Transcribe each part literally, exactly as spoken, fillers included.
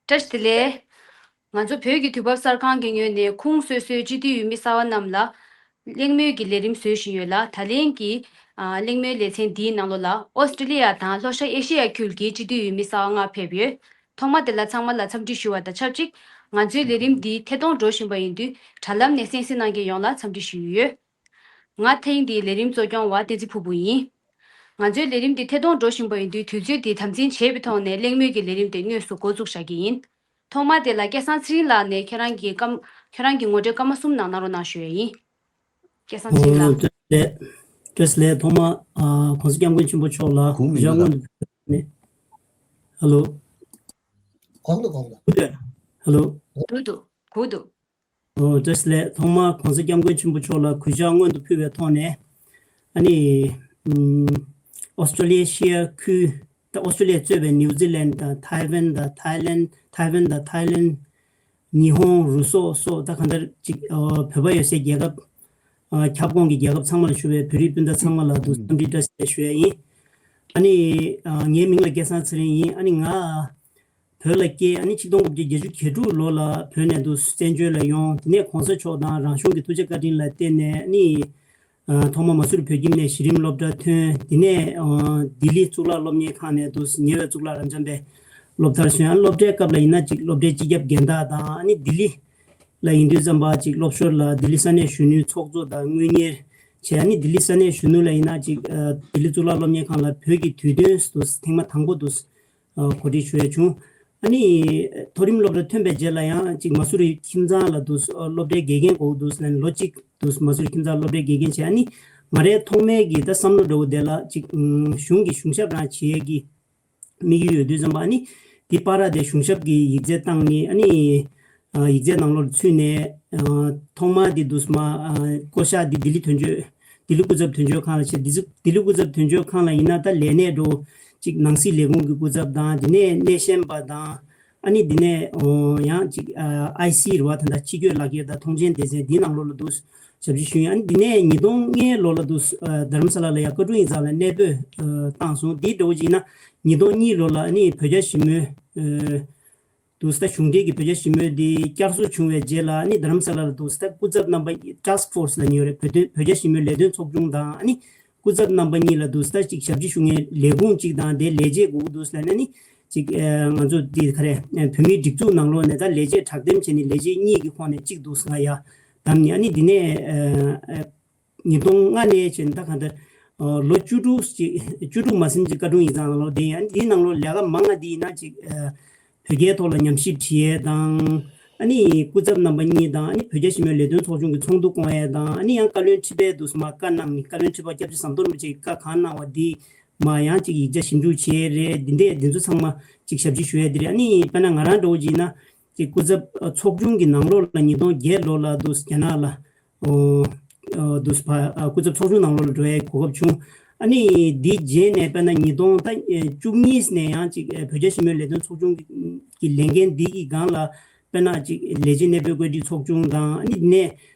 བཀྲ་ཤིས་བདེ་ལེགས། ང་ཚོ་བོད་ཀྱི་དུས་བབ་གསར་ཁང་གི་ངོས་ནས་ཁུངས་སོ་སོའི་སྤྱི་འཐུས་འོས་མི་གསར་བ་རྣམས་ལ་གླེང་མོལ་གྱི་ལས་རིམ་བཟོ་བཞིན་ཡོད་ལ། ད་ལན་གྱི་ཨ་གླེང་མོལ་ལེ་ཚན་འདིའི་ནང་ལོགས་ལ་ཨོ་སི་ཀྲི་ལི་ཡ་དང་ལྷོ་ཤར་ཨེ་ཤི་ཡ་ཁུལ་གྱི་སྤྱི་འཐུས་འོས་མི་གསར་བ་ལྔ་ཕེབས་ཡོད། ཐོག་མ་དེ་ལ་ཚང་མ་ལ་འཚམས་འདྲི་ཞུ་བ་དང་ཆབས་ཅིག་ང་ཚོའི་ལས་རིམ་འདི་ཐད་གཏོང་འགྲོ་བཞིན་པ་ཡིན་དུས་དྲ་ལམ་ནས་གསན་གཟིགས་གནང་མཁན་ཡོངས་ལ་འཚམས་འདྲི་ཞུ་ཡི་ཡོད། ང་ཐེངས་འདིའི་ལས་རིམ་གཙོ་སྐྱོང་བ་བསྟན་འཛིན་ཕུར་བུ་ཡིན། ང་ཚོའི་ལས་རིམ་འདི་ཐད་གཏོང་འགྲོ་བཞིན་པ་ཡིན་དུས་དུས་ཚོད་འདི་དམ་འཛིན་བྱས་པའི་ཐོག་ནས་གླེང་མོལ་གྱི་ལས་རིམ་དེ་དངོས་སུ་འགོ་བཙུགས་བཞག་གི་ཡིན། ཐོག་མ་དེ་ལ་སྐལ་བཟང་ཚེ་རིང་ལགས་ནས་ཁྱེད་རང་གི་སྐར་ཁྱེད་རང་གི་ངོ་སྤྲོད་སྐར་མ་གསུམ་ནང་གནང་རོགས་གནང་ཞུ་ཡས་ཡིན། སྐལ་བཟང་ཚེ་རིང་ལགས། ཨོ། བཀྲ་ཤིས་བདེ་ལེགས། བཀྲ་ཤིས་བདེ་ལེགས། ཐོག་མ་ཨ་༸གོང་ས་༸སྐྱབས་མགོན་ཆེན་པོ་མཆོག་ལ་གུས་ཞབས་སྔོན་དུ་ཕེབས་ནས། ཧ་ལོ། གོང་དུ་གོང་དུ། ཧ་ལོ། གུ་དུ་གུ་དུ། ཨོ། བཀྲ་ཤིས་བདེ་ལེགས། ཐོག་མར་༸གོང་ས་༸སྐྱབས་མགོན་ཆེན་པོ་མཆོག་ལ་གུས་ཕྱག་སྔོན་དུ་ཕུལ་བའི་ཐོག་ནས། ཨ་ནི། ཨུམ། ཨོ་སི་ཀྲོ་ལི་ཡ་ཤར་ཁུལ། ད་ཨོ་སི་ཀྲོ་ལི་ཡས་གཙོས་པའི་ནིའུ་ཛི་ལན་དང་ཐའེ་ཝན་དང་ཐའེ་ལན། ཐའེ་ཝན་དང་ཐའེ་ལན། ཉི་ཧོང་། རུ་སོག་སོགས་ད་གང་ལྟར་ཅིག་ཨ། བོད་པ་ཡོད་སའི་རྒྱལ་ཁབ། ཨ། ཁྱབ་ཁོངས་ཀྱི་རྒྱལ་ཁབ་ཚང་མ་ལ་བཞུགས་པའི་བོད་རིགས་སྤུན་ཟླ་ཚང་མ་ལ་འདུག་འཚམས་འདྲི་བཀྲ་ཤིས་བདེ་ལེགས་ཞུ་ཡ་ཡིན། ཨ་ནི། ཨ། ངའི་མིང་ལ་སྐལ་བཟང་ཚེ་རིང་ཡིན། ཨ་ནི་ང་བོད་ལ་སྐྱེས། ཨ་ནི་ཆིག་སྟོང་དགུ་བརྒྱ་བརྒྱད་ཅུ་གྱ་དྲུག་ལོ་ལ་བོད་ནས་འདུག་བཙན་བྱོལ་ལ་ཡོང་། དེ་ནས་གོང་ས་མཆོག་དང་རང་གཞུང་གི་ཐུགས་རྗེ་བཀའ་དྲིན་ལ་བརྟེན་ནས། ཨ་ནི། ཨ། ཐོག་མ་མ་སུ་རི་བོད་ཁྱིམ་ནས་གཞི་རིམ་སློབ་གྲྭ་ཐོན། དེ་ནས། ཨ། ལྡི་ལི་གཙུག་ལག་སློབ་གཉེར་ཁང་ནས་འདུག་ཉེ་བའི་གཙུག་ལག་རབ་འབྱམས་པའི་སློབ་མཐར་སོན། ཨ། སློབ་གྲྭའི་སྐབས་ལ་ཡིན་ན་ཅིག་སློབ་གྲྭའི་སྤྱི་ཁྱབ་འགན་བདག་དང་། ཨ་ནི་ལྡི་ལི་ལ་ཡིན་དུས་ཙམ་པ་ཅིག་སློབ་ཞོར་ལ་ལྡི་ལི་ས་གནས་གཞོན་ནུའི་ཚོགས་གཙོ་དང་དངུལ་གཉེར་བྱས། ཨ་ནི་ལྡི་ལི་ས་གནས་གཞོན་ནུ་ལ་ཡིན་ན་ཅིག་ཨ། ལྡི་ལི་གཙུག་ལག་སློབ་གཉེར་ཁང་ལ་བོད་ཀྱི་དུས་སྟོན་དུ་ཐེངས་མ་དང་པོ་དུ། ཨ། གོ་སྒྲིག་ཞུ་ཡས་བྱུང་། ཨ་ནི་མཐོ་རིམ་སློབ་གྲྭ་ཐོན་པའི་རྗེས་ལ་ཡང་ཅིག་མ་སུ་རི་ཁྱིམ་ཚང་ལ་དུ། ཨ། སློབ་གྲྭའི་དགེ་རྒན་དགོས་འདུག་ཟེར་ནས་ལོ་གཅིག་དུ་མ་སུ་རི་ཁྱིམ་ཚང་སློབ་གྲྭའི་དགེ་རྒན་བྱས། ཨ་ནི་ང་རའི་ཐོག་མའི་གི་ད་བསམ་བློ་འདྲ་བོ་དེ་ལ་ཅིག་ཨུམ། གཞུང་གི་གཞུང་ཞབས་རང་བྱེད་ཡས་ཀྱི་དམིགས་ཡུལ་ཡོད་དུས་ཙམ་པ། ཨ་ནི་འདི་པར་དེ་གཞུང་ཞབས་ཀྱི་ཡིག་ཚད་བཏང་ནས། ཨ་ནི་ཨ། ཡིག་ཚད་ནང་ལོགས་ལ་ཚུད་ནས། ཨ། ཐོག་མ་འདི་དུ་མ། ཨ། བསྐོ་བཞག་འདི་ལྡི་ལི་དོན་གཅོད། ལྡི་ལི་སྐུ་ཚབ་དོན་གཅོད་ཁང་ལ་བྱས། ལྡི་ལྡི་ལི་སྐུ་ཚབ་དོན་གཅོད་ཁང་ལ་ཡིན་ན་ད་ལས་གནས་འགྲོ་ཅིག་ནང་སྲིད་ལས་ཁུངས་ཀྱི་སྐུ་ཚབ་དང་། དེ་ནས་སྣེ་ཤན་པ་དང་། ཨ་ནི་དེ་ནས། ཨོ། ཡང་ཅིག་ཨ། ཨའི་སི་རེད་བ། ད་ལྟ་སྤྱི་སྤྱོད་ལག་འཁྱེར་དང་ཐོངས་མཆན་སྡེ་ཚན་འདི་ནང་ལོགས་ལ་འདུག་ཞབས་ཕྱི་ཞུས། ཨ་ནི་དེ་ནས་ཉིས་སྟོང་ལྔའི་ལོ་ལ་འདུག་ཨ། རྡ་རམ་ས་ལ་ལ་ཡ་བཀའ་དྲུང་ཡིག་ཚང་ལ་གནས་སྤོས། ཨ། བཏང་སོང་། འདི་འདྲ་བོ་ཅིག་ཡིན་ན་ཉིས་སྟོང་གཉིས་ལོ་ལ་ཨ་ནི་བོད་རྒྱ་ཞི་མོལ། ཨ། དུ་ས་གཞུང་འབྲེལ་གྱི་བོད་རྒྱ་ཞི་མོལ་འདི་བསྐྱར་གསོ་བྱུང་བའི་རྗེས་ལ། ཨ་ནི་རྡ་རམ་ས་ལ་ལ་དུ་ས་སྐུ་ཚབ་རྣམ་པ། ཊཱསྐ་ཕོར་སི་ལབ་ནི་ཡོད་རེད། བོད་དོན་བོད་རྒྱ་ཞི་མོལ་ལས་དོན་ཚོགས་ཆུང་དང་། ཨ་ནི་སྐུ་ཚབ་རྣམ་པ་གཉིས་ལ་དུ་ས་ཅིག་ཞབས་ཕྱི་ཞུ་མཁན་ལས་ཁུངས་གཅིག་དང་། དེ་ལས་བྱེད་དགོས་ཀྱི་འདུག་ཟེར་ནས། ཨ་ནི་ཅིག་ཨ། ང་ཚོ་འདི་ག་རེ། ཨ། བོད་མིའི་སྒྲིག་འཛུགས་ནང་ལོགས་ནས་ད་ལས་བྱེད་དྲག་འདེམས་བྱས་ནས་ལས་བྱེད་གཉིས་ཀྱི་ཁོངས་ནས་གཅིག་འདུག་ཟེར། ང་ཡར་བདམས་ནས། ཨ་ནི་འདི་ནས། ཨ། ཨ། ཉིས་སྟོང་ལྔ་ནས་བྱས་ནས་ད་གང་ལྟར། ཨ། ལོ་བཅུ་དྲུག་ཅིག་བཅུ་དྲུག་མ་ཟིན་ཅིག་བཀའ་དྲུང་ཡིག་ཚང་ནང་ལོགས་བསྡད་ཡིན། ཨ་ནི་འདིའི་ནང་ལོགས་ལས་ཀ་མང་ང་འདི་ཡིན་ན་ཅིག་ཨ། བོད་རྒྱའི་ཐོག་ལ་ཉམས་ཞིབ་བྲིས་ཡས་དང་། ཨ་ནི་སྐུ་ཚབ་རྣམ་པ་གཉིས་དང་། ཨ་ནི་བོད་རྒྱ་ཞི་མོལ་ལས་དོན་ཚོགས་ཆུང་གི་ཚོགས་འདུ་སྐོང་ཡས་དང་། ཨ་ནི་ཡང་བཀའ་བློན་ཁྲི་པས་དུ་མ་བཀའ་གནང་ནི། བཀའ་བློན་ཁྲི་པ་སྐྱབས་རྗེ་ཟམ་གདོང་རིན་པོ་ཆེས་བཀའ་གང་གནང་བ་འདི་མ་ཡང་ཅིག་ཡིག་ཆ་ཞིབ་འཇུག་བྱས་རེད། འདི་འདྲས་འདི་ཚོ་ཚང་མ་ཅིག་ཞབས་ཕྱི་ཞུ་ཡས་འདི་རེད། ཨ་ནི་དཔེར་ན་ང་རང་འདྲ་བོ་ཅིག་ཡིན་ན་ཅིག་སྐུ་ཚབ་ཚོགས་ཆུང་གི་ནང་ལོགས་ལ་ཉིས་སྟོང་བརྒྱད་ལོ་ལ་དུ་རྒྱ་ནག་ལ། ཨོ། ཨོ། དུ་ས་ཕ། ཨ། སྐུ་ཚབ་ཚོགས་ཆུང་ནང་ལོགས་ལ་འགྲོ་ཡའི་གོ་སྐབས་བྱུང་། ཨ་ནི་འདི་རྗེས་ནས་དཔེར་ན་ཉིས་སྟོང་ད་བཅུ་གཉིས་ནས་ཡང་ཅིག་བོད་རྒྱ་ཞི་མོལ་ལས་དོན་ཚོགས་ཆུང་གི་ལས་འགན་འདི་གི་སྒང་ལ་དཔེར་ན་ཅིག་ལས་བྱེད་གནས་སྤོས་བཀོད་སྒྲིག་ཚོགས་ཆུང་དང་། ཨ་ནི་འདི་ནས།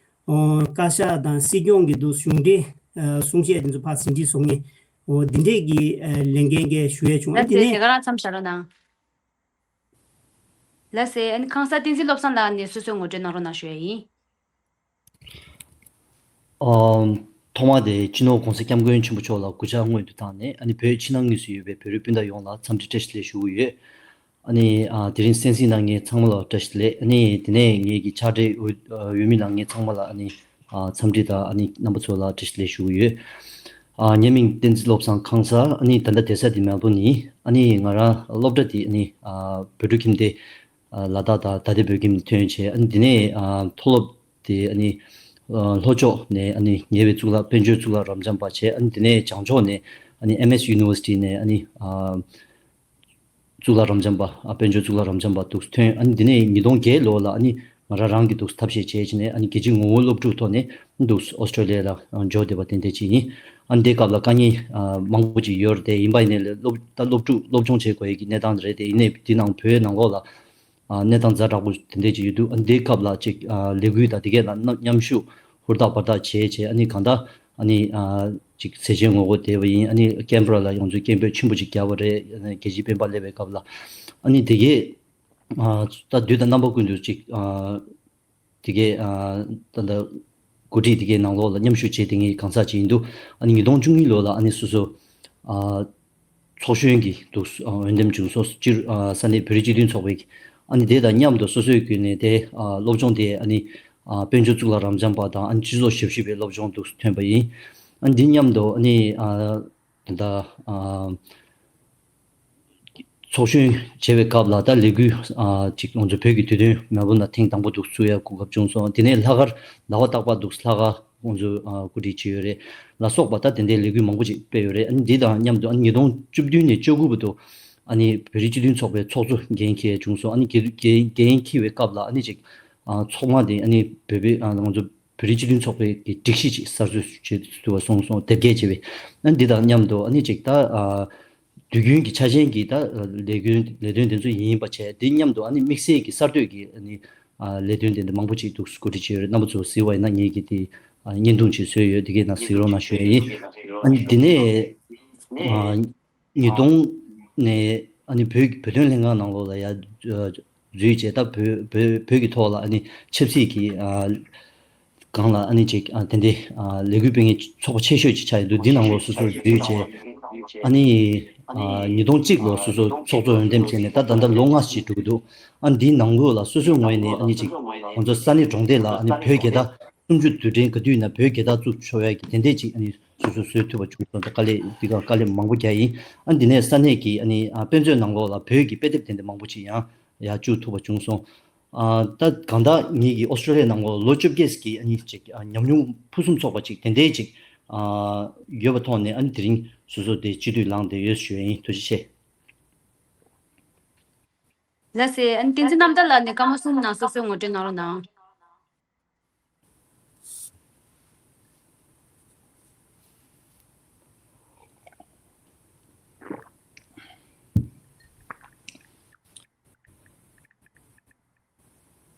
ཨོ། བཀའ་ཤག་དང་སྲིད་སྐྱོང་གི་དུ་གཞུང་འབྲེལ། ཨ། གསུང་བཤད་དེ་ཚོ་ཕར་ཟིན་བྲིས་བཟོ་མཁན། ཨོ། འདི་འདྲས་ཀྱི། ཨ། ལས་འགན་འགའ་ཞུ་ཡས་བྱུང་། ཨ། ལགས་འདི་སེ། ནས། དེ་ག་རང་མཚམས་བཞག་རོགས་གནང་། ལགས་སེ། ཨ་ནི་ཁང་གསར་བསྟན་འཛིན་བློ་བཟང་ལགས་ནས་སོ་སོའི་ངོ་སྤྲོད་གནང་རོགས་གནང་ཞུ་ཡས་ཡིན། ཨ། ཐོག་མ་དེ་སྤྱི་ནོར་༸གོང་ས་༸སྐྱབས་མགོན་ཆེན་པོ་མཆོག་ལ་གུས་ཕྱག་སྔོན་དུ་བཏང་ནས། ཨ་ནི་བོད་ཕྱི་ནང་གཉིས་སུ་ཡོད་པའི་བོད་རིགས་སྤུན་ཟླ་ཡོངས་ལ་འཚམས་འདྲི་བཀྲ་ཤིས་བདེ་ལེགས་ཞུ་གི་ཡོད། ཨ་ནི། ཨ། དེ་རིང་གསན་གཟིགས་གནང་མཁན་ཚང་མ་ལ་བཀྲ་ཤིས་བདེ་ལེགས། ཨ་ནི་དེ་ནས་ངེད་ཀྱི་ཕྱག་སྦྲེལ་འོས་འོས་མི་གནང་མཁན་ཚང་མ་ལ། ཨ་ནི། ཨ། འཚམས་འདྲི་དང་། ཨ་ནི་རྣམ་པ་ཚོ་ལ་བཀྲ་ཤིས་བདེ་ལེགས་ཞུ་གི་ཡོད། ཨ། ངའི་མིང་བསྟན་འཛིན་བློ་བཟང་ཁང་གསར། ཨ་ནི་ད་ལྟ་བསྡད་ས་དེ་མེལ་བོན་ཡིན། ཨ་ནི་ང་རང་སློབ་གྲྭ་དེ། ཨ་ནི། ཨ། བོད་ཕྲུག་ཁྱིམ་སྡེ། ཨ། ལ་དྭགས་དང་ད་ལྟའི་བོད་ཁྱིམ་ནས་ཐོན་བྱས། ཨ་ནི་དེ་ནས། ཨ། མཐོ་སློབ་དེ། ཨ་ནི། ཨ། ལྷོ་ཕྱོགས་ནས། ཨ་ནི་ཉེ་བའི་གཙུག་ལག་དཔལ་འབྱོར་གཙུག་ལག་རབ་འབྱམས་པ་བྱས། ཨ་ནི་དེ་ནས་བྱང་ཕྱོགས་ནས། ཨ་ནི་ཨེམ་ཨེས་ཡུ་ནི་ཝར་སི་ཊི་ནས། ཨ་ནི། ཨ། གཙུག་ལག་རབ་འབྱམས་པ། ཨ། དཔལ་འབྱོར་གཙུག་ལག་རབ་འབྱམས་པ་འདུག་ཐོན། ཨ་ནི་དེ་ནས་ཉིས་སྟོང་བརྒྱད་ལོ་ལ། ཨ་ནི་ང་རང་རང་གི་འདུག་ཐབས་ཤེས་བྱས་བྱས་ནས། ཨ་ནི་རྒྱལ་སྤྱིའི་ངོ་བོ་སློབ་ཕྲུག་ཐོག་ནས་འདུག་ཨོ་སི་ཀྲོ་ལི་ཡ་ལ་འབྱོར་བསྡད་པ་དེ་འདྲ་ཅིག་ཡིན། ཨ་ནི་དེ་སྐབས་ལ་དཀའ་ངལ། ཨ། མང་པོ་ཅིག་ཡོད་རེད་དེ། ཡིན་པ་ཡིན་ནའི་ལས་སློབ་ད་སློབ་ཕྲུག་སློབ་སྦྱོང་བྱེད་དགོས་ཡས་ཀྱི་གནས་སྟངས་རེད་དེ། ཡིན་ནའི་དེ་ནང་བོད་ནང་ལོགས་ལ། ཨ། གནས་སྟངས་ཛ་དྲག་པོ་དེ་འདྲས་ཅིག་ཡོད་དུས། ཨ། འདིའི་སྐབས་ལ་ཅིག་ཨ། ལས་འགུལ་དང་དེ་གས་ལ་མཉམ་ཞུགས་ཧུར་ཐག་འབད་ཐག་བྱས་བྱས། ཨ་ནི་གང་ལྟར། ཨ་ནི། ཨ། ཅིག་ཟས་བཅད་ངོ་རྒོལ་བསྡད་པ་ཡིན། ཨ་ནི་ཀན་བྷ་ར་ལ་ཡོངས་འཛིན་སྐད་འབོད་ཆེན་པོ་ཅིག་བརྒྱབ་པ་རེད། ཨ་ནི་རྒྱལ་སྤྱིའི་སྤེན་པ་སླེབས་པའི་སྐབས་ལ། ཨ་ནི་དེ་གས། ཨ་ད་དུས་དང་རྣམ་པ་ཀུན་ཏུ་ཅིག་ཨ་དེ་གའི་ཨ་ད་ད་འགོ་ཁྲིད་དེ་གའི་ནང་ལོགས་ལ་མཉམ་ཞུགས་བྱས་དེ་ངའི་གང་ཟག་ཅིག་ཡིན་འདུག་ཨ་ནི་ཉིས་སྟོང་བཅུ་གཉིས་ལོ་ལ་ཨ་ནི་སོ་སོ་ཨ་ཚོགས་གཞོན་གྱི་འདུག་ཨ་འོས་འདེམས་བྱུང་སོང་། སྤྱིར་ཨ་ས་གནས་བོད་རིགས་སྤྱི་མཐུན་ཚོགས་པའི་ཨ་ནི་དེ་དང་མཉམ་དུ་སོ་སོའི་བརྒྱུད་ནས་དེ་ཨ་སློབ་སྦྱོང་དེ་ཨ་ནི་ཨ་དཔལ་འབྱོར་གཙུག་ལག་རབ་འབྱམས་པ་དང་ཨ་ནི་སྤྱི་ཚོགས་ཞབས་ཞུ་བའི་སློབ་སྦྱོང་འདུག་ཐོན་པ་ཡིན། ཨ་ནི་འདི་མཉམ་དུ་ཨ་ནི་ཨ་ད་ལྟ་ཨ་ཚོགས་གཞོན་བྱེད་པའི་སྐབས་ལ་ད་ལས་འགུལ་ཨ་ཅིག་ང་ཚོ་བོད་ཀྱི་དུས་སྟོན་མེལ་བོན་ལ་ཐེངས་དང་པོ་འདུག་ཚུགས་ཡ་གོ་སྐབས་བྱུང་སོང་། དེ་ནས་ལྷག་དཀར་ཟླ་བ་རྟག་པར་འདུག་ལྷག་དཀར་ང་ཚོ་ཨ་གོ་སྒྲིག་བྱས་ཡོད་རེད་ལ་སོགས་པ་ད་དེ་འདྲའི་ལས་འགུལ་མང་པོ་ཅིག་སྤེལ་ཡོད་རེད། ཨ་ནི་འདི་དང་མཉམ་དུ་ཨ་ནི་ཉིས་སྟོང་བཅུ་བདུན་ནས་བཅུ་དགུ་བར་དུ་ཨ་ནི་བོད་རིགས་སྤྱི་མཐུན་ཚོགས་པའི་ཚོགས་གཙོ་འགན་འཁྱེར་བྱུང་སོང་། ཨ་ནི་འགན་འཁྱེར་བའི་སྐབས་ལ་ཨ་ནི་ཅིག་ཨ་ཚོགས་མང་དེ་ཨ་ནི་བོད་པའི་ཨ་ང་ཚོ་བོད་རིགས་སྤྱི་མཐུན་ཚོགས་པའི་གི་སྒྲིག་གཞི་ཅིག་གསར་བཟོ་བྱེད་ཐུབ་པ་སོང་སོང་དེབ་སྐྱེལ་བྱས་པའི། ཨ་ནི་འདི་དང་མཉམ་དུ་ཨ་ནི་ཅིག་ད་ཨ་དུས་རྒྱུན་གྱི་ཆ་ཅན་གྱི་ད་ལས་འགུལ་ལས་དོན་དེ་ཚོ་ཡིན་པ་བྱས་དེ་མཉམ་དུ་ཨ་ནི་དམིགས་བསལ་གྱི་གསར་གཏོད་ཀྱི་ཨ་ནི་ཨ་ལས་དོན་དེ་འདྲ་མང་པོ་ཅིག་འདུག་གོ་སྒྲིག་བྱས་ཡོད་རེད། རྣམ་པ་ཚོ་གཟིགས་པ་ཡིན་ན་ངེད་ཀྱིས་དེ་ཨ་བརྙན་ཐུང་ཅིག་བཟོས་ཡོད། དེ་གའི་ནང་གཟིགས་རོགས་གནང་ཞུ་ཡ་ཡིན། ཨ་ནི་འདི་ནས་ཨ་ཉིས་སྟོང་ནས་ཨ་ནི་བོད་བོད་དོན་ལྷན་ཁང་ནང་ལོགས་ལ་ཡ་འཛུལ་བྱས་ད་བོད་བོད་བོད་ཀྱི་ཐོག་ལ་ཨ་ནི་ཆབ་སྲིད་ཀྱི་ཨ་སྒང་ལ་ཨ་ནི་ཅིག་ཨ་དེ་འདྲའི་ཨ་ལས་འགུལ་སྤེལ་མཁན་ཚོགས་པ་ཆེ་ཤོས་ཅིག་ཆགས་ཡོད་འདུག་འདི་ནང་ལོགས་སོ་སོར་འཛུལ་བྱས་ཨ་ནི་ཨ་ཉིས་སྟོང་གཅིག་ལོ་སོ་སོ་ཚོགས་གཙོ་འོས་འདེམས་བྱས་ནས་ད་ད་ལྟ་ལོ་ལྔ་ཅིག་འགྲོ་གི་འདུག་ཨ་འདིའི་ནང་ལོགས་ལ་སོ་སོའི་ངོས་ནས་ཨ་ནི་ཅིག་ང་ཚོ་ས་གནས་གྲོང་སྡེ་ལ་ཨ་ནི་བོད་རྒྱལ་དར་སུམ་ཅུ་དུས་དྲན་ག་དུས་ཡིན་ན་བོད་རྒྱལ་དར་བཙུགས་ཆོག་ཡ་གི་དེ་འདྲས་ཅིག་ཨ་ནི་སོ་སོ་བཟོས་ཐུབ་པ་བྱུང་སོང་། ད་དཀའ་ལས་འདི་ག་དཀའ་ལས་མང་པོ་རྒྱག་ཡིན། ཨ་འདི་ནས་ས་གནས་ཀྱི་ཨ་ནི་ཨ་དཔེ་མཛོད་ནང་ལོགས་ལ་བོད་ཀྱི་དཔེ་དེབ་དེ་འདྲ་མང་པོ་ཅིག་ཡང་ཡར་བཅུག་ཐུབ་པ་བྱུང་སོང་། ཨ་ད་གང་ལྟར་ངེད་ཀྱི་ཨོ་སི་ཀྲོ་ལི་ཡ་ནང་ལོགས་ལོ་བཅོ་བརྒྱད་ཀྱི་ཨ་ནི་ཅིག་ཨ་ཉམས་མྱོང་ཕུན་སུམ་ཚོགས་པ་ཅིག་དེ་འདྲས་ཅིག་ཨ་ཡོད་པ་ཐོག་ནས་ཨ་ནི་དེ་རིང་སོ་སོ་དེ་སྤྱི་འཐུས་ལངས་བསྡད་ཡོད་ཞུ་ཡ་ཡིན། ཐུགས་རྗེ་ཆེ། ལགས་སེ། ཨ་ནི་བསྟན་འཛིན་རྣམ་དག་ལགས་ནས་སྐར་མ་གསུམ་ནང་སོ་སོའི་ངོ་སྤྲོད་གནང་རོགས་གནང་།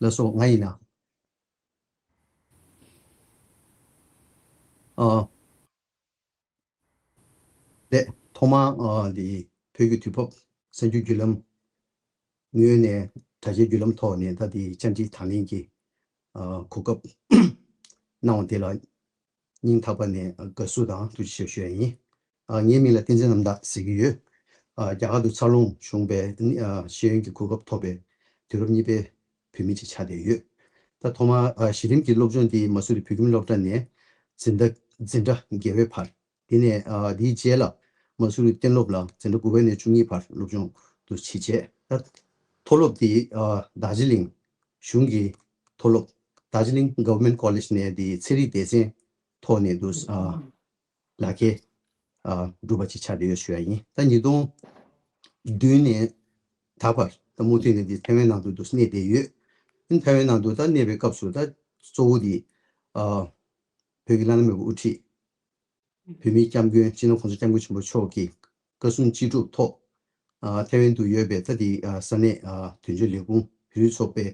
ལགས་སོ། ང་ཡིན་ན། ཨ། ལགས། ཐོག་མར་ཨ་འདི་བོད་ཀྱི་དུས་བབ་གསར་འགྱུར་བརྒྱུད་ལམ་ངོས་ནས་དྲ་རྒྱའི་བརྒྱུད་ལམ་ཐོག་ནས་ད་འདི་བཅར་འདྲི་དང་ལེན་གྱི་ཨ་གོ་སྐབས་གནང་བ་དེ་ལ་སྙིང་ཐག་པ་ནས་དགའ་བསུ་དང་ཐུགས་རྗེ་ཆེ་ཞུ་ཡ་ཡིན། ཨ་ངའི་མིང་ལ་བསྟན་འཛིན་རྣམ་དག་ཟེར་གྱི་ཡོད། ཨ་རྒྱ་གར་དུ་འཚར་ལོངས་བྱུང་བའི་ཨ་ཤེས་ཡོན་གྱི་གོ་སྐབས་ཐོབ་པའི་དུས་རབས་གཉིས་པའི་བུད་མེད་ཅིག་ཆགས་བསྡད་ཡོད། ད་ཐོག་མར་ཨ་གཞི་རིམ་གྱི་སློབ་སྦྱོང་འདི་མ་སུ་རི་བོད་ཁྱིམ་སློབ་གྲྭ་ནས་འཛིན་གྲྭ་འཛིན་གྲྭ་བརྒྱད་པའི་བར། དེ་ནས་ཨ་དེའི་རྗེས་ལ་མ་སུ་རི་གཏན་སློབ་ལ་འཛིན་གྲྭ་དགུ་པ་ནས་བཅུ་གཉིས་བར་སློབ་སྦྱོང་དུ་ཕྱིན་རྗེས། ད་མཐོ་སློབ་དེ་ཨ་རྡོ་རྗེ་གླིང་གཞུང་གི་མཐོ་སློབ་རྡོ་རྗེ་གླིང་Government College ནས་དེ་ཚན་རིག་སྡེ་ཚན་ཐོག་ནས་དུ་ཨ་ལག་ཁྱེར་ཨ་གྲུབ་པ་ཅིག་ཆགས་བསྡད་ཡོད་ཞུ་ཡ་ཡིན། ད་ཉིས་སྟོང་བདུན་ནས་ད་བར་ད་མུ་མཐུད་ནས་དེ་ཐའེ་ཝན་ནང་དུ་དུ་གནས་བསྡད་ཡོད། ཐའེ་ཝན་ནང་དུ་ད་གནས་པའི་སྐབས་སུ་ད་གཙོ་བོ་དེ་ཨ་བོད་ཀྱི་བླ་ན་མེད་པའི་དབུ་ཁྲིད་བོད་མིའི་སྐྱབས་མགོན་སྤྱི་ནོར་༸གོང་ས་༸སྐྱབས་མགོན་ཆེན་པོ་མཆོག་གི་བཀའ་གསུང་ཅི་སྒྲུབ་ཐོག་ཨ་ཐའེ་ཝན་དུ་ཡོད་པའི་ད་དེ་ཨ་ས་གནས་ཨ་དོན་གཅོད་ལས་ཁུངས་བོད་རིགས་ཚོགས་པའི་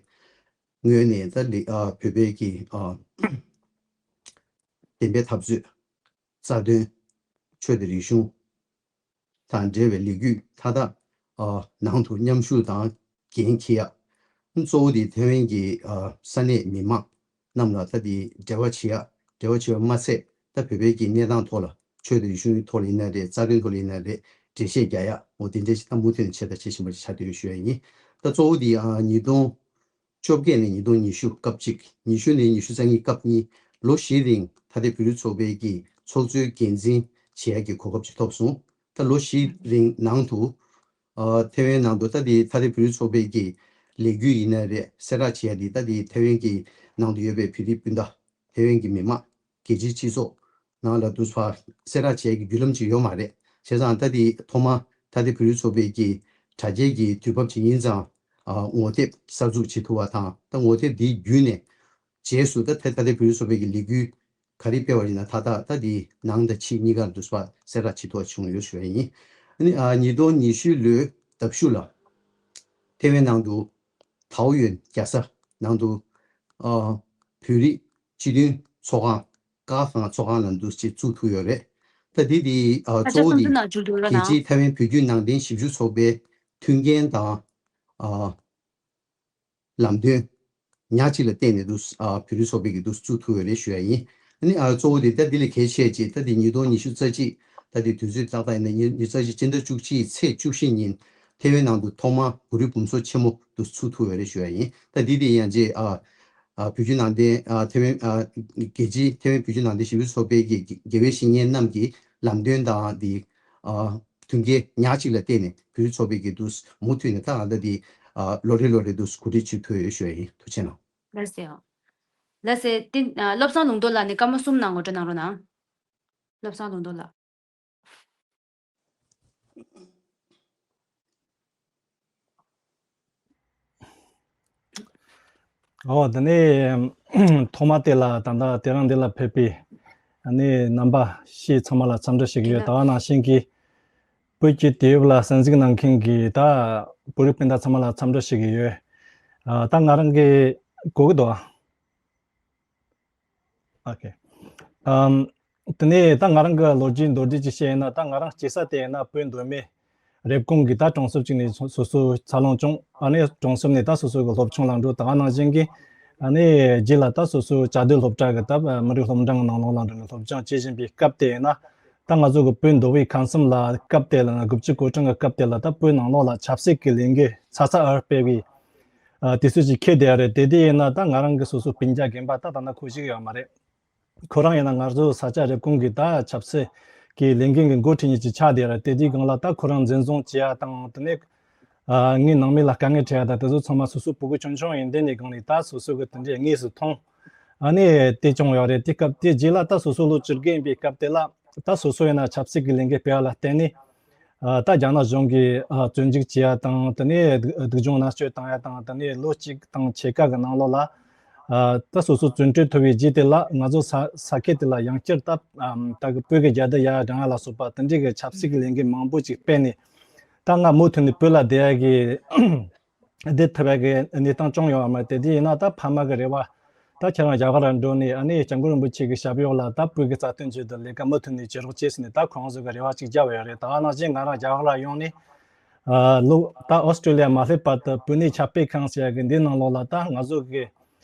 ངོས་ནས་ད་ལི་ཨ་བོད་པའི་གི་ཨ་བདེན་པའི་འཐབ་རྩོད། རྩ་དོན། ཆོས་དང་རིག་གཞུང་དང་འབྲེལ་བའི་ལས་འགུལ་མཐའ་དག་ཨ་ནང་དུ་མཉམ་ཞུགས་དང་འགན་འཁྱེར་ཡ། གཙོ་བོ་དེ་ཐའེ་ཝན་གྱི་ཨ་ས་གནས་མི་མང་རྣམས་ལ་ད་དེ་འབྲེལ་བ་བྱེད་ཡ། འབྲེལ་བ་བྱེད་པ་མ་ཚད་ད་བོད་པའི་གི་གནས་སྟངས་ཐོག་ལ་ཆོས་དང་རིག་གཞུང་གི་ཐོག་ལ་ཡིན་ན་རེད། རྩ་དོན་ཐོག་ལ་ཡིན་ན་རེད། འགྲེལ་བཤད་རྒྱག་ཡ། འོ་དེ་འདྲའི་ཞིག་ད་མུ་མཐུད་ནས་བྱས་དང་བྱེད་བཞིན་པ་ཞིག་ཆགས་བསྡད་ཡོད་ཞུ་ཡ་ཡིན། ད་གཙོ་བོ་དེ་ཨ་ཉིས་སྟོང་བཅོ་བརྒྱད་ནས་ཉིས་སྟོང་ཉི་ཤུ་སྐབས་གཅིག་ཉི་ཤུ་ནས་ཉི་ཤུ་རྩ་གཉིས་སྐབས་གཉིས། ལོ་བཞིའི་རིང་ཐ་དད་བོད་རིགས་ཚོགས་པའི་གི་ཚོགས་གཙོའི་འགན་འཛིན་བྱེད་ཡ་གི་གོ་སྐབས་ཅིག་ཐོབ་སོང་། ད་ལོ་བཞིའི་རིང་ནང་དུ་ཨ་ཐའེ་ཝན་ནང་དུ་ད་དེ་ཐ་དད་བོད་རིགས་ཚོགས་པའི་གི་ལས་འགུལ་ཡིན་ན་རེད། གསལ་བསྒྲགས་བྱེད་ཡ་དེ་ད་དེ་ཐའེ་ཝན་གི་ནང་དུ་ཡོད་པའི་བོད་རིགས་སྤུན་ཟླ་ཐའེ་ཝན་གི་མི་མང་རྒྱལ་སྤྱིའི་སྤྱི་ཚོགས་ནང་ལ་དུ་ཕར་གསལ་བསྒྲགས་བྱེད་ཀྱི་བརྒྱུད་ལམ་ཅིག་ཡོད་མ་རེད། བྱས་ཙང་ད་དེ་ཐོག་མ་ད་དེ་བོད་རིགས་ཚོགས་པའི་གི་དྲ་རྒྱའི་གི་དུས་བབ་ཅིག་ཡིན་ཙང་ཨ་ངོ་དེབ་གསར་འཛུགས་བྱེད་ཐུབ་པ་དང་། ད་ངོ་དེབ་འདི་བརྒྱུད་ནས་རྗེས་སུ་ད་ད་ད་དེ་བོད་རིགས་ཚོགས་པའི་གི་ལས་འགུལ་ག་རེ་སྤེལ་བ་ཡིན་ན་ད་ད་ད་དེ་ནང་དང་ཕྱི་གཉིས་ཀར་དུ་ཕར་གསལ་བསྒྲགས་བྱེད་ཐུབ་པ་བྱུང་ཡོད་ཞུ་བ་ཡིན། ཨ་ནི་ཨ་ཉིས་སྟོང་ཉི་ཤུ་ལོའི་ཟླ་གཞུག་ལ་ཐའེ་ཝན་ནང་དུ་ཐའོ་ཡོན་རྒྱལ་ས་ནང་དུ་ཨ་བོད་རིགས་སྤྱི་མཐུན་ཚོགས་ཁང་། ཀ་ཁང་ཚོགས་ཁང་ལ་འདུ་བྱེད་བཙུགས་ཐུབ་ཡོད་རེད། ད་དེ་དེ་ཨ་ཨ་ཅག་གཙོ་བོ་དེ་སུན་ཙི་ནག་ཇུ་ལུ་ར་རྒྱལ་ནང་སྤྱིའི་ཐའེ་ཝན་བོད་བརྒྱུད་ནང་བསྟན་ཞིབ་འཇུག་ཚོགས་པའི་མཐུན་རྐྱེན་དང་ཨ་ ལམ་སྟོན་ཉག་གཅིག་ལ་བརྟེན་ནས་འདུག་ཨ་བོད་རིགས་ཚོགས་པའི་གི་འདུག་བཙུགས་ཐུབ་ཡོད་རེད་ཞུ་ཡ་ཡིན། ཨ་ནི་ཨ་གཙོ་བོ་དེ་ད་འདི་ལས་གལ་ཆེ་ཅིག་ད་འདི་ཉིས་སྟོང་ཉི་ཤུ་རྩ་གཅིག་ད་འདི་དུས་ཚོད་ཏག་ཏག་ཡིན་ན་ཉི་ཉི་ཤུ་རྩ་གཅིག་སྤྱི་ཟླ་བཅུ་གཅིག་ཚེས་བཅུ་བཞི་ཉིན་ཐེ་ཝན་ནང་དུ་ཐོག་མར་བོད་རིགས་བུམ་གསོ་ཆེན་མོ་འདུག་བཙུགས་ཐུབ་ཡོད་རེད་ཞུ་ཡ་ཡིན། ད་འདི་དེ་ཡང་རྗེས་ཨ་ཨ་བོད་བརྒྱུད་ནང་བསྟན་ཨ་ཐེ་ཝན་ཨ་རྒྱལ་སྤྱིའི་ཐེ་ཝན་བོད་བརྒྱུད་ནང་བསྟན་ཞིབ་འཇུག་ཚོགས་པའི་གི་དགེ་བའི་བཤེས་གཉེན་རྣམས་ཀྱི་ལམ་སྟོན་དང་འདི་ཨ་མཐུན་རྐྱེན་ཉག་གཅིག་ལ་བརྟེན་ནས་བོད་རིགས་ཚོགས་པའི་གི་འདུག་མུ་མཐུད་ནས་ད་ང་ད་འདི་ཨ་ལོ་རེ་ལོ་རེ་འདུག་གོ་སྒྲིག་བྱེད་ཐུབ་ཡོད་ཞུ་ཡ་ཡིན། ཐུགས་རྗེ་གནང་། ལགས་སོ། ལགས་སོ། དེ་ཨ་བློ་བཟང་ལུང་རྟོགས་ལགས་ནས་སྐར་མ་གསུམ་ནང་ངོ་སྤྲོད་གནང་རོགས་གནང་། བློ་བཟང་ལུང་རྟོགས་ལགས། ཨོ་དེ་ནས་ཐོག་མ་དེ་ལ་ད་ལྟ་དེ་རིང་འདི་ལ་ཕེབས་པའི་ཨ་ནི་རྣམ་པ་ཤེས་ཚང་མ་ལ་འཚམས་འདྲི་ཞུ་གི་ཡོད། ད་ག་ནང་བཞིན་གྱི་བོད་ཀྱི་དུས་བབ་ལ་གསན་གཟིགས་གནང་མཁན་གྱི་ད་བོད་རིགས་སྤུན་ཟླ་ཚང་མ་ལ་འཚམས་འདྲི་ཞུ་གི་ཡོད། ཨ་ད་ང་རང་གི་གོ་གི་འདུག་ཨ། ཨོ་ཁེ། ཨམ། དེ་ནས་ད་ང་རང་གི་ལོ་རྒྱུས་མདོར་བསྡུས་ཅིག་བཤད་ཡིན་ན། ད་ང་རང་སྐྱེས་ས་དེ་ཡིན་ན་བོད་མདོ་སྨད་རེབ་གོང་གི་ད་གྲོང་གསེབ་ཅིག་ནས་སོ་སོ་འཚར་ལོངས་བྱུང་། ཨ་ནི་གྲོང་གསེབ་ནས་ད་སོ་སོ་གི་སློབ་ཆུང་ལ་འགྲོ། ད་ག་ནང་བཞིན་གྱི་ཨ་ནི་རྗེས་ལ་ད་སོ་སོའི་བཅའ་སྡོད་སློབ་གྲྭ་གི་ད་མི་རིགས་སློབ་འབྲིང་གི་ནང་ལོགས་ལ་འགྲོ་ནས་སློབ་སྦྱོང་བྱེད་བཞིན་པའི་སྐབས་དེ་ཡིན་ན། ད་ང་ཚོ་གི་བོད་མདོ་དབུས་ཁམས་གསུམ་ལ་སྐབས་དེ་ལ་དགུ་བཅུ་གོ་གྲངས་ཀྱི་སྐབས་དེ་ལ་ད་བོད་ནང་ལོགས་ལ་ཆབ་སྲིད་ཀྱི་ལས་འགུལ་ཚ་ཚ་འུར་སྤེལ་བའི་ཨ་དུས་ཚོད་ཅིག་འཁེལ་བསྡད་ཡོད་རེད། དེ་དུས་ཡིན་ན་ད་ང་རང་གི་སོ་སོའི་སྤུན་ཀྱག་རྒན་པ་ད་ད་ལྟ་ཁོ་ཞིག་ཡོད་མ་རེད། ཁོ་རང་ཡིན་ན་ང་ཚོ་ས་ཆ་རེབ་གོང་གི་ད་ཆབ་སྲིད་ཀྱི་ལས་འགུལ་གྱི་འགོ་ཁྲིད་མཁན་ཅིག་ཆགས་བསྡད་ཡོད་རེད། དེ་དུས་སྒང་ལ་ད་ཁོ་རང་འཛིན་བཟུང་བྱེད་ཡ་དང་། དེ་ནས་ཨ་ངའི་ནང་མི་ལ་དཀའ་ངལ་འཕྲད་ཡ་ད་དེ་ཚོ་ཚང་མ་སོ་སོ་ཕྲུ་གུ་ཆུང་ཆུང་ཡིན་དུས་ནས་སྒང་ནས་ད་སོ་སོ་གི་དེ་འདྲའི་དངོས་སུ་མཐོང་། ཨ་ནི་དེ་བྱུང་ཡོད་རེད། དེ་སྐབས་དེ་རྗེས་ལ་ད་སོ་སོ་ལོ་བཅུ་དགུ་ཡིན་པའི་སྐབས་དེ་ལ་ད་སོ་སོ་ཡིན་ན་ཆབ་སྲིད་ཀྱི་ལས་འགུལ་སྤེལ་བ་ལ་བརྟེན་ནས། ཨ་ད་རྒྱ་ནག་གཞུང་གིས་ཨ་བཙོན་འཇུག་བྱེད་ཡ་དང་། དེ་ནས་སྡུག་སྡུག་སྦྱོང་མནར་གཅོད་བཏང་ཡ་དང་། དེ་ནས་ལོ་གཅིག་དང་ཕྱེད་ཀ་གི་ནང་ལོགས་ལ་ཨ་ད་སོ་སོ་བཙོན་གྲོལ་ཐོབ་པའི་རྗེས་དེ་ལ་ང་ཚོ་ས་ས་ཁུལ་དེ་ལ་ཡང་བསྐྱར་ད་ཨམ་ད་གི་བོད་ཀྱི་རྒྱལ་དར་ཡར་བསྒྲེངས་ཡ་ལ་སོགས་པ་དེ་འདྲའི་གི་ཆབ་སྲིད་ཀྱི་ལས་འགུལ་མང་པོ་ཅིག་སྤེལ་ནས། ད་ང་མུ་མཐུད་ནས་བོད་ལ་བསྡད་ཡ་གི་བསྡད་ཐུབ་པའི་གི་གནས་སྟངས་བྱུང་ཡོད་མ་རེད། དེ་དུས་ཡིན་ན་ད་ཕ་མ་གི་རེ་བ། ད་ཁྱེད་རང་རྒྱ་གར་ལ་འགྲོ་ནས་ཨ་ནི་སྐྱབས་མགོན་རིན་པོ་ཆེ་གི་ཞབས་གཡོག་ལ་ད་བོད་ཀྱི་རྩ་དོན་ཆེད་དུ་ལས་ཀ་མུ་མཐུད་ནས་བྱེད་རོགས་བྱེད་ཟེར་ནས་ད་ཁོང་ཚོ་གི་རེ་བ་ཅིག་བརྒྱབ་ཡོད་རེད། ད་ག་ནང་བཞིན་ང་རང་རྒྱ་གར་ལ་ཡོང་ནས་ཨ་ལོ་ད་ཨོ་སི་ཀྲི་ལི་ཡ་མ་སླེབས་བར་དུ་བོད་ནས་ཁྱབ་སྤེལ་ཁང་ཟེར་ཡ་གི་འདིའི་ནང་ལོགས་ལ་ད་ང་ཚོ་གི་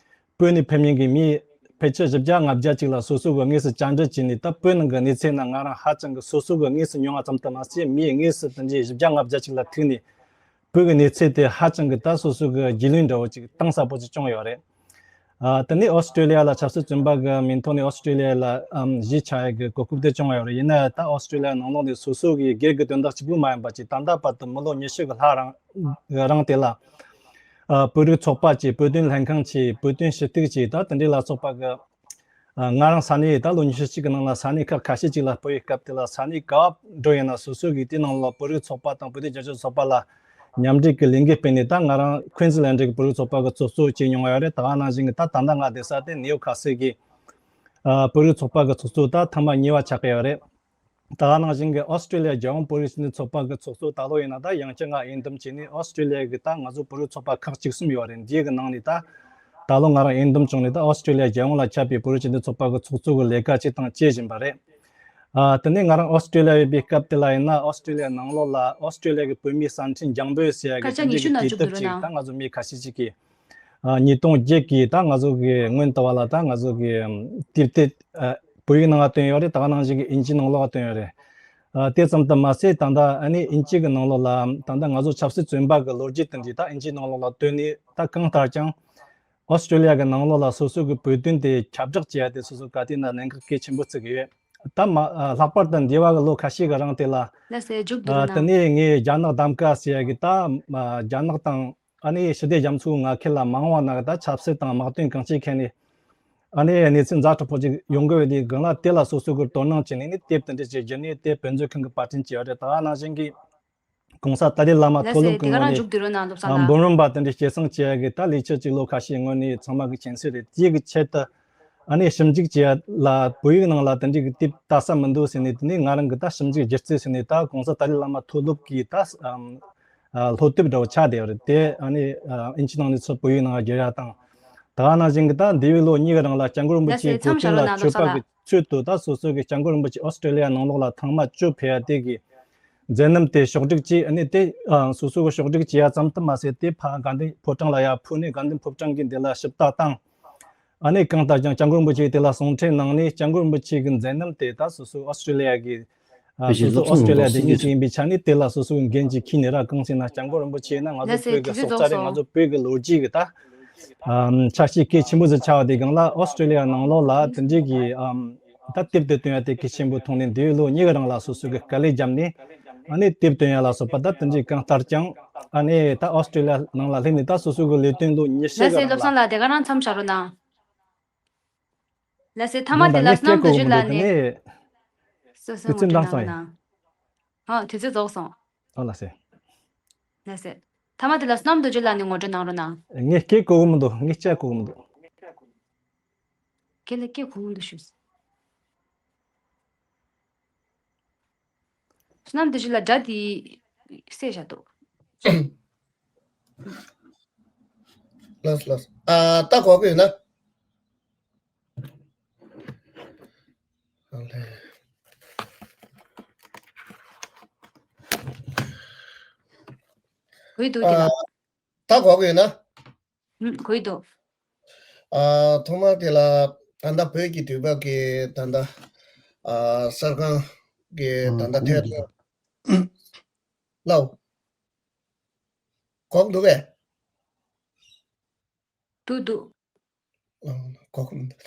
བོད་ནས་ཕེབས་མཁན་གྱི་མི་ཕལ་ཆེར་བཞི་བརྒྱ་ལྔ་བརྒྱ་ཅིག་ལ་སོ་སོ་གི་དངོས་སུ་བཅར་འདྲི་བྱས་ནས། ད་བོད་ནང་གི་གནས་ཚུལ་ནི་ང་རང་ཧ་ཅང་གི་སོ་སོ་གི་དངོས་སུ་མྱོང་བ་ཙམ་དུ་མ་ཟད། མིའི་དངོས་སུ་དེ་འདྲའི་བཞི་བརྒྱ་ལྔ་བརྒྱ་ཅིག་ལ་ཐུག་ནས། བོད་ཀྱི་གནས་ཚུལ་དེ་ཧ་ཅང་གི་ད་སོ་སོ་གི་རྒྱུས་ལོན་འདྲ་བོ་ཅིག་གཏིང་ཟབ་པོ་ཅིག་བྱུང་ཡོད་རེད། ཨ་དེ་ནས་ཨོ་སི་ཀྲི་ལི་ཡ་ལ་ཆབ་སྲིད་བཙོན་པ་གི་མིང་ཐོག་ནས་ཨོ་སི་ཀྲི་ལི་ཡ་ལ་ཨམ་གཞིས་ཆགས་ཡ་གི་གོ་སྐབས་དེ་བྱུང་ཡོད་རེད། ཡིན་ན་ད་ཨོ་སི་ཀྲི་ལི་ཡ་ནང་ལོགས་ནས་སོ་སོ་གི་སྒེར་གྱི་དོན་དག་གཅིག་པུ་མ་ཡིན་པ་ཅིག་ད་ལྟ་བར་དུ་མི་ལོ་ཉི་ཤུ་གི་ལྷག་རིང་རིང་དེ་ལ་ཨ་བོད་རིགས་ཚོགས་པ་བྱས། བོད་དོན་ལྷན་ཁང་བྱས། བོད་དོན་ཞུ་གཏུག་བྱས། ད་དེ་འདྲའི་ལ་སོགས་པ་གི་ཨ་ང་རང་ས་གནས་ད་ལོ་ཉི་ཤུ་གཅིག་གི་ནང་ལ་ས་གནས་ཁག་ཁ་ཤས་ཅིག་ལ་སྤོས་པའི་སྐབས་དེ་ལ། ས་གནས་ག་བ་འགྲོ་ཡིན་ན་སོ་སོ་གིས་དེའི་ནང་ལ་བོད་རིགས་ཚོགས་པ་དང་བོད་དོན་རྒྱབ་སྐྱོར་ཚོགས་པ་ལ་མཉམ་འབྲེལ་གྱི་ལས་འགུལ་སྤེལ་ནས། ད་ང་རང་ཁུན་སི་ལན་ཌི་གི་བོད་རིགས་ཚོགས་པ་གི་ཚོགས་གཙོ་བྱས་མྱོང་ཡོད་རེད། ད་ག་ནང་བཞིན་གྱི་ད་ད་ལྟ་ང་བསྡད་ས་དེ་ནེའུ་ཁ་སི་གི་ཨ་བོད་རིགས་ཚོགས་པ་གི་ཚོགས་གཙོ་ད་ཐེངས་མ་གཉིས་པ་ཆགས་ཀྱི་ཡོད་རེད། ད་ག་ནང་བཞིན་གྱི་ཨོ་སི་ཀྲི་ལི་ཡ་རྒྱལ་ཡོངས་བོད་རིགས་སྤྱི་མཐུན་ཚོགས་པ་གི་ཚོགས་གཙོ་ད་ལོ་ཡིན་ན་ད་ཡང་བསྐྱར་ང་འོས་འདེམས་བྱས་ནས། ཨོ་སི་ཀྲི་ལི་ཡ་གི་ད་ང་ཚོ་བོད་རིགས་ཚོགས་པ་ཁག་བཅུ་གསུམ་ཡོད་རེད། འདིའི་གི་ནང་ནས་ད་ད་ལོ་ང་རང་འོས་འདེམས་བྱུང་ནས། ད་ཨོ་སི་ཀྲི་ལི་ཡ་རྒྱལ་ཡོངས་ལ་ཁྱབ་པའི་བོད་རིགས་སྤྱི་མཐུན་ཚོགས་པ་གི་ཚོགས་གཙོ་གི་ལས་ཀ་བྱེད་དང་བྱེད་བཞིན་པ་རེད། ཨ་དེ་ནས་ང་རང་ཨོ་སི་ཀྲི་ལི་ཡ་ཡོད་པའི་སྐབས་དེ་ལ་ཡིན་ན། ཨོ་སི་ཀྲི་ལི་ཡ་ནང་ལོགས་ལ་ཨོ་སི་ཀྲི་ལི་ཡ་གི་བོད་མིའི་གསར་འཕྲིན་རྒྱང་འབོད་ཟེར་ཡ་གི་སྐར་ཆ་དེ་འདྲའི་ཉི་ཤུ་གི་ནང་དུས་བཅུག་དེབ་དགོས་ཅིག་ན། ད་ང་ཚོ་མི་ཁ་ཤས་ཅིག་གིས་ཨ་ཉིས་སྟོང་བརྒྱད་ཀྱི་ད་ང་ཚོ་གི་སྔོན་དུ་བ་ལ་ད་ང་ཚོ་གི་ཨམ་དེབ་དེ་ཨ་བོད་ཡིག་ནང་ལ་བཏོན་ཡོད་རེད། ད་ག་ནང་བཞིན་གྱི་ཨིན་ཇིའི་ནང་ལོགས་ལ་བཏོན་ཡོད་རེད། ཨ་དེ་ཙམ་དུ་མ་ཟད། ད་ལྟ་ཨ་ནི་ཨིན་ཇི་གི་ནང་ལོགས་ལ་ད་ལྟ་ང་ཚོ་ཆབ་སྲིད་བཙོན་པ་གི་ལོ་རྒྱུས་དེ་འདྲ་ད་ཨིན་ཇིའི་ནང་ལོགས་ལ་བཏོན་ནས། ད་གང་ལྟར་ཀྱང་ཨོ་སི་ཀྲི་ལི་ཡ་གི་ནང་ལོགས་ལ་སོ་སོ་གི་བོད་དོན་དེ་ཁྱབ་བསྒྲགས་བྱེད་ཡ་དེ་སོ་སོ་ག་དུས་ན་གནད་འགག་གལ་ཆེན་པོ་བརྩི་གི་ཡོད། ད་མ་ཨ་ལྷག་པར་དུ་འདས་པ་གི་ལོ་ཁ་ཤས་ཀྱི་རིང་དེ་ལ། ལགས་སེ། མཇུག་བསྡུ་ཨ་རོགས་དེ་གནང་། ནས་ངས་རྒྱ་ནག་གདམ་ག་ཟེར་ཡ་གི་ད་ཨ་རྒྱ་ནག་དང་ཨ་ནི་ཞི་བདེ་རྒྱ་མཚོའི་མངའ་ཁུལ་ལ་མ་འོངས་པ་ན་གི་ད་ཆབ་སྲིད་དང་དམག་དོན་གང་ཅིའི་ཐད་ནས་ཨ་ནི་གནས་ཚུལ་ཛ་དྲག་པོ་ཅིག་ཡོང་གི་ཡོད་དུས་སྒང་ལ། དེ་ལ་སོ་སོ་གི་དོ་སྣང་བྱས་ནས་ནི་དེབ་དེ་འདྲ་ཅིག་བརྒྱུད་ནས་དེབ་བེད་སྤྱོད་མཁན་གྱི་པར་སྐྲུན་བྱས་ཡོད་རེད། ད་ག་ནང་བཞིན་གྱི་གོང་ས་ཏཱ་ལའི་བླ་མ་ལགས་མཐོ་སློབ་སེ། ཀྱི་དེ་ག་ངོས་རང་ནས་མཇུག་བསྡུ་རོགས་གནང་། བློ་བཟང་ཨ་ལགས། འབུམ་རམས་པ་དེ་འདྲ་སྐྱེད་སྲིང་བྱེད་ཡ་གི་ད་ལས་འཆར་ཅིག་ལོ་ཁ་ཤས་སྔོན་ནས་ཚང་མ་གི་མཁྱེན་གསལ་རེད། དེ་གི་ཆེད་དུ་ཨ་ནི་ཞིབ་འཇུག་བྱེད་ཡ་ལ་བོད་ཡིག་ནང་ལ་དེ་འདྲའི་གི་དེབ་ལྟ་ས་མི་འདུག་ཟེར་ནས། དེ་ནས་ང་རང་གི་ད་ཞིབ་འཇུག་སྒྱུ་རྩལ་ཟེར་ནས་ད་གོང་ས་ཏཱ་ལའི་བླ་མ་མཐོ་སློབ་ཀྱི་ད་ཨམ་ཨ་སློབ་དེབ་འདྲ་བོ་ཆགས་བསྡད་ཡོད་རེད། དེ་ཨ་ནི་ཨ་ཨིན་ཇི་ནང་ནས་ཚུར་བོད་ཡིག་ནང་བསྒྱུར་ཡ་དང་། ད་ག་ནང་བཞིན་གྱི་ད་འདས་པའི་ལོ་གཉིས་ཀྱི་རིང་ལ་སྐྱབས་མགོན་རིན་པོ་ལགས་སེ། ཆེའི་གོ་མཚམས་བྱ་སྟོན་ལ་ལ་ལོ་ཆོས་པ་གསར་གི་ཚུལ་དུ་ད་སོ་སོ་གི་སྐྱབས་མགོན་རིན་པོ་ཆེ་ཨོ་སི་ཀྲི་ལི་ཡ་ནང་ལོགས་ལ་ཐེངས་མ་བཅུ་ཕེབས་ཡ་དེ་གི་ མཛད་རྣམ་དེ་ཕྱོགས་སྒྲིག་བྱས། ཨ་ནི་དེ་ཨ་སོ་སོ་གི་ཕྱོགས་སྒྲིག་བྱས་ཡ་ཙམ་དུ་མ་ཟད། དེ་ཕ་དགའ་ལྡན་ཕོ་བྲང་ལ་ཡ་ཕུལ་ནས། དགའ་ལྡན་ཕོ་བྲང་གིས་འདི་ལ་ཞིབ་ལྟ་བཏང་། ཨ་ནི་གང་ལྟར་ཀྱང་སྐྱབས་མགོན་རིན་པོ་ཆེས་དེ་ལ་གསུང་འཕྲིན་གནང་ནས། སྐྱབས་མགོན་རིན་པོ་ཆེ་གི་མཛད་རྣམ་དེ་ད་སོ་སོ་ཨོ་སི་ཀྲི་ལི་ཡ་གི་ཨ་སོ་སོ་ཨོ་སི་ཀྲི་ལི་ཡ་སྡོད་མཁན་ཞིག་ཡིན་པའི་ཆ་ནས། དེ་ལ་སོ་སོའི་འགན་ཅིག་འཁྱེར་ནས་ར། གང་ཟེར་ན་སྐྱབས་མགོན་རིན་པོ་ཆེ་ཡིན་ན་ང་ཚོ་བོད་ཀྱི་སྲོག་རྩ་རེད། ང་ཚོ་བོད་ཀྱི་ལོ་རྒྱུས་ཀྱི་ད་ཨམ་ཆ་ཤས་གལ་ཆེན་པོ་ཟིག་ཆགས་པ་དེ་སྒང་ལ། ཨོ་སི་ཀྲི་ལི་ཡ་ནང་ལོགས་ལ་དེ་འདྲའི་གི་ཨམ་ད་དེབ་དེ་བཏོན་ཡ་དེ་གལ་ཆེན་པོ་མཐོང་ནས། འདས་པའི་ལོ་གཉིས་ཀྱི་རིང་ལ་སོ་སོ་གི་དཀའ་ལས་བརྒྱབ་ནས། ཨ་ནི་དེབ་བཏོན་ཡ་ལ་སོགས་པ་ད་དེ་འདྲའི་གང་ལྟར་ཀྱང་། ཨ་ནི་ད་ཨོ་སི་ཀྲི་ལི་ཡ་ནང་ལ་སླེབས་ནས་ད་སོ་སོ་གི་ལས་དོན་ལོ་ཉི་ཤུ་ལགས་གི་སེ། རིང་བློ་ལ། བཟང་ལགས། དེ་ག་རང་མཚམས་བཞག་རོགས་གནང་། ལགས་སེ། མཐའ་མ་མ་དེ་ལ་བསོད་ནམས་རྡོ་རྗེ་ལགས་ནས། སོ་སོའི་དུས་ངོ་ཚོད་སྤྲོད་གནང་རོགས་གནང་། ཨ། དུས་ཚོད་རྫོགས་སོང་། ཨོ་ལགས་སེ། ལགས་སེ། མཐའ་མ་དེ་ལ་བསོད་ནམས་རྡོ་རྗེ་ལགས་ནས་ངོ་སྤྲོད་གནང་རོགས་གནང་། ངས་སྐད་གོ་གི་མི་འདུག་ངས་སྐད་གོ་གི་མི་འདུག་ཁྱེད་ལ་སྐད་གོ་གི་མི་འདུག་ཞུ། བསོད་ནམས་རྡོ་རྗེ་ལགས། སྒྲ་དེ་བསད་བཞག་འདུག་ལགས་སོ། ལགས་སོ། ཨ། ད་གོ་གི་ཡོད་ན། ཨ་ལས། གོ་གི་འདུག་ཨ། དེ་ལ། ད་གོ་གི་ཡོད་ན། ཨུམ། གོ་གི་འདུག་ཨ། ཐོག་མར་དེ་ལ་ད་ལྟ་བོད་ཀྱི་དུས་བབ་ཀྱི་ད་ལྟ་ཨ་གསར་ཁང་གི་ད་ལྟ་ཐད་དུ། ལགས། གོ་གི་འདུག་གས། འདུག་འདུག་ཨ། གོ་གི་མི་འདུག་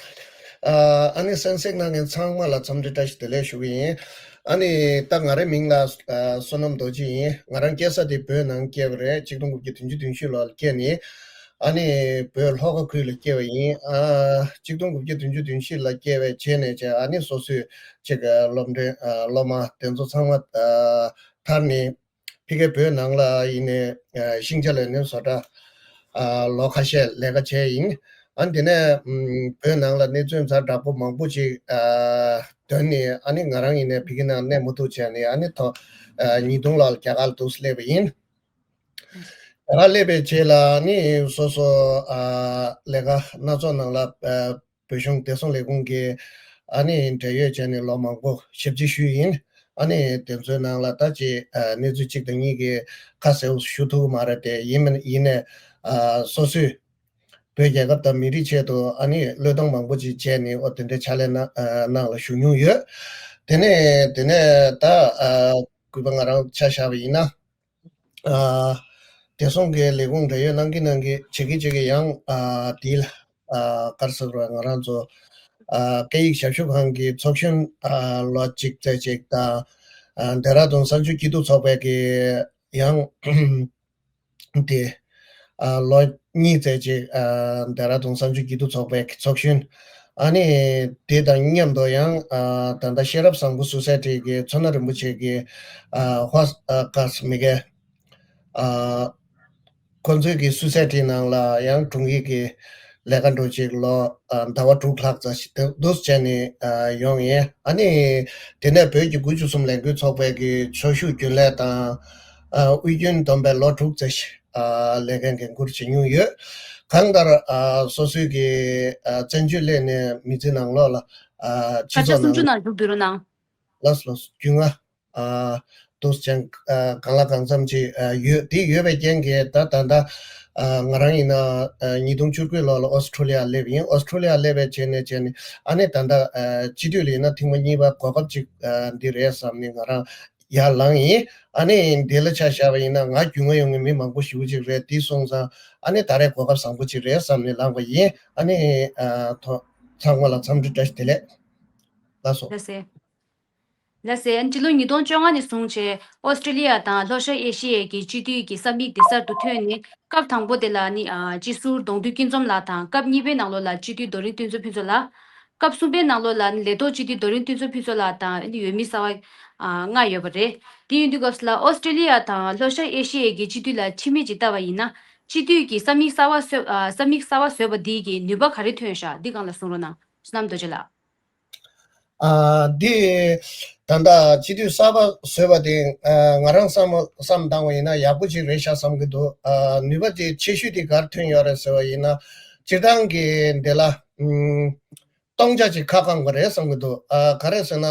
ཨ། ཨ་ནི་གསན་གཟིགས་གནང་མཁན་ཚང་མ་ལ་འཚམས་འདྲི་བཀྲ་ཤིས་བདེ་ལེགས་ཞུ་གི་ཡིན། ཨ་ནི་ད་ང་རའི་མིང་ལ་ཨ་བསོད་ནམས་རྡོ་རྗེ་ཡིན། ང་རང་སྐྱེས་ས་དེ་བོད་ནང་སྐྱེས་པ་རེད། ཆིག་སྟོང་དགུ་བརྒྱ་བདུན་ཅུ་དོན་བཞི་ལོར་སྐྱེས་ནས། ཨ་ནི་བོད་ལྷོ་ཁ་ཁུལ་ལ་སྐྱེས་པ་ཡིན། ཨ། ཆིག་སྟོང་དགུ་བརྒྱ་བདུན་ཅུ་དོན་བཞི་ལ་སྐྱེས་པའི་རྗེས་ནས་བྱས། ཨ་ནི་སོ་སོའི་ཅིག་སློབ་འབྲིང་ཨ་སློབ་མ་དེ་ཚོ་ཚང་མ་ཨ་ཐར་ནས། ཕ་གིར་བོད་ནང་ལ་ཡིན་ནའི་ཤིང་ཆ་ལས་སྣོན་བཟོ་གྲྭ་ལོ་ཁ་ཤས་ལས་ཀ་བྱས་ཡིན། ཨ་ནི་དེ་ནས་བོད་ནང་ལ་གནས་ཚུལ་ཛ་དྲག་པོ་མང་པོ་ཅིག་ཐོན་ནས། ཨ་ནི་ང་རང་ཡིན་ནའི་ཕ་གི་ནང་གནས་མ་ཐུབ་བྱས་ནས། ཨ་ནི་ཐོག་ཉིས་སྟོང་ལོར་རྒྱ་གར་ལ་འདུག་སེ་སླེབས་པ་ཡིན། རྒྱ་གར་སླེབས་པའི་རྗེས་ལ་ནི་སོ་སོ་ལས་ཀ་སྣ་ཚོགས་ནང་ལ། བོད་གཞུང་བདེ་སྲུང་ལས་ཁུངས་ཀྱི་ཨ་ནི་འབྲེལ་ཡོད་བྱས་ནས་ལོ་མང་པོ་ཞབས་ཕྱི་ཞུས་ཡིན། ཨ་ནི་དེ་ཚོའི་ནང་ལ་ད་ཅིག་ཨ་གནས་ཚུལ་གཅིག་དང་གཉིས་ཀྱི་ཁ་གསལ་པོ་ཞུ་ཐུབ་ཀྱི་མ་རེད་དེ། ཡིན་མིན་ཡིན་ནའི་ཨ་སོ་སོས་བོད་རྒྱལ་ཁབ་དང་མི་རིགས་ཆེད་དུ་ཨ་ནི་བློས་གཏོང་མང་པོ་ཅིག་བྱས་ནས། ཨོ་དེ་འདྲའི་ཕྱག་ལས་གནང་ཨ་གནང་ལ་ཞུགས་མྱོང་ཡོད། དེ་ནས་དེ་ནས་ད་ཨ་གུས་པ་ང་རང་ཆ་བཞག་པ་ཡིན་ན། ཨ་བདེ་སྲུང་གི་ལས་ཁུངས་འབྲེལ་ཡོད་གནང་གིན་གནང་གིན་བྱེད་ཀྱིན་བྱེད་ཀྱིན་ཡང་ཨ་དེ་ལ་ཨ་ག་རེ་ཟེར་དགོས་རེད། ང་རང་ཚོ་ཨ་སྐད་ཡིག་ཞབས་ཞུ་ཁང་གི་ཚོགས་གཞོན་ཨ་ལོ་གཅིག་ཙམ་ཅིག་དང་། ཨ་ལྡེ་ར་ལྡུན་གསར་འགྱུར་སྐྱིད་སྡུག་ཚོགས་པའི་གི་ཡང་དེ་ཨ་ལོ་གཉིས་ཙམ་ཅིག་ཨ་ལྡེ་ར་ལྡུན་གསར་འགྱུར་སྐྱིད་སྡུག་ཚོགས་པའི་གི་ཚོགས་གཞོན། ཨ་ནི་དེ་དང་མཉམ་དུ་ཡང་ཨ་ད་ལྟ་ཤེས་རབ་བཟང་པོ་སུ་སའི་ཊི་གི་མཚོ་སྣ་རིན་པོ་ཆེ་གི་ཨ་ཧྭ་ཨ་ག་ཟེར་མི་གེ། ཨ་ཁོ་ཚོའི་གི་སུ་སའི་ཊི་ནང་ལ་ཡང་དྲུང་ཡིག་གི་ལས་ཀ་འདྲ་ཅིག་ལོ་ཨ་ཟླ་བ་དྲུག་ལྷག་ཙམ་ཞིག་འདུག་སེ་བྱས་ནས་ཨ་ཡོང་ཡིན། ཨ་ནི་དེ་ནས་བོད་ཀྱི་དགུ་བཅུ་གསུམ་ལས་འགུལ་ཚོགས་པའི་གི་ཕྱོགས་བཞུགས་རྒྱུན་ལས་དང་། ཨ་དབུས་རྒྱུན་བསྡོམས་པའི་ལོ་དྲུག་ཙམ་ཞིག་ཨ་ལས་འགན་འགན་འཁུར་བྱེད་མྱོང་ཡོད། གང་ལྟར་ཨ་སོ་སོའི་གི་ཨ་བཙན་བྱོལ་སླེབས་ནས་མི་ཚེ་ནང་ལོགས་ལ་ཨ་སྤྱི་སྐར་ཆ་ཚོགས་སུམ་ནང་ཅུ་ནང་བཞུགས་འདུག་རོགས་གནང་། ལགས་སོ། ལགས་སོ། རྒྱུས་མངའ་ཨ་འདུག་སེ་བྱས་ཨ་གང་ལ་གང་འཚམ་ཅིག་ཨ་ཡོད། དེ་ཡོད་པའི་རྐྱེན་གྱིས་ད་ད་ལྟ་ཨ་ང་རང་ཡིན་ན་ཨ་ཉིས་སྟོང་བཅུ་དགུ་ལོ་ལ་ཨོ་སི་ཀྲོ་ལི་ཡ་སླེབས་ཡིན། ཨོ་སི་ཀྲོ་ལི་ཡ་སླེབས་པའི་རྗེས་ནས་བྱས་ནས་ཨ་ནི་ད་ལྟ་ཨ་སྤྱི་འཐུས་ལ་ཡིན་ན་ཐེངས་མ་གཉིས་པ་གོ་སྐབས་ཅིག་ཨ་འདི་རེད་བསམ་ནས་ང་རང་ཡར་ལངས་ཡིན། ཨ་ནི་འདི་ལ་ཆ་བཞག་པ་ཡིན་ན་ང་རྒྱུས་མངའ་ཡོང་མཁན་མི་མང་པོ་ཞེ་པོ་ཅིག་རེད། དེ་སོང་ཙང་ཨ་ནི་ད་རེས་གོ་སྐབས་བཟང་པོ་ཅིག་རེད་བསམ་ནས་ལངས་པ་ཡིན། ཨ་ནི་ཨ་ཐོ་ཚང་མ་ལ་འཚམས་འདྲི་བཀྲ་ཤིས་བདེ་ལེགས། ལགས་སོ། ལགས་སེ། ལགས་སེ། སྤྱི་ལོ་ཉིས་སྟོང་བཅོ་ལྔ་ནས་བཟུང་བྱས་ཨོ་སི་ཀྲི་ལི་ཡ་དང་ལྷོ་ཤར་ཨེ་ཤི་ཡའི་གི་སྤྱི་འཐུས་ཀྱི་ས་མིག་དེ་གསར་དུ་ཐོན་ནས། སྐབས་དང་པོ་དེ་ལ་ནི་ཨ་སྤྱི་ཟུར་གདོང་ཐུག་སྐྱིད་འཛོམས་ལགས་དང་། སྐབས་གཉིས་པའི་ནང་ལོགས་ལ་སྤྱི་འཐུས་རྡོ་རིང་བསྟན་འཛིན་ཕུན་ཚོགས་ལགས། སྐབས་གསུམ་པའི་ནང་ལོགས་ལ་ནི་ལས་ཐོག་སྤྱི་འཐུས་རྡོ་རིང་བསྟན་འཛིན་ཕུན་ཚོགས་ལགས་དང་ཨ་ནི་འོས་མི་གསར་པ་ཨ་ལྔ་ཡོད་པ་རེད། དེ་ཡིན་དུས་སྐབས་སུ་ལ་ཨོ་སི་ཀྲི་ལི་ཡ་དང་ལྷོ་ཤར་ཨེ་ཤི་ཡའི་གི་སྤྱི་འཐུས་ལ་ཁྲིམས་མིག་ཅིག་བལྟ་བ་ཡིན་ན། སྤྱི་འཐུས་ཀྱི་ས་མིག་གསར་པ་བཟོས་ཨ་ས་མིག་གསར་པ་བཟོས་པ་འདིའི་གི་ནུས་པ་ག་རེ་ཐོན་ཤག་འདི་སྒང་ལ་གསུང་རོགས་གནང་། བསོད་ནམས་རྡོ་རྗེ་ལགས། ཨ་འདི་ད་ལྟ་སྤྱི་འཐུས་གསར་པ་བཟོས་པ་དེ་ཨ་ང་རང་བསམ་བསམ་བཏང་བ་ཡིན་ན་ཡག་པོ་ཅིག་རེད་ཤག་བསམ་གྱི་འདུག་ཨ་ནུས་པ་དེ་ཆེ་ཤོས་དེ་ག་རེ་ཐོན་ཡོད་རེད་ཟེར་བ་ཡིན་ན། སྤྱིར་བཏང་གི་འདི་ལ་ཨུམ་སྟོང་ཆ་ཅིག་ཁ་བསྐང་པ་རེད་བསམ་གྱི་འདུག་ཨ་ག་རེ་ཟེར་ན་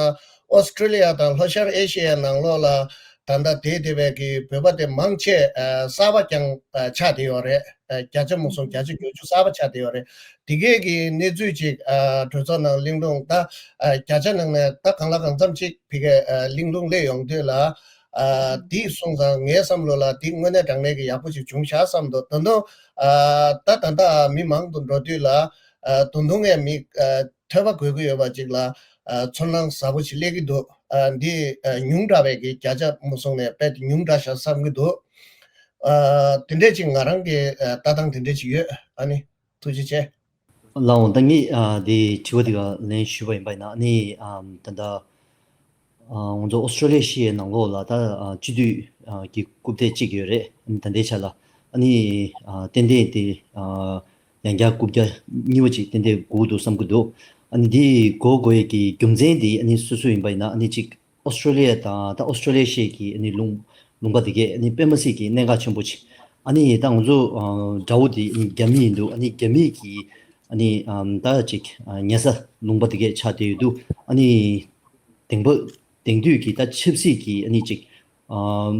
ཨོ་སི་ཀྲི་ལི་ཡ་དང་ལྷོ་ཤར་ཨེ་ཤི་ཡའི་ནང་ལོགས་ལ་ ད་ལྟ་དེ་དེ་བས་ཀྱི་བོད་པ་དེ་མང་ཆེ་ཨ་གསར་པ་ཀྱང་ཨ་ཆགས་བསྡད་ཡོད་རེད། ཨ་བརྒྱ་ཆ་མུ་སོང་བརྒྱ་ཆ་བརྒྱད་ཅུ་གསར་པ་ཆགས་བསྡད་ཡོད་རེད། དེ་གས་ཀྱི་གནས་ཚུལ་ཅིག་ཨ་གྲོས་ཚོགས་ནང་གླེང་སློང་ད་ཨ་བརྒྱ་ཆ་ནང་ནས་ད་གང་ལ་གང་འཚམ་ཅིག་ཕ་གིའི་ཨ་གླེང་སློང་སླེབས་ཡོང་དུས་ལ། ཨ་འདི་སོང་ཙང་ངའི་བསམ་བློ་ལ་འདི་དངོས་གནས་དྲང་གནས་ཀྱི་ཡག་པོ་ཅིག་བྱུང་ཤག་བསམ་འདུག་ད་དུང་ཨ་ད་ད་ལྟ་མི་མང་དུ་འགྲོ་དུས་ལ་ཨ་ད་དུང་ངས་མི་ཨ་ཐོས་པ་དགོས་ཀྱི་ཡོད་པ་ཅིག་ལ་ཨ་ཚོར་སྣང་ཟབ་པོ་ཞིག་སླེབས་ཀྱི་འདུག་ཨ་འདི་ཨ་ཉུང་དྲགས་པའི་གི་བརྒྱ་ཆ་མུ་སོང་ནས་དཔེ་དེ་ཉུང་དྲགས་ཤག་བསམ་གྱི་འདུག་ཨ་དེ་འདྲས་ཅིག་ང་རང་གི་ཨ་ལྟ་སྟངས་དེ་འདྲས་ཅིག་ཡོད། ཨ་ནི་ཐུགས་རྗེ་ཆེ། ལགས་འོང་། ད་ངས་ཨ་དེ་དྲི་བ་དེ་ག་ལན་ཞུས་པ་ཡིན་པ་ཡིན་ན། ཨ་ནི་ཨ་ད་ལྟ་ཨ་ང་ཚོ་ཨོ་སི་ཀྲོ་ལི་ཡ་ཤི་ཡའི་ནང་ལོགས་ལ་ད་ཨ་སྤྱི་འཐུས་ཨ་ཀྱི་རྐུབ་སྟེགས་གཅིག་ཡོད་རེད། ཨ་ནི་ད་ལྟའི་ཆ་ལ་ཨ་ནི་ཨ་ཏན་ཏན་དེ་ཨ་ཡང་བསྐྱར་རྐུབ་བཀྱག་གཉིས་པ་ཅིག་ཏན་ཏན་དགོས་ཀྱི་འདུག་བསམ་གྱི་འདུག་ཨ་ནི་འདི་དགོས་དགོས་ཡས་ཀྱི་རྒྱུ་མཚན་དེ་ཨ་ནི་སོ་སོ་ཡིན་པ་ཡིན་ན། ཨ་ནི་གཅིག་ཨོ་སི་ཀྲོ་ལི་ཡ་དང་ད་ཨོ་སི་ཀྲོ་ལི་ཡ་ཤི་ཡའི་ཨ་ནི་ལུང་ལུང་པ་དེ་གས་ཨ་ནི་དཔེ་མི་སྲིད་ཀྱི་གནད་འགག་ཆེན་པོ་ཅིག་ཨ་ནི་ད་ང་ཚོ་ཨ་དགྲ་བོ་དེ་ཨ་ནི་རྒྱ་མི་ཡིན་འདུག་ཨ་ནི་རྒྱ་མི་གི་ཨ་ནི་ཨ་ད་ཅིག་ཨ་ཉེ་ས་ལུང་པ་དེ་གས་ཆགས་བསྡད་ཡོད་འདུག་ཨ་ནི་དེང་པོ་དེང་དུས་ཀྱི་ད་ཆབ་སྲིད་ཀྱི་ཨ་ནི་ཅིག་ཨ་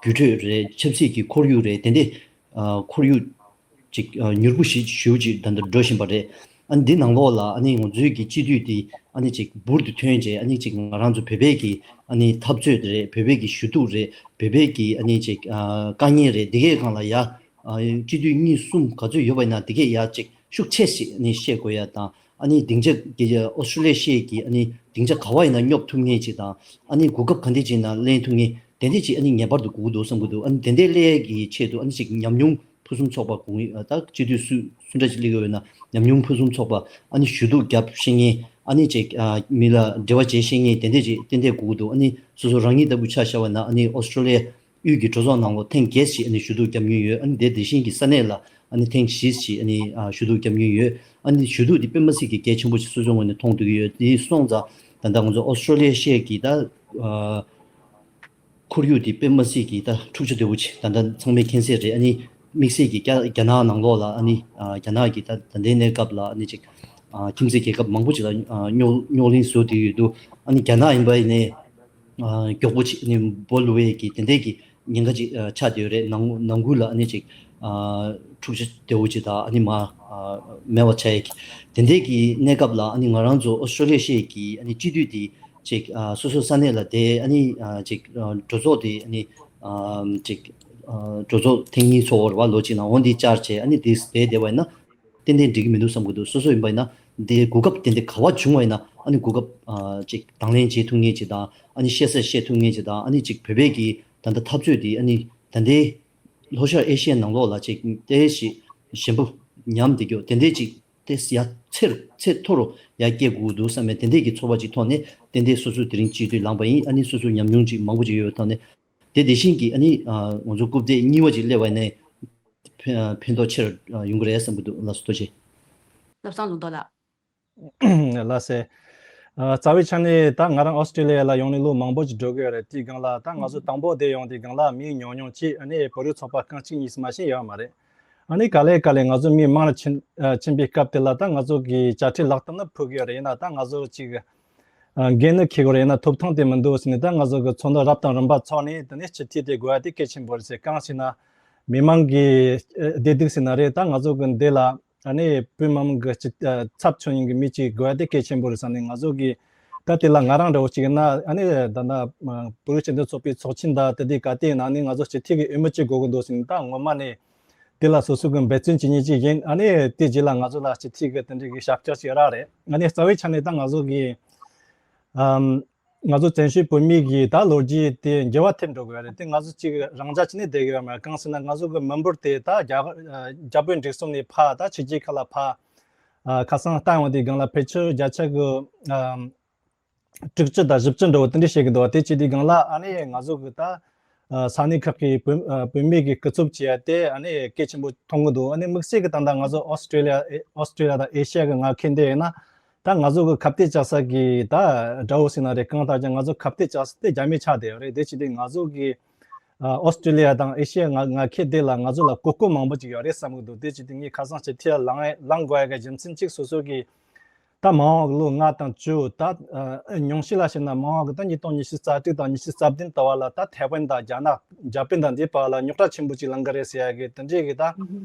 རྒྱུགས་སྤྲོད་རེད། ཆབ་སྲིད་ཀྱི་ཁོར་ཡུག་རེད། དེ་འདྲའི་ཨ་ཁོར་ཡུག་ཅིག་ཨ་མྱུར་པོ་ཞིག་ཞེ་པོ་ཅིག་ད་ལྟ་འགྲོ་བཞིན་པ་རེད། ཨ་ནི་འདི་ནང་ལོགས་ལ་ཨ་ནི་ང་ཚོའི་གི་སྤྱི་འཐུས་དེ་ཨ་ནི་ཅིག་འབུར་དུ་ཐོན་བྱས། ཨ་ནི་ཅིག་ང་རང་ཚོ་བོད་པའི་གི་ཨ་ནི་འཐབ་རྩོད་དེ་རེད། བོད་པའི་གི་ཞུ་གཏུག་རེད། བོད་པའི་གི་ཨ་ནི་ཅིག་ཨ་དཀའ་ངལ་རེད། འདི་གའི་སྒང་ལ་ཡ་ཨ་སྤྱི་འཐུས་གཉིས་གསུམ་ག་ཚོད་ཡོད་པ་ཡིན་ན་འདི་གས་ཡ་ཅིག་ཤུགས་ཆེ་ཞིག་ཨ་ནི་བཤད་དགོས་ཡ་དང་། ཨ་ནི་སྡིངས་ཆ་གི་ཨོ་སི་ཀྲོ་ལི་ཡ་ཤི་ཡའི་གི་ཨ་ནི་སྡིངས་ཆ་ག་བ་ཡིན་ན་སྙོབ་ཐུབ་མཁན་ཅིག་དང་། ཨ་ནི་གོ་སྐབས་ག་འདྲ་ཅིག་ཡིན་ན་ལེན་ཐུབ་མཁན་དེ་འདྲ་ཅིག་ཨ་ནི་ངེས་པར་དུ་དགོས་ཀྱི་འདུག་བསམ་གྱི་འདུག་ཨ་ནི་དེ་འདྲའི་སླེབས་ཡས་ཀྱི་ཆེད་དུ་ཨ་ནི་ཅིག་ཉམས་མྱོང་ཕུན་སུམ་ཚོགས་པ་དགོས་ངེས། ད་སྤྱི་འཐུས་སུ་སུ་འདྲ་ཅིག་སླེབས་ཀྱི་ཡོད་ན་ཉམས་མྱོང་ཕུན་སུམ་ཚོགས་པ། ཨ་ནི་ཞུ་གཏུག་རྒྱབ་ཤེས་མཁན། ཨ་ནི་ཅིག་ཨ་མི་ལ་འབྲེལ་བ་བྱེད་ཤེས་མཁན་དེ་འདྲ་ཅིག་ཏན་ཏན་དགོས་ཀྱི་འདུག་ཨ་ནི་སོ་སོ་རང་ཉིད་ལྟ་བུ་ཆ་བཞག་པ་ན་ཨ་ནི་ཨོ་སི་ཀྲོ་ལི་ཡ་དབུས་ཀྱི་གྲོས་ཚོགས་ནང་ལོགས་ཐེངས་བརྒྱད་ཅིག་ཨ་ནི་ཞུ་གཏུག་བརྒྱབ་མྱོང་ཡོད། ཨ་ནི་དེ་དེ་བཞིན་གྱི་ས་གནས་ལ་ཨ་ནི་ཐེངས་བཞི་ཅིག་ཨ་ནི་ཨ་ཞུ་གཏུག་བརྒྱབ་མྱོང་ཡོད། ཨ་ནི་ཞུ་གཏུག་དེ་དཔེ་མི་སྲིད་ཀྱི་གལ་ཆེན་པོ་ཞིག་སོ་སོའི་ངོས་ནས་མཐོང་ཐུབ་ཀྱི་ཡོད། དེ་སོང་ཙང་ད་ལྟ་ང་ཚོ་ཨོ་སི་ཀྲོ་ལི་ཡ་ཤི་ཡ་གི་ད་ཨ་ཁོར་ཡུག་དེ་དཔེ་མི་སྲིད་ཀྱི་ད་འཁྲུག་ཆ་དོད་པོ་ཅིག་ད་ལྟ་ཚང་མས་མཁྱེན་གསལ་རེད། ཨ་ནི་དམིགས་བསལ་གྱི་རྒྱ་རྒྱ་ནག་ནང་ལོགས་ལ་ཨ་ནི་ཨ་རྒྱ་ནག་གི་ད་ད་ལྟའི་གནས་སྐབས་ལ་ཨ་ནི་ཅིག་ཨ་ཁྱིམ་མཚེས་རྒྱལ་ཁབ་མང་པོ་ཅིག་ལ་ཨ་རྙོག་རྙོག་གླེང་བཟོ་བསྡད་ཡོད་འདུག་ཨ་ནི་རྒྱ་ནག་ཡིན་པ་ཡིན་ནའི་ཨ་མགྱོགས་པོ་ཅིག་ནས་འབོ་ལུ་བའི་གི་དེ་འདྲའི་གི་ཉེན་ཁ་ཅིག་ཨ་ཆགས་བསྡད་ཡོད་རེད། ནང་ནང་ཁུལ་ལ་ཨ་ནི་ཅིག་ཨ་འཁྲུག་ཆ་དོད་པོ་ཅིག་དང་ཨ་ནི་མར་ཨ་མེད་པ་ཆགས་ཡས་ཀྱི་དེ་འདྲའི་གི་གནས་སྐབས་ལ་ཨ་ནི་ང་རང་ཚོ་ཨོ་སི་ཀྲོ་ལི་ཡ་ཤི་ཡ་གི་ཨ་ནི་སྤྱི་འཐུས་དེ་ཅིག་ཨ་སོ་སོ་ས་གནས་ལ་བསྡད། ཨ་ནི་ཨ་ཅིག་ཨ་གྲོས་ཚོགས་དེ་ཨ་ནི་ཨ་ཅིག་ཨ་གྲོས་ཚོགས་ཐེངས་གཉིས་ཚོགས་པ་རེད་པ། ལོ་གཅིག་ནང་འོ་འདི་བཅར་བྱས་ཨ་ནི་དེ་བསྡད་བསྡད་པ་ཡིན་ན་ཏན་ཏན་འགྲིག་གི་མི་འདུག་བསམ་གྱི་འདུག་སོ་སོ་ཡིན་པ་ཡིན་ན་དེ་གོ་སྐབས་དེ་འདྲ་ག་བ་བྱུང་བ་ཡིན་ན་ཨ་ནི་གོ་སྐབས་ཨ་ཅིག་དང་ལེན་བྱེད་ཐུབ་མཁན་ཅིག་དང་། ཨ་ནི་བཤད་ས་བཤད་ཐུབ་མཁན་ཅིག་དང་། ཨ་ནི་ཅིག་བོད་པའི་གི་ད་ལྟ་འཐབ་རྩོད་དེ་ཨ་ནི་ད་ལྟའི་ལྷོ་ཤར་ཨེ་ཤི་ཡའི་ནང་ལོགས་ལ་ཅིག་དེ་ཞིག་ཞན་པོ་ཉམས་བསྡད་རྒྱུ་དེ་འདྲའི་ཅིག་དེ་ཡ་ཚེ་རུ་ཚད་མཐོ་རུ་ཡར་སྐྱེད་དགོས་འདུག་བསམ་པའི་དེ་འདྲའི་གི་ཚོར་བ་ཅིག་ཐོག་ནས་ཏན་ཏན་སོ་སོ་དེ་རིང་སྤྱི་འཐུས་ལངས་པ་ཡིན། ཨ་ནི་སོ་སོའི་ཉམས་མྱོང་ཅིག་མང་པོ་ཅིག་ཡོད་པའི་ཐོག་ནས་དེ་དེ་བཞིན་གྱི་ཨ་ནི་ཨ་ང་ཚོ་རྐུབ་སྟེགས་གཉིས་པ་ཅིག་སླེབས་པ་ནས་ཕན་ཕན་ཐོགས་ཆེ་རུ་ཡོང་གི་རེད་བསམ་གྱི་འདུག་ལགས་སོ། ཐུགས་རྗེ་ཆེ། བློ་བཟང་ལུང་རྟོགས་ལགས། ལགས་སེ། ཨ་རྩ་བའི་ཆ་ནས་ད་ང་རང་ཨོ་སི་ཀྲི་ལི་ཡ་ལ་ཡོང་ནས་ལོ་མང་པོ་ཅིག་འགྲོ་གི་ཡོད་རེད། དེའི་སྒང་ལ་ད་ང་ཚོ་དང་པོ་དེ་ཡོང་དུས་སྒང་ལ་མི་ཉུང་ཉུང་ཅིག་ཨ་ནི་བོད་རིགས་ཚོགས་པ་རྐང་གཅིག་གཉིས་སུ་མ་ཕྱིན་ཡོད་མ་རེད། ཨ་ནི་ག་ལེ་ག་ལེ་ང་ཚོ་མི་མང་རུ་ཕྱིན་ཨ་ཕྱིན་པའི་སྐབས་དེ་ལ་ད་ང་ཚོ་གི་དཔྱ་ཁྲལ་ལག་བསྟར་ནི་ཕུལ་གི་ཡོད་རེད། ཡིན་ན་ད་ང་ཚོ་ཅིག་ཨ་འགན་ནི་འཁྱེར་དགོས་རེད། ཡིན་ན་ཐོབ་ཐང་དེ་མི་འདུག་ཟེར་ནས་ད་ང་ཚོ་གི་ཚོགས་འདུ་རབ་དང་རིམ་པ་ཚོགས་ནས་དེ་ནས་སྤྱི་འཐུས་དེ་དགོས་ཡ་དེ་གལ་ཆེན་པོ་རེད་ཟེར། གང་ཞེ་ན་མི་མང་གི་ཨ་བདེ་སྡུག་ཟེར་ན་རེད། ད་ང་ཚོ་གི་འདི་ལ་ཨ་ནི་བོད་མི་མང་གི་སྤྱི་ཨ་ཚབ་མཚོན་མཁན་གྱི་མི་གཅིག་དགོས་ཡ་དེ་གལ་ཆེན་པོ་རེད་བསམ་ནས། ང་ཚོ་གི་ད་དེ་ལ་ང་རང་འདྲ་བོ་གཅིག་ཡིན་ན་ཨ་ནི་ད་ལྟ་བོད་རིགས་སྤྱི་མཐུན་ཚོགས་པའི་ཚོགས་ཆེན་དང་དེ་དུས་ག་དེ་ཡིན་ན་ཨ་ནི་ང་ཚོ་སྤྱི་འཐུས་ཀྱི་འོས་མི་གཅིག་དགོས་ཀྱི་འདུག་ཟེར་ནས་ད་ངོ་མ་ནས་དེ་ལ་སོ་སོ་གི་འབད་བརྩོན་བྱེད་མཁན་གཅིག་ཡིན། ཨ་ནི་དེ་རྗེས་ལ་ང་ཚོ་ལ་སྤྱི་འཐུས་ཀྱི་དེ་འདྲའི་གི་ཞབས་ཕྱི་ཞིག་རག་རེད། ཨ་ནི་རྩ་བའི་ཆ་ནས་ད་ང་ཚོ་གི་ཨམ། ང་ཚོ་བཙན་བྱོལ་བོད་མིའི་གི་ད་ལོ་རྒྱུས་དེ་འགྱུར་བ་ཐེབས་འགྲོ་གི་ཡོད་རེད། དེ་ང་ཚོ་གཅིག་རང་འཇགས་བྱས་ནས་བསྡད་གི་ཡོད་མ་རེད། གང་ཟེར་ན་ང་ཚོ་གི་མི་འབོར་དེ་ད་རྒྱ་རྒྱ་བོད་འབྲེལ་གསུམ་ནས་ཕར་ད་ཕྱི་རྒྱལ་ཁག་ལ་ཕར་ཨ་ཁ་སང་ལྟ་ཡོང་དུས་སྒང་ལ་ཕལ་ཆེར་བརྒྱ་ཆ་གི་ཨ་དྲུག་ཅུ་དང་བཞི་བཅུ་འདྲ་བོ་དེ་འདྲ་བཤད་གི་འདུག་དེ་བྱས་དུས་སྒང་ལ་ཨ་ནི་ང་ཚོ་གི་ད་ཨ་ས་གནས་ཁག་གི་བོད་ཨ་བོད་མི་གི་སྐུ་ཚབ་བྱེད་ཡ་དེ་ཨ་ནི་གལ་ཆེན་པོ་མཐོང་གི་འདུག་ཨ་ནི་དམིགས་བསལ་གི་ད་ལྟ་ང་ཚོ་ཨོ་སི་ཀྲི་ལི་ཡ་ཨོ་སི་ཀྲི་ལི་ཡ་དང་ཨེ་ཤི་ཡ་གི་ངར་ཁེལ་འདི་ཡིན་ན། ད་ང་ཚོ་གི་ཁ་གཏད་བཅག་ས་གི་ད་དགྲ་བོ་ཟེར་ན་རེད། གང་ལྟར་ཀྱང་ང་ཚོ་ཁ་གཏད་བཅག་ས་དེ་རྒྱ་མི་ཆགས་བསྡད་ཡོད་རེད། དེ་བྱས་དུས་ང་ཚོ་གི་ཨ་ཨོ་སི་ཀྲི་ལི་ཡ་དང་ཨེ་ཤི་ཡ་ང་ངར་ཁེལ་དེ་ལ་ང་ཚོ་ལ་གོ་སྐབས་མང་པོ་ཅིག་ཡོད་རེད་བསམ་གི་འདུག་དེ་བྱས་དུས་ངས་ཁ་སང་སྤྱི་འཐུས་ལ་ལངས་ལངས་དགོས་ཡ་གི་རྒྱུ་མཚན་གཅིག་སོ་སོ་གི་ ད་མ་འོངས་པ་གི་ལོ་ལྔ་དང་བཅུ། ད་ཨ་ཉུང་ཤས་ལ་བཤད་ན་མ་འོངས་པ་གི་ད་ཉིས་སྟོང་ཉི་ཤུ་རྩ་དྲུག་དང་ཉི་ཤུ་རྩ་བདུན་ལྟ་བུ་ལ་ད་ཐའེ་ཝན་དང་རྒྱ་ནག་འཇར་པན་དང་འདིའི་བར་ལ་རྙོག་དྲ་ཆེན་པོ་ཅིག་ལངས་གི་རེད་ཟེར་ཡ་གི་དེ་འདྲའི་གི་ད་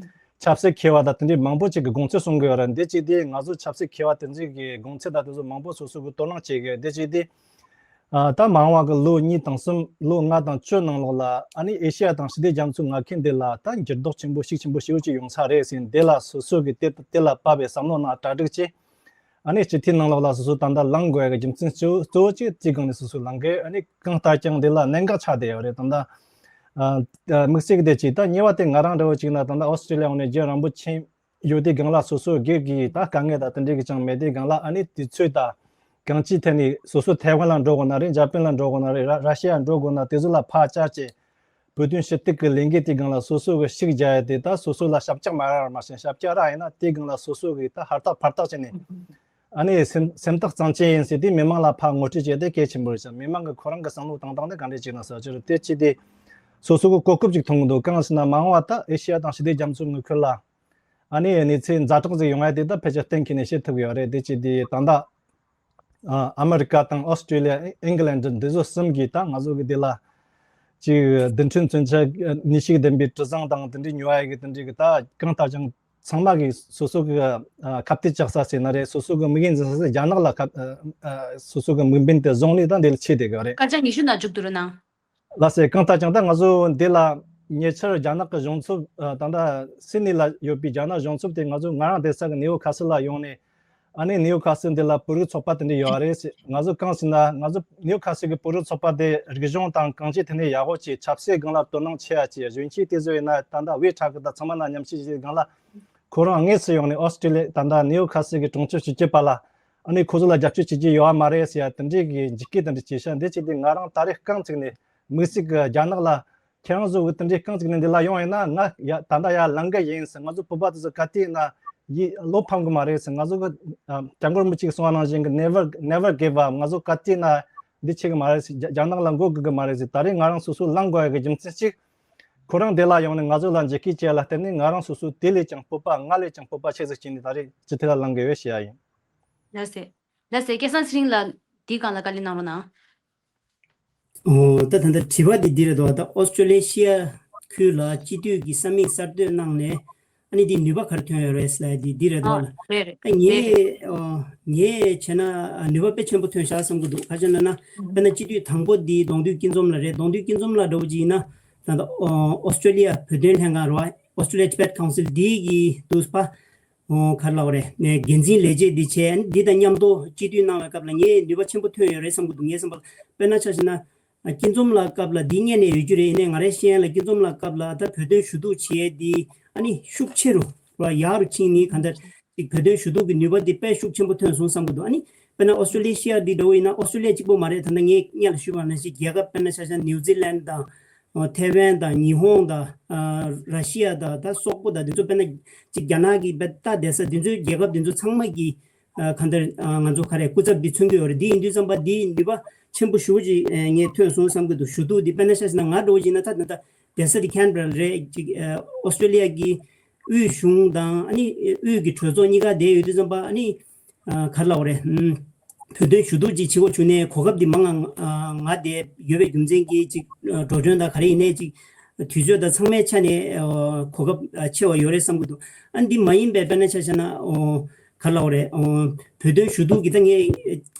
ཆབ་སྲིད་མཁས་པ་དང་དེ་འདྲའི་མང་པོ་ཅིག་གི་དགོངས་ཚུལ་གསུང་གི་ཡོད་རེད། འདི་གཅིག་དེ་ང་ཚོ་ཆབ་སྲིད་མཁས་པ་དེ་ཚོ་གི་དགོངས་ཚུལ་དང་དེ་ཚོ་མང་པོ་སོ་སོ་གི་དོ་སྣང་བྱེད་གི་ཡོད། འདི་གཅིག་དེ། ཨ་ད་མ་འོངས་པ་གི་ལོ་གཉིས་དང་གསུམ། ལོ་ལྔ་དང་བཅུ་ནང་ལོགས་ལ་ཨ་ནི་ཨེ་ཤི་ཡ་དང་ཞི་བདེ་རྒྱ་མཚོའི་མངའ་ཁུལ་འདི་ལ་ད་འགྱུར་ལྡོག་ཆེན་པོ་ཤུགས་ཆེན་པོ་ཞེ་པོ་ཅིག་ཡོང་ས་རེད་ཟེར། འདི་ལ་སོ་སོ་གི་དེ་དེ་ལ་དཔག་པའི་བསམ་བློ་ནང་གྲ་སྒྲིག་བྱས། ཨ་ནི་སྤྱི་འཐུས་ནང་ལོགས་ལ་སོ་སོ་ད་ལྟ་ལངས་དགོས་ཡ་གི་རྒྱུ་མཚན་གཙོ་གཙོ་བོ་གཅིག་དེའི་སྒང་ནས་སོ་སོ་ལངས་གི། ཨ་ནི་གང་ལྟར་ཀྱང་འདི་ལ་གནད་འགག་ཆགས་བསྡད་ཡོད་རེད། ད་ལྟ་ཨ་དམིགས་བསལ་གི་དེ་གཅིག་ད་གཉིས་པ་དེ་ང་རང་འདྲ་བོ་གཅིག་ན་ད་ལྟ་ཨོ་སི་ཀྲི་ལི་ཡ་ཡོང་ནས་རྒྱུན་རིང་པོ་ཕྱིན་ཡོད་དུས་སྒང་ལ་སོ་སོ་སྒེར་གྱི་ད་དཀའ་ངལ་དང་དེ་འདྲའི་གི་ཅང་མེད་དུས་སྒང་ལ། ཨ་ནི་དུས་ཚོད་དང་གང་ཅིའི་ཐད་ནས་སོ་སོ་ཐའེ་ཝན་ལ་འགྲོ་དགོས་ན་རེད། འཇར་པན་ལ་འགྲོ་དགོས་ན་རེད། ར་ར་ཤི་ཡ་འགྲོ་དགོས་ན་དེ་ཚོ་ལ་ཕར་བཅར་བྱས། བོད་དོན་ཞུ་གཏུག་གི་ལས་འགུལ་དེའི་སྒང་ལ་སོ་སོ་གི་ཤུགས་རྒྱག་ཡ་དེ་ད་སོ་སོ་ལ་ཞབས་ཕྱི་མ་རག་མ་ཤེས། ཞབས་ཕྱི་རག་ཡིན་ན་དེའི་སྒང་ལ་སོ་སོ་གི་ད་ཧུར་ཐག་ཕར་ཐག་བྱས་ནས། ཨ་ནི་སེམས་སེམས་ཐག་གཙང་བཅད་ཡིན་ཟེར་དུས་མི་མང་ལ་ཕར་ངོ་སྤྲོད་བྱས་ཏེ་གལ་ཆེན་པོ་རེད་ཤག་མི་མང་གི་ཁོ་རང་གི་བསམ་བློ་བཏང་སྟངས་དེ་ག་འདྲས་ཅིག་ན་ཟེར་ཅི་རེད། དེ་ཅི་དེ་སོ་སོ་གི་གོ་སྐབས་ཅིག་མཐོང་གི་འདུག་གང་ཟེར་ན་མ་འོངས་པ་ད་ཨེ་ཤི་ཡ་དང་ཞི་བདེ་རྒྱ་མཚོའི་མངའ་ཁུལ་ལ་ཨ་ནི་གནས་ཚུལ་ཛ་དྲག་ཅིག་ཡོང་ཡ་དེ་ད་ཕལ་ཆེར་གཏན་འཁེལ་ནས་བཤད་ཐུབ་ཀྱི་ཡོད་རེད། དེ་ཅི་དེ་ད་ལྟ་ཨ་ཨ་མི་རི་ཀ་དང་ཨོ་སི་ཀྲི་ལི་ཡ། ཨིང་ལན་འདི་ཚོ་གསུམ་གྱིས་ད་ང་ཚོ་གི་དེ་ལ་ཅིག་རྡུལ་ཕྲན་མཚོན་ཆ་ནུས་ཤུགས་ལྡན་པའི་གྲུ་གཟིངས་དང་དེ་འདྲའི་ཉོ་ཡ་གི་དེ་འདྲའི་གི་ད་གང་ལྟར་ཀྱང་ཚང་མ་གིས་སོ་སོ་གི་ཨ་ཁ་གཏད་གཅོག་ས་ཟེར་ན་རེད། སོ་སོ་གི་དམིགས་ཡུལ་འཛིན་ས་ཟེར་རྒྱ་ནག་ལ་ཁ་ཨ་ཨ་སོ་སོ་གི་དམིགས་འབེན་དེ་བཟུང་ནས་ད་འདི་ལ་ཆས་བསྡད་གི་རེད། སྐར་ཆ་ཉི་ཤུ་ནང་འཇུག་ཏུ་རུ་ན། ལགས་སེ། གང་ལྟར་ཀྱང་ད་ང་ཚོ་འདི་ལ་ཉེ་ཆར་རྒྱ་ནག་གི་གཞུང་ཚབ་ཨ་ད་ལྟ་སིད་ནི་ལ་ཡོད་པའི་རྒྱ་ནག་གཞུང་ཚབ་དེ་ང་ཚོ་ང་རང་བསྡད་ས་གི་ནིའུ་ཁ་སི་ལ་ཡོང་ནས། ཨ་ནི་ནིའུ་ཁ་སི་འདི་ལ་བོད་རིགས་ཚོགས་པ་དེ་འདྲ་ཡོད་རེད་ཟེར། ང་ཚོ་གང་ཟེར་ན་ང་ཚོ་ནིའུ་ཁ་སི་གི་བོད་རིགས་ཚོགས་པ་དེ་རིག་གཞུང་དང་གང་ཅི་དེ་འདྲ་ཡག་པོ་བྱས། ཆབ་སྲིད་སྒང་ལ་དོ་སྣང་ཆེ་ཡ་བྱས། གཞོན་སྐྱེས་དེ་ཚོ་ཡིན་ན་ད་ལྟ་ཝེ་ཁྲ་གི་ད་ཚང་མ་ན་མཉམ་ཞུགས་བྱེད་སྒང་ལ། ཁོ་རང་དངོས་སུ་ཡོང་ནས་ཨོ་སི་ཀྲི་ལི་ཡ་ད་ལྟ་ནིའུ་ཁ་སི་གི་གྲོང་ཁྱེར་ཞིབ་དཔྱོད་པ་ལ་ཨ་ནི་ཁོ་ཚོ་ལ་རྒྱབ་སྐྱོར་བྱེད་ཀྱི་ཡོད་མ་རེད་ཟེར་ཡ་དེ་འདྲའི་གི་འཇིགས་སྐུལ་དེ་འདྲ་བྱེད་ཤག་འདི་བྱས་ཏེ་ང་རང་ད་རེས་རྐང་བཙུགས་ནས་དམིགས་བསལ་གི་རྒྱ་ནག་ལ་ཁྱེད་རང་ཚོ་གི་དེ་འདྲའི་རྐང་བཙུགས་ནས་འདི་ལ་ཡོང་ཡིན་ན། ང་ཡ་ད་ལྟ་ཡར་ལངས་གི་ཡིན་ཟེར། ང་ཚོ་བོད་པ་དེ་ཚོ་ག་དུས་ཡིན་ན་ཡིད་བློ་ཕམ་གི་མ་རེད་ཟེར། ང་ཚོ་གི་ཨ་སྐྱབས་མགོན་རིན་པོ་ཆེ་གིས་གསུངས་པ་ནང་བཞིན་གི་never never give up། ང་ཚོ་ག་དུས་ཡིན་ན་འདི་བྱེད་གི་མ་རེད་ཟེར། རྒྱ་རྒྱ་ནག་ལ་མགོ་སྒུར་གི་མ་རེད་ཟེར། ད་རེས་ང་རང་སོ་སོ་ལངས་དགོས་ཡ་གི་རྒྱུ་མཚན་གཅིག་ཁོ་རང་འདི་ལ་ཡོང་ནས་ང་ཚོ་ལ་འཇིགས་སྐུལ་བྱས་ལ་བརྟེན་ནས་ང་རང་སོ་སོ་དེ་ལས་ཀྱང་སྤོབས་པ་སྔར་ལས་ཀྱང་སྤོབས་པ་ཆེ་ཟིག་སྐྱེས་ནས་ད་རེས་སྤྱི་འཐུས་ལ་ལངས་དགོས་པའི་བཤད་ཡ་ཡིན། ལགས་སེ། ལགས་སེ། སྐལ་བཟང་ཚེ་རིང་ལགས་འདིའི་སྒང་ལ་བཀའ་ལན་གནང་རོགས་གནང་། ཨོ། ད་ད་ལྟ་དྲི་བ་འདི་འདི་རེད་དོ། ད་ཨོ་སི་ཀྲོ་ལེ་ཤི་ཡ་ཁུལ་ལ་སྤྱི་འཐུས་ཀྱི་ས་མིག་གསར་གཏོད་གནང་ནས་ཨ་ནི་འདི་ནུས་པ་ག་རེ་ཐོན་ཡོད་རེད་ཟེར་ལ་འདི་འདི་རེད་དོ། ཨ་ལ་རེད་རེད། ཨ་རེད་རེད། ངས་ཨོ་ངས་བྱས་ན་ཨ་ནུས་པ་དཔེ་ཆེན་པོ་ཐོན་ཤག་བསམ་གི་འདུག་ག་རེ་ཟེར་ན་ན་དཔེར་ན་སྤྱི་འཐུས་དང་པོ་འདི་གདོང་འདུས་སྐྱིད་འཛོམས་ལགས་རེད། གདོང་འདུས་སྐྱིད་འཛོམས་ལགས་འདྲ་བོ་ཅིག་ཡིན་ན་ད་ལྟ་ཨོ་ཨོ་སི་ཀྲོ་ལི་ཡ་བོད་དོན་ལྷན་ཁང་རེད་བ། Australia Tibet Council འདི་གི་འདུག་པ། ཨོ་ག་རེ་ལབ་དགོས་རེད། ནས་འགན་འཛིན་ལས་བྱེད་འདི་བྱས། འདི་དང་མཉམ་དུ་སྤྱི་འཐུས་གནང་བའི་སྐབས་ལ་ངས་ནུས་པ་ཆེན་པོ་ཐོན་ཡོད་རེད་བསམ་གྱི་འདུག་ངའི་བསམ་པ་ལ། དཔེར་ན་ཆ་བཞག་ན་སྐྱིད་འཛོམས་ལགས་སྐབས་ལ་འདི་སྔོན་ནས་ཡོད་རྒྱུ་རེད། ཡིན་ནའི་ང་རའི་ཤེས་ཡོན་ལ་སྐྱིད་འཛོམས་ལགས་སྐབས་ལ་ད་བོད་དོན་ཞུ་གཏུག་བྱས་འདི་ཨ་ནི་ཤུགས་ཆེ་རུ་ར་ཡག་རུ་ཕྱིན་ནི་གང་ལྟར་ཅིག་བོད་དོན་ཞུ་གཏུག་གི་ནུས་པ་འདི་དཔེ་ཤུགས་ཆེན་པོ་ཐོན་སོང་བསམ་གྱི་འདུག་ཨ་ནི་དཔེར་ན་ཨོ་སི་ཀྲོ་ལེ་ཤི་ཡ་འདི་འདྲ་བོ་ཡིན་ན་ཨོ་སི་ཀྲོ་ལེ་ཡ་གཅིག་པོ་མ་རེད། ད་ལྟ་ངས་སྔོན་ལ་ཞུས་པ་ནང་བཞིན་རྒྱལ་ཁབ་དཔེར་ན་ཆ་བཞག་ན་ནིའུ་ཛི་ལན་དང་། ཨོ་ཐའེ་ཝན་དང་ཉི་ཧོང་དང་ཨ་ར་ཤི་ཡ་དང་ད་སོག་པོ་དང་དེ་ཚོ་དཔེར་ན་ཅིག་རྒྱ་ནག་གི་བེད་ལྟ་བསྡད་ས་དེ་ཚོའི་རྒྱལ་ཁབ་དེ་ཚོ་ཚང་མ་གི་ཨ་གང་ལྟར་ཨ་ང་ཚོ་ག་རེ་སྐུ་ཚབ་འདི་མཚོན་གྱི་ཡོད་རེད། འདི་ཡིན་དུས་ཙམ་པ་འདི་ནུས་པ་ཆེན་པོ་ཞེ་པོ་ཅིག་ཨ་ངས་ཐོན་སོང་བསམ་གྱི་འདུག་ཞུ་གཏུག་འདི་དཔེར་ན་ཆ་བཞག་ན་ང་འདྲ་བོ་ཡིན་ན་ད་ད་ལྟ་བསྡད་ས་དེ་ཁན་བྷེ་ར་རེད། ཅིག་ཨ་ཨོ་སི་ཀྲོ་ལི་ཡ་གི་དབུས་གཞུང་དང་ཨ་ནི་དབུས་ཀྱི་གྲོས་ཚོགས་གཉིས་ཀ་བསྡད་ཡོད་དུས་ཙམ་པ་ཨ་ནི་ཨ་ག་རེ་ལབ་དགོས་རེད། ཨམ། བོད་དོན་ཞུ་གཏུག་ཅིག་བྱེད་དགོས་བྱུང་ནས་གོ་སྐབས་འདི་མང་ང་ང་དེ་ཡོད་པའི་རྒྱུ་མཚན་གྱིས་ཅིག་འགྲོ་གྲོན་དང་ག་རེ་ཡིན་ནའི་ཅིག་དུས་ཚོད་དང་ཚང་མའི་ཆ་ནས་གོ་སྐབས་ཆེ་བ་ཡོད་རེད་བསམ་གྱི་འདུག་ཨ་འདི་མ་ཡིན་པའི་དཔེར་ན་ཆ་བཞག་ན་ག་རེ་ལབ་དགོས་རེད། བོད་དོན་ཞུ་གཏུག་གི་ད་ངས་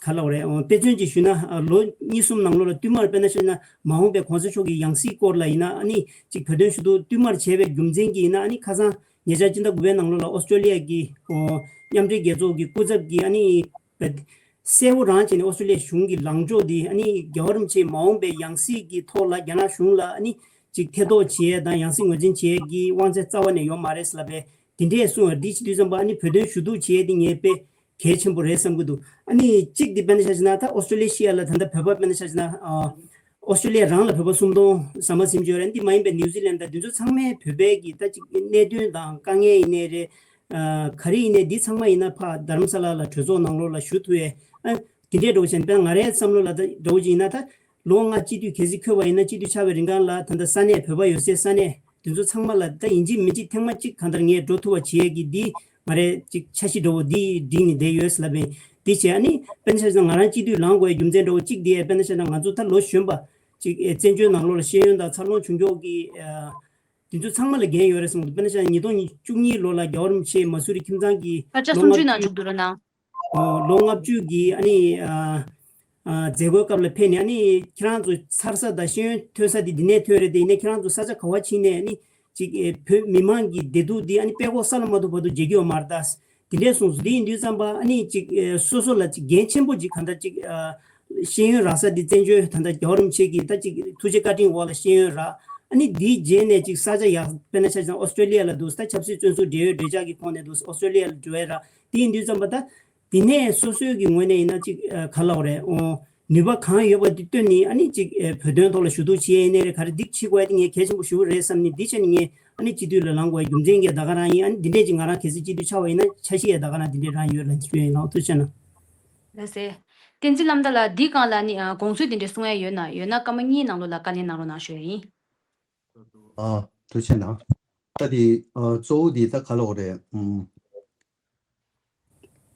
ག་རེ་ལབ་དགོས་རེད། དཔེ་མཚོན་ཅིག་ཞུས་ན་ལོ་གཉིས་གསུམ་ནང་ལོགས་ལ་བསྟུད་མར་དཔེར་ན་ཆ་བཞག་ན་མ་འོངས་པའི་གོང་ས་མཆོག་གི་ཡང་སྲིད་སྐོར་ལ་ཡིན་ན་ཨ་ནི་ཅིག་བོད་དོན་ཞུ་གཏུག་བསྟུད་མར་བྱས་པའི་རྒྱུ་མཚན་གྱིས་ཡིན་ན་ཨ་ནི་ཁ་སང་ཉེ་ཆར་སྤྱི་ཟླ་དགུ་པའི་ནང་ལོགས་ལ་ཨོ་སི་ཀྲོ་ལི་ཡ་གི་མཉམ་འབྲེལ་རྒྱལ་ཚོགས་ཀྱི་སྐུ་ཚབ་ཀྱིས་ཨ་ནི་གསལ་བོ་རང་བྱས་ནས་ཨོ་སི་ཀྲོ་ལི་ཡ་གཞུང་གི་ལངས་ཕྱོགས་འདི་ཨ་ནི་རྒྱལ་བ་རིན་པོ་ཆེ་མ་འོངས་པའི་ཡང་སྲིད་ཀྱི་ཐོག་ལ་རྒྱ་ནག་གཞུང་ལ་ཨ་ནི་ཅིག་ཐེ་གཏོགས་བྱེད་ཡས་དང་ཡང་སྲིད་ངོས་འཛིན་བྱེད་ཡས་ཀྱི་དབང་ཚད་རྩ་བ་ནས་ཡོད་མ་རེད་ཟེར་ལབ་པས་དེ་འདྲས་གསུངས་པ་འདི་བྱེད་དུས་ཙམ་པ་ཨ་ནི་བོད་དོན་ཞུ་གཏུག་བྱེད་ཡས་འདི་ངས་དཔེ་གལ་ཆེན་པོ་རེད་བསམ་གྱི་འདུག་ཨ་ནི་གཅིག་འདི་དཔེར་ན་ཆ་བཞག་ན་ད་ཨོ་སི་ཀྲོ་ལེ་ཤི་ཡ་ལ་ད་ལྟ་བོད་པ་དཔེར་ན་ཆ་བཞག་ན་ཨ། ཨོ་སི་ཀྲོ་ལི་ཡ་རང་ལ་བོད་པ་སུམ་སྟོང་ཟ་མ་ཟིན་ཅིག་ཡོད་རེད། འདི་མ་ཡིན་པའི་ནིའུ་ཛི་ལན་དང་འདི་ཚོ་ཚང་མའི་བོད་པའི་གི་ད་ཅིག་གནད་དོན་དང་དཀའ་ངལ་ཡིན་ནའི་རེད། ཨ་ག་རེ་ཡིན་ནའི་འདི་ཚང་མ་ཡིན་ན་ཕ་དྷ་རམ་ས་ལ་ལ་གྲོས་ཚོགས་ནང་ལོགས་ལ་ཞུ་ཐུབ་ཡས། ཨ་དེ་འདྲའི་འདྲ་བོ་བྱས་ན་དཔེར་ན་ང་རའི་བསམ་བློ་ལ་ད་འདྲ་བོ་ཅིག་ཡིན་ན་ད་ལོ་ལྔ་སྤྱི་འཐུས་གལ་སྲིད་འཁོད་པ་ཡིན་ན་སྤྱི་འཐུས་ཆགས་པའི་རིང་གང་ལ་ད་ལྟ་ས་གནས་བོད་པ་ཡོད་སའི་ས་གནས་དེ་ཚོ་ཚང་མ་ལ་ད་ཡིན་གཅིག་མིན་གཅིག་ཐེངས་མ་གཅིག་གང་ལྟར་ངས་འགྲོ་ཐུབ་པ་བྱེད་ཡས་ཀྱི་འདི་ མ་རེད། ཅིག་འཆར་གཞི་འདྲ་བོ་འདི་བསྒྲིགས་ནས་བསྡད་ཡོད་ཟེར་ལབ་པས། འདི་བྱས་ཨ་ནི་དཔེར་ན་ཆ་བཞག་ན་ང་རང་སྤྱི་འཐུས་ལངས་དགོས་རྒྱུ་མཚན་འདྲ་བོ་གཅིག་འདི་དཔེར་ན་ཆ་བཞག་ན་ང་ཚོ་ད་ལོ་གཞོན་པ་ཅིག་ཨེ་བཙན་བྱོལ་ནང་ལོགས་ལ་ཤེས་ཡོན་དང་འཚར་ལོངས་བྱུང་ཕྱོགས་ཀྱི་ཨ་དེ་ཚོ་ཚང་མ་ལ་འགན་ཡོད་རེད་བསམ་གི་འདུག་དཔེར་ན་ཆ་བཞག་ན་ཉིས་སྟོང་བཅུ་གཉིས་ལོ་ལ་རྒྱལ་བ་རིན་པོ་ཆེ་མ་སུ་རི་ཁྱིམ་ཚང་གི་ས་ཆ་ལོ་སུམ་ཅུའི་ནང་ལྔ་བཅུ་བཅུག་འགྲོ་ར་ནང་། ཨོ། ལོ་ལྔ་བཅུ་གི་ཨ་ནི་ཨ་ཨ་མཛད་སྒོའི་སྐབས་ལ་ཕེབས་ནས་ཨ་ནི་ཁྱེད་རང་ཚོ་འཚར་ས་དང་ཤེས་ཡོན་ཐོན་ས་དེ་འདི་ནས་ཐོན་རེད། དེ་ཡིན་ནའི་ཁྱེད་རང་ཚོ་ས་ཆ་ག་བ་ཕྱིན་ནས་ཨ་ནི་ཅིག་ཨེ་བོད་མི་མང་གི་བདེ་སྡུག་འདི་ཨ་ནི་དཔྲལ་ཀོག་ས་ལ་མ་ཐུག་བར་དུ་བརྗེད་ཀྱི་ཡོད་མ་རེད་ད། དེ་འདྲས་གསུངས་སོང་། དེ་ཡིན་དུས་ཙམ་པ་ཨ་ནི་ཅིག་ཨེ་སོ་སོ་ལ་ཅིག་འགན་ཆེན་པོ་ཅིག་གང་ལྟར་ཅིག་ཨ་ཤེས་ཡོན་རག་ས་འདི་བཙན་བྱོལ་ད་ལྟ་རྒྱལ་བ་རིན་པོ་ཆེ་གི་ད་ཅིག་ཐུགས་རྗེ་བཀའ་དྲིན་འོག་ལ་ཤེས་ཡོན་རག་ཨ་ནི་འདིའི་རྗེས་ནས་ཅིག་ས་ཆ་ཡག་དཔེར་ན་ཆ་བཞག་ན་ཨོ་སི་ཀྲོ་ལི་ཡ་ལ་འདུག་ད་ཆབ་སྲིད་བཙོན་ཟུར་འབྲེལ་ཡོད་འབྲེལ་ཆགས་ཀྱི་ཁོངས་ནས་འདུག་ཨོ་སི་ཀྲོ་ལི་ཡ་ལ་འགྲོ་ཡ་རག་དེ་ཡིན་དུས་ཙམ་པ་ད། དེ་ནས་སོ་སོའི་གི་ངོས་ནས་ཡིན་ན་ཅིག་ཨ་ག་ལབ་དགོས་རེད། ཨོ། ནུས་པ་གང་ཡོད་པ་དེ་བཏོན་ནས་ཨ་ནི་ཅིག་ཨ་བོད་དོན་ཐོག་ལ་ཞུ་གཏུག་བྱེད་ཡས་ཡིན་ནའི་རེད། ག་རེ་འདི་བྱེད་དགོས་ཡ་དེ་ངས་གལ་ཆེན་པོ་ཞེ་པོ་རེད་བསམ་ནས་འདི་བྱས་ནས་ངས་ཨ་ནི་སྤྱི་འཐུས་ལ་ལངས་དགོས་ཡ་རྒྱུ་མཚན་གྱི་ད་ག་རང་ཡིན། ཨ་ནི་འདི་འདྲས་ཅིག་ང་རང་གལ་སྲིད་སྤྱི་འཐུས་ཆགས་པ་ཡིན་ན་འཆར་གཞི་ཡ་ད་ག་རང་འདི་འདྲས་རང་ཡོད་ལ་ཞུ་ཡ་ཡིན། ལགས་ཐུགས་རྗེ་གནང་། ལགས་སེ། བསྟན་འཛིན་བླ་མ་ལགས་འདི་སྒང་ལ་ནི་ཨ་དགོངས་ཚུལ་འདི་འདྲས་གསུང་ཡ་ཡོད་ན་ཡོད་ན་སྐར་མ་གཉིས་ནང་ལོགས་ལ་བཀའ་ལན་གནང་རོགས་གནང་ཞུ་ཡ་ཡིན། ཨ། ཐུགས་རྗེ་གནང་། ད་དེ་ཨ་གཙོ་བོ་དེ་ད་ག་ལབ་དགོས་རེད། ཨུམ།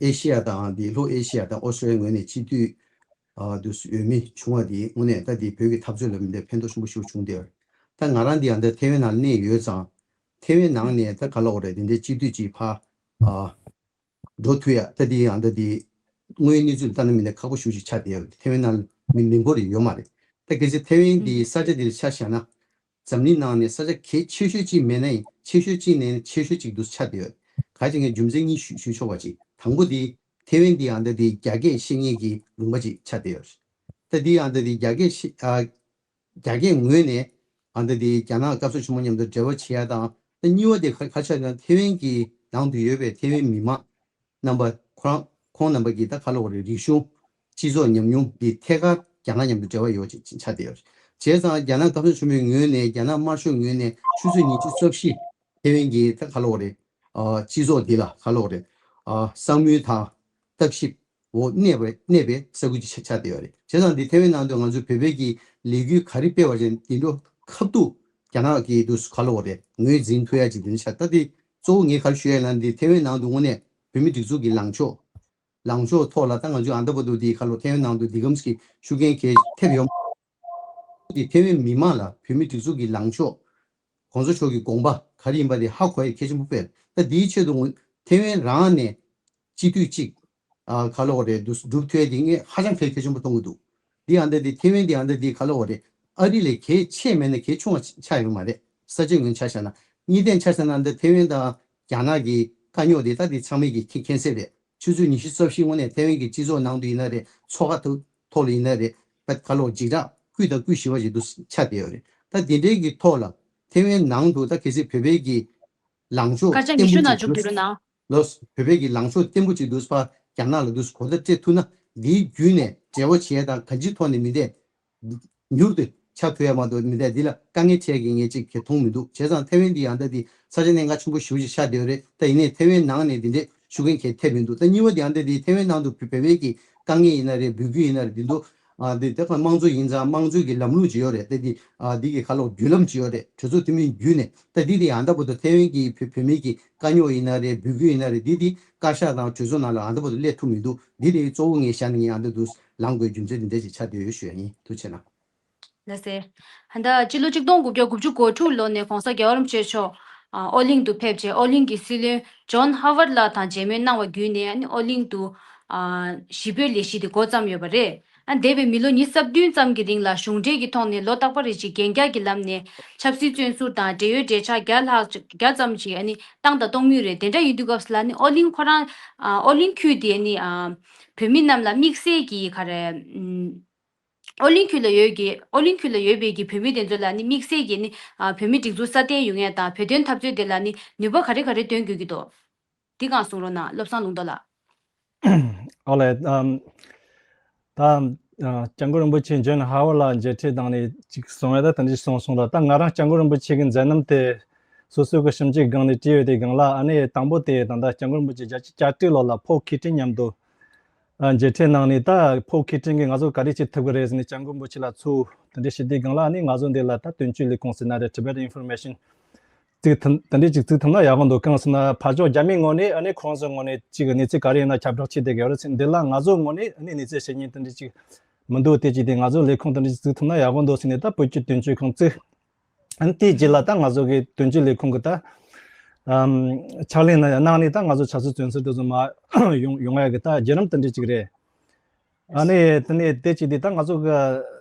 ཨེ་ཤེ་ཡ་དང་དེ་ལྷོ་ཨེ་ཤེ་ཡ་དང་ཨོ་སི་ཀྲོ་ལི་ཡའི་ངོས་ནས་སྤྱི་འཐུས་ཨ་དུ་འོས་མི་བྱུང་བ་དེ་དངོས་གནས་ད་དེ་བོད་ཀྱི་འཐབ་རྩོད་ལ་མི་འདྲ་ཕན་ཐོགས་ཆེན་པོ་ཞིག་བྱུང་བསྡད་ཡོད་རེད། ད་ང་རང་འདི་ཡང་ད་ཐེ་ཝན་ནང་གནས་ཡོད་ཙང་། ཐེ་ཝན་ནང་ནས་ད་ག་ལབ་དགོས་རེད། དེ་འདྲའི་སྤྱི་འཐུས་ཅིག་ཕར་ཨ་འགྲོ་ཐུབ་ཡ་ད་དེ་ཡང་ད་དེ་དངོས་ཡོད་གནས་ཚུལ་ལ་ལྟ་ན་མི་འདྲ་ཁག་པོ་ཞེ་པོ་ཅིག་ཆགས་བསྡད་ཡོད་རེད། ཐེ་ཝན་ནང་མི་མི་འགོར་ཡོད་མ་རེད། ད་གལ་སྲིད་ཐེ་ཝན་དེ་ས་ཆ་དེ་ལ་ཆ་བཞག་ན། འཛམ་གླིང་ནང་ནས་ས་ཆ་གལ་ཆེ་ཤོས་གཅིག་མེད་ན་ཡང་ཆེ་ཤོས་གཅིག་ནས་ཆེ་ཤོས་གཅིག་ཏུ་ཆགས་བསྡད་ཡོད། ག་ཅི་ངས་རྒྱུ་མཚན་གཉིས་ཞུ་ཞུ་ཆོག་པ་ཅིག་དང་པོ་དེ་ཐེ་ཝན་དེ་ཨ་འདྲ་དེ་རྒྱ་སྐད་ཤེས་མཁན་གྱི་ལུང་པ་ཅིག་ཆགས་བསྡད་ཡོད། ད་དེ་ཨ་འདྲ་དེ་རྒྱ་སྐད་ཤེས་ཨ་རྒྱ་སྐད་ངོས་ནས་ཨ་འདྲ་དེ་རྒྱ་ནག་སྐབས་སུ་ཆེན་མོ་མཉམ་དུ་འབྲེལ་བ་བྱེད་ཡ་དང་། ད་གཉིས་པ་དེ་ག་ག་ཆགས་ན་ཐེ་ཝན་གྱི་ནང་དུ་ཡོད་པའི་ཐེ་ཝན་མི་མང་རྣམ་པ་ཁོ་རང་ཁོང་རྣམ་པ་གིས་ད་ག་ལབ་དགོས་རེད། རིག་གཞུང་སྤྱི་ཚོགས་ཉམས་མྱོང་འདི་ཐད་ཀར་རྒྱ་ནག་མཉམ་དུ་འབྲེལ་བ་ཡོད་ཅེས་ཆགས་བསྡད་ཡོད། བྱས་ཙང་རྒྱ་ནག་སྐབས་སུ་ཆེན་མོའི་ངོས་ནས་རྒྱ་ནག་དམར་ཤོག་ངོས་ནས་ཆུ་ཚོད་ཉི་ཤུ་རྩ་བཞི་ཐེ་ཝན་གྱི་ད་ག་ལབ་དགོས་རེད། ཨ་སྤྱི་ཚོགས་འདི་ལ་ག་ལབ་དགོས་རེད། ཨ་བསམ་བློ་དང་བརྟག་ཞིབ་འོག་གནས་པའི་གནས་པའི་ས་ཁུལ་ཅིག་ཆགས་ཆགས་བསྡད་ཡོད་རེད། བྱས་ཙང་འདི་ཐེ་ཝན་ནང་དུ་ང་ཚོས་བོད་པའི་གི་ལས་འགུལ་ག་རེ་སྤེལ་བ་ཅིག་འདི་འགྲོ་ཁ་ཐུག་རྒྱ་ནག་གི་དུ་ག་ལབ་དགོས་རེད། ངོས་འཛིན་ཐུབ་ཡ་ཅིག་འདི་འདྲ་ཆགས། ད་དེ་གཙོ་བོ་ངས་ག་རེ་ཞུ་ཡ་ཡིན་ན་འདི་ཐེ་ཝན་ནང་དུ་དངོས་གནས་བོད་མི་སྒྲིག་འཛུགས་ཀྱི་ལངས་ཕྱོགས་ལངས་ཕྱོགས་ཐོག་ལ་ད་ང་ཚོས་ཨ་མདའ་བར་དུ་འདི་ག་ལོ་ཐེ་ཝན་ནང་དུ་འདི་གམ་གྱི་ཤུགས་རྐྱེན་གལ་ཐེབས་ཡོད། འདི་ཐེ་ཝན་མི་མང་ལ་བོད་མི་སྒྲིག་འཛུགས་ཀྱི་ལངས་ཕྱོགས་གོང་ས་མཆོག་གི་དགོངས་པ་ག་རེ་ཡིན་པ་དེ་ཧ་གོ་ཡ་གལ་ཆེན་པོ་དཔེ་རེད། ད་འདིའི་ཆེད་དུ་ཐེ་ཝན་རང་ནས་སྤྱི་འཐུས་གཅིག་ཨ་ག་ལོ་རེད་འདུག་སྒྲུབ་ཐུབ་ཡ་དེ་ངས་ཧ་ཅང་གལ་གལ་ཆེན་པོ་མཐོང་གི་འདུག་འདི་ཨ་མདའ་འདི་ཐེ་ཝན་འདི་ཨ་མདའ་འདི་ག་ལོ་རེད། ཨ་རི་ལས་གལ་ཆེ་མེད་ན་གལ་ཆུང་བ་ཆགས་ཡོད་མ་རེད། ས་བཅད་ངོས་ཆ་བཞག་ན། གཉིས་ལྡན་ཆ་བཞག་ན་འདི་ཐེ་ཝན་དང་རྒྱ་ནག་གི་དཀའ་རྙོག་དེ་ད་འདི་ཚང་མས་ཀྱི་མཁྱེན་མཁྱེན་གསལ་རེད། ཆུ་ཚོད་ཉི་ཤུ་རྩ་བཞི་སྔོན་ནས་ཐེ་ཝན་གྱི་སྤྱི་ཚོགས་ནང་དུ་ཡིན་ན་རེད། ཚོགས་ཁག་ཐོག་ཐོག་ལ་ཡིན་ན་རེད། བད་ག་ལོ་འཇིགས་སྐྲག་སྐུལ་དང་སྐུལ་ཞི་བ་ཞིག་ཏུ་ཆགས་བསྡད་ཡོད་རེད། ད་དེ་འདྲའི་གི་ཐོག་ལ་ཐེ་ཝན་ནང་དུ་ད་གལ་སྲིད་བོད་པའི་གི་ལངས་ཕྱོགས་སྐར་ཆ་བརྟན་ཉི་ཤུ་པོ་ནང་ཅིག་བཅུག་འདུག་རྒྱུ་རེད་ན། ལོས་བོད་པའི་གི་ལངས་ཕྱོགས་བརྟན་པོ་ཅིག་འདུག་པ་རྒྱ་ནག་ལ་འདུག་གོ་བརྡ་སྤྲད་ཐུབ་ན་འདིའི་བརྒྱུད་ནས་འབྲེལ་བ་བྱེད་ཡ་དང་གང་ཅིའི་ཐོག་ནས་མི་འདས། མྱུར་དུ་ཆགས་ཐུབ་ཡ་མ་གཏོགས་མི་འདས་འདི་ལ་དཀའ་ངལ་འཕྲད་ཀྱི་ངས་ཅིག་གི་མཐོང་མི་འདུག་བྱས་ཙང་ཐེ་ཝན་འདི་ཡང་ད་འདི་ས་ཆ་གནད་འགག་ཆེན་པོ་ཞེ་པོ་ཅིག་ཆགས་བསྡད་ཡོད་རེད། ད་ཡིན་ནའི་ཐེ་ཝན་ནང་ནས་འདི་འདྲའི་ཤུགས་རྐྱེན་གང་ཐེབས་མི་འདུག་ད་གཉིས་པ་འདི་ཡང་ད་འདི་ཐེ་ཝན་ནང་དུ་བོད་པའི་གི་དཀའ་ངལ་ཡིན་ན་རེད། འབོད་སྐུལ་ཡིན་ན་རེད། འདི་འདུག་ཨ་འདི་ད་ག་དམངས་གཙོ་ཡིན་ཙང་དམངས་གཙོའི་གི་ལམ་ལུགས་ཅིག་ཡོད་རེད། ད་འདི་ཨ་འདི་གི་ཁ་ལོ་བརྒྱུད་ལམ་ཅིག་ཡོད་རེད། གྲོས་ཚོགས་འཐུས་མི་བརྒྱུད་ནས་ད་འདི་དེ་ཡང་ད་བར་དུ་ཐེ་ཝན་གི་བོད་བོད་མི་གི་དཀའ་རྙོག་ཡིན་ན་རེད། འབོད་སྐུལ་ཡིན་ན་རེད། འདི་དེ་བཀའ་ཤག་དང་གྲོས་ཚོགས་ནང་ལ་ཨ་ད་བར་དུ་སླེབས་ཐུབ་མི་འདུག་འདི་དེ་གཙོ་བོ་ངས་བཞག་ནས་ངས་ཨ་ད་དུ་ལངས་དགོས་རྒྱུ་མཚན་འདི་འདྲ་ཅིག་ཆགས་བསྡད་ཡོད་ཞུ་ཡ་ཡིན། ཐུགས་རྗེ་གནང་། ལགས་སེ། ད་ལྟ་སྤྱི་ལོ་གཅིག་སྟོང་དགུ་བརྒྱ་དགུ་བཅུ་གོ་དྲུག་ལོ་ནས་༸གོང་ས་༸རྒྱལ་བ་རིན་པོ་ཆེ་མཆོག་ཨ་ཨོ་གླིང་དུ་ཕེབས་རྗེས་ཨོ་གླིང་གི་སྲིད་བློན་ཇོན་ཧ་ཝར་ལགས་དང་མཇལ་མོལ་གནང་བ་བརྒྱུད་ནས་ཨ་ནི་ཨོ་གླིང་དུ་ཨ་གཞིས་སྤོའི་ལས་གཞི་དེ་འགོ་བརྩམས་ཡོད་པ་རེད། ཨ་འདས་པའི་མི་ལོ་ཉི་ཤུ་རྩ་བདུན་ཙམ་གྱི་རིང་ལ་གཞུང་འབྲེལ་གྱི་ཐོག་ནས་ལོ་རྟག་པ་རེ་བཞིན་རྒྱན་རྒྱག་གི་ལམ་ནས་ཆབ་སྲིད་བཙོན་ཟུར་དང་འབྲེལ་ཡོད་འབྲེལ་ཆགས་བརྒྱ་ལྷག་བརྒྱ་ཙམ་ཞིག་ཨ་ནི་བཏང་དང་གཏོང་མུས་རེད། དེ་འདྲ་ཡིན་དུས་སྐབས་སུ་ལ་ནི་ཨོ་གླིང་ཁོ་རང་ཨ་ཨོ་གླིང་ཁུལ་དེ་ཨ་ནི་ཨ་བོད་མི་རྣམས་ལ་དམིགས་བསལ་གྱི་ག་རེ་ཨམ། ཨོ་གླིང་ཁུལ་ལ་ཡོད་ཀྱི་ཨོ་གླིང་ཁུལ་ལ་ཡོད་པའི་གི་བོད་མི་དེ་ཚོ་ལ་ནི་དམིགས་བསལ་གྱི་ནི་ཨ་བོད་མི་སྒྲིག་འཛུགས་སྲ་བརྟན་ཡོང་ཡས་དང་བོད་དོན་འཐབ་རྩོད་དེ་ལ་ནི་ནུས་པ་ག་རེ་ག་རེ་འདོན་དགོས་ཀྱི་འདུག་འདི་གང་གསུང་རོགས་གནང་བློ་བཟང་ལུང་རྟོགས་ལགས། ཨོ་ལེ། ཨམ། ད་ཨ་སྐྱབས་མགོན་རིན་པོ་ཆེ་ཇོན་ཧ་ཝར་ལ་མཇལ་འཕྲད་བཏང་ནས་ཅིག་གསུང་ཡ་ད་དེ་འདྲ་གསུངས་སོང་ལ། ད་ང་རང་སྐྱབས་མགོན་རིན་པོ་ཆེ་གི་མཛད་རྣམ་དེ་སོ་སོའི་གི་ཞིབ་འཇུག་སྒང་ནས་བྲིས་ཡོད་དེ་སྒང་ལ་ཨ་ནི་དང་པོ་དེ་ད་ལྟ་སྐྱབས་མགོན་རིན་པོ་ཆེ་བརྒྱད་ཅུ་གྱ་དྲུག་ལོ་ལ་ཕོ་ཁི་ཏྲིན་མཉམ་དུ་ཨ་མཇལ་འཕྲད་གནང་ནས། ད་ཕོ་ཁི་ཏྲིན་གྱིས་ང་ཚོ་ག་རེ་བྱེད་ཐུབ་ཀྱི་རེད་ཟེར་ནས་སྐྱབས་མགོན་རིན་པོ་ཆེ་ལ་ཚུར་དེ་འདྲ་ཞུས་དུས་སྒང་ལ་ཨ་ནི་ང་ཚོ་འདི་ལ་ད་དོན་གཅོད་ལས་ཁུངས་ཟེར་ན་རེད། Tibetan Information བཙུགས་ཐུབ་དེ་འདྲས་ཅིག་བཙུགས་ཐུབ་ན་ཡག་པོ་འདུག་གང་ཟེར་ན་ཕར་ཕྱོགས་རྒྱ་མིའི་ངོས་ནས་ཨ་ནི་ཁོང་ཚོའི་ངོས་ནས་ཅིག་གནས་ཚུལ་ག་རེ་ཡིན་ན་ཁྱབ་བསྒྲགས་བྱེད་བསྡད་ཀྱི་ཡོད་རེད་ཟེར། འདི་ལ་ང་ཚོའི་ངོས་ནས་ཨ་ནི་གནས་ཚུལ་བཤད་མཁན་དེ་འདྲས་ཅིག་མི་འདུག་དེ་ཅིག་དེ་ང་ཚོའི་ལས་ཁུངས་དེ་འདྲས་ཅིག་བཙུགས་ཐུབ་ན་ཡག་པོ་འདུག་ཟེར་ནས་ད་བོད་ཀྱི་དོན་གཅོད་ཁང་བཙུགས། ཨ་ནི་དེའི་རྗེས་ལ་ད་ང་ཚོ་གི་དོན་གཅོད་ལས་ཁུངས་ཀྱི་ད་ཨམ་ཕྱག་ལས་ནང་གནང་ནས་ད་ང་ཚོ་ཆབ་སྲིད་བཙོན་ཟུར་དེ་ཚོ་མར་ཡོང་ཡོང་ཡ་གི་ད་བརྒྱུད་རིམ་དེ་འདྲས་ཅིག་རེད། ཨ་ནི་དེ་ནས་དེ་ཅིག་དེ་ད་ང་ཚོ་གི་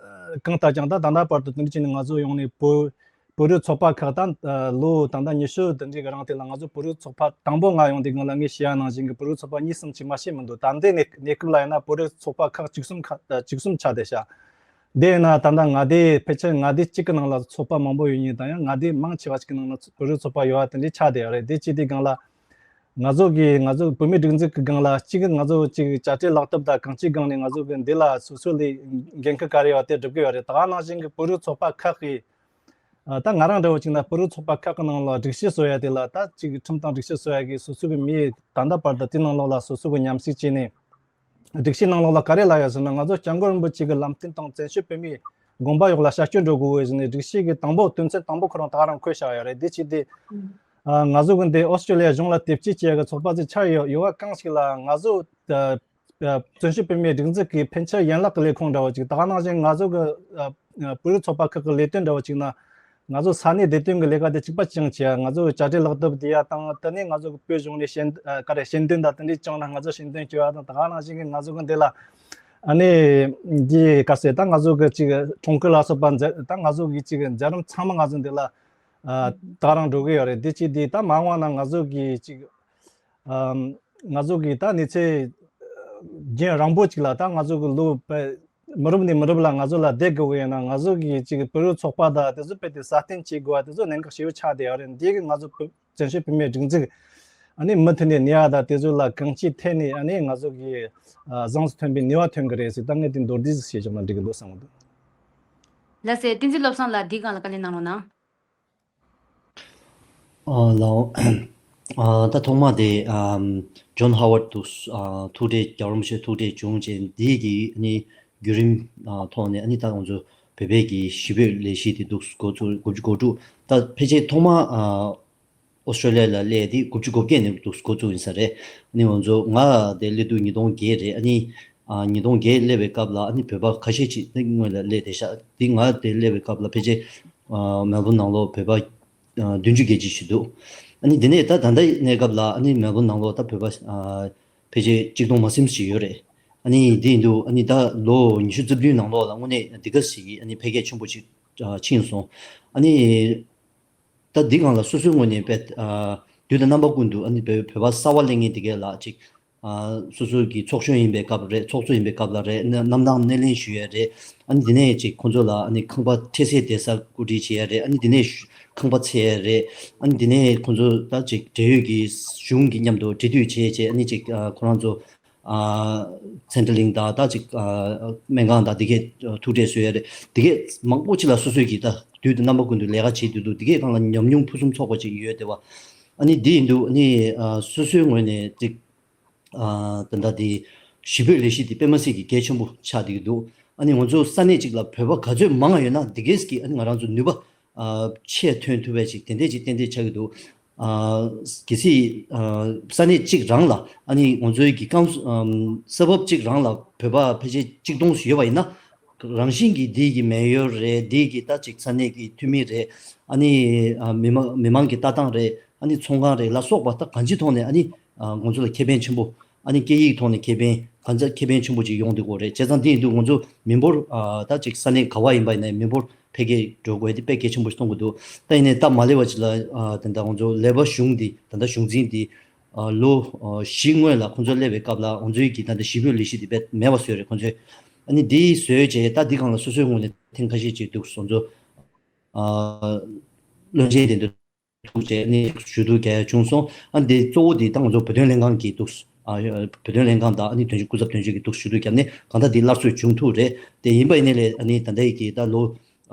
གང་ལྟར་ཀྱང་ད་ད་ལྟ་བར་དུ་དེ་འདྲ་བྱས་ནས་ང་ཚོ་ཡོང་ནས་བོད་བོད་རིགས་ཚོགས་པ་ཁག་ད་ལོ་ད་ལྟ་ཉི་ཤུ་དེ་འདྲའི་གི་རིང་དེ་ལ་ང་ཚོ་བོད་རིགས་ཚོགས་པ་དང་པོ་ང་ཡོང་དུས་སྒང་ལ་ངས་ཤེས་ཡ་ནང་བཞིན་གི་བོད་རིགས་ཚོགས་པ་གཉིས་གསུམ་ཅིག་མ་ཤེས་མི་འདུག་ད་ལྟའི་གནས་གནས་སྐབས་ལ་ཡིན་ན་བོད་རིགས་ཚོགས་པ་ཁག་བཅུ་གསུམ་ཁག་བཅུ་གསུམ་ཆགས་བསྡད་ཤག་དེ་ཡིན་ན་ད་ལྟ་མངའ་སྡེ་ཕལ་ཆེར་མངའ་སྡེ་གཅིག་གི་ནང་ལ་ཚོགས་པ་མང་པོ་ཡོད་མཁན་དང་ཡང་མངའ་སྡེ་མང་ཆེ་བ་ཞིག་གི་ནང་ལ་བོད་རིགས་ཚོགས་པ་ཡོད་པ་དེ་འདྲའི་ཆགས་བསྡད་ཡོད་རེད། དེ་བྱས་དུས་སྒང་ལ། ང་ཚོ་གིས་ང་ཚོ་བོད་མིའི་སྒྲིག་འཛུགས་ཀྱི་སྒང་ལ་གཅིག་ང་ཚོ་གཅིག་བྱ་བྲལ་ལག་དེབ་དང་གང་ཅིའི་སྒང་ནས་ང་ཚོ་གི་འདི་ལ་སོ་སོ་ལས་འགན་ཁུར་ག་རེ་ཡོད་དེ་སྒྲུབ་ཀྱི་ཡོད་རེད། ད་ག་ནང་བཞིན་གྱི་བོད་རིགས་ཚོགས་པ་ཁག་གིས་ཨ་ད་ང་རང་འདྲ་བོ་ཅིག་ན་བོད་རིགས་ཚོགས་པ་ཁག་གི་ནང་ལ་སྒྲིག་གཞི་བཟོ་ཡ་དེ་ལ་ད་གཅིག་ཁྲིམས་དང་སྒྲིག་གཞི་བཟོ་ཡ་གི་སོ་སོ་གི་མིའི་ད་ལྟ་བར་དུ་དེ་ནང་ལོགས་ལ་སོ་སོ་གི་མཉམ་ཞུགས་བྱས་ནས་སྒྲིག་གཞི་ནང་ལོགས་ལ་ག་རེ་ལབ་ཡོད་ཟེར་ན་ང་ཚོ་སྐྱབས་མགོན་རིན་པོ་ཆེ་གི་ལམ་སྟོན་དང་བཙན་བྱོལ་བོད་མིའི་དགོངས་པ་འོག་ལ་བྱ་སྤྱོད་འགྲོ་དགོས་ཟེར་ནས་སྒྲིག་གཞི་གི་དང་པོ་དོན་ཚན་དང་པོ་ཁོ་རང་ད་ག་རང་འཁོད་བཞག་ཡོད་རེད། དེ་བྱས་ཏེ། ཨ། ང་ཚོ་གི་འདི་ཨོ་སི་ཀྲི་ལི་ཡ་གཞུང་ལ་དེབ་སྐྱེལ་བྱེད་ཡག་གི་ཚོགས་པ་ཚོ་ཆགས་ཡོད་ཡོད་པ་གང་ཞིག་ལ་ང་ཚོ་ཨ་ཨ་བཙན་བྱོལ་བོད་མིའི་སྒྲིག་འཛུགས་ཀྱི་ཕན་ཆད་ཡན་ལག་གི་ལས་ཁུངས་འདྲ་བོ་ཅིག་ད་ག་ནང་བཞིན་ང་ཚོ་གི་ཨ་ཨ་བོད་རིགས་ཚོགས་པ་ཁག་གི་ལས་དོན་འདྲ་བོ་ཅིག་ན་ང་ཚོ་ས་གནས་བདེ་དོན་གྱི་ལས་ཀ་དེ་གཅིག་པ་ཅང་བྱེད་ཡ། ང་ཚོ་གི་བྱ་བྲལ་ལག་དེབ་དེ་ཡ་དང་དེ་ནས་ང་ཚོ་གི་བོད་གཞུང་ནས་ཞལ་ཨ་ག་རེ་ཞལ་འདོན་དང་དེ་འདྲས་བྱུང་ན་ང་ཚོ་ཞལ་འདོན་བྱེད་ཡ་དང་ད་ག་ནང་བཞིན་གི་ང་ཚོ་གི་འདི་ལ་ཨ་ནི་འདི་ག་ཟེར་ད་ང་ཚོ་གི་ཅིག་གྲོང་ཁུལ་ལ་སོགས་པ་མཛད་ད་ང་ཚོ་གི་ཅིག་མཛད་རིམ་ཚང་མ་ང་ཚོ་འདི་ལ། ཨ་ད་རང་འགྲོ་གི་ཡོད་རེད། འདི་གཅིག་འདི་ད་མ་འོངས་ན་ང་ཚོ་གི་ཅིག་ཨམ་ང་ཚོ་གི་ད་གནས་ཚུལ་རྒྱུན་རིང་པོ་ཅིག་ལ་ད་ང་ཚོ་གི་ལོ་པ་མི་རབས་ནས་མི་རབས་ལ་ང་ཚོ་ལ་བསྡད་དགོས་ཀྱི་ཡོད་ན་ང་ཚོ་གི་ཅིག་བོད་རིགས་ཚོགས་པ་དང་དེ་ཚོ་རྦད་དེ་སྲ་བརྟན་བྱེད་དགོས་པ་དེ་ཚོ་གནད་འགག་ཞེ་པོ་ཆགས་བསྡད་ཡོད་རེད། འདི་གི་ང་ཚོ་བོད་བཙན་བྱོལ་བོད་མིའི་སྒྲིག་འཛུགས་ཨ་ནི་མུ་མཐུད་ནས་གནས་ཡ་དང་དེ་ཚོ་ལ་གང་ཅིའི་ཐད་ནས་ཨ་ནི་ང་ཚོ་གི་ཨ་བཟང་ས་ཐོན་པའི་ནུས་པ་ཐོན་གི་རེད་ཟེར། ད་ངས་དེ་མདོར་བསྡུས་ཤིག་བྱས་བཞག་ན་འགྲིག་གི་འདུག་བསམ་གི་འདུག་ལགས་སེ། བསྟན་འཛིན་བློ་བཟང་ལགས་འདིའི་སྒང་ལ་བཀའ་ལན་གནང་རོགས་གནང་། ཨ་ལའོ། ཨ་ད་ཐོག་མ་དེ་ཨམ་ཇོན་ཧ་ཝར་འདུག་ཨ་ཐུག་འཕྲད། རྒྱལ་བ་རིན་པོ་ཆེ་ཐུག་འཕྲད་བྱུང་རྗེས་འདི་གི་ཨ་ནི་བརྒྱུད་རིམ་ཨ་ཐོག་ནས་ཨ་ནི་ད་ང་ཚོ་བོད་པའི་གི་གཞིས་སྤོས་ལས་གཞི་དེ་འདུག་དགུ་བཅུ་གོ་དྲུག་ད་ཕལ་ཆེར་ཐོག་མ་ཨ་ཨོ་སི་ཀྲོ་ལི་ཡ་ལ་སླེབས་དེ་དགུ་བཅུ་གོ་བརྒྱད་ནས་འདུག་འགོ་བཙུགས་ཡིན་ས་རེད། ཨ་ནི་ང་ཚོ་ང་དེ་སླེབས་དུས་ཉིས་སྟོང་བརྒྱད་རེད། ཨ་ནི་ཨ་ཉིས་སྟོང་བརྒྱད་སླེབས་པའི་སྐབས་ལ་ཨ་ནི་བོད་པ་ཁ་ཤས་ཅིག་ནི་སྔོན་ལ་སླེབས་བསྡད་ཤག་དེ་ང་དེ་སླེབས་པའི་སྐབས་ལ་ཕལ་ཆེར་ཨ་མེལ་བོན་ནང་ལོགས་བོད་པ་ཨ་བདུན་ཅུ་བརྒལ་ཅིག་ཞིག་འདུག་ཨ་ནི་དེ་ནས་ད་ད་ལྟའི་གནས་སྐབས་ལ་ཨ་ནི་མེལ་བོན་ནང་ལོགས་ད་བོད་པ་ཨ་ཕལ་ཆེར་གཅིག་སྟོང་མ་ཟིན་ཞིག་ཡོད་རེད། ཨ་ནི་དེ་ཡིན་དུས་ཨ་ནི་ད་ལོ་ཉི་ཤུ་རྩ་བདུན་ནང་ལོགས་ལ་དངོས་གནས་འདི་ག་ཞིག་གི་ཨ་ནི་འཕེལ་རྒྱས་ཆེན་པོ་ཅིག་ཨ་ཕྱིན་སོང་། ཨ་ནི། ད་འདི་སྒང་ལ་སོ་སོའི་ངོས་ནས་དཔེ་ཨ་དུས་དང་རྣམ་པ་ཀུན་ཏུ་ཨ་ནི་བོད་བོད་པ་གསར་པ་སླེབས་མཁན་དེ་གས་ལ་ཅིག་ཨ་སོ་སོའི་གི་ཚོགས་གཞོན་ཡིན་པའི་སྐབས་རེད། ཚོགས་གཙོ་ཡིན་པའི་སྐབས་ལ་རེད། གནམ་གནམ་ཐང་སྣེ་ལེན་ཞུ་ཡས་རེད། ཨ་ནི་འདི་ནས་ཅིག་ཁོང་ཚོ་ལ་ཨ་ནི་ཁང་པ་འཕྲལ་སེལ་བསྡད་སར་སྐུ་དྲིན་བྱེད་ཡས་རེད། ཨ་ནི་འདི་ནས་ཁང་པ་འཚོལ་ཡས་རེད། ཨ་ནི་འདི་ནས་ཁོང་ཚོ་ད་ཅིག་འབྲེལ་ཡོད་ཀྱི་གཞུང་གི་མཉམ་དུ་འབྲེལ་མཐུད་བྱས་བྱས་ཨ་ནི་ཅིག་ཨ་ཁོ་རང་ཚོ། ཨ་ཚན་ཁྲ་གླིང་དང་ད་ཅིག་ཨ་སྨན་ཁང་དང་དེ་གས་ཐུག་འཕྲད་བཟོ་ཡ་རེད། དེ་གས་མང་པོ་ཅིག་ལ་སོ་སོའི་གི་ད་དུས་དང་རྣམ་པ་ཀུན་ཏུ་ལས་ཀ་བྱེད་དུས་དུ་དེ་གས་སྒང་ལ་ཉམས་མྱོང་ཕུན་སུམ་ཚོགས་པ་ཅིག་ཡོད་དེ་བ། ཨ་ནི་དེ་ཡིན་དུས་ཨ་ནི་ཨ་སོ་སོའི་ངོས་ནས་ཅིག་ཨ་ད་ལྟ་དེ་གཞིས་སྤོས་ལས་གཞི་དེ་དཔེ་མ་སྲིད་ཀྱི་གལ་ཆེན་པོ་ཆགས་བསྡད་ཀྱི་འདུག་ཨ་ནི་ང་ཚོ་ས་གནས་གཅིག་ལ་བོད་པ་ག་ཚོད་མང་ང་ཡོད་ན་དེ་གས་ཀྱི་ཨ་ནི་ང་རང་ཚོ་ནུས་པ། ཨ་ཆེས་ཐོན་ཐུབ་པའི་ཅིག་དེ་འདྲས་ཅིག་ཏན་ཏན་ཆགས་ཀྱི་འདུག་ཨ་གལ་སྲིད་ཨ་ས་གནས་གཅིག་རང་ལ་ཨ་ནི་ང་ཚོའི་གི་རྐང་ཨམ་ས་བབ་གཅིག་རང་ལ་བོད་པ་ཕལ་ཆེར་གཅིག་སྟོང་ཙམ་ཡོད་པ་ཡིན་ན། རང་བཞིན་གྱིས་འདི་གི་མེ་ཡོར་རེད། འདི་གི་ད་ཅིག་ས་གནས་ཀྱི་འཐུས་མི་རེད། ཨ་ནི་ཨ་མི་མང་མི་མང་གི་ལྟ་སྟངས་རེད། ཨ་ནི་ཚོང་ཁང་རེད་ལ་སོགས་པ་ད་གང་ཅིའི་ཐོག་ནས་ཨ་ནི་ཨ་ང་ཚོ་ལ་ཁེ་ཕན་ཆེན་པོ། ཨ་ནི་སྐད་ཡིག་ཐོག་ནས་ཁེ་ཕན་གང་ཚ་ཁེ་ཕན་ཆེན་པོ་ཅིག་ཡོང་བསྡད་ཀྱི་ཡོད་རེད། བྱས་ཙང་དེ་ཡིན་དུས་ང་ཚོ་མི་འབོར་ཨ་ད་ཅིག་ས་གནས་ག་བ་ཡིན་པ་ཡིན་ནའི་མི་འབོར་འཕེལ་རྒྱས་འགྲོ་དགོས་དེ་དཔེ་གལ་ཆེན་པོ་ཞིག་མཐོང་གི་འདུག་ད་ཡིན་ནའི་སྟབས་མ་ལེགས་པ་ཅིག་ལ་ཨ་ད་ལྟ་ང་ཚོ་ལས་པ་གཞུང་འདི་ད་ལྟ་གཞུང་འཛིན་འདི་ཨ་ལོ་ཨ་བཞི་སྔོན་ལ་ཁོང་ཚོ་སླེབས་པའི་སྐབས་ལ་ང་ཚོའི་གི་ད་ལྟ་གཞིས་སྤོས་ལས་གཞི་འདི་དཔེ་མེད་པ་བཟོས་རེད་ཁོང་ཚོས། ཨ་ནི་འདི་བཟོས་རྗེས་ད་འདི་སྒང་ལ་སོ་སོའི་ངོས་ནས་ཐེངས་ཁ་ཤས་ཅིག་འདུག་སོང་ཚོ་ཨ་བློན་ཆེན་དེ་འདུག་ཐུགས་རྗེ་ནི་ཞུ་གཏུག་རྒྱག་ཡ་བྱུང་སོང་། ཨ་འདི་གཙོ་བོ་འདི་ད་ང་ཚོ་བོད་དོན་ལྷན་ཁང་གི་འདུག་ཨ་བོད་དོན་ལྷན་ཁང་དང་ཨ་ནི་དོན་གཅོད་སྐུ་ཚབ་དོན་གཅོད་ཀྱི་འདུག་ཞུ་གཏུག་བརྒྱབ་ནས་གང་ལྟར་འདི་སླར་གསོ་བྱུང་ཐུབ་རེད། དེ་ཡིན་པ་ཡིན་ནའི་ལས་ཨ་ནི་ད་ལྟའི་གི་ད་ལོ་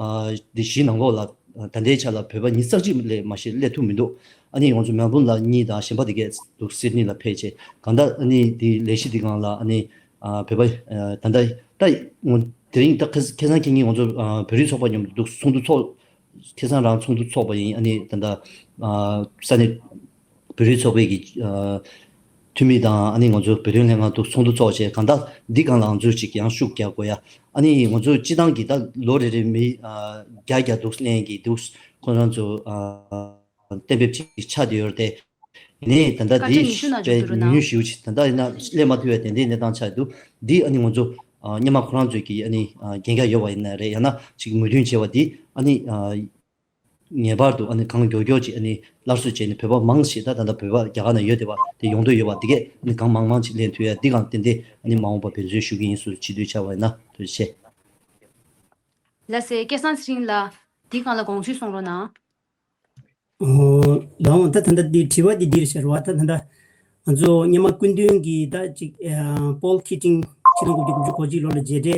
ཨ་འདི་བཞི་ནང་ལོགས་ལ་ད་ལྟའི་ཆ་ལ་བོད་པ་ཉི་ཤུ་རྩ་གཅིག་ལས་མ་ཞིག་སླེབས་ཐུབ་མི་འདུག་ཨ་ནི་ང་ཚོ་མེལ་བོན་ལ་གཉིས་དང་གཞན་པ་དེ་གས་འདུག་སིད་ནི་ལ་ཕེབས་བྱས་གང་ལྟར་ཨ་ནི་འདི་ལས་གཞི་འདི་སྒང་ལ་ཨ་ནི་ཨ་བོད་པ་ཨ་ད་ལྟ་ད་ངོ་དེ་རིང་ད་ཁ་ཁ་སང་ཁེ་ཉིན་ང་ཚོ་ཨ་བོད་རིགས་ཚོགས་པ་མཉམ་དུ་འདུག་ཚོགས་འདུ་ཚོགས། ཁ་སང་རང་ཚོགས་འདུ་ཚོགས་པ་ཡིན། ཨ་ནི་ད་ལྟ་ཨ་ས་གནས་བོད་རིགས་ཚོགས་པའི་གི་ཨ་འཐུས་མི་དང་། ཨ་ནི་ང་ཚོ་བོད་དོན་ལྷན་ཁང་དུ་ཚོགས་འདུ་ཚོགས་བྱས། གང་ལྟར་འདི་སྒང་ལ་ང་ཚོས་ཅིག་ཡང་ཤུགས་རྒྱག་དགོས་ཡ། ཨ་ནི་ང་ཚོ་སྤྱི་བཏང་གི་ད་ལོ་རེ་རེ་མི་ཨ་བརྒྱ་བརྒྱ་འདུག་ལེན་གྱི་འདུག་ཁོང་རང་ཚོ་ཨ་གཏན་འབེབས་ཅིག་ཆགས་བསྡད་ཡོད་རེད་དེ། ཡིན་ནའི་ད་ལྟ་དཀའ་ཆ་འདི་ཉི་ཤུ་ནང་བཅུག་འགྲོ་ན། ཉུང་ཉུང་ཞེ་པོ་ཅིག་ད་ལྟ་ཡིན་ན་སླེབས་མ་ཐུབ་པའི་དེ་འདྲའི་གནས་སྟངས་ཆགས་འདུག་འདི་ཨ་ནི་ང་ཚོ་ཨ་སྔོན་མ་ཁོ་རང་ཚོས་ཀྱི་ཨ་ནི་ཨ་འགན་འཁྱེར་ཡོད་པ་ཡིན་ན་རེད། ཡང་ན་ཅིག་མོས་མཐུན་བྱས་པ་འདི་ཨ་ནི་ཨ་ངེས་པར་དུ་ཨ་ནི་གང་མགྱོགས་མགྱོགས་ཅིག་ཨ་ནི་སླར་གསོ་བྱས་ནས། བོད་པ་མང་ཞིག་ད་ད་ལྟ་བོད་པ་རྒྱ་གར་ནང་ཡོད་བསྡད་པ་དེ་ཡོང་འདོད་ཡོད་པ་འདི་གས་ཨ་ནི་གང་མང་མང་ཅིག་ལེན་ཐུབ་ཡ། འདི་གང་ཏན་ཏན་ཨ་ནི་མ་འོངས་པ་འབད་བརྩོན་ཞུ་གི་ཡིན་ཟེར། སྤྱི་འཐུས་ཆགས་པ་ཡིན་ན། ཐུགས་རྗེ་ཆེ། ལགས་སེ། སྐལ་བཟང་ཚེ་རིང་ལགས། འདི་སྒང་ལ་དགོངས་ཞུ་གསུང་རོགས་གནང་། ཨོ། ལགས་འོང་། ད་ད་ལྟ་འདི་དྲི་བ་འདི་འདིར་ཤར་བ། ད་ད་ལྟ་ང་ཚོ་སྔོན་མ་སྐུ་མདུན་གྱིས་ད་ཅིག་ཨ་པོལ་ཁི་ཊིང་ཕྱི་ལོ་དགུ་བརྒྱ་དགུ་བཅུ་གོ་གཅིག་ལོ་ལ་མཇལ་འཕྲད་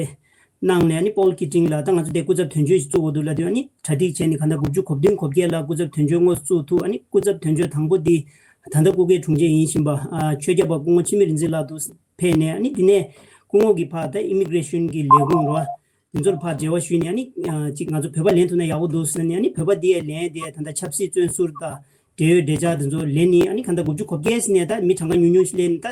གནང་ནས། ཨ་ནི་པོལ་ཁི་ཊིང་ལ་ད་ང་ཚོ་དེ་སྐུ་ཚབ་དོན་གཅོད་ཅིག་བཙུགས་དགོས་འདུག་ལབ་དུས། ཨ་ནི་གྲ་སྒྲིག་བྱས་ནས་གང་ལྟར་དགུ་བཅུ་གོ་བདུན་གོ་བརྒྱད་ལ་སྐུ་ཚབ་དོན་གཅོད་དངོས་སུ་བཙུགས་ཐུབ། ཨ་ནི་སྐུ་ཚབ་དོན་གཅོད་དང་པོ་འདི་ད་ལྟ་སྐུ་སྒེར་དྲུང་ཆེ་ཡིན་བཞིན་པ་ཨ་ཆོས་རྒྱལ་པ་སྐུ་ངོ་འཆི་མེད་རིག་འཛིན་ལགས་འདུག་ཕེབས་ནས། ཨ་ནི་དེ་ནས་སྐུ་ངོ་གིས་ཕར་ད་ཨི་མི་གི་རེ་ཤན་གྱི་ལས་ཁུངས་རེད་བ། དེ་ཚོར་ཕར་འབྲེལ་བ་ཞུས་ནས། ཨ་ནི་ཨ་ཅིག་ང་ཚོ་བོད་པ་ལེན་ཐུབ་ན་ཡག་པོ་འདུག་ཟེར་ནས། ཨ་ནི་བོད་པ་འདི་ཡ་ལེན་དེ་ད་ལྟ་ཆབ་སྲིད་བཙོན་ཟུར་དང་འབྲེལ་ཡོད་འབྲེལ་ཆགས་དེ་ཚོ་ལེན་ནི། ཨ་ནི་གང་ལྟར་དགུ་བཅུ་གོ་བརྒྱད་ཟེར་ནས་ད་མི་གྲངས་ཀ་ཉུང་ཉུང་ཞིག་ལེན་ནི། ད་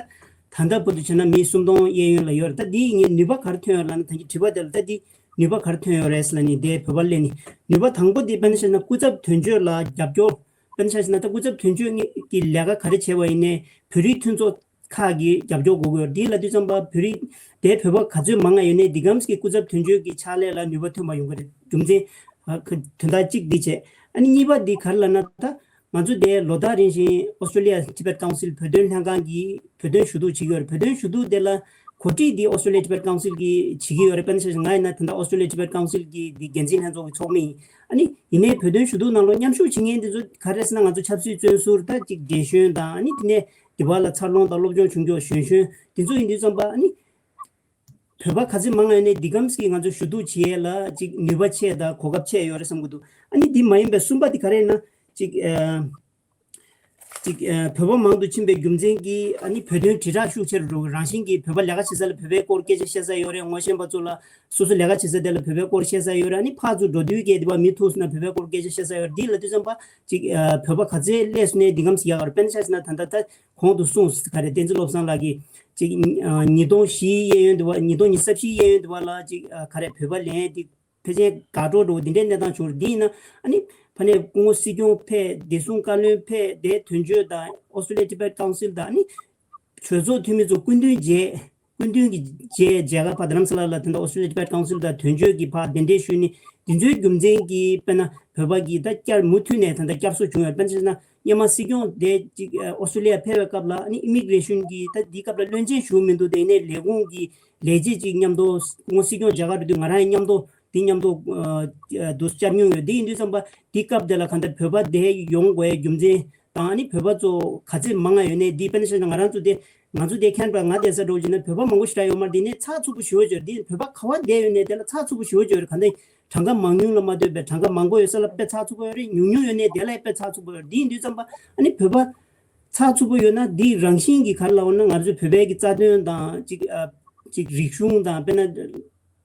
ད་ལྟ་བར་དུ་བྱས་ན་མི་སུམ་སྟོང་གཡས་གཡོན་ལ་ཡོད་རེད། ད་འདི་ངས་ནུས་པ་ག་རེ་ཐོན་ཡོད་ལབ་ན། ད་གི་དྲི་བ་དེ་ལ་ད་འདི་ནུས་པ་ག་རེ་ཐོན་ཡོད་རེད་ཟེར་ལབ་ནི། དེ་བོད་པ་ལེན་ནི་ནུས་པ་དང་པོ་འདི་དཔེར་ན་ཆ་བཞག་ན་སྐུ་ཚབ་དོན་གཅོད་ལ་རྒྱབ་སྐྱོར། དཔེར་ན་ཆ་བཞག་ན་ད་སྐུ་ཚབ་དོན་གཅོད་ཀྱི་ལས་ཀ་ག་རེ་བྱས་པ་ཡིན་ནའི་བོད་རིགས་མཐུན་ཚོགས་ཁག་གིས་རྒྱབ་སྐྱོར་དགོས་ཀྱི་ཡོད་རེད། དེ་ལབ་དུས་ཙམ་པ་བོད་རིགས་དེ་བོད་པ་ག་ཚོད་མང་ང་ཡོད་ནའི་འདི་གམ་གྱི་སྐུ་ཚབ་དོན་གཅོད་ཀྱི་ཕྱག་ལས་ལ་ནུས་པ་ཐོན་པ་ཡོང་གི་རེད། རྒྱུ་མཚན་ཨ་ཁ་དོན་དག་གཅིག་འདི་བྱས། ཨ་ནི་གཉིས་པ་འདི་ག་རེ་ལབ་ན། ད་ང་ཚོ་དེ་ལོ་ལྟར་རིང་བཞིན་Australia Tibet Council བོད་དོན་ལྷན་ཁང་གིས་བོད་དོན་ཞུ་གཏུག་བྱེད་ཀྱི་ཡོད་རེད། བོད་དོན་ཞུ་གཏུག་དེ་ལ་གོ་སྒྲིག་འདི་Australia Tibet Council གིས་བྱེད་ཀྱི་ཡོད་རེད། དཔེར་ན་ཆ་བཞག་ང་ཡིན་ན་ད་ལྟ་Australia Tibet Council གི་འདི་འགན་འཛིན་ལྷན་ཚོགས་ཀྱི་ཚོགས་མི་ཡིན། ཨ་ནི་ཡིན་ནའི་བོད་དོན་ཞུ་གཏུག་ནང་ལོགས་མཉམ་ཞུགས་བྱེད་མཁན་འདི་ཚོ་ག་རེ་ཟེར་ན། ང་ཚོ་ཆབ་སྲིད་བཙོན་ཟུར་ད་ཅིག་བགྲེས་གཞོན་དང་། ཨ་ནི་དེ་ནས་དེ་བ་ལ་འཚར་ལོངས་དང་སློབ་སྦྱོང་བྱུང་རྒྱུ་གཞོན་གཞོན་དེ་ཚོ་ཡིན་དུས་ཙམ་པ། ཨ་ནི་བོད་པ་ག་ཚོད་མང་ང་ཡོད་ནའི་འདི་གམ་གྱི་ང་ཚོ་ཞུ་གཏུག་བྱེད་ཡས་ལ་ཅིག་ནུས་པ་ཆེ་དང་གོ་སྐབས་ཆེ་ཡོད་རེད་བསམ་གྱི་འདུག་ཨ་ནི་འདི་མ་ཡིན་པའི་གསུམ་པ་འདི་ག་རེ་ཡིན་ན། ཅིག་ཨ་ཅིག་ཨ་བོད་པ་མང་དུ་ཕྱིན་པའི་རྒྱུ་མཚན་གྱིས་ཨ་ནི་བོད་དོན་དྲིལ་བསྒྲགས་ཤུགས་ཆེ་རུ་འགྲོ་གི། རང་བཞིན་གྱིས་བོད་པ་ལས་ཀ་བྱེད་ས་ལ་བོད་པའི་སྐོར་སྐད་ཆ་བཤད་ས་ཡོད་རེད། ངོ་ཤེས་པ་ཚོ་ལ་སོ་སོ་ལས་ཀ་བྱེད་ས་དེ་ལ་བོད་པའི་སྐོར་བཤད་ས་ཡོད་རེད། ཨ་ནི་ཕར་ཚུར་འགྲོ་དུས་སྐད་དེ་བ་མི་ཐུག་སོང་ན་བོད་པའི་སྐོར་སྐད་ཆ་བཤད་ས་ཡོད་རེད། འདི་ལབ་དུས་ཙམ་པ་ཅིག་ཨ་བོད་པ་ག་ཚོད་སླེབས་སོང་ནའི་འདི་གམ་གྱི་ཡག་ག་རེད། དཔེར་ན་ཆ་བཞག་ན་ད་ལྟ་ད་གོང་དུ་གསུངས། ག་རེ། བསྟན་འཛིན་བློ་བཟང་ལགས་ཀྱིས་ཅིག་ཨ་ཉིས་སྟོང་བཞིའི་གཡས་གཡོན་དུ་བ། ཉིས་སྟོང་ཉི་ཤུ་རྩ་བཞིའི་གཡས་གཡོན་དུ་བ་ལ་ཅིག་ཨ་ག་རེ། བོད་པ་ལེན་དེ་ཕལ་ཆེར་འགག་འགྲོ་འགྲོ་འདི་འདྲའི་གནས་སྟངས་བྱུང་རེད། འདི་ཡིན་ན་ཨ་ནི་ཕ་ནས་སྐུ་ངོ་སྲིད་སྐྱོང་ཕེབས། བདེ་སྲུང་བཀའ་བློན་ཕེབས། དེ་དོན་གཅོད་དང་Australia Tibet Council དང་། ཨ་ནི་གྲོས་ཚོགས་འཐུས་མི་ཚོ་སྐུ་མདུན་མཇལ། སྐུ་མདུན་གྱི་མཇལ་མཇལ་ཁ་ཕར་རྡ་རམ་ས་ལ་ལ་ད་ལྟ་Australia Tibet Council དང་དོན་གཅོད་ཀྱིས་ཕར་གདན་འདྲེན་ཞུས་ནས། འདི་ཚོའི་རྒྱུ་མཚན་གྱིས་དཔེར་ན་བོད་པ་གིས་ད་བསྐྱར་མུ་མཐུད་ནས་ད་ལྟ་བསྐྱར་གསོ་བྱུང་ཡོད། དཔེར་ན་ཆ་བཞག་ན་སྔོན་མ་སྲིད་སྐྱོང་དེ་ཅིག་ཨོ་སི་ཀྲོ་ལི་ཡ་ཕེབས་པའི་སྐབས་ལ་ཨ་ནི་ཨི་མི་གི་རེ་ཤན་གྱིས་ད་འདིའི་སྐབས་ལ་བློན་ཆེན་ཞུ་མི་འདུག་དེ་ནས་ལས་ཁུངས་ཀྱི་ལས་བྱེད་ཅིག་མཉམ་དུ་སྐུ་ངོ་སྲིད་སྐྱོང་མཇལ་ཁ་འགྲོ་དུས་ང་རང་ཡང་མཉམ་དུ་འདི་མཉམ་དུ་ཨ་དུ་བཅར་མྱོང་ཡོད། འདི་ཡིན་དུས་ཙམ་པ་འདི་སྐབས་དེ་ལ་གང་ལྟར་བོད་པ་དེ་ཡོང་དགོས་རྒྱུ་མཚན་དང་། ཨ་ནི་བོད་པ་ཚོ་ག་ཚོད་མང་ང་ཡོད་ནས། འདི་དཔེར་ན་ཆ་བཞག་ན་ང་རང་ཚོ་དེ་ང་ཚོ་དེ་ཁེན་བྷ་ར་ང་བསྡད་ས་འགྲོ་བྱས་ན་བོད་པ་མང་པོ་ཞེ་དྲག་ཡོད་མ་རེད། འདི་ནས་ཚགས་ཚུད་པོ་ཞེ་པོ་ཅིག་ཡོད་རེད། འདི་བོད་པ་ག་བ་བསྡད་ཡོད་ནས་དེ་ལ་ཚགས་ཚུད་པོ་ཞེ་པོ་ཅིག་ཡོད་རེད། གང་ལྟར་གྲངས་ཀ་མང་ཉུང་ལ་མ་ལྟོས་པའི་གྲངས་ཀ་མང་པོ་ཡོད་ས་ལ་དཔེ་ཚགས་ཚུད་པོ་ཡོད་རེད། ཉུང་ཉུང་ཡོད་ནས་དེ་ལ་དཔེ་ཚགས་ཚུད་པོ་ཡོད་རེད། འདི་ཡིན་དུས་ཙམ་པ་ཨ་ནི་བོད་པ་ཚགས་ཚུད་པོ་ཡོད་ན་འདི་རང་བཞིན་གྱིས་ག་རེ་ལབ་དགོས་ན། ང་ཚོ་བོད་པའི་གི་རྩ་དོན་དང་ཅིག་ཨ་ཅིག་རིག་གཞུང་དང་། དཔེར་ན་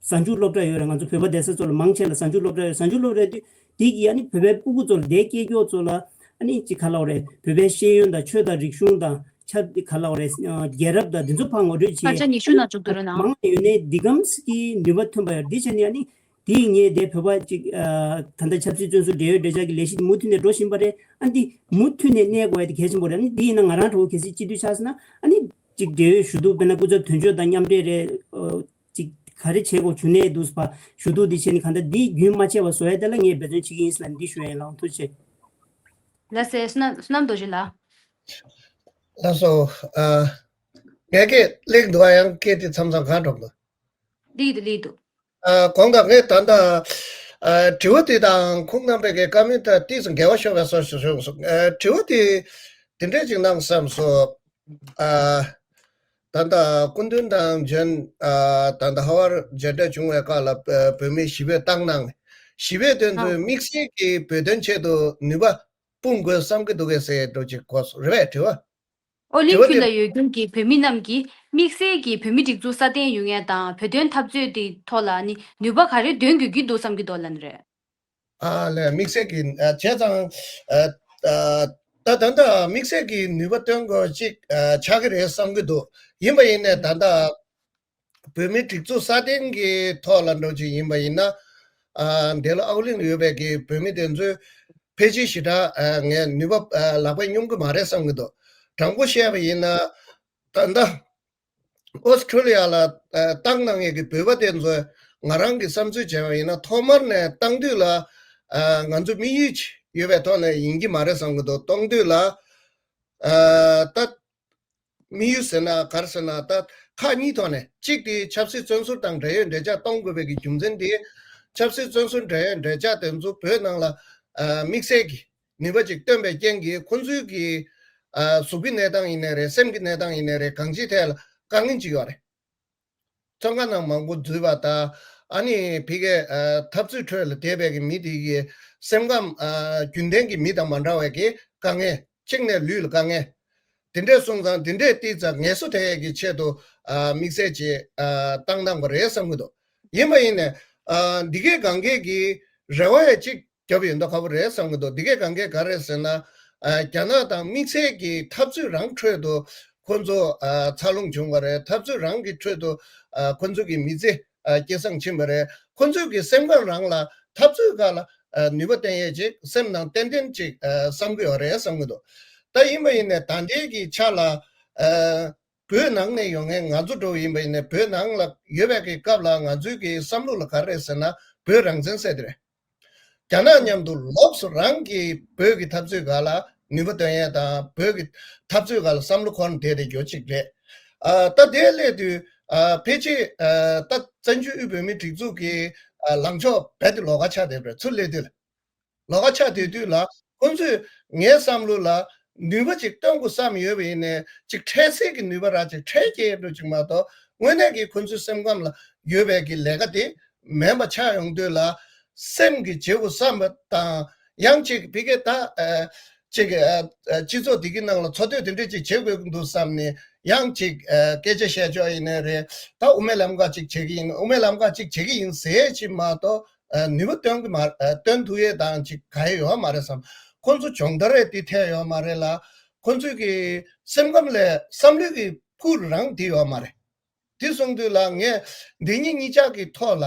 གཟའ་མཇུག་སློབ་གྲྭ་ཡོད་རེད། ང་ཚོ་བོད་པ་བསྡད་ས་ཚོ་ལ་མང་ཆེ་ལ་གཟའ་མཇུག་སློབ་གྲྭ་ཡོད་རེད། གཟའ་མཇུག་སློབ་གྲྭ་དུས་འདི་གིས་ཨ་ནི་བོད་པའི་སྤུ་གུ་ཚོ་ལ་དེ་སྐྱེས་མགྱོགས་ཚོ་ལ་ཨ་ནི་ཅིག་ག་ལབ་དགོས་རེད། བོད་པའི་ཤེས་ཡོན་དང་ཆོས་དང་རིག་གཞུང་དང་ཆབ་ག་ལབ་དགོས་རེད། ཨ་རྒྱལ་རབས་དང་འདི་ཚོ་ཕར་ངོ་སྤྲོད་བྱེད་སྐར་ཆ་ཉི་ཤུ་ནང་བཅུག་འདུག་རེད་ན། མང་ཡོད་ནས་འདི་གམ་གྱི་ནུས་པ་ཐོན་པ་ཡོད། འདི་བྱས་ནས་ཨ་ནི་དེ་ངས་དེ་བོད་པ་ཅིག་ཨ་ད་ལྟ་ཆབ་སྲིད་བཙོན་ཟུར་འབྲེལ་ཡོད་འབྲེལ་ཆགས་ཀྱི་ལས་གཞི་དེ་མུ་མཐུད་ནས་འགྲོ་བཞིན་པ་རེད། ཨ་འདི་མུ་མཐུད་ནས་གནས་དགོས་ཡ་དེ་གལ་ཆེན་པོ་རེད། ཨ་ནི་འདི་ཡིན་ན་ང་རང་འདྲ་བོ་གལ་སྲིད་སྤྱི་འཐུས་ཆགས་སོང་ན་ཨ་ནི་ཅིག་འབྲེལ་ཡོད་ཞུ་གཏུག་དཔེར་ན་སྐུ་ཚབ་དོན་གཅོད་དང་མཉམ་འབྲེལ་རེད། ཨོ་ཅིག་ག་རེ་བྱེད་དགོས་བྱུང་ནས་འདུག་པ། ཞུ་གཏུག་འདི་བྱས་ནས་གང་ལྟར་འདི་རྒྱུན་མ་ཆད་པ་བཟོ་ཡ་དེ་ལ་ངས་འབད་བརྩོན་བྱེད་ཀྱི་ཡིན་ཟེར་ལ་འདི་ཞུ་ཡ་ཡིན། ལགས་འོང་། ཐུགས་རྗེ་ཆེ། ལགས་སེ། བསོད་ནམས་བསོད་ནམས་རྡོ་རྗེ་ལགས། ལགས་སོ། ཨ་ངས་སྐད་ལེགས་འདུག་ཨ། ཡང་སྐད་དེ་མཚམས་མཚམས་གང་འགྲོ་འདུག་ལེགས་འདུག་ལེགས་འདུག་ཨ་གོང་དང་ངས་ད་ལྟ་ཨ་དྲི་བ་དེ་དང་ཁུངས་གནང་པའི་གི་བཀའ་མོལ་དང་ཏོག་ཙམ་འགལ་བ་ཤོར་བའི་བཟོ་ཞིག་བྱུང་སོང་། ཨ་དྲི་བ་དེ་དེ་འདྲས་ཅིག་གནང་བསམ་སོང་། ཨ་ད་ལྟ་སྐུ་མདུན་དང་འབྱོན། ཨ་ད་ལྟ་ཧ་ཝར་འབྱོན་འབྲས་བྱུང་བའི་སྐབས་ལ་བོད་མིའི་ཞི་བའི་ཏང་ནང་ཞི་བའི་དོན་དུ་དམིགས་བསལ་གྱི་བོད་དོན་ཆེད་དུ་ནུས་པ་སྤུངས་དགོས་བསམ་གྱི་འདུག་གས་ཟེར་འདྲ་ཅིག་གོ་སོང་། རེད་པས། དྲི་བ། ཨོ་གླིང་ཁུལ་ལ་ཡོད་མཁན་གྱི་བོད་མི་རྣམས་ཀྱིས་དམིགས་བསལ་གྱིས་བོད་མི་སྒྲིག་འཛུགས་སྲ་བརྟན་ཡོང་ཡ་དང་བོད་དོན་འཐབ་རྩོད་དེའི་ཐོག་ལ་ནི་ནུས་པ་ག་རེ་འདོན་དགོས་ཀྱི་འདུག་བསམ་གྱི་འདུག་ལབ་ནི་རེད། ཨ་ལས་དམིགས་བསལ་གྱི་ཨ་བྱས་ཙང་ཨ་ཨ་ད་ད་ལྟ་དམིགས་བསལ་གྱི་ནུས་པ་སྟོན་དགོས་ཅིག་ཨ་ཆགས་ཀྱི་རེད་བསམ་གྱི་འདུག་ཡིན་པ་ཡིན་ནས་ད་ལྟ་བོད་མིའི་སྒྲིག་འཛུགས་སྲ་བརྟན་གྱི་ཐོག་ལ་འགྲོ་ཅིག་ཡིན་པ་ཡིན་ན། ཨ་འདི་ལ་ཨའོ་གླིང་ལ་ཡོད་པའི་གི་བོད་མི་དེ་ཚོས་ཕལ་ཆེར་ཞེ་དྲག་ཨ་ངས་ནུས་པ་ཨ་ལག་པས་སྙོམས་གི་མ་རེད་བསམ་གྱི་འདུག་དྲང་པོ་བཤད་པ་ཡིན་ན། ད་ལྟ་ཨོ་སི་ཁྲུ་ལི་ཡ་ལ་ཨ་བཏང་གནང་མཁན་གྱི་བོད་པ་དེ་ཚོས་ང་རང་གི་བསམ་ཚུལ་བྱས་པ་ཡིན་ན། ཐོག་མར་ནས་བཏང་དུས་ལ་ཨ་ང་ཚོ་དམིགས་ཡུལ་ཡོད་པའི་ཐོག་ནས་ཡིན་གྱི་མ་རེད་བསམ་གྱི་འདུག་གཏོང་དུས་ལ་ཨ་ད་དམིགས་ཡུལ་ཟེར་ན་ག་རེ་ཟེར་ན། ད་ཁག་གཉིས་ཐོག་ནས། གཅིག་དེ་ཆབ་སྲིད་བཙོན་ཟུར་དང་འབྲེལ་ཡོད་འབྲེལ་ཆགས་གཏོང་དགོས་པའི་གི་རྒྱུ་མཚན་དེ། ཆབ་སྲིད་བཙོན་ཟུར་འབྲེལ་ཡོད་འབྲེལ་ཆགས་དེ་ཚོ་བོད་ནང་ལ་ཨ་དམིགས་བསལ་གྱི་ནུས་པ་ཅིག་བཏོན་པའི་རྐྱེན་གྱིས་ཁོ་ཚོའི་གི་ཨ་གཟུགས་ཀྱི་གནས་སྟངས་ཡིན་ནའི་རེད། སེམས་ཀྱི་གནས་སྟངས་ཡིན་ནའི་རེད། གང་ཅིའི་ཐད་ལ་དཀའ་ངལ་ཅིག་ཡོད་རེད། བཙོན་ཁང་ནང་མང་པོ་འཛུལ་བ་དང་། ཨ་ནི་ཕ་གིའི་ཨ་འཐབ་རྩོད་ཁྲོད་ལ་བསྡད་པའི་གི་མི་དེ་གི་སེམས་ཁམས་ཨ་རྒྱུན་ལྡན་གྱི་མི་དང་མ་འདྲ་བའི་གི་དཀའ་ངལ། གཅིག་ནས་ལུས་ལ་དཀའ་ངལ། དེ་འདྲས་སོང་ཙང་དེ་འདྲས་ཏིག་ཙམ་ངལ་གསོ་ཐེབས་ཡས་ཀྱི་ཆེད་དུ་ཨ་དམིགས་བསལ་གྱི་ཨ་བཏང་བཏང་པ་རེད་བསམ་གྱི་འདུག་ཡིན་པ་ཡིན་ནས་ཨ་འདི་གའི་སྒང་གའི་གི་རེ་བ་ཡང་གཅིག་རྒྱབ་ཡོད་མདོག་ཁ་པོ་རེད་བསམ་གྱི་འདུག་འདི་གའི་སྒང་གས་ག་རེ་ཟེར་ན། ཨ་རྒྱ་ནག་དང་དམིགས་བསལ་གྱི་འཐབ་རྩོད་རང་ཁྲོད་དུ་ཁོ་ཚོ་ཨ་འཚར་ལོངས་བྱུང་བ་རེད། འཐབ་རྩོད་རང་གི་ཁྲོད་དུ་ཨ་ཁོ་ཚོ་གི་མི་ཚེ་ཨ་སྐྱེད་སྲིང་ཕྱིན་པ་རེད། ཁོ་ཚོས་ཀྱི་སེམས་ཁམས་རང་ལ་འཐབ་རྩོད་སྒང་ལ་ཨ་ནུས་པ་བཏོན་ཡས་ཅིག་སེམས་ནང་ཏན་ཏན་ཅིག་ཨ་བསམ་གྱི་ཡོད་རེད་བསམ་གྱི་འདུག་ད་ཡིན་པ་ཡིན་ནས་ད་ལྟའི་གི་ཆ་ལ་ཨ་བོད་ནང་ནས་ཡོང་མཁན་ང་ཚོ་འདྲ་བོ་ཡིན་པ་ཡིན་ནས། བོད་ནང་ལ་ཡོད་པའི་གི་སྐབས་ལ་ང་ཚོའི་གི་བསམ་བློ་ལ་ག་རེ་རེད་ཟེར་ན། བོད་རང་བཙན་ཟེར་དེ་རེད། རྒྱ་ནག་མཉམ་དུ་ལོགས་སུ་རང་གི་བོད་ཀྱི་འཐབ་རྩོད་སྒང་ལ་ནུས་པ་བཏོན་ཡས་དང་། བོད་ཀྱི་འཐབ་རྩོད་སྒང་ལ་བསམ་བློ་འཁོར་ནས་བསྡད་དེ་ཡོད་ཅིག་རེད། ཨ་ད་དེ་སླེབས་དུས་ཨ་ཕལ་ཆེར་ཨ་ད་བཙན་བྱོལ་དབུས་བོད་མིའི་སྒྲིག་འཛུགས་ཀྱི་ཨ་ལངས་ཕྱོགས་རྦད་དེ་ལོགས་ཀ་ཆགས་བསྡད་པ་རེད། ཚུར་སླེབས་དུས་ལ། ལོགས་ཀ་ཆགས་བསྡད་དུས་ལ། ཁོ་ཚོས་ངའི་བསམ་བློ་ལ་ནུས་པ་ཅིག་བཏོན་དགོས་བསམ་ཡོད་པ་ཡིན་ནའི། ཅིག་འཕྲལ་སེལ་གྱི་ནུས་པ་ར་ཅིག་འཕྲལ་སྐྱེལ་འགྲོ་ཅིག་མ་གཏོགས། དངོས་གནས་ཀྱི་ཁོ་ཚོའི་སེམས་ཁམས་ལ་ཡོད་པའི་གི་ལས་ཀ་དེ་མེད་པ་ཆགས་ཡོང་དུས་ལ། སེམས་ཀྱི་བྱེད་དགོས་བསམ་པ་དང་། ཡང་ཅིག་ཕ་གིའི་ད་ཨ་ཅིག་ཨ་ཨ་སྤྱི་ཚོགས་འདི་གི་ནང་ལ་འཚོ་སྡོད་དེ་འདྲས་ཅིག་བྱེད་དགོས་ཀྱི་འདུག་བསམ་ནས། ཡང་ཅིག་ཨ་སྐད་ཆ་བཤད་ཕྱོགས་ཡིན་ནའི་རེད། ད་དབུ་མའི་ལམ་ཁ་ཅིག་བྱེད་ཀྱི་ཡིན། དབུ་མའི་ལམ་ཁ་ཅིག་བྱེད་ཀྱི་ཡིན་ཟེར་ཅིག་མ་གཏོགས། ཨ་ནུས་པ་བཏོན་གྱི་མ། ཨ་བཏོན་ཐུབ་ཡས་དང་ཅིག་ག་ཡས་ཡོད་མ་རེད་བསམ། ཁོང་ཚོ་སྦྱོང་བརྡར་རེ་དེ་ཐེབས་ཡོད་མ་རེད་ལ། ཁོང་ཚོའི་གི་སེམས་ཁམས་ལས་བསམ་བློའི་གི་ཕུགས་རང་དེ་ཡོད་མ་རེད། དེ་སོང་དུས་ལ་ངས་འདི་གཉིས་གཉིས་ཆ་གི་ཐོག་ལ་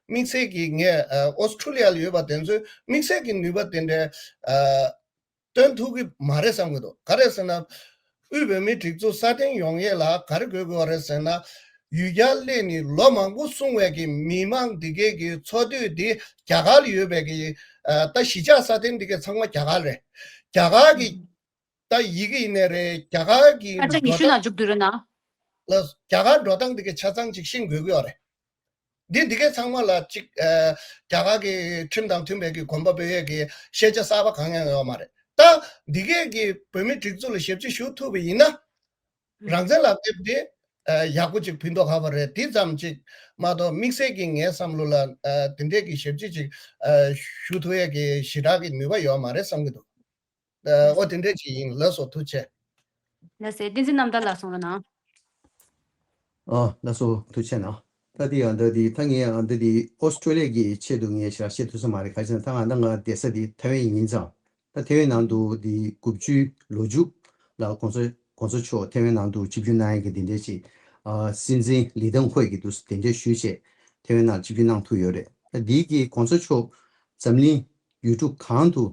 དམིགས་བསལ་གྱི་ངས་ཨ་ཨོ་སི་ཁྲུ་ལི་ཡ་ལ་ཡོད་པ་དེ་ཚོས་དམིགས་བསལ་གྱི་ནུས་པ་དེ་འདྲའི་ཨ་བཏོན་ཐུབ་ཀྱི་མ་རེད་བསམ་གྱི་འདུག་ག་རེ་ཟེར་ན། དབུས་བོད་མིའི་སྒྲིག་འཛུགས་སྲ་བརྟན་ཡོང་ཡས་ལ་ག་རེ་དགོས་ཀྱི་ཡོད་རེད་ཟེར་ན། ཡུལ་གྱར་སླེབས་ནས་ལོ་མང་པོ་སོང་བའི་གི་མི་མང་འདི་གས་ཀྱི་འཚོ་སྡོད་འདི་རྒྱ་གར་ལ་ཡོད་པའི་གི་ཨ་ད་གཞིས་ཆགས་སྲ་བརྟན་འདི་གས་ཚང་མ་རྒྱ་གར་རེད། རྒྱ་གར་གྱི་ད་ཡི་གེ་ཡིན་ནའི་རེད། རྒྱ་གར་གྱི་ས་ཆ་ཉི་འགྲོ་ཤུ་ན་སྟངས་འཇུག་དུས་རེད་ན། ལ་རྒྱ་གར་འགྲོ་སྟངས་འདི་གའི་ཆ་ཚང་ཅིག་ཤེས་དགོས་ཀྱི་ཡོད་རེད། འདི་འདི་གའི་ཚང་མ་ལ་ཅིག་ཨ་རྒྱ་གར་གྱི་ཁྲིམས་དང་མཐུན་པའི་གི་གོམ་པ་སྤོ་ཡས་ཀྱི་ཤེས་བྱ་གསར་པ་གང་ཡང་ཡོད་མ་རེད། ད་འདི་གའི་གི་བོད་མི་སྒྲིག་འཛུགས་ལ་ཞབས་ཕྱི་ཞུ་ཐུབ་པ་ཡིན་ན། རང་བཙན་ལག་དེབ་དེ་ཨ་ཡག་པོ་ཅིག་ཕུལ་མདོག་ཁ་པོ་རེད། དེ་ཙམ་ཅིག་མ་གཏོགས་དམིགས་བསལ་གྱི་ངའི་བསམ་བློ་ལ་ཨ་དེ་འདྲས་ཀྱི་ཞབས་ཕྱི་ཅིག་ཨ་ཞུ་ཐུབ་ཡས་ཀྱི་ཞེ་དྲག་གི་ནུས་པ་ཡོད་མ་རེད་བསམ་གྱི་འདུག་ཨ་ཨོ་དེ་འདྲས་ཅིག་ཡིན། ལགས་སོ། ཐུགས་རྗེ་ཆེ། ལགས་སེ། བསྟན་འཛིན་རྣམ་ཐར་ལགས་གསུང་རོགས་གནང་། ཨ་ལགས་སོ། ཐུགས་རྗེ་གནང་། ད་འདི་ཡང་ད་འདི་ད་ངས་ཡང་ད་འདི་ཨོ་སི་ཀྲོ་ལི་ཡ་གི་ཆེད་དུ་ངས་ཞེ་དྲག་བཤད་ཐུབ་ས་མ་རེད། ག་རེ་ཟེར་ན་ད་ང་ད་ང་བསྡད་ས་འདི་ཐའེ་ཝན་ཡིན་ཙང་། ད་ཐའེ་ཝན་ནང་དུ་འདི་དགུ་བཅུའི་ལོ་མཇུག་ལ་གོང་ས་གོང་ས་མཆོག་ཐའེ་ཝན་ནང་དུ་ཆིབས་བསྒྱུར་གནང་ཡས་ཀྱི་དེ་འདྲས་ཅིག་ཨ་སྲིད་འཛིན་ལི་ཐང་ཧུའེ་གིས་འདུག་སེ་གདན་འདྲེན་ཞུས་བྱས་ཐའེ་ཝན་ནང་ཆིབས་བསྒྱུར་གནང་ཐུབ་ཡོད་རེད། ད་འདི་གི་གོང་ས་མཆོག་འཛམ་གླིང་ཡུལ་གྲུ་གང་དུ་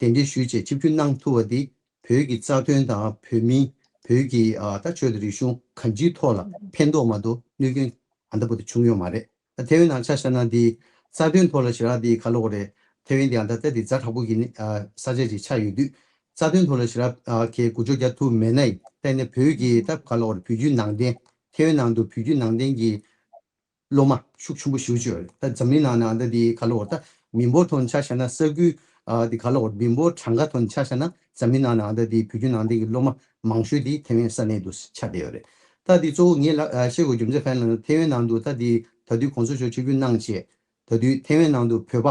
གདན་འདྲེན་ཞུས་བྱས་ཆིབས་བསྒྱུར་གནང་ཐུབ་པ་འདི་བོད་ཀྱི་རྩ་དོན་དང་བོད་མི་བོད་ཀྱི་ཨ་ད་ཆོས་དང་རིག་གཞུང་གང་ཅིའི་ཐོག་ལ་ཕན་ཐོགས་མ་གཏོགས་གནོད་སྐྱོན་ཨ་ད་བར་དུ་བྱུང་ཡོད་མ་རེད། ད་ཐའེ་ཝན་ནང་ཆ་བཞག་ན་འདི་རྩ་དོན་ཐོག་ལ་ཞེ་དྲག་འདི་ག་ལབ་དགོས་རེད། ཐའེ་ཝན་འདི་ཨ་ད་ལྟ་འདི་ཛ་དྲག་པོ་གི་ནི་ཨ་ས་ཆ་ཅིག་ཆགས་ཡོད་དུས་རྩ་དོན་ཐོག་ལ་ཞེ་དྲག་ཨ་གལ་འགུལ་སྐྱོད་རྒྱག་ཐུབ་མེད་ན་ཡང་ད་ནི་བོད་ཀྱི་ད་ག་ལབ་དགོས་རེད། བོད་བརྒྱུད་ནང་བསྟན་ཐའེ་ཝན་ནང་དུ་བོད་བརྒྱུད་ནང་བསྟན་གྱི་སློབ་མ་ཤུགས་ཆེན་པོ་ཞེ་པོ་ཅིག་ཡོད་རེད། ད་འཛམ་གླིང་ནང་ནང་ད་འདི་ག་ལབ་དགོས་རེད། ད་མི་འབོར་ཐོག་ནས་ཆ་བཞག་ན་ས་ཁུལ་ཨ་འདི་ག་ལབ་དགོས་རེད། མི་འབོར་གྲངས་ཀ་ཐོག་ནས་ཆ་བཞག་ན་འཛམ་གླིང་ནང་ནང་ད་འདི་བོད་བརྒྱུད་ནང་བསྟན་གྱི་སློབ་མ་མང་ཤོས་འདི་ཐའེ་ཝན་ས་གནས་དུ་ཆགས་བསྡད་ཡོད་རེད། ད་འདི་གཙོ་བོ་ངས་ལ་ཨ་བཤད་དགོས་རྒྱུ་མཚན་ག་རེ་ལབ་ན་ཐའེ་ཝན་ནང་དུ་ད་འདི་ད་དུས་གོང་ས་མཆོག་ཆིབས་བསྒྱུར་གནང་བྱས་ད་དུས་ཐའེ་ཝན་ནང་དུ་བོད་པ་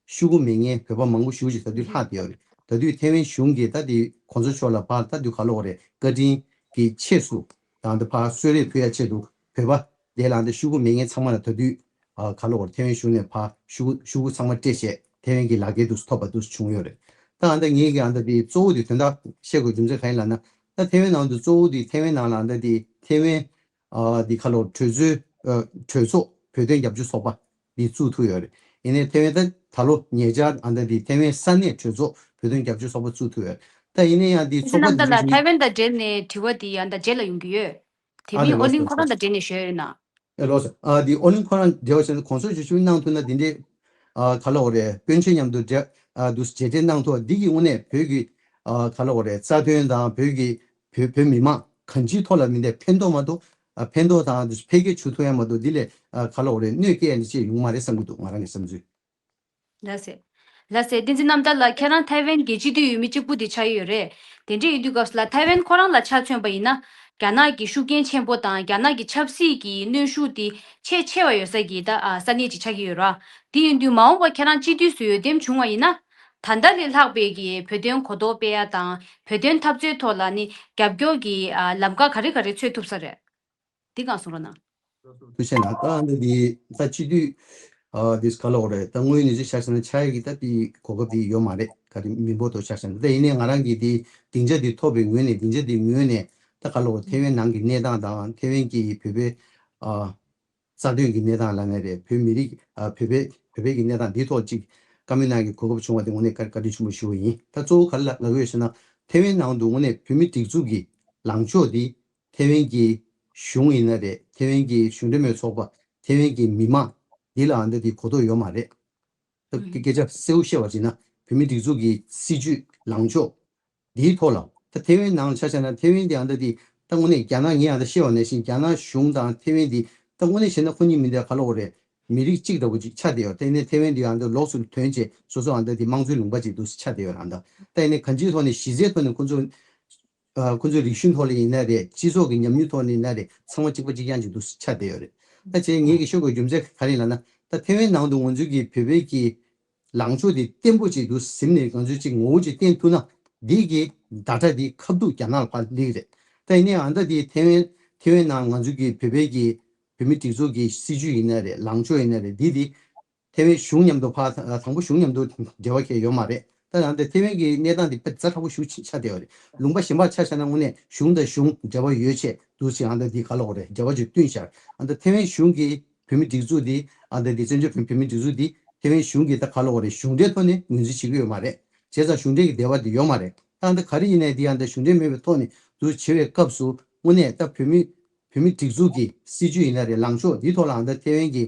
ཤོག་གུ་མེད་མཁན་བོད་པ་མང་པོ་ཞེ་པོ་ཅིག་ད་དུས་ལྷག་བསྡད་ཡོད་རེད། ད་དུས་ཐའེ་ཝན་གཞུང་གིས་ད་འདི་གོང་ས་མཆོག་ལ་ཕར་ད་དུས་ག་ལབ་དགོས་རེད། བཀའ་དྲིན་གྱི་ཆེད་དུ་ད་འདི་ཕར་གསོལ་རས་ཕུལ་ཡ་ཆེད་དུ་བོད་པ་དེ་ལ་འདི་ཤོག་གུ་མེད་མཁན་ཚང་མ་ལ་ད་དུས་ཨ་ག་ལབ་དགོས་རེད། ཐའེ་ཝན་གཞུང་ནས་ཕར་ཤོག་གུ་ཤོག་གུ་ཚང་མ་སྤྲད་བྱས་ ཐེ་ཝན་གྱི་ལག་འཁྱེར་དུ་ཐོབ་པ་དུ་བྱུང་ཡོད་རེད། ད་ཨ་ད་ངེད་ཀྱི་ཨ་ད་དེ་གཙོ་བོ་དེ་དོན་དག་བཤད་དགོས་རྒྱུ་མཚན་གང་ཡིན་ལབ་ན། ད་ཐེ་ཝན་ནང་དུ་གཙོ་བོ་དེ་ཐེ་ཝན་ནང་ལ་ཨ་ད་དེ་ཐེ་ཝན་ཨ་དེ་ག་ལོ་གྲོས་ཚོགས་ཨ་གྲོས་ཚོགས་བོད་དོན་རྒྱབ་སྐྱོར་ཚོགས་པ་འདི་བཙུགས་ཐུབ་ཡོད་རེད། ཡིན་ནའི་ཐེ་ཝན་ད་ད་ལོ་ཉེ་ཆར་ཨ་ད་དེ་ཐེ་ཝན་ས་གནས་གྲོས་ཚོགས་བོད་དོན་རྒྱབ་སྐྱོར་ཚོགས་པ་བཙུགས་ཐུབ་ཡོད་རེད། ད་ཡིན་ན་ཡང་དེ་ཚོགས་པ་རྣམ་ཐར་ལགས་ཐའེ་ཝན་དང་འབྲེལ་ནས་དྲི་བ་དེ་ཡང་དང་རྗེས་ལ་ཡོང་གི་ཡོད། དེ་ཨ་ནི་མིན་ཨོ་ལོ་གླིང་སོ་ཁོ་རང་དང་འབྲེལ་ནས་ཞུས་ཡོད་ན། ཨེ་ལོ་སོ། ཨ་དེ་ཨོ་གླིང་ཁོ་རང་འབྲེལ་བ་བྱས་ན་གོང་ས་ཞུ་ཞུ་གནང་ཐུབ་ན་དེ་འདྲའི་ཨ་ག་ལ་འོ་རེད། སྤུན་མཆེད་མཉམ་དུ་འབྲེལ་ཨ་དུ་མཇལ་འཕྲད་གནང་ཐུབ་པ་འདི་གི་དངོས་གནས་བོད་ཀྱི་ཨ་ག་ལ་འོ་རེད། རྩ་དོན་དང་བོད་ཀྱི་བོད་བོད་མི་མང་གང་ཅིའི་ཐོག་ལ་མི་འདས་ཕན་ཐོགས་མ་གཏོགས་ཨ་ཕན་ཐོགས་དང་དུ་འཕེལ་རྒྱས་བྱུང་ཐུབ་ཡ་མ་གཏོགས་འདི་ལས་ཨ་ག་ལ་འོ་རེད། གནོད་སྐྱེལ་ཡ་འདི་ཅིག་ཡོང་མ་རེད་བསམ་གྱི་འདུག་ང་རང་གི་བསམ་ཚུལ། ལགས་སེ། ལགས་སེ། བསྟན་འཛིན་རྣམ་ཐར་ལགས། ཁྱེད་རང་ཐའེ་ཝན་གྱི་སྤྱི་འཐུས་འོས་མི་གཅིག་པུ་དེ་ཆགས་ཡོད་རེད། དེ་འདྲ་ཡིན་དུས་སྐབས་སུ་ལ་ཐའེ་ཝན་ཁོ་རང་ལ་ཆ་མཚོན་པ་ཡིན་ན། རྒྱ་ནག་གི་ཤུགས་རྐྱེན་ཆེན་པོ་དང་རྒྱ་ནག་གི་ཆབ་སྲིད་ཀྱི་གནོན་ཤུགས་དེ་ཆེས་ཆེ་བ་ཡོད་ས་གི་ད་ཨ་ས་གནས་ཅིག་ཆགས་ཀྱི་ཡོད་ར། དེ་ཡིན་དུས་མ་འོངས་པ་ཁྱེད་རང་སྤྱི་འཐུས་སུ་འོས་འདེམས་བྱུང་བ་ཡིན་ན། ད་ལྟ་ལས་ལྷག་པའི་གི་བོད་དོན་གོ་རྟོགས་སྤེལ་ཡ་དང་བོད་དོན་འཐབ་རྩོད་ཐོག་ལ་ནི་རྒྱབ་སྐྱོར་གྱི་ཨ་ལམ་ཁ་ག་རེ་ག་རེ་འཚོལ་ཐུབ་ས་རེད། འདི་གང་གསུང་རོགས་གནང་། ཐུགས་རྗེ་གནང་། ད་འདི་འདི་ད་སྤྱི་འཐུས་ཨ་འདི་ག་ལ་འོ་རེད། ད་དངོས་གནས་ཅིག་ཆ་བཞག་ན་ཆགས་ཡ་གི་ད་འདི་གོ་སྐབས་འདི་ཡོད་མ་རེད། ག་རེ་མི་འབོར་དུ་ཆ་བཞག་ན། ད་ཡིན་ནའི་ང་རང་གིས་འདི་སྡིངས་ཆ་འདི་ཐོབ་པའི་ངོས་ནས་སྡིངས་ཆ་འདི་ངོས་ནས་ད་ག་ལ་འོ་ཐེ་ཝན་ནང་གི་གནས་སྟངས་དང་ཐེ་ཝན་གྱི་བོད་པའི་ཨ་རྩ་དོན་གྱི་གནས་སྟངས་ལབ་ནའི་རེད། བོད་མི་རིགས་ཨ་བོད་པའི་བོད་པའི་གི་གནས་སྟངས་འདི་ཐོག་ཅིག་བཀའ་མོལ་གནང་གི་གོ་སྐབས་བྱུང་བ་དེ་དངོས་གནས་བཀའ་བཀའ་དྲིན་ཆེན་པོ་ཞུ་བ་ཡིན། ད་གཙོ་བོ་ག་རེ་ལབ་ལབ་ཀྱི་ཡོད་ཟེར་ན། ཐེ་ཝན་ནང་དུ་དངོས་གནས་བོད་མི་སྒྲིག་འཛུགས་ཀྱི་ལངས་ཕྱོགས་འདི་ཐེ་ཝན་གྱི་གཞུང་ཡིན་ན་རེད། ཐེ་ཝན་གྱི་གཞུང་འབྲེལ་མེད་ཚོགས་པ། ཐེ་ཝན་གྱི་མི་མང་འདི་ལ་ཨ་འདི་དེ་གོ་རྟོགས་ཡོད་མ་རེད། ད་སྐད་ཆ་གསལ་པོ་བཤད་པ་ཅིག་ན་བོད་མི་སྒྲིག་འཛུགས་ཀྱི་སྲིད་བྱུས་ལངས་ཕྱོགས་འདིའི་ཐོག་ལ་ད་ཐེ་ཝན་ནང་ཆ་བཞག་ན་ཐེ་ཝན་འདི་ཨ་འདི་དེ་ད་དངོས་གནས་རྒྱ་ནག་ངས་ཨ་འདི་བཤད་པ་ནང་བཞིན་རྒྱ་ནག་གཞུང་དང་ཐེ་ཝན་འདི་ད་དངོས་གནས་བཤད་ན་ཁོ་གཉིས་མི་འདི་ག་ལ་འོ་རེད། མི་རིགས་གཅིག་འདྲ་བོ་ཅིག་ཆགས་བསྡད་ཡོད། དེ་ནས་ཐེ་ཝན་འདི་ཨ་འདི་ལོགས་སུ་ཐོན་བྱས་སོ་སོ་ཨ་འདི་དེ་དམངས་གཙོའི་ལུང་པ་ཅིག་འདུག་སེ་ཆགས་བསྡད་ཡོད་རང་ད། ད་ཡིན་ནའི་གང་ཅིའི་ཐོག་ནས་གཞི་རྩའི་ཐོག་ནས་ཁོ་ཚོ་ཨ་ཁོ་ཚོའི་རིག་གཞུང་ཐོག་ལ་ཡིན་ན་རེད། སྤྱི་ཚོགས་ཀྱི་ཉམས་མྱོང་ཐོག་ནས་ཡིན་ན་རེད། ཚང་མ་གཅིག་པ་གཅིག་རྐྱང་གཅིག་འདུག་སེ་ཆགས་བསྡད་ཡོད་རེད། ད་བྱས་ངེད་ཀྱི་ཤོད་དགོས་རྒྱུ་མཚན་ག་རེ་ལབ་ན། ད་ཐེ་ཝན་ནང་དུ་ང་ཚོའི་གི་བོད་པའི་གི་ལངས་ཕྱོགས་དེ་བརྟན་པོ་ཅིག་འདུག་ཟིན་ནས་ང་ཚོས་ཅིག་ངོ་བོ་ཅིག་བསྟན་ཐུབ་ན། འདི་གི་བརྡ་ཁྲ་འདི་ཁ་ཐུག་རྒྱ་ནག་ལ་ཕར་སླེབས་རེད། ད་ཡིན་ནའི་ཨ་ད་དེ་ཐེ་ཝན་ཐེ་ཝན་ནང་ང་ཚོའི་གི་བོད་པའི་གི་བོད་མི་སྒྲིག་འཛུགས་ཀྱི་སྲིད་བྱུས་ཡིན་ན་རེད། ལངས་ཕྱོགས་ཡིན་ན་རེད། འདི་དེ་ཐེ་ཝན་གཞུང་མཉམ་དུ་ཕར་དང་པོ་གཞུང་མཉམ་དུ་འབྲེལ་བ་གང་ཡང་ཡོད་མ་རེད། ད་ཡང་དེ་ཐེ་ཝན་གྱི་གནས་སྟངས་དེ་དཔེ་ཛ་དྲག་པོ་ཞེ་པོ་ཆགས་བསྡད་ཡོད་རེད། ལུང་པ་གཞན་པ་ཆ་བཞག་ན་དངོས་གནས་གཞུང་དང་གཞུང་འབྲེལ་བ་ཡོད་ཆེད་འདུག་སེ་ཨ་ད་འདི་ག་ལ་འོ་རེད། འབྲེལ་བ་ཅིག་བསྐྲུན་བཞག་ཨ་ད་ཐེ་ཝན་གཞུང་གི་བོད་མི་སྒྲིག་འཛུགས་འདི་ཨ་ད་འདི་བཙན་བྱོལ་བོད་བོད་མི་སྒྲིག་འཛུགས་འདི་ཐེ་ཝན་གཞུང་གི་ད་ག་ལ་འོ་རེད། གཞུང་འབྲེལ་ཐོག་ནས་ངོས་འཛིན་བྱེད་ཀྱི་ཡོད་མ་རེད། བྱས་ཙང་གཞུང་འབྲེལ་གྱི་འབྲེལ་བ་འདི་ཡོད་མ་རེད། ད་ཨ་ད་ག་རེ་ཡིན་ནའི་འདི་ཨ་ད་གཞུང་འབྲེལ་མེད་པའི་ཐོག་ནས་འདུག་བྱེད་པའི་སྐབས་སུ་དངོས་གནས་ད་བོད་མི་བོད་མི་སྒྲིག་འཛུགས་ཀྱི་སྲིད་བྱུས་ཡིན་ན་རེད། ལངས་ཕྱོགས་འདི་ཐོག་ལ་ཨ་ད་ཐེ་ཝན་གྱི་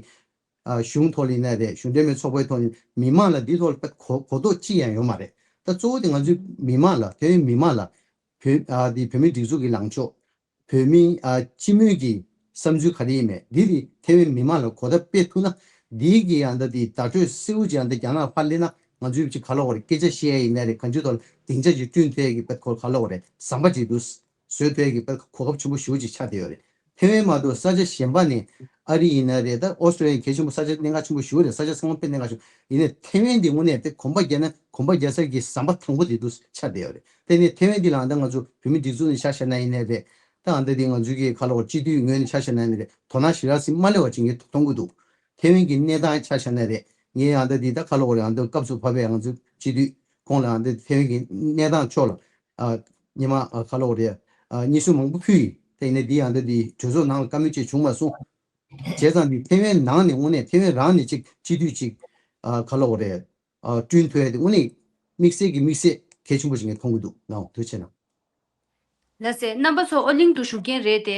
ཨ་གཞུང་ཐོག་ལ་ཡིན་ན་རེད། གཞུང་འབྲེལ་མེད་ཚོགས་པའི་ཐོག་ནས་མི་མང་ལ་འདི་ཐོག་ལ་གོ་གོ་རྟོགས་ཅི་ཡང་ཡོད་མ་རེད། ད་གཙོ་བོ་དེ་ང་ཚོའི་མི་མང་ལ་ཐེ་ཝན་མི་མང་ལ་བོད་ཨ་དེ་བོད་མི་སྒྲིག་འཛུགས་ཀྱི་ལངས་ཕྱོགས། བོད་མི་ཨ་སྤྱི་མོས་ཀྱི་བསམ་ཚུལ་ག་རེ་ཡིན་མེད་འདི་དེ་ཐེ་ཝན་མི་མང་ལ་གོ་བརྡ་སྤེལ་ཐུབ་ན། འདི་གི་ཨ་ད་དེ་བརྡ་སྤྲོད་གསལ་པོ་ཅིག་ཨ་ད་རྒྱ་ནག་ཕར་སླེབས་ན་ང་ཚོའི་ཅིག་ག་ལ་འོ་རེད། སྐད་ཆ་བཤད་ཡ་ཡིན་ན་རེད། གང་ཅིའི་ཐོག་ལ་སྡིངས་ཆ་ཅིག་བསྐྲུན་ཐུབ་ཡ་གི་དཔེ་ཁོ་ག་ལ་འོ་རེད། ཟམ་པ་ཅིག་འདུག་བཟོ་ཐུབ་ཡ་གི་དཔེ་གོ་སྐབས་ཆེན་པོ་ཞེ་པོ་ཅིག་ཆགས་བསྡད་ཡོད་རེད། ཐེ་ཝན་མ་གཏོགས་ས་ཆ་གཞན་པ་ནས་ཨ་རི་ཡིན་ན་རེད། ད་ཨོ་སི་ཀྲོ་ལི་ཡ་གལ་ཆེན་པོ་ས་ཆ་གནད་འགག་ཆེན་པོ་ཞེ་པོ་རེད། ས་ཆ་ཚང་མ་དཔེ་གནད་འགག་ཆེན་པོ་ཡིན་ནའི་ཐེ་ཝན་འདི་དངོས་གནས་དེ་གོམ་པ་བརྒྱབ་ན་གོམ་པ་རྒྱག་ས་གི་ཟམ་པ་དང་པོ་དེ་འདུག་ཆགས་བསྡད་ཡོད་རེད། དེ་ནས་ཐེ་ཝན་འདི་ལ་ཨ་ད་ང་ཚོ་བོད་མི་སྒྲིག་འཛུགས་ནས་ཆ་བཞག་ན་ཡིན་ནའི་རེད། ད་ཨ་ད་འདི་ང་ཚོའི་གི་ག་ལ་འོ་སྤྱི་འཐུས་ངོས་ནས་ཆ་བཞག་ན་ཡིན་ནའི་རེད། དོ་སྣང་ཞེ་དྲག་ཞིག་མ་སླེབས་པ་ཅིག་ངས་མཐོང་གི་འདུག་ཐེ་ཝན་གྱི་གནས་སྟངས་ཆ་བཞག་ན་རེད། ངས་ཨ་ད་འདི་ད་ག་ལ་འོ་རེད། ཨ་ད་སྐབས་སུ་བབས་པའི་ང་ཚོའི་སྤྱི་འཐུས་ཁོང་ལ་ཨ་ད་ཐེ་ཝན་གྱི་གནས་སྟངས་ཕྱོགས་ལ་ཨ་སྔོན་མ་ཨ་ག་ལ་འོ་རེད། ཨ་སྙན་སེང་མང་པོ་ཕུལ་ཡིན། དེ་ཡིན་ནའི་འདི་ཨ་ད་འདི་གྲོས་ཚོགས་ནང་ལ་བཀའ་མོལ་ཅིག་བྱུང་མ་སོང་། བྱས་ཙང་འདི་ཐེ་ཝན་ནང་ནས་དངོས་གནས་ཐེ་ཝན་རང་ནས་ཅིག་སྤྱི་འཐུས་ཅིག་ཨ་ག་ལ་འོ་རེད། ཨ་བསྐྲུན་ཐུབ་ཡ་དེ་དངོས་གནས་དམིགས་བསལ་གྱི་དམིགས་བསལ་གལ་ཆེན་པོ་ཞིག་ངས་མཐོང་གི་འདུག་ལགས་འོང་། ཐུགས་རྗེ་ཆེ་གནང་། ལགས་སེ། རྣམ་པ་ཚོ་ཨོ་གླིང་དུ་བཞུགས་མཁན་རེད་དེ།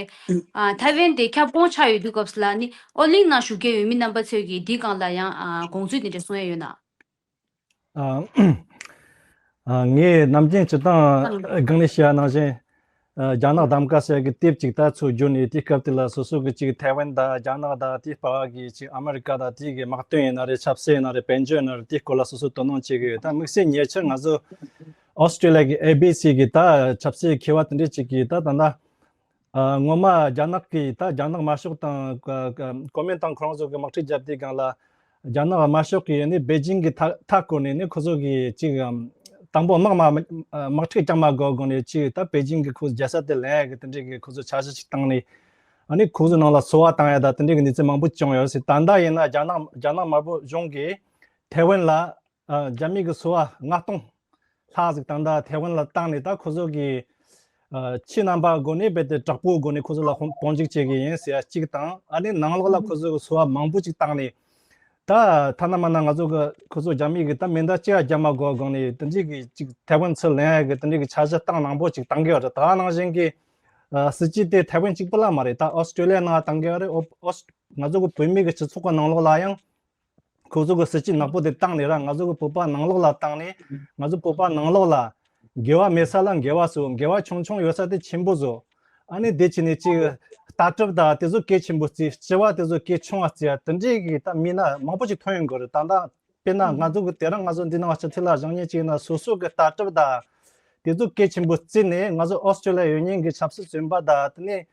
ཨ་ཐའེ་ཝན་དེ་ཁྱབ་ཁོངས་ཆགས་ཡོད་དུས་སྐབས་སུ་ལ་ནི་ཨོ་གླིང་ནང་བཞུགས་མཁན་འོས་མི་རྣམ་པ་ཚོས་ཀྱིས་འདིའི་སྒང་ལ་ཡང་ཨ་དགོངས་ཚུལ་དེ་འདྲ་གསུང་ཡ་ཡོད་ན། ཨ་ཨ་ངས་ནམ་རྒྱུན་སྤྱིར་བཏང་སྒང་ནས་བཤད་ཡ་ནང་བཞིན། ཨ་རྒྱ་ནག་གདམ་ག་ཟེར་གི་དེབ་ཅིག་ད་ཚུར་བསྒྱུར་ནས་དེའི་སྐབས་དེ་ལ་སོ་སོ་གི་ཅིག་ཐའེ་ཝན་དང་རྒྱ་ནག་དང་དེའི་བར་གི་ཅིག་ཨ་མི་རི་ཀ་དང་དེའི་གི་དམག་དོན་ཡིན་ན་རེད། ཆབ་སྲིད་ཡིན་ན་རེད། དཔལ་འབྱོར་ཡིན་ན་རེད། དེའི་སྐོར་ལ་སོ་སོ་དོ་སྣང་བྱེད་གི་ཡོད། ད་དམིགས་བསལ་ཉེ་ཆར་ང་ཚོ་ཨོ་སི་ཀྲི་ལི་ཡ་གི་ཨེ་བི་སི་གི་ད་ཆབ་སྲིད་མཁས་པ་དེ་འདྲས་ཅིག་གིས་ད་ད་ལྟ་ཨ་སྔོན་མ་རྒྱ་ནག་གིས་ད་རྒྱ་ནག་དམར་ཤོག་དང་ཀ་ཀ་གོ་མིན་ཏང་ཁོ་རང་ཚོ་གི་དམག་འཁྲུག་བརྒྱབ་དུས་སྒང་ལ་རྒྱ་ནག་དམར་ཤོག་གིས་ནི་པེ་ཅིང་གི་མཐའ་མཐའ་བསྐོར་ནས་ནི་ཁོ་ཚོ་གིས་ཅིག་ཨམ་དང་པོ་དམག་མ་དམག་འཁྲུག་རྐྱང་མ་དགོས་དགོས་ནས་ཅིག་ད་པེ་ཅིང་གི་ཁོ་ཚོ་རྒྱལ་ས་དེ་ལེན་ཡ་གི་དེ་འདྲས་གི་ཁོ་ཚོ་འཆར་གཞི་ཅིག་བཏང་ནས་ཨ་ནི་ཁོ་ཚོ་ནང་ལ་ཚོར་བ་བཏང་ཡ་ད་དེ་འདྲས་གི་གནས་ཚུལ་མང་པོ་བྱུང་ཡོད་ཟེར། ད་ལྟ་ཡིན་ན་རྒྱ་ནག་རྒྱ་ནག་དམར་པོ་གཞུང་གིས་ཐའེ་ཝན་ལ། ཨ་རྒྱ་མི་གི་སོ་པ་ལྔ་སྟོང་ལྷག་ཟིག་ད་ལྟ་ཐེ་ཝན་ལ་བཏང་ནས། ད་ཁོ་ཚོ་གི་ཨ་ཕྱི་རྣམ་པ་སྒོ་ནས་རྦད་དེ་དྲག་པོའི་སྒོ་ནས་ཁོ་ཚོ་ལ་དཔུང་དཔུང་འཇུག་བྱེད་གི་ཡིན་ཟེར་ཡ་གཅིག་དང་། ཨ་ནི་ནང་ལོགས་ལ་ཁོ་ཚོ་གི་སོ་པ་མང་པོ་ཅིག་བཏང་ནས། ད་ཐ་ན་མ་ན་ང་ཚོ་གི་ཁོ་ཚོ་རྒྱ་མི་གི་ད་མེ་མདའ་གཅིག་ཡ་རྒྱབ་མ་དགོས་སྒང་ནས། དེ་འདྲའི་གི་ཅིག་ཐེ་ཝན་ཚུར་ལེན་ཡ་གི་དེ་འདྲའི་གི་འཆར་གཞི་བཏང་གནང་པོ་ཅིག་བཏང་གི་ཡོད་རེད། ད་ག་ནང་བཞིན་གི་ཨ་སྲིད་ཇུས་དེ་ཐེ་ཝན་གཅིག་པུ་ལ་མ་རེད། ད་ཨོ་སི་ཀྲོ་ལི་ཡ་ནང་བཏང་གི་ཡོད་རེད། ཨོ་ཨོ་སི་ང་ཚོ་གི་བོད་མི་གི་སྤྱི་ཚོགས་གི་ནང་ལོགས་ལ་ཡང་ཁོ་ཚོ་གི་སྲིད་ཇུས་ནག་པོ་དེ་བཏང་ནས་ར། ང་ཚོ་གི་བོད་པ་ནང་ལོགས་ལ་བཏང་ནས། ང་ཚོ་བོད་པ་ནང་ལོགས་ལ་འགལ་བ་མེད་ས་ལ་འགལ་བ་བཟོ། འགལ་བ་ཆུང་ཆུང་ཡོད་ས་དེ་ཆེན་པོ་བཟོ། ཨ་ནི་དེ་བྱས་ནས་ཅིག་ལྟ་གྲུབ་དང་དེ་ཚོ་གལ་ཆེན་པོ་བརྩི། སྤྱི་པ་དེ་ཚོ་གལ་ཆུང་བ་བརྩི་ཡ་དེ་འདྲའི་གི་ད་མི་སྣ་མང་པོ་ཅིག་ཐོན་ཡོང་གི་རེད། ད་ལྟ་དཔེར་ན་ང་ཚོ་གི་དེ་རིང་ང་ཚོ་འདི་ནང་སྤྱི་འཐུས་ལ་བཞེངས་མཁན་ཅིག་ཡིན་ན། སོ་སོ་གི་ལྟ་གྲུབ་དང་དེ་ཚོ་གལ་ཆེན་པོ་བརྩིས་ནས། ང་ཚོ་ཨོ་སི་ཀྲོ་ལི་ཡ་ཡོད་མཁན་གི་ཆབ་སྲིད་བཙོན་པ་དང་། དེ་ནས་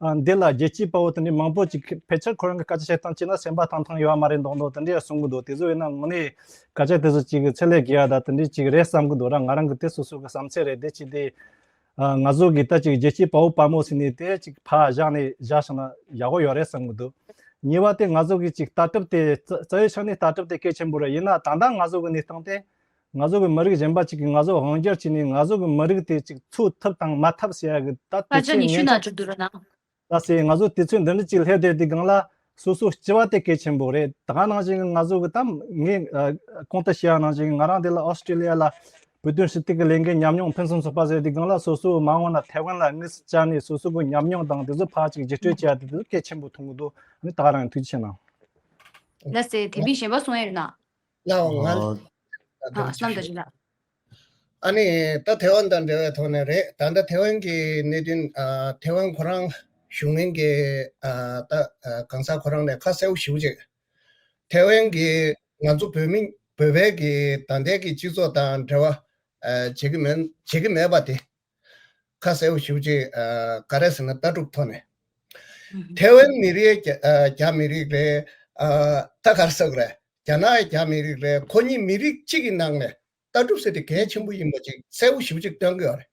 ཨ་འདི་ལ་རྒྱལ་གཅེས་དཔའ་བོ་དེ་འདྲའི་མང་པོ་ཅིག་ཕལ་ཆེར་ཁོ་རང་གི་སྐད་ཆ་བཤད་སྟངས་བྱས་ན་སེམས་པ་ཐང་ཐང་ཡོད་མ་རེད་མདོག་མདོག་དེ་འདྲ་གསུང་གི་འདུག་དེ་ཚོ་ཡིན་ན་དངོས་གནས་སྐད་ཆ་དེ་ཚོ་ཅིག་གི་ཚད་ལས་བརྒལ་ཡ་ད་དེ་འདྲའི་ཅིག་རེད་བསམ་གི་འདུག་ར། ང་རང་གི་དེ་སོ་སོ་གི་བསམ་ཚུལ་རེད། དེ་ཅིག་དེ་ཨ་ང་ཚོ་གི་ད་ཅིག་རྒྱལ་གཅེས་དཔའ་བོ་དཔའ་མོ་ཟེར་ནས་དེ་ཅིག་ཕར་བཞག་ནས་བཞག་བཞག་ན་ཡག་པོ་ཡོད་རེད་བསམ་གི་འདུག་གཉིས་པ་དེ་ང་ཚོ་གི་ཅིག་ལྟ་གྲུབ་དེ་རྩ་རྩ་བའི་ཆ་ནས་ལྟ་གྲུབ་དེ་གལ་ཆེན་པོ་རེད། ཡིན་ན་ད་ལྟ་ང་ཚོ་གི་གནས་སྟངས་དེ། ང་ཚོ་གི་མི་རིགས་གཞན་པ་ཅིག་གིས་ང་ཚོ་དབང་སྒྱུར་བྱས་ནས་ང་ཚོ་གི་མི་རིགས་དེ་ཅིག་ཚུགས་ཐུབ་དང་མ་ཐུབ་ཟེར་ཡ་གི་ད་དུས་ཚོད་ཉི་ཤུ་ངས་ན་བཅུ་བསྡུ་རོགས་གནང་། ད་ཟེར་ང་ཚོ་དུས་ཚོད་འདི་འདྲ་ཅིག་སླེབས་བསྡད་དུས་སྒང་ལ་སོ་སོ་སྤྱི་པ་དེ་གལ་ཆེན་པོ་རེད། ད་ག་ནང་བཞིན་གི་ང་ཚོ་གི་ད་ངས་ཨ་གོང་དུ་བཤད་ཡ་ནང་བཞིན་ང་རང་འདི་ལ་ཨོ་སི་ཀྲི་ལི་ཡ་ལ་བོད་དོན་ཞུ་གཏུག་གི་ལས་འགུལ་ཉམས་མྱོང་ཕུན་སུམ་ཚོགས་པ་ཟེར་དུས་སྒང་ལ་སོ་སོ་མ་འོངས་ལ་ཐའེ་ཝན་ལ་དངོས་སུ་བཅར་ནས་སོ་སོ་གི་ཉམས་མྱོང་དང་དེ་ཚོ་ཕར་ཅིག་བརྒྱུད་སྤྲོད་བྱེད་ཡ་དེ་ཚོ་གལ་ཆེན་པོ་མཐོང་གི་འདུག་ཨ་ནི་ད་ག་རང་ཐུགས་རྗེ་ཆེ་གནང་། ལགས་སེ། དེ་མིན་གཞན་པ་གསུང་ཡ་ཡོད་ན། ལའོ་ང་ཨ། ཨ་བསམ་དང་ཅི་ལ། ཨ་ནི་ད་ཐའེ་ཝན་དང་འབྲེལ་བའི་ཐོག་ནས་རེད། ད་ལྟ་ཐའེ་ཝན་གྱི་གནད་དོན་ཨ་ཐའེ་ཝན་ཁོ་རང་བཞུགས་མཁན་གྱི་ཨ་ད་ཨ་གང་ཟག་ཁོ་རང་ནས་ཁ་གསལ་པོ་ཞེ་པོ་ཅིག་ཐའེ་ཝན་གྱི་ང་ཚོ་བོད་མི་བོད་པའི་གི་ད་ལྟའི་གི་སྤྱི་ཚོགས་དང་འབྲེལ་བ་ཨ་བྱེད་ཀྱི་མེད་བྱེད་ཀྱི་མེད་པ་དེ་ཁ་གསལ་པོ་ཞེ་པོ་ཅིག་ཨ་ག་རེ་ཟེར་ན་ལྟ་གྲུབ་ཐོག་ནས་ཐའེ་ཝན་མི་རིགས་རྒྱ་རྒྱ་མི་རིགས་རེད། ཨ་ད་ག་རེ་ཟེར་དགོས་རེད། རྒྱ་ནག་རྒྱ་མི་རིགས་རེད། ཁོ་གཉིས་མི་རིགས་གཅིག་གི་ནང་ནས་ལྟ་གྲུབ་ཟེར་དེ་གལ་ཆེན་པོ་ཡིན་པ་ཅིག་གསལ་པོ་ཞེ་པོ་ཅིག་སྟོན་གྱི་ཡོད་རེད།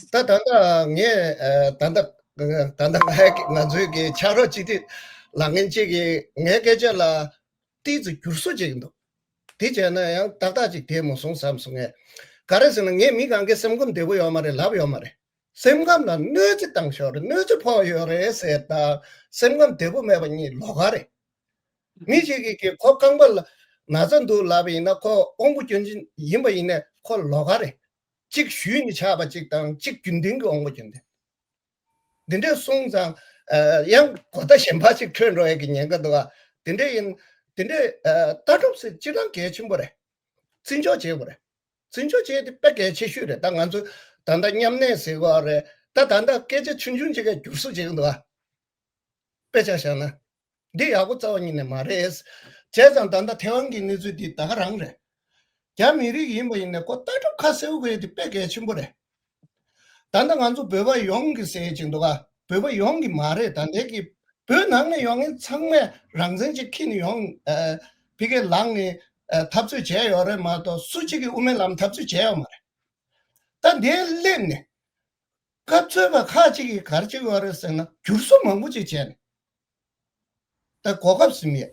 ད་ད་ལྟ་ངས་ཨ་ད་ལྟ་ད་ལྟ་ང་ང་ཚོའི་གི་ཕྱག་རོགས་སྤྱི་འཐུས་ལངས་མཁན་གཅིག་གིས་ངའི་སྐད་ཆ་ལ་ཏོག་ཙམ་བསྒྱུར་བཟོ་བྱེད་ཀྱི་འདུག་དེ་བྱས་ན་ཡང་ཏག་ཏག་ཅིག་བསྡད་མ་སོང་བསམ་སོང་ངས། ག་རེ་ཟེར་ན་ངས་མི་གང་གའི་སེམས་ཁམས་བདེ་པོ་ཡོད་མ་རེད་ལབ་ཡོད་མ་རེད། སེམས་ཁམས་ལ་གནོད་འཚེ་བཏང་ཤོར་རེད། གནོད་འཚེ་ཕོག་ཡོད་རེད་ཟེར་དང་སེམས་ཁམས་བདེ་པོ་མེད་པ་གཉིས་ལོགས་ཀ་རེད། མི་གཅིག་གིས་ཀྱིས་ཁོ་རྐང་པ་ལ་ན་ཚ་འདུག་ལབ་པ་ཡིན་ན་ཁོ་དབང་པོ་སྐྱོན་ཅན་ཡིན་པ་ཡིན་ནའི་ཁོ་ལོགས་ཀ་རེད། གཅིག་ཞུས་ནས་ཆགས་པ་གཅིག་དང་གཅིག་རྒྱུན་ལྡན་གྱི་དབང་པོ་སྐྱོན་ཅན། འདི་འདྲས་སོང་ཙང་ཨ་ཡང་གོ་བརྡ་གཞན་པ་ཅིག་འཕྲོད་འགྲོ་ཡས་ཀྱི་ཉེན་ཁ་འདུག་ག་དེ་འདྲས་ཡིན། དེ་འདྲས་ཨ་ལྟ་གྲུབ་ཟེར་སྤྱིར་བཏང་གལ་ཆེན་པོ་རེད། བརྩི་འཇོག་བྱེད་དགོས་རེད། བརྩི་འཇོག་བྱེད་ཡས་དེ་དཔེ་གལ་ཆེ་ཤོས་རེད། ད་ང་ཚོ་ད་ལྟ་མཉམ་གནས་ཟེར་གྱི་ཡོད་རེད། ད་ད་ལྟ་སྐད་ཆ་ཆུང་ཆུང་ཅིག་ག་བསྒྱུར་བཟོ་བྱེད་ཀྱི་འདུག་ག་དཔེ་ཆ་བཞག་ན། འདི་ཡག་པོ་རྩ་བ་ཉིད་ནས་མ་རེད། བྱས་ཙང་ད་ལྟ་ཐའེ་ཝན་གྱི་གནས་ཚུལ་འདི་ད་ག་རང་རེད། རྒྱ་མི་རིགས་ཡིན་པ་ཡིན་ནའི་ཁོ་ལྟ་གྲུབ་ཁ་གསལ་པོ་དགོས་ཡས་དེ་དཔེ་གལ་ཆེན་པོ་རེད། ད་ལྟ་ང་ཚོ་བོད་པ་ཡོངས་ཀྱི་ཟེར་གྱི་འདུག་ག་བོད་པ་ཡོངས་ཀྱི་མ་རེད། ད་ལྟའི་གི་བོད་ནང་ནས་ཡོང་མཁན་ཚང་མས་རང་བཙན་ཅིག་འཁྱེར་ནས་ཡོང་ཨ་ཕ་གིར་ལངས་ནས་ཨ་འཐབ་རྩོད་བྱས་ཡོད་རེད་མ་གཏོགས་སུ་གཅིག་གིས་དབུ་མའི་ལམ་འཐབ་རྩོད་བྱས་ཡོད་མ་རེད། ད་འདིར་སླེབས་ནས་སྐབས་འཚོལ་བ་ཁག་ཅིག་གིས་ག་རེ་བྱེད་ཀྱི་ཡོད་རེད་ཟེར་ན་བསྒྱུར་བཟོ་མང་པོ་ཅིག་བྱས་ནས། ད་གོ་སྐབས་ཟིན་ཡས།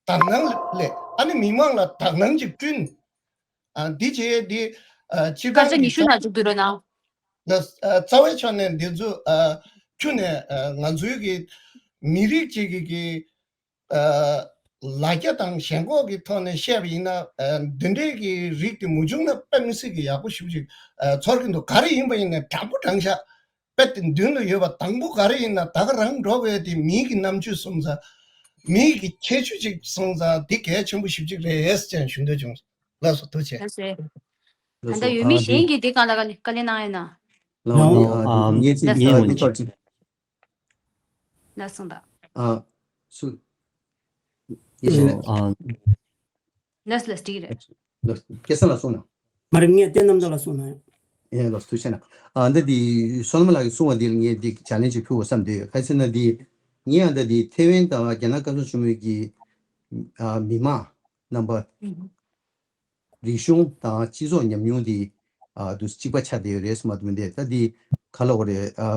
དག་སྣང་སླེབས། ཨ་ནི་མི་མང་ལ་དག་སྣང་ཅིག་བསྐྲུན། ཨ་འདི་བྱས་འདི་ཨ་སྤྱིར་སྐར་ཆ་བཏང་གི་ཉི་ཤུ་ནང་བཅུག་དུས་རོ་ན། ལ་ཨ་རྩ་བའི་ཕྱོགས་ནས་འདི་ཚོ་ཨ་ཁྱོན་ནས་ཨ་ང་ཚོའི་གི་མི་རིགས་གཅིག་གི་གི་ཨ་ལ་རྒྱ་དང་ཞེན་ཁོག་གི་ཐོག་ནས་བཤད་པ་ཡིན་ན་ཨ་འདི་འདྲའི་གི་རིགས་དེ་མུ་བྱུང་ན་དཔེ་མི་སྲིད་གི་ཡག་པོ་ཞེ་པོ་ཅིག་ཨ་ཚོར་གི་འདུག་ག་རེ་ཡིན་པ་ཡིན་ན་དྲང་པོ་དྲང་བཞག་དཔེ་དེ་མདུན་ལ་ཡོད་པ་དང་པོ་ག་རེ་ཡིན་ན་ད་ག་རང་འགྲོ་བའི་དེ་མིའི་གི་རྣམ་དཔྱོད་སོང་ཙང་། མིའི་གི་ཁྱད་ཆོས་ཅིག་སོང་ཙང་འདི་གལ་ཆེན་པོ་ཞེ་པོ་ཅིག་རེད་ཟེར་ཞུ་འདོད་བྱུང་། ལགས་སོ་ཐུགས་རྗེ་ཆེ། ལགས་སོ། ད་ལྟ་ཡོད་མི་གཞན་གྱིས་འདི་སྒང་ལ་བཀའ་ལན་གནང་ཡོད་ན། ལགས་སོ། ངས་ཅིག་ངས་ངས་ཐོག་ཅིག་ལགས་སོ་ད། ཨ་སུ། ཡེ་ཤེས་ལགས། ཨ་ལགས་ལགས་འགྲིག་རེད། ལགས་སྐལ་བཟང་ལགས་གསུངས་ན། མ་རེད། ངས་བསྟན་རྣམ་དག་ལ་གསུངས་ན། ཡང་ལགས་ཐུགས་རྗེ་ཆེ་གནང་། ཨ་འདི་འདི་བསོད་ནམས་ལགས་ཀྱིས་གསུངས་པ་འདི་ལ་ངས་འདི་ལྗགས་ལན་ཅིག་ཕུལ་དགོས་བསམ་འདུག་ག་རེ་ཟེར་ན་འདི་ངས་ཨ་འདི་འདི་ཐེ་ཝན་དང་རྒྱ་ནག་སྐལ་བཟང་ཆེན་མོའི་གི་ཨ་མི་མང་རྣམ་པ། རིག་གཞུང་དང་སྤྱི་ཚོགས་ཉམས་མྱོང་འདི་ཨ་འདུ་གཅིག་པ་ཆགས་བསྡད་ཡོད་རེད་ཟེར་མ་གཏོགས་མི་འདུག་ད་འདི་ག་ལབ་དགོས་རེད། ཨ་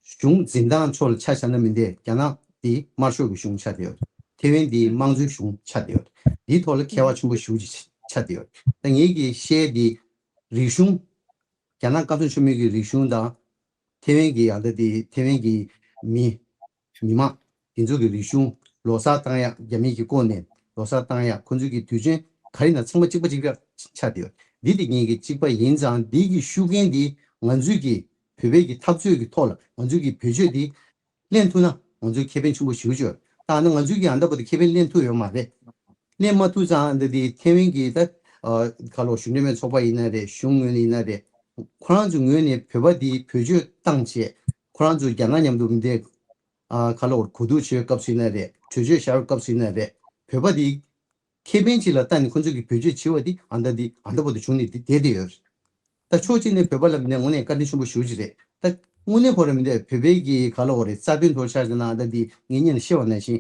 གཞུང་འཛིན་སྟངས་ཕྱོགས་ལ་ཆ་བཞག་ན་མི་འདུག་རྒྱ་ནག་འདི་དམར་ཤོག་གི་གཞུང་ཆགས་བསྡད་ཡོད། ཐེ་ཝན་འདི་དམངས་གཙོའི་གཞུང་ཆགས་བསྡད་ཡོད། འདིའི་ཐོག་ལ་ཁྱད་པར་ཆེན་པོ་ཞེ་པོ་ཅིག་ཆགས་བསྡད་ཡོད། ད་ངེད་ཀྱིས་བཤད་འདི་རིག་གཞུང་། རྒྱ་ནག་བཀའ་ཤག་ཆེན་མོའི་གི་རིག་གཞུང་དང་། ཐེ་ཝན་གྱི་ཡང་ད་དེ་ཐེ་ཝན་གྱི་མི་མི་མང་དེ་ཚོ་གི་རིག་གཞུང་ལོ་གསར་བཏང་ཡག་རྒྱ་མི་གི་སྐོར་ནས་ལོ་གསར་བཏང་ཡག་ཁོ་ཚོ་གི་དུས་ཆེན་ག་རེ་ན་ཚང་མ་གཅིག་པ་གཅིག་རྐྱང་ཆགས་བསྡད་ཡོད། འདི་དེ་ངེད་ཀྱི་གཅིག་པ་ཡིན་ཙང་འདི་གི་ཤུགས་རྐྱེན་འདི་ང་ཚོའི་གི་བོད་པའི་གི་འཐབ་རྩོད་ཀྱི་ཐོག་ལ་ང་ཚོའི་གི་བེད་སྤྱོད་འདི་ལེན་ཐུབ་ན་ང་ཚོའི་ཁེ་ཕན་ཆེན་པོ་ཞེ་པོ་ཅིག་ཡོད། ད་ནི་ང་ཚོའི་གི་ཨ་འདྲ་པོ་དེ་ཁེ་ཕན་ལེན་ཐུབ་ཡོད་མ་རེད། ལེན་མ་ཐུབ་ཙང་འདི་དེ་ཐེ་ཝན་གྱི་ད་ཁ་ལོ་གཞོན་ནུ་མའི་ཚོགས་པ་ཡིན་ན་རེད། གཞུང་ངོས་ནས་ཡིན་ན་རེད། ཁོ་རང་ཚོའི་ངོས་ནས་བོད་པ་དེ་བེད་སྤྱོད་བཏང་བྱས་ཁོ་རང་ཚོ་རྒྱ་ནག་མཉམ་དུ་མི་འདྲ་ཁ་ལོ་གོ་བསྡུར་བྱེད་སྐབས་སུ་ཡིན་ན་རེད། གྲོས་ཆོད་བཞག་སྐབས་སུ་ཡིན་ན་རེད། བོད་པ་དེ་ཁེ་ཕན་ཅིག་ལ་ལྟ་ནས་ཁོ་ཚོས་ཀྱི་བེད་སྤྱོད་བྱེད་པ་འདི་ཨ་མདའ་འདི་ཨ་མདའ་བར་དུ་བྱུང་ནས་འདི་བསྡད་དེ་ཡོད། ད་ཕྱོགས་གཅིག་ནས་བོད་པ་ལ་མི་ནས་དངོས་གནས་བཀའ་དྲིན་ཆེན་པོ་ཞུ་རྒྱུ་རེད། ད་དངོས་གནས་ཁོ་ར་མི་འདས་བོད་པའི་གི་ག་ལ་འོ་རེད། རྩ་དོན་ཐོག་ཆ་བཞག་ན་ཨ་མདའ་འདི་ངེད་གཉིས་ལ་བཤད་པ་ནང་བཞིན་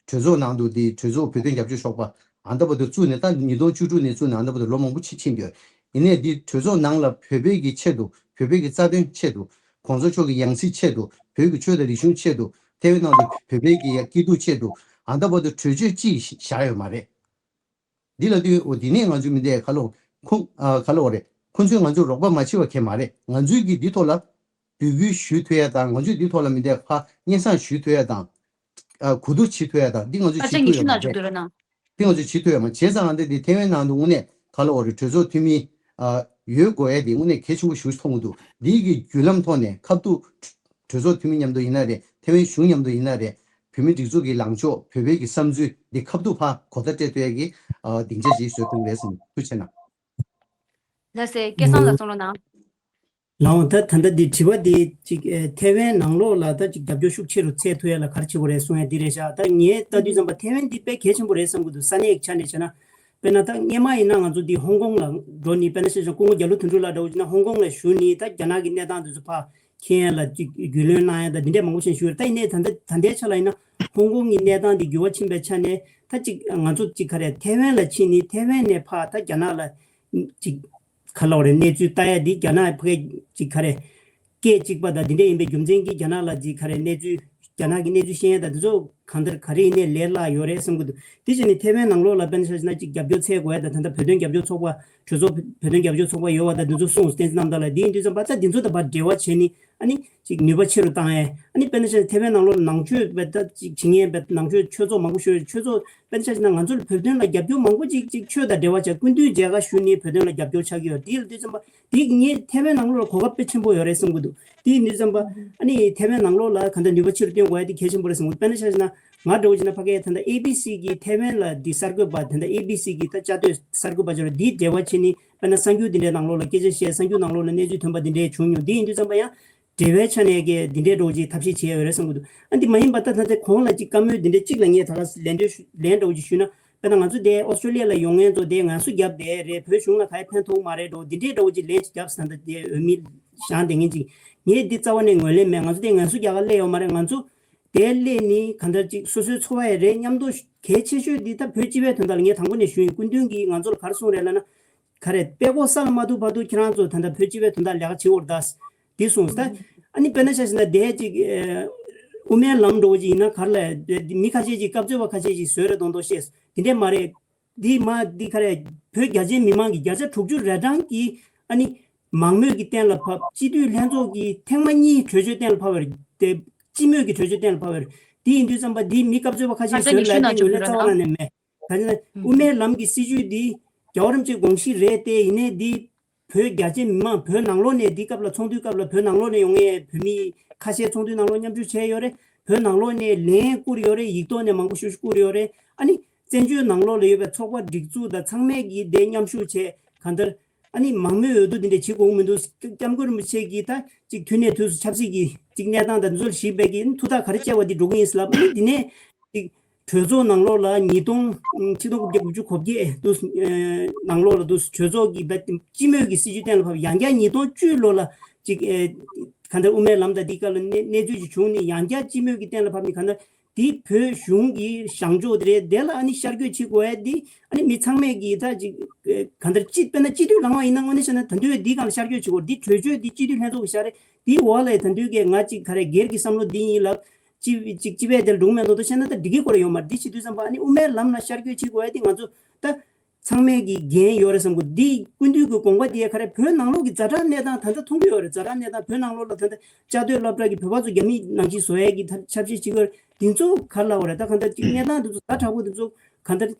གྲོས་ཚོགས་ནང་དུ་འདི་གྲོས་ཚོགས་བོད་དོན་རྒྱབ་སྐྱོར་ཚོགས་པ་ཨ་མདའ་བར་དུ་བཙུགས་ནས་ད་ཉིས་སྟོང་བཅུ་དྲུག་ནས་བཙུགས་ནས་ཨ་མདའ་བར་དུ་ལོ་མང་པོ་ཕྱིན་ཕྱིན་ཡོད། ཡིན་ནའི་འདི་གྲོས་ཚོགས་ནང་ལ་བོད་པའི་གི་ཆེད་དུ་བོད་པའི་གི་རྩ་དོན་ཆེད་དུ་གོང་ས་མཆོག་གི་ཡང་སྲིད་ཆེད་དུ་བོད་ཀྱི་ཆོས་དང་རིག་གཞུང་ཆེད་དུ་ཐེ་ཝན་ནང་དུ་བོད་པའི་གི་སྐྱིད་སྡུག་ཆེད་དུ་ཨ་མདའ་བར་དུ་གྲོས་ཆོད་ཅིག་བཞག་ཡོད་མ་རེད། འདི་ལ་དུས་འོ་འདི་ནས་ང་ཚོ་མི་འདས་ག་ལོ་ཁོང་ཨ་ག་ལོ་རེད། ཁོང་ཚོས་ང་ཚོར་རོགས་པ་མ་བྱས་པ་གས་མ་རེད། ང་ཚོས་ཀྱི་འདི་ཐོག་ལ་འབོད་སྐུལ་ཞུ་ཐུབ་ཡ་དང་ང་ཚོས་འདི་ཐོག་ལ་མི་འདས་ཕ་སྙན་སེང་ཞུ་ཐུབ་ཡ་དང་ཨ་གོ་བསྡུར་བྱེད་ཐུབ་ཡ་དང་འདི་ང་ཚོས་ཨ་བྱེད་ཅག་ཐུབ་ཡ་ངེས་ཤུགས་མ་ན་ཅུག་རེད། འདུག་ན། འདི་ང་ཚོས་བྱེད་ཐུབ་ཡ་མ་བྱས་ཙང་འདི་འདི་ཐེ་ཝན་ནང་དུ་དངོས་གནས་ག་ལོ་རེད། གྲོས་ཚོགས་འཐུས་མི་ཨ་ཡོད་དགོས་ཡ་འདི་དངོས་གནས་གལ་ཆེན་པོ་ཞིག་མཐོང་གི་འདུག་འདི་གི་བརྒྱུད་ལམ་ཐོག་ནས་ཁ་ཐུག་གྲོས་ཚོགས་འཐུས་མི་མཉམ་དུ་ཡིན་ན་རེད། ཐེ་ཝན་གཞུང་མཉམ་དུ་ཡིན་ན་རེད། བོད་མི་སྒྲིག་འཛུགས་ཀྱི་ལངས་ཕྱོགས་བོད་པའི་གི་བསམ་ཚུལ་འདི་ཁ་ཐུག་ཕ་གོ་བརྡ་སྤྲད་ཐུབ་ཡ་གི་ཨ་སྡིངས་ཆ་ཞིག་བཟོ་ཐུབ་རེད་བསམ། ཐུགས་རྗེ་གནང་། ལགས་སེ་སྐལ་བཟང་ལགས་གསུང་རོགས་གནང་། ལགས་འོང་། ད་ད་ལྟ་འདི་དྲི་བ་འདི་ཅིག་ཨེ་ཐེ་ཝན་ནང་ལོགས་ལ་ད་ཅིག་རྒྱབ་སྐྱོར་ཤུགས་ཆེ་རུ་འཚོལ་ཐུབ་ཡ་ལ་ག་རེ་བྱེད་དགོས་རེད་གསུང་ཡ་འདི་རེད་ཤག་ད་ངས་ལྟ་དུས་ཙམ་པ་ཐེ་ཝན་འདི་དཔེ་གལ་ཆེན་པོ་རེད་བསམ་གྱི་འདུག་ས་གནས་ཀྱི་ཆ་ནས་བྱས་ན། དཔེར་ན་ད་སྔས་མ་ཡིན་ན་ང་ཚོ་འདི་ཧོང་ཀོང་ལ་འགྲོ་ནི། དཔེར་ན་བཤད་ན་སྐུ་ངོ་རྒྱ་ལོ་དོན་གྲུབ་ལགས་འདྲ་བོ་ཡིན་ན་ཧོང་ཀོང་ལ་བཞུགས་ནི་ད་རྒྱ་ནག་གི་གནས་སྟངས་འདི་ཚོ་ཕར་མཁྱེན་ཡ་ལ་ཅིག་རྒྱུས་ལོན་གནང་ཡ་ད་འདི་འདྲས་མང་པོ་ཞིག་ཞུས་རེད། ད་ཡིན་ནའི་ད་ལྟ་ད་ལྟའི་ཆ་ལ་ཡིན་ན་ཧོང་ཀོང་གི་གནས་སྟངས་འདི་འགྱུར་བ་ཕྱིན་པའི་ཆ་ནས་ད་ཅིག་ང་ཚོ་ཅིག་ག་རེ་ཐེ་ཝན་ལ་ཕྱིན་ནི་ཐེ་ཝན་ནས་ཕར་ད་རྒྱ་ནག་ལ་ཅིག་ག་ལབ་དགོས་རེད། གནས་ཚུལ་ལྟ་ཡ་འདི་རྒྱ་ནག་ཕ་གི་ཅིག་ག་རེ་སྐད་གཅིག་པ་དང་འདི་འདྲ་ཡིན་པའི་རྒྱུ་མཚན་གྱིས་རྒྱ་ནག་ལ་ཅིག་ག་རེ་གནས་ཚུལ་རྒྱ་ནག་གི་གནས་ཚུལ་ཤེས་ཡ་དང་འདི་ཚོ་གང་ལྟར་ག་རེ་ཡིན་ནའི་ལས་སླ་ཡོད་རེད་བསམ་གྱི་འདུག་དེ་བྱས་ནས་ཐེ་ཝན་ནང་ལོགས་ལ་དཔེར་ན་ཆ་བཞག་ན་ཅིག་རྒྱབ་སྐྱོར་འཚོལ་དགོས་ཡ་དང་ད་ལྟ་བོད་དོན་རྒྱབ་སྐྱོར་ཚོགས་པ་གྲོས་ཚོགས་བོད་དོན་རྒྱབ་སྐྱོར་ཚོགས་པ་ཡོད་པ་དང་འདི་ཚོ་གསུངས་བསྟན་འཛིན་རྣམ་དག་ལ་འདི་ཡིན་དུས་ཙམ་པ་ད་འདི་ཚོ་དང་ཕར་འབྲེལ་བ་བྱས་ནས་ཨ་ནི་ཅིག་ནུས་པ་ཆེ་རུ་བཏང་ཡ། ཨ་ནི་དཔེར་ན་ཆ་བཞག་ན་ཐེ་ཝན་ནང་ལོགས་ལ་ནང་ཆོས་བེད་ད་ཅིག་བྱེད་མཁན་བེད་ནང་ཆོས་ཆོས་ཚོགས་མང་པོ་ཤོད་ཆོས་ཚོགས་དཔེར་ན་ཆ་བཞག་ན་ང་ཚོ་ལ་བོད་དོན་ལ་རྒྱབ་སྐྱོར་མང་པོ་ཅིག་ཅིག་ཆོས་དང་འབྲེལ་བ་བྱས་སྐུ་མདུན་མཇལ་ཁ་ཞུ་ནས་བོད་དོན་ལ་རྒྱབ་སྐྱོར་ཆགས་ཀྱི་ཡོད། དེ་ཡིན་དུས་ཙམ་པ་དེ་ངས་ཐེ་ཝན་ནང་ལོགས་ལ་གོ་སྐབས་དཔེ་ཆེན་པོ་ཡོད་རེད་བསམ་གྱི་འདུག་དེ་ཡིན་དུས་ཙམ་པ་ཨ་ནི་ཐེ་ཝན་ནང་ལོགས་ལ་གང་ལྟར་ནུས་པ་ཆེ་རུ་བཏོན་དགོས་ཡ་དེ་གལ་ཆེན་པོ་རེད་བསམ་གྱི་འདུག་དཔེར་ན་ཆ་བཞག་ན་ང་འདྲ་བོ་བྱས་ན་ཕ་གིའི་ད་ལྟ་ཨེ་བི་སི་གི་ཐེ་ཝན་ལ་འདི་གསར་འགོད་པ་ད་ལྟ་ཨེ་བི་སི་གི་ད་བཅའ་སྡོད་གསར་འགོད་པ་ཅིག་ཡོད་རེད། འདིའི་འབྲེལ་བ་བྱས་ནས་དཔེར་ན་གསར་འགྱུར་འདི་འདྲའི་ནང་ལོགས་ལ་སྐད་ཆ་བཤད་གསར་འགྱུར་ནང་ལོགས་ལ་གནས་ཚུལ་ཐོན་པ་འདི་འདྲའི་བྱུང་མྱོང་། འདི་ཡིན་དུས་ཙམ་པ་ཡང་འབྲེལ་བའི་ཆ་ནས་ཀྱི་འདི་འདྲའི་འདྲ་བོ་ཅིག་ཐབས་ཤེས་བྱས་ཡོད་རེད་བསམ་གྱི་འདུག་ཨ་འདི་མ་ཡིན་པ་ད་ད་ལྟ་གོང་ལ་ཅིག་བཀའ་མོལ་འདི་འདྲའི་གཅིག་ལ་ངས་ད་ག་ལན་འདྲ་ཞུ་ལན་འདྲ་བོ་ཅིག་ཞུས་ན། དཔེར་ན་ང་ཚོ་འདི་ཨོ་སི་ཀྲོ་ལི་ཡ་ལ་ཡོང་མཁན་ཚོ་འདི་ང་ཚོ་རྒྱབ་བསྡད་རེད། བོད་གཞུང་ལ་ག་ཡེ་ཕན་ཐོགས་མ་རེད་འགྲོ་འདི་འདྲའི་འདྲ་བོ་ཅིག་ལན་ཅིག་བརྒྱབ་ཟེར་ད་འདི་འོས་མི་བཞེངས་བསྡད་མཁན་ཅིག་ངས་འདི་རྩ་བ་ནས་ངོས་ལེན་མེད། ང་ཚོ་འདི་ང་ཚོ་རྒྱ་གར་སླེབས་ཡོད་མ་རེད། ང་ཚོ་དེ་སླེབས་ནི་གང་ལྟར་ཅིག་སོ་སོའི་འཚོ་བ་ཡང་རེད་མཉམ་དུ་གལ་ཆེ་ཤོས་འདི་ད་བོད་སྤྱི་པའི་དོན་དག་ལ་ངས་དང་པོ་ནས་ཞུ་ཡིན། སྐུ་མདུན་གྱིས་ང་ཚོ་ལ་ག་རེ་གསུངས་རེད་ལབ་ན། ག་རེ་དཔྲལ་ཀོ་ས་ལ་མ་ཐུག་བར་དུ་ཁྱེད་རང་ཚོ་ད་ལྟ་བོད་སྤྱི་པའི་དོན་དག་ལས་ཀ་བྱེད་འོར་ད། འདི་གསུངས་ད། ཨ་ནི་དཔེར་ན་ཆ་བཞག་ན་དེ་ཅིག་ཨེ། དབུ་མའི་ལམ་འགྲོ་བ་ཅིག་ཡིན་ན་ག་རེ་ལ་མི་ཁ་ཤས་ཅིག་སྐབས་འཚོལ་བ་ཁ་ཤས་ཅིག་བཟོས་རེད་མདོག་མདོག་བཤད། འདི་འདྲས་མ་རེད། འདི་མ་འདི་ག་རེ་བོད་རྒྱ་ཆེའི་མི་མང་གི་བརྒྱ་ཆ་དྲུག་ཅུ་རེ་གྲངས་ཀྱིས་ཨ་ནི་མང་མོས་ཀྱི་གཏན་ལ་ཕབ། སྤྱི་འཐུས་ལྷན་ཚོགས་ཀྱིས་ཐེངས་མ་གཉིས་གྲོས་ཆོད་གཏན་ལ་ཕབ་པ་རེད་དེ། སྤྱི་མོས་ཀྱི་གྲོས་ཆོད་གཏན་ལ་ཕབ་པ་རེད། འདི་ཡིན་དུས་ཙམ་པ་འདི་མི་སྐབས་འཚོལ་བ་ཁ་ཤས་ཨ་ད་བཟོས་ངས་ལ་ཞུ་ན་ཡང་ཆོག་ངོས་གི་ལེན་རོགས་རྩ་བ་གནང་། ནས་མེད། ག་ཅི་ན་ཨུ་དབུ་མའི་ལམ་གྱི་སྲིད་བྱུས་འདི་རྒྱལ་བ་རིན་པོ་ཆེའི་དགོངས་གཞི་རེད་དེ། ཡིན་ནའི་འདི་བོད་རྒྱ་ཆེ་མི་མང་བོད་ནང་ལོགས་ནས་འདི་སྐབས་ལ་ཚོགས་འདུའི་སྐབས་ལ་བོད་ནང་ལོགས་ནས་ཡོང་མཁན་བོད་མི་ཁ་ཤས་ཚོགས་འདུའི་ནང་ལོགས་མཉམ་ཞུགས་བྱས་ཡོད་རེད། བོད་ནང་ལོགས་ནས་ལན་བསྐུར་ཡོད་རེད། ཡིག་ཐོག་ནས་མང་པོ་ཞུ་བསྐུར་ཡོད་རེད། ཨ་ནི་བཙན་བྱོལ་ནང་ལོགས་ལ་ཡོད་པའི་ཚོགས་པ་སྒྲིག་འཛུགས་དང་ཚང་མས་ཀྱིས་འདི་མཉམ་ཞུགས་བྱས་གང་ལྟར་ཨ་ནི་མང་མོས་འོས་བསྡུ་འདི་འདྲ་བྱེད་དགོས་མི་འདུག་སྐྱབས་མགོན་རིན་པོ་ཆེ་གིས་ད་ཅིག་དུས་ནས་དུས་སུ་ཆབ་སྲིད་ཀྱི་ཅིག་གནས་སྟངས་དང་འདི་ཚོར་གཞིགས་པའི་གི་ཐུགས་ཐག་ག་རེ་བཅད་པ་འདི་འགྲོ་གི་ཡིན་ཟེར་ལབ། ཨ་ནི་འདི་ནས་ཅིག་གྲོས་ཚོགས་ནང་ལོགས་ལ་ཉིས་སྟོང་ཆིག་སྟོང་དགུ་བརྒྱ་དགུ་བཅུ་གོ་བརྒྱད་དུ་ནང་ལོགས་ལ་དུ་གྲོས་ཚོགས་ཀྱི་སྤྱི་མོས་ཀྱི་སྲིད་བྱུས་གཏན་ལ་ཕབ། ཡང་བསྐྱར་ཉིས་སྟོང་བཅུ་ལོ་ལ་ཅིག་ག་འདྲ་དབུ་མའི་ལམ་དང་འདི་སྐབས་ལ་གནས་གནས་ཚུལ་ཅིག་བྱུང་ནས་ཡང་བསྐྱར་སྤྱི་མོས་ཀྱི་གཏན་ལ་ཕབ་ནས་ག་འདྲ། འདི་བོད་གཞུང་གི་བཞེངས་ཕྱོགས་དེ་རེད། དེ་ལ་ཨ་ནི་ཤར་བསྐྱོད་བྱེད་དགོས་ཡ་འདི་ཨ་ནི་མི་ཚང་མས་ཀྱིས་ད་ཅིག་ག་འདྲ་ཅི་དཔེར་ན་སྤྱི་འཐུས་ལངས་པ་ཡིན་ན་དངོས་གནས་བྱས་ན་ད་དུང་འདིའི་སྒང་ལ་ཤར་བསྐྱོད་བྱེད་དགོས། འདི་གྲོས་ཆོད་འདི་སྤྱི་འཐུས་ལྷན་ཚོགས་ཀྱི་ཤར་རེད། འདིའི་འོག་ལ་ད་དུང་གི་ང་ཅིག་ག་རེ་སྒེར་གྱི་བསམ་བློ་འདི་ཡིན་ལབ། སྤྱི་སྤྱི་སྤྱི་པའི་དེར་སྒྲུང་མེད་མདོག་མདོག་བཤད་ན་ད་འགྲིག་གི་ཁོ་ར་ཡོད་མ་རེད། འདི་བྱེད་དུས་ཙམ་པ་ཨ་ནི་དབུ་མའི་ལམ་ལ་ཤར་བསྐྱོད་བྱེད་དགོས་ཡ་དེ་ང་ཚོ་ད་ཚང་མས་ཀྱི་འགན་ཡོད་རེད་བསམ་གི། འདི་སྐུ་མདུན་གྱི་དགོངས་པ་དེ་ག་རེ་བོད་ནང་ལོགས་ཀྱི་ཛ་དྲག་གནས་སྟངས་ད་ལྟ་མཐོང་གི་ཡོད་རེད། ཛ་དྲག་གནས་སྟངས་བོད་ནང་ལོགས་ལ་ད་ལྟ་བཅའ་སྡོད་སློབ་གྲྭ་གི་བོད་པ་ཚོ་རྒྱ་མི་ནང་བཞིན་བཟོ་ཡ་གི་ད་ཆབ་སྲིད་ཅིག་ཡོད་རེད། འདི་ཚོ་ག་རེ་ལབ་པ་རེད། ད་གང་ལྟར་ཅིག་གནས་སྟངས་འདི་ཚོ་ཛ་དྲག་པོ་འདི་ཚོ་གང་ལྟར་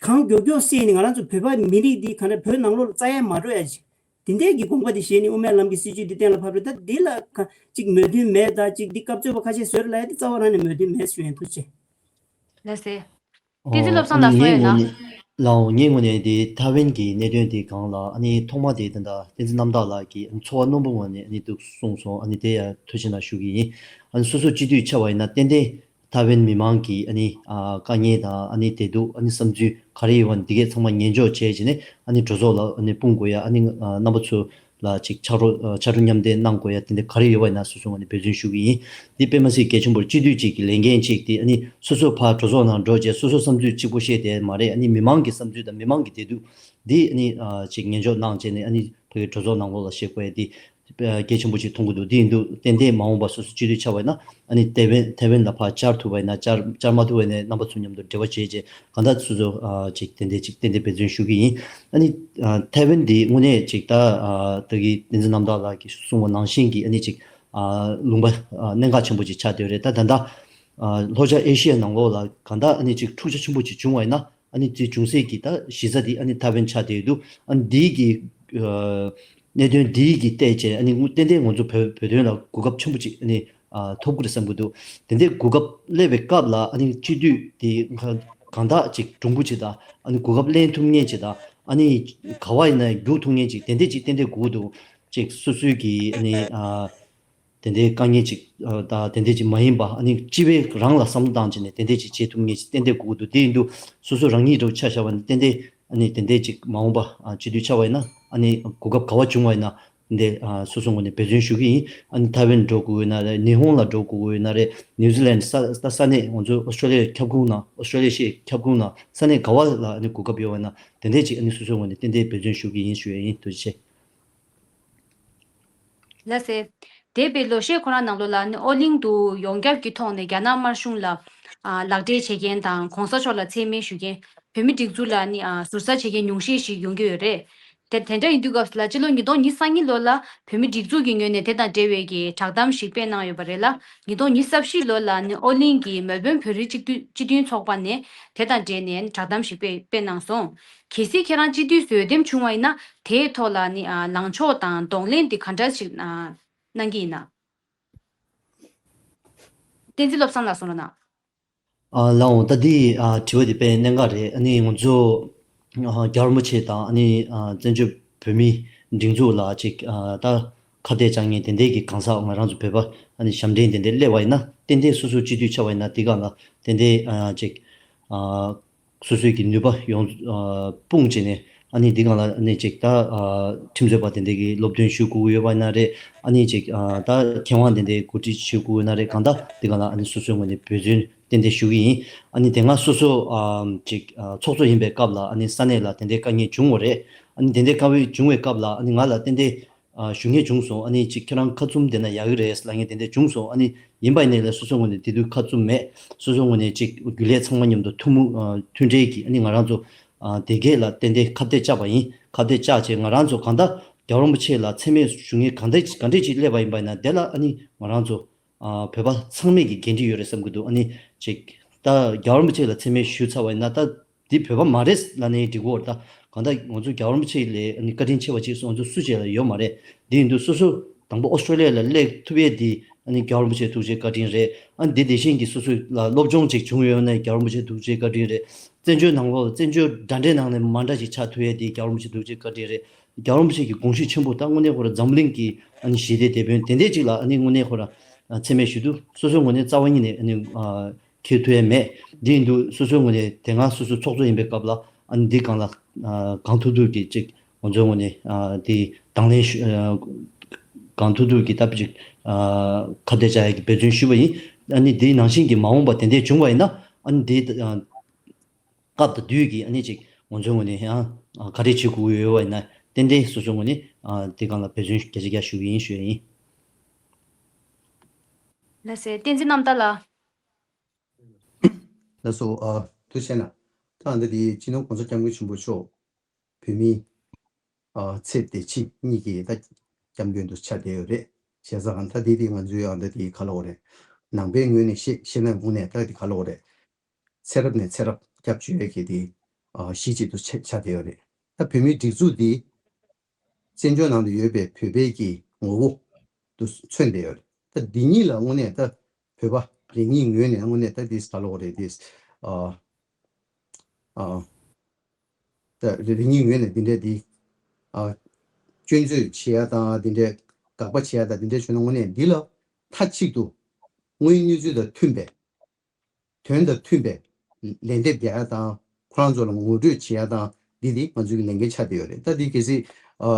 གང་མགྱོགས་མགྱོགས་སེལ་ནས་ང་རང་ཚོ་བོད་པ་མི་རིགས་འདི་གང་ལྟར་བོད་ནང་ལོགས་ལ་རྩ་ཡལ་མ་འགྲོ་ཡ་ཅིག་དེ་འདྲས་ཀྱི་དགོངས་པ་དེ་བཞེས་ནས་དབུ་མའི་ལམ་གྱི་སྲིད་བྱུས་འདི་གཏན་ལ་ཕབ་རེད། ད་འདི་ལ་ག་ཅིག་མོས་མཐུན་མེད་ད་ཅིག་འདི་སྐབས་གཙོས་པ་ཁ་ཤས་བཟོས་རེད་ལབ་ཡ་དེ་རྩ་བ་རང་ནས་མོས་མཐུན་མེད་ཞུ་ཡ་ཡིན། ཐུགས་རྗེ་ཆེ། ལགས་སེ། བསྟན་འཛིན་བློ་བཟང་ལགས་གསུངས་ཡོད་ན། ལའོ་ངའི་ངོས་ནས་དེ་ཐའེ་ཝན་གྱི་གནད་དོན་དེ་སྒང་ལ་ཨ་ནི་ཐོག་མ་དེ་ད་ལྟ་བསྟན་འཛིན་རྣམ་དག་ལགས་ཀྱིས་ཚོར་བ་རྣོན་པོ་ངོས་ནས་ཨ་ནི་འདུག་གསུངས་སོང་། ཨ་ནི་དེ་ཡང་ཐུགས་རྗེ་གནང་ཞུ་གི་ཡིན། ཨ་ནི་སོ་སོ་སྤྱི་འཐུས་ཆགས་པ་ཡིན་ན་ཏན་ཏན་ཐའེ་ཝན་མི་མང་གི་ཨ་ནི་ཨ་དཀའ་ངལ་དང་ཨ་ནི་བདེ་སྡུག་ཨ་ནི་བསམ་ཚུལ་ག་རེ་ཡོད་པ་འདི་གས་ཚང་མ་ཉན་འཇོག་བྱས་བྱས་ནས་ཨ་ནི་གྲོས་ཚོགས་ལ་ཨ་ནི་སྤུངས་དགོས་ཡ། ཨ་ནི་ཨ་རྣམ་པ་ཚོ་ལ་ཅིག་ཕྱག་རོགས་ཕྱག་རོགས་མཉམ་འདེགས་གནང་དགོས་ཡ་དེ་འདྲ་ག་རེ་ཡོད་པ་ཡིན་ན་སོ་སོའི་ངོས་ནས་འབད་བརྩོན་ཞུ་གི་ཡིན། འདི་དཔེ་མ་སྲིད་གལ་ཆེན་པོར་སྤྱི་འཐུས་གཅིག་གི་ལས་འགན་གཅིག་དེ་ཨ་ནི་སོ་སོ་ཕར་གྲོས་ཚོགས་ནང་འགྲོ་བྱས་སོ་སོའི་བསམ་ཚུལ་གཅིག་པོ་བཤད་དེ་མ་རེད། ཨ་ནི་མི་མང་གི་བསམ་ཚུལ་དང་མི་མང་གི་བདེ་སྡུག་འདི་ཨ་ནི་ཅིག་ཉན་འཇོག་གནང་བྱས་ནས་ཨ་ནི་ཕ་གི་གྲོས་ཚོགས་ནང་ལོགས་ལ་བཤད་དགོས་ཡ་འདི་གལ་ཆེན་པོ་ཞིག་མཐོང་གི་འདུག་འདི་ཡིན་དུས་ཏན་ཏན་མ་འོངས་པ་སོ་སོ་སྤྱི་འཐུས་ཆགས་པ་ཡིན་ན་ཨ་ནི་ཐའེ་ཝན་ཐའེ་ཝན་ལ་ཕར་བཅར་ཐུབ་པ་ཡིན་ན་བཅར་བཅར་མ་ཐུབ་པ་ཡིན་ན་རྣམ་པ་ཚོ་མཉམ་དུ་འབྲེལ་བ་བྱས་རྗེས་གང་ལྟར་སོ་སོ་ཅིག་ཏན་ཏན་ཅིག་ཏན་ཏན་འབད་བརྩོན་ཞུ་གི་ཡིན། ཨ་ནི་ཐའེ་ཝན་འདི་དངོས་གནས་ཅིག་ད་ད་གི་བསྟན་འཛིན་རྣམ་དག་ལགས་ཀྱིས་གསུངས་པ་ནང་བཞིན་གྱི་ཨ་ནི་ཅིག་ལུང་པ་གནད་འགག་ཆེན་པོ་ཅིག་ཆགས་བསྡད་རེད། ད་ད་ལྟ་ལྷོ་ཤར་ཨེ་ཤི་ཡ་ནང་ལོགས་ལ་གང་ལྟར་ཨ་ནི་ཅིག་འཁྲུག་ཆ་ཆེན་པོ་ཅིག་བྱུང་བ་ཡིན་ན། ཨ་ནི་དེ་བྱུང་སའི་གི་ད་གཞི་རྩ་དེ་ཨ་ནི་ཐའེ་ཝན་ཆགས་བསྡད་འདུག་ཨ་ནི་འདིའི་གི་གནད་དོན་འདིའི་གི་བལྟས་བྱས་ཨ་ནི་ཏན་ཏན་ང་ཚོ་བོད་བོད་དོན་ལ་གོ་སྐབས་ཆེན་པོ་ཅིག་ཨ་ནི་ཐོབ་ཀྱི་རེད་བསམ་གྱི་འདུག་དེ་འདྲའི་གོ་སྐབས་སླེབས་པའི་སྐབས་ལ་ཨ་ནི་སྤྱི་འཐུས་དེ་གང་དག་ཅིག་གྲུང་པོ་ཅིག་དང་ཨ་ནི་གོ་སྐབས་ལེན་ཐུབ་མཁན་ཅིག་དང་ཨ་ནི་ག་བ་ཡིན་ན་རྒྱུག་ཐུབ་མཁན་ཅིག་དེ་འདྲས་ཅིག་ཏན་ཏན་དགོས་ཀྱི་འདུག་ཅིག་སོ་སོའི་གི་ཨ་ནི་དེ་འདྲའི་དཀའ་ངལ་ཅིག་ཨ་དང་དེ་འདྲའི་ཅིག་མ་ཡིན་པ་ཨ་ནི་སྤྱི་པའི་རང་ལ་བསམ་བློ་བཏང་བྱས་ནས་དེ་འདྲའི་ཅིག་བྱེད་ཐུབ་མཁན་ཅིག་ཏན་ཏན་དགོས་ཀྱི་འདུག་དེ་ཡིན་དུས་སོ་སོ་རང་ཉིད་འདྲ་བོ་ཆ་བཞག་པ་ན་ཏན་ཏན་ཨ་ནི་དེ་འདྲའི་ཅིག་མ་འོངས་པ་ཨ་སྤྱི་འཐུས་ཆགས་པ་ཡིན་ན་ཨ་ནི་གོ་སྐབས་ག་བ་བྱུང་བ་ཡིན་ན་དེ་འདྲའི་ཨ་སོ་སོ་ངོས་ནས་འབད་བརྩོན་ཞུ་གི་ཡིན། ཨ་ནི་ཐའེ་ཝན་འགྲོ་དགོས་ཡོད་ན་རེད། ཉི་ཧོང་ལ་འགྲོ་དགོས་ཡོད་ན་རེད། ནིའུ་ཛི་ལན་ས་ས་ས་གནས་ང་ཚོ་ཨོ་སི་ཀྲོ་ལི་ཡའི་ཁྱབ་ཁོངས་ནང་ཨོ་སི་ཀྲོ་ལི་ཡའི་ཁྱབ་ཁོངས་ནང་ས་གནས་ག་བ་ལ་ཨ་ནི་གོ་སྐབས་ཡོད་པ་ཡིན་ན་དེ་འདྲའི་ཅིག་ཨ་ནི་སོ་སོ་ངོས་ནས་ཏན་ཏན་འབད་བརྩོན་ཞུ་གི་ཡིན་ཞུ་ཡ་ཡིན། ཐུགས་རྗེ་ཆེ། ལགས་སེ། འདས་པའི་ལོ་ཤས་ཁོ་རང་ནང་ལོགས་ལ་ནི་ཨོ་གླིང་དུ་ཡོངས་ཁྱབ་ཀྱི་ཐོག་ནས་རྒྱ་ནག་དམར་གཞུང་ལ་ཨ་ལག་འབྲེལ་བྱེད་མཁན་དང་གོང་ས་མཆོག་ལ་མཚན་སྨད་ཞུ་མཁན་བོད་མི་སྒྲིག་འཛུགས་ལ་ནི་ཨ་ཟུར་ཟ་བྱེད་མཁན་ཉུང་ཤས་ཤིག་ཡོང་གི་ཡོད་རེད། དེ་དེ་འདྲ་ཡིན་དུས་སྐབས་སུ་ལ་སྤྱི་ལོ་ཉིས་སྟོང་ཉི་ཤུ་རྩ་གཉིས་ལོ་ལ་བོད་མི་སྒྲིག་འཛུགས་ཀྱི་ངོས་ནས་དེ་དང་འབྲེལ་བའི་གི་བསྒྲགས་གཏམ་ཞིག་སྤེལ་གནང་ཡོད་པ་རེད་ལ། ཉིས་སྟོང་ཉི་ཤུ་རྩ་བཞི་ལོ་ལ་ནི་ཨོ་གླིང་གི་མེལ་བོན་བོད་རིགས་སྤྱི་འཐུས་སྤྱི་མཐུན་ཚོགས་པ་ནས་དེ་དང་འབྲེལ་ནས་བསྒྲགས་གཏམ་ཞིག་སྤེལ་སྤེལ་གནང་སོང་། གལ་སྲིད་ཁྱེད་རང་སྤྱི་འཐུས་ཟུར་འདེམས་བྱུང་བ་ཡིན་ན་དེའི་ཐོག་ལ་ནི་ཨ་ལངས་ཕྱོགས་དང་གདོང་ལེན་དེ་ག་འདྲ་ཞིག་ཨ་གནང་གི་ཡིན་ན། བསྟན་འཛིན་བློ་བཟང་ལགས་གསུང་རོགས་གནང་། ཨ་ལགས་འོང་། ད་འདི་ཨ་དྲི་བ་འདི་དཔེ་གནད་འགག་རེད། ཨ་ནི་ང་ཚོ་ཨ་རྒྱལ་བ་རིན་པོ་ཆེ་དང་ཨ་ནི་ཨ་བཙན་བྱོལ་བོད་མིའི་སྒྲིག་འཛུགས་ལ་ཅིག་ཨ་ད་ཁ་གཏད་བཅག་མཁན་དེ་འདྲའི་གི་གང་ཟག་ང་རང་ཚོ་བོད་པ་ཨ་ནི་ཞབས་འདྲེན་དེ་འདྲ་སླེབས་པ་ཡིན་ན་ཏན་ཏན་སོ་སོ་སྤྱི་འཐུས་ཆགས་པ་ཡིན་ན་འདི་ག་ལ་ཏན་ཏན་ཨ་ཅིག་ཨ་སོ་སོའི་གི་ནུས་པ་ཡོངས་ཨ་སྤུངས་བྱས་ནས་ཨ་ནི་འདི་ག་ལ་ཨ་ནི་ཅིག་ད་ཨ་ཁྲིམས་རྩོད་པ་དེ་འདྲའི་གི་སློབ་སྟོན་ཞུ་དགོས་ཀྱི་ཡོད་པ་ཡིན་ན་རེད། ཨ་ནི་ཅིག་ཨ་ད་མཁས་དབང་དེ་འདྲའི་གོ་སྒྲིག་ཞུ་དགོས་ཡོད་ན་རེད། གང་ལྟར་འདི་ག་ལ་ཨ་ནི་སོ་སོའི་ངོས་ནས་འབད་བརྩོན་ཏན་ཏན་ཞུ་གི་ཡིན། ཨ་ནི་དེ་སྔ་སོ་སོ་ཨ་ཅིག་ཨ་ཚོགས་གཙོ་ཡིན་པའི་སྐབས་ལ་ཨ་ནི་ས་གནས་ལ་དེ་འདྲའི་དཀའ་ངལ་བྱུང་བ་རེད། ཨ་ནི་དེ་འདྲའི་དཀའ་ངལ་བྱུང་བའི་སྐབས་ལ་ཨ་ནི་ང་ལ་ཏན་ཏན་ཨ་ཞུ་མཁན་བྱུང་སོང་། ཨ་ནི་ཅིག་ཁྱེད་རང་ཁ་བཙུམ་བསྡད་ན་ཡག་གི་རེད་ལབ་མཁན་དེ་འདྲ་བྱུང་སོང་། ཨ་ནི་ཡིན་པ་ཡིན་ནའི་ལས་སོ་སོའི་ངོས་ནས་དེ་དུས་ཁ་བཙུམ་མེད། སོ་སོའི་ངོས་ནས་ཅིག་རྒྱུན་ལས་ཚང་མ་མཉམ་དུ་ཐུན་མོང་ཨ་མཐུན་སྒྲིལ་གྱིས་ཨ་ནི་ང་རང་ཚོ་ཨ་དེ་གས་ལ་ཏན་ཏན་ཁ་གཏད་བཅག་པ་ཡིན། ཁ་གཏད་བཅག་བྱས་ང་རང་ཚོ་གང་ལྟར་རྒྱལ་བ་རིན་པོ་ཆེ་ལ་མཚན་སྨད་ཞུ་མཁན་གང་འདྲ་ག་འདྲས་ཅིག་སླེབས་པ་ཡིན་པ་ཡིན་ན་དེ་ལ་ཨ་ནི་ང་རང་ཚོ་ཨ་བོད་པ་ཚང་མས་ཀྱི་འགན་འཁྲི་ཡོད་རེད་བསམ་གྱི་འདུག་ཨ་ནི་ཅིག་ད་རྒྱལ་བ་རིན་པོ་ཆེ་ལ་མཚན་སྨད་ཞུས་ཚར་བ་ཡིན་ན་ད་འདི་བོད་པ་མ་རེད་ལབ་ནའི་འགྲིག་གི་རེད། ད་གང་ལྟར་ང་ཚོ་རྒྱལ་བ་རིན་པོ་ཆེ་ལས་ཨ་ནི་བཀའ་དྲིན་ཆེ་བ་ཅིག་སོང་ང་ཚོ་སུ་གཅིག་ལ་ཡོད་མ་རེད། འདི་ཡིན་དུས་སོ་སོ་དང་པོ་ཨོ་སི་ཀྲོ་ལི་ཡ་ལ་སླེབས་ཐུབ་ཡས་འདི་ཨ་ནི་རྒྱལ་བ་རིན་པོ་ཆེ་ཐུགས་རྗེ་བཀའ་དྲིན་རེད། ཨ་ནི་འདི་དེ་བཞིན་གྱི་སོ་སོ་ལ་སློབ་སྦྱོང་ཅིག་བྱུང་ཡོད་ན་རྒྱལ་བ་རིན་པོ་ཆེ་ཐུགས་རྗེ་བཀའ་དྲིན་རེད། བཙན་བྱོལ་ནང་ལོགས་བཙན་བྱོལ་འདྲ་འདྲའི་ནང་ནས་མ་འདྲ་ཞིག་ཆགས་ཐུབ་ཡས་དེ་རྒྱལ་བ་རིན་པོ་ཆེ་ཐུགས་རྗེ་བཀའ་དྲིན་རེད། རྒྱལ་བ་རིན་པོ་ཆེ་གི་དགོངས་གཞི་ཆེན་པོ་ད་དངོས་གནས་ཁོ་ར་འཛམ་གླིང་གི་ཨ་ནི་ཞི་བདེ་དེད་དཔོན་དེ་འདྲས་ཅིག་ལ་ཨ་ནི་དངོས་གནས་ཁོ་ར་མཚན་སྨད་ཞུ་དུས་སོ་སོའི་ངོས་ནས་རྩ་བ་ཉིད་ནས་ཨ་ནི་འཁྱེར་ཐུབ་ཡས་མེད། འདི་ཡིན་དུས་སོ་སོའི་ངོས་ནས་དེ་སྔ་སོ་སོ་ཚོགས་གཙོ་ཡིན་པའི་སྐབས་ལ་ཨ་ནི་འདི་སྒང་ལ་གང་ཐུབ་ཐུབ་ཀྱིས་ཅིག་ང་ཚོའི་ངོས་ནས་དེ་དང་ལེན་ཞུ་གང་ཐུབ་ཐུབ་ཀྱིས་ད་ཅིག་ཁ་གཏད་བཅག་ཡས་ཀྱི་འབད་བརྩོན་ཞུས་པ་ཡིན། ཨ་ནི་དེའི་ནང་བཞིན་གྱི་མ་འོངས་པ་དེ་འདྲས་བྱུང་བ་ཡིན་ན་ཨ་ནི་དེ་སྐབས་དང་དུས་ཀྱིས་ཨ་ནི་ཅིག་ང་ཚོའི་ངོས་ནས་ཡང་ག་རེ་བྱེད་དགོས་ཀྱི་ཡོད་པ་ཡིན་ན་ཏན་ཏན་སོ་སོའི་ངོས་ནས་དེ་སྒང་ལ་འབད་བརྩོན་བརྒྱ་ཆ་བརྒྱ་ཞུ་གི་ཡིན་ཞུ་ཡ་ཡིན། ལགས་སེ། བསྟན་འཛིན་རྣམ་དག་ལགས། ལགས་སོ། ཨ། ཐུགས་རྗེ་གནང་། ད་ཨ་འདི་དེ་སྤྱི་ནོར་༸གོང་ས་༸སྐྱབས་མགོན་ཆེན་པོ་མཆོག་བོད་མིའི་ཨ་ཚེ་བདེ་ཆེད་གཉིས་ཀྱི་ད་༸སྐྱབས་མགོན་དུ་ཆགས་བསྡད་ཡོད་རེད། བྱས་ཙང་ད་དེ་དེ་ང་ཚོའི་ཨ་འདི་དེ་ག་ལབ་དགོས་རེད། ནང་པའི་ངོས་ནས་བཤད་བཤད་ན་དངོས་གནས་ད་དེ་ག་ལབ་དགོས་རེད། ཚེ་རབས་ནས་ཚེ་རབས་སྐྱབས་བཅོལ་ཡས་ཀྱི་དེ་ཨ་གཞི་གཅིག་ཏུ་ཆགས་ཆགས་བསྡད་ཡོད་རེད། ད་བོད་མིའི་སྒྲིག་འཛུགས་དེ་བཙན་བྱོལ་ནང་དུ་ཡོད་པའི་བོད་པའི་གི་ངོ་བོ་དུ་མཚོན་བསྡད་ཡོད་རེད། ད་འདི་གཉིས་ལ་དངོས་གནས་ད་བོད་པ་རེ་གཉིས་ངོས་ནས་དངོས་གནས་ད་དེ་ག་ལབ་དགོས་རེད། དེ་ཨ་ཨ་ད་རེ་རེ་གཉིས་ངོས་ནས་འདི་འདྲའི་འདི་ཨ་སྐྱོན་བརྗོད་བྱེད་ཡ་དང་འདི་འདྲའི་དགག་པ་བྱེད་ཡ་དང་འདི་འདྲའི་བྱུང་ན་དངོས་གནས་འདི་ལ་མཐའ་གཅིག་ཏུ་དངོས་ཡོད་གནས་ཚུལ་དང་མཐུན་པའི་དོན་དང་མཐུན་པའི་ལན་འདེབས་རྒྱག་ཡ་དང་ཁོ་རང་ཚོ་ལ་ངོ་སྤྲོད་བྱེད་ཡ་དང་འདི་འདི་ང་ཚོའི་གི་ལས་འགན་ཆགས་བསྡད་ཡོད་རེད། ད་འདི་གལ་སྲིད་ཨ་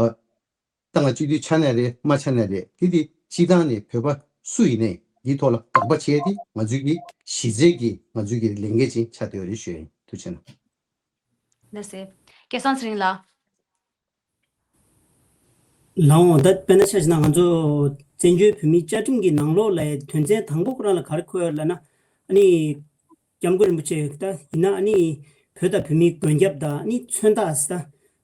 ད་ང་སྤྱི་འཐུས་ཆགས་ནའི་རེད་མ་ཆགས་ནའི་རེད། དེ་དེ་སྤྱི་བཏང་ནས་བོད་པ་སུ་ཡིན་ནའི་འདིའི་ཐོག་ལ་དགག་པ་བྱས་ཏེ་ང་ཚོའི་གི་གཞི་རྩའི་གི་ང་ཚོའི་གི་ལས་འགན་ཅིག་ཆགས་བསྡད་ཡོད་རེད་ཞུ་ཡ་ཡིན། ཐུགས་རྗེ་གནང་། ལགས་སེ། སྐལ་བཟང་ཚེ་རིང་ལགས། ལགས་འོང་། ད་དཔེར་ན་ཆ་བཞག་ན་ང་ཚོ་བཙན་བྱོལ་བོད་མིའི་བཅའ་ཁྲིམས་ཀྱི་ནང་ལོགས་ལ་དོན་ཚན་དང་པོ་ཁོ་རང་ལ་ག་རེ་འཁོད་ཡོད་ལབ་ན། ཨ་ནི། སྐྱབས་མགོན་རིན་པོ་ཆེ་ད་ཡིན་ན་ཨ་ནི་བོད་དང་བོད་མིའི་མགོན་སྐྱབས་དང་ཨ་ནི་མཚོན་རྟགས་ད་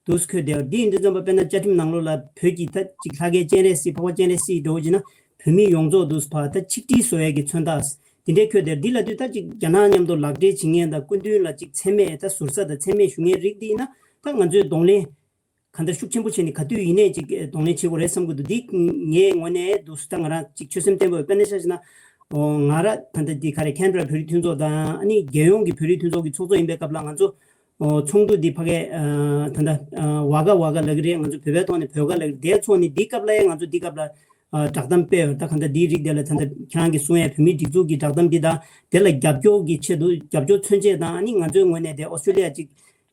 འདུག་སེ་འཁོད་བསྡད་ཡོད། འདི་ཡིན་དུས་ཙམ་པ་དཔེར་ན་བཅའ་ཁྲིམས་ནང་ལོགས་ལ་བོད་ཀྱི་ད་ཅིག་ལྷ་སྐལ་སྤྱན་རས་གཟིགས་འཕགས་པ་སྤྱན་རས་གཟིགས་འདྲ་བོ་ཅིག་ན་བོད་མི་ཡོངས་རྫོགས་འདུག་སེ་ཕར་ད་ཆིག་སྒྲིལ་བཟོ་ཡས་ཀྱི་མཚོན་རྟགས་འདི་འདྲས་འཁོད་བསྡད་ཡོད། འདི་ལབ་དུས་ད་ཅིག་རྒྱ་ནག་མཉམ་དུ་ལག་འབྲེལ་བྱེད་མཁན་དང་སྐུ་མདུན་ལ་ཅིག་མཚན་སྨད་ད་ཟུར་ཟ་དང་མཚན་སྨད་ཞུ་མཁན་རིགས་འདི་ཡིན་ན་ད་ང་ཚོས་གདོང་ལེན་གང་ལྟར་ཤུགས་ཆེན་པོ་བྱས་ནས་ག་དུས་ཡིན་ནའི་ཅིག་གདོང་ལེན་བྱེད་དགོས་རེད་བསམ་གྱི་འདུག་འདི་ངའི་ངོས་ནས་འདུག་སེ་ད་ང་རང་ཅིག་ཆོད་སེམས་བརྟན་པོ་ཡོད། དཔེར་ན་ཆ་བཞག་ན་ཨོ་ང་རང་ད་ལྟ་འདི་ག་རེ་ཁེན་བྷ་ར་བོད་རིགས་མཐུན་ཚོགས་དང་ཨ་ནི་རྒྱལ་ཡོངས་ཀྱི་བོད་རིགས་མཐུན་ཚོགས་ཀྱི་ཚོགས་གཙོ་ཡིན་པའི་སྐབས་ལ་ང་ཚོ་ཨོ་ཚོགས་འདུ་འདི་ཕ་གའི་ཨ་ད་ལྟ་ཨ་ཝ་ག་ཝ་ག་ལབ་ཀྱི་རེད། ང་ཚོ་བོད་པའི་ཐོག་ནས་བོད་ག་ལབ་ཀྱི་རེད། དེ་ཚོགས་ནས་འདི་སྐབས་ལ་ཡང་ང་ཚོ་འདི་སྐབས་ལ་ཨ་བསྒྲགས་གཏམ་སྤེལ་ཡོད། ད་ག་ད་འདིའི་རིགས་དེ་ལ་ད་ལྟ་ཁྱེད་རང་གིས་གསུང་ཡས་བོད་མིའི་སྒྲིག་འཛུགས་ཀྱི་བསྒྲགས་གཏམ་འདི་དང་དེ་ལ་རྒྱབ་སྐྱོར་གྱི་ཆེད་དུ་རྒྱབ་སྐྱོར་མཚོན་ཆེད་དང་ཨ་ནི་ང་ཚོའི་ངོས་ནས་དེ་ཨོ་སི་ཀྲི་ལི་ཡ་ཅིག་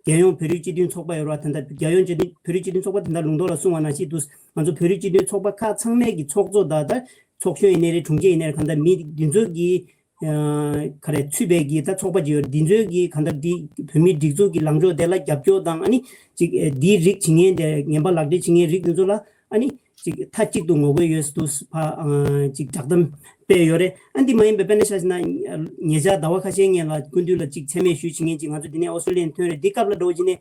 རྒྱལ་ཡོངས་བོད་རིགས་སྤྱི་མཐུན་ཚོགས་པ་ཡོད་རེད་བ། ད་ལྟ་རྒྱལ་ཡོངས་སྤྱི་མཐུན་བོད་རིགས་སྤྱི་མཐུན་ཚོགས་པ་དེ་འདྲ་ལུང་རྟོགས་ལ་གསུངས་པ་ནང་བཞིན་དུ་ང་ཚོ་བོད་རིགས་སྤྱི་མཐུན་ཚོགས་པ་ཁག་ཚང་མའི་གི་ཚོགས་གཙོ་དང་ད་ཚོགས་གཞོན་ཡིན་ནའི་རེད། དྲུང་ཆེ་ཡིན་ནའི་རེད། གང་ལྟར་མི་འདི་ཚོའི་གི་ཨ་ག་རེ་ཚུད་པའི་གི་ད་ཚོགས་པ་ཅིག་ཡོད་རེད། འདི་ཚོའི་གི་གང་ལྟར་འདི་བོད་མིའི་སྒྲིག་འཛུགས་ཀྱི་ལངས་ཕྱོགས་དེ་ལ་རྒྱབ་སྐྱོར་དང་ཨ་ནི་ཅིག་ཨ་འདིའི་རིགས་བྱེད་མཁན་དེ་ངན་པ་ལག་འབྲེལ་བྱེད་མཁན་རིགས་འདི་ཚོ་ལ་ཨ་ནི། ཅིག་མཐའ་གཅིག་ཏུ་ངོ་རྒོལ་ཡོད་འདུག་ཕ་ཨ་ཅིག་བསྒྲགས་གཏམ་སྤེལ་ཡོད་རེད། ཨ་འདི་མ་ཡིན་པའི་དཔེར་ན་ཆ་བཞག་ན་ཉེ་ཆར་ཟླ་བ་ཁ་ཤས་སྔོན་ལ་སྐུ་མདུན་ལ་ཅིག་མཚན་སྨད་ཞུས་བྱེད་མཁན་ཅིག་ང་ཚོ་འདི་ནས་ཨོ་སི་ཀྲི་ལི་ཡ་ནས་ཐོན་རེད། འདི་སྐབས་ལ་འགྲོ་བྱས་ནས་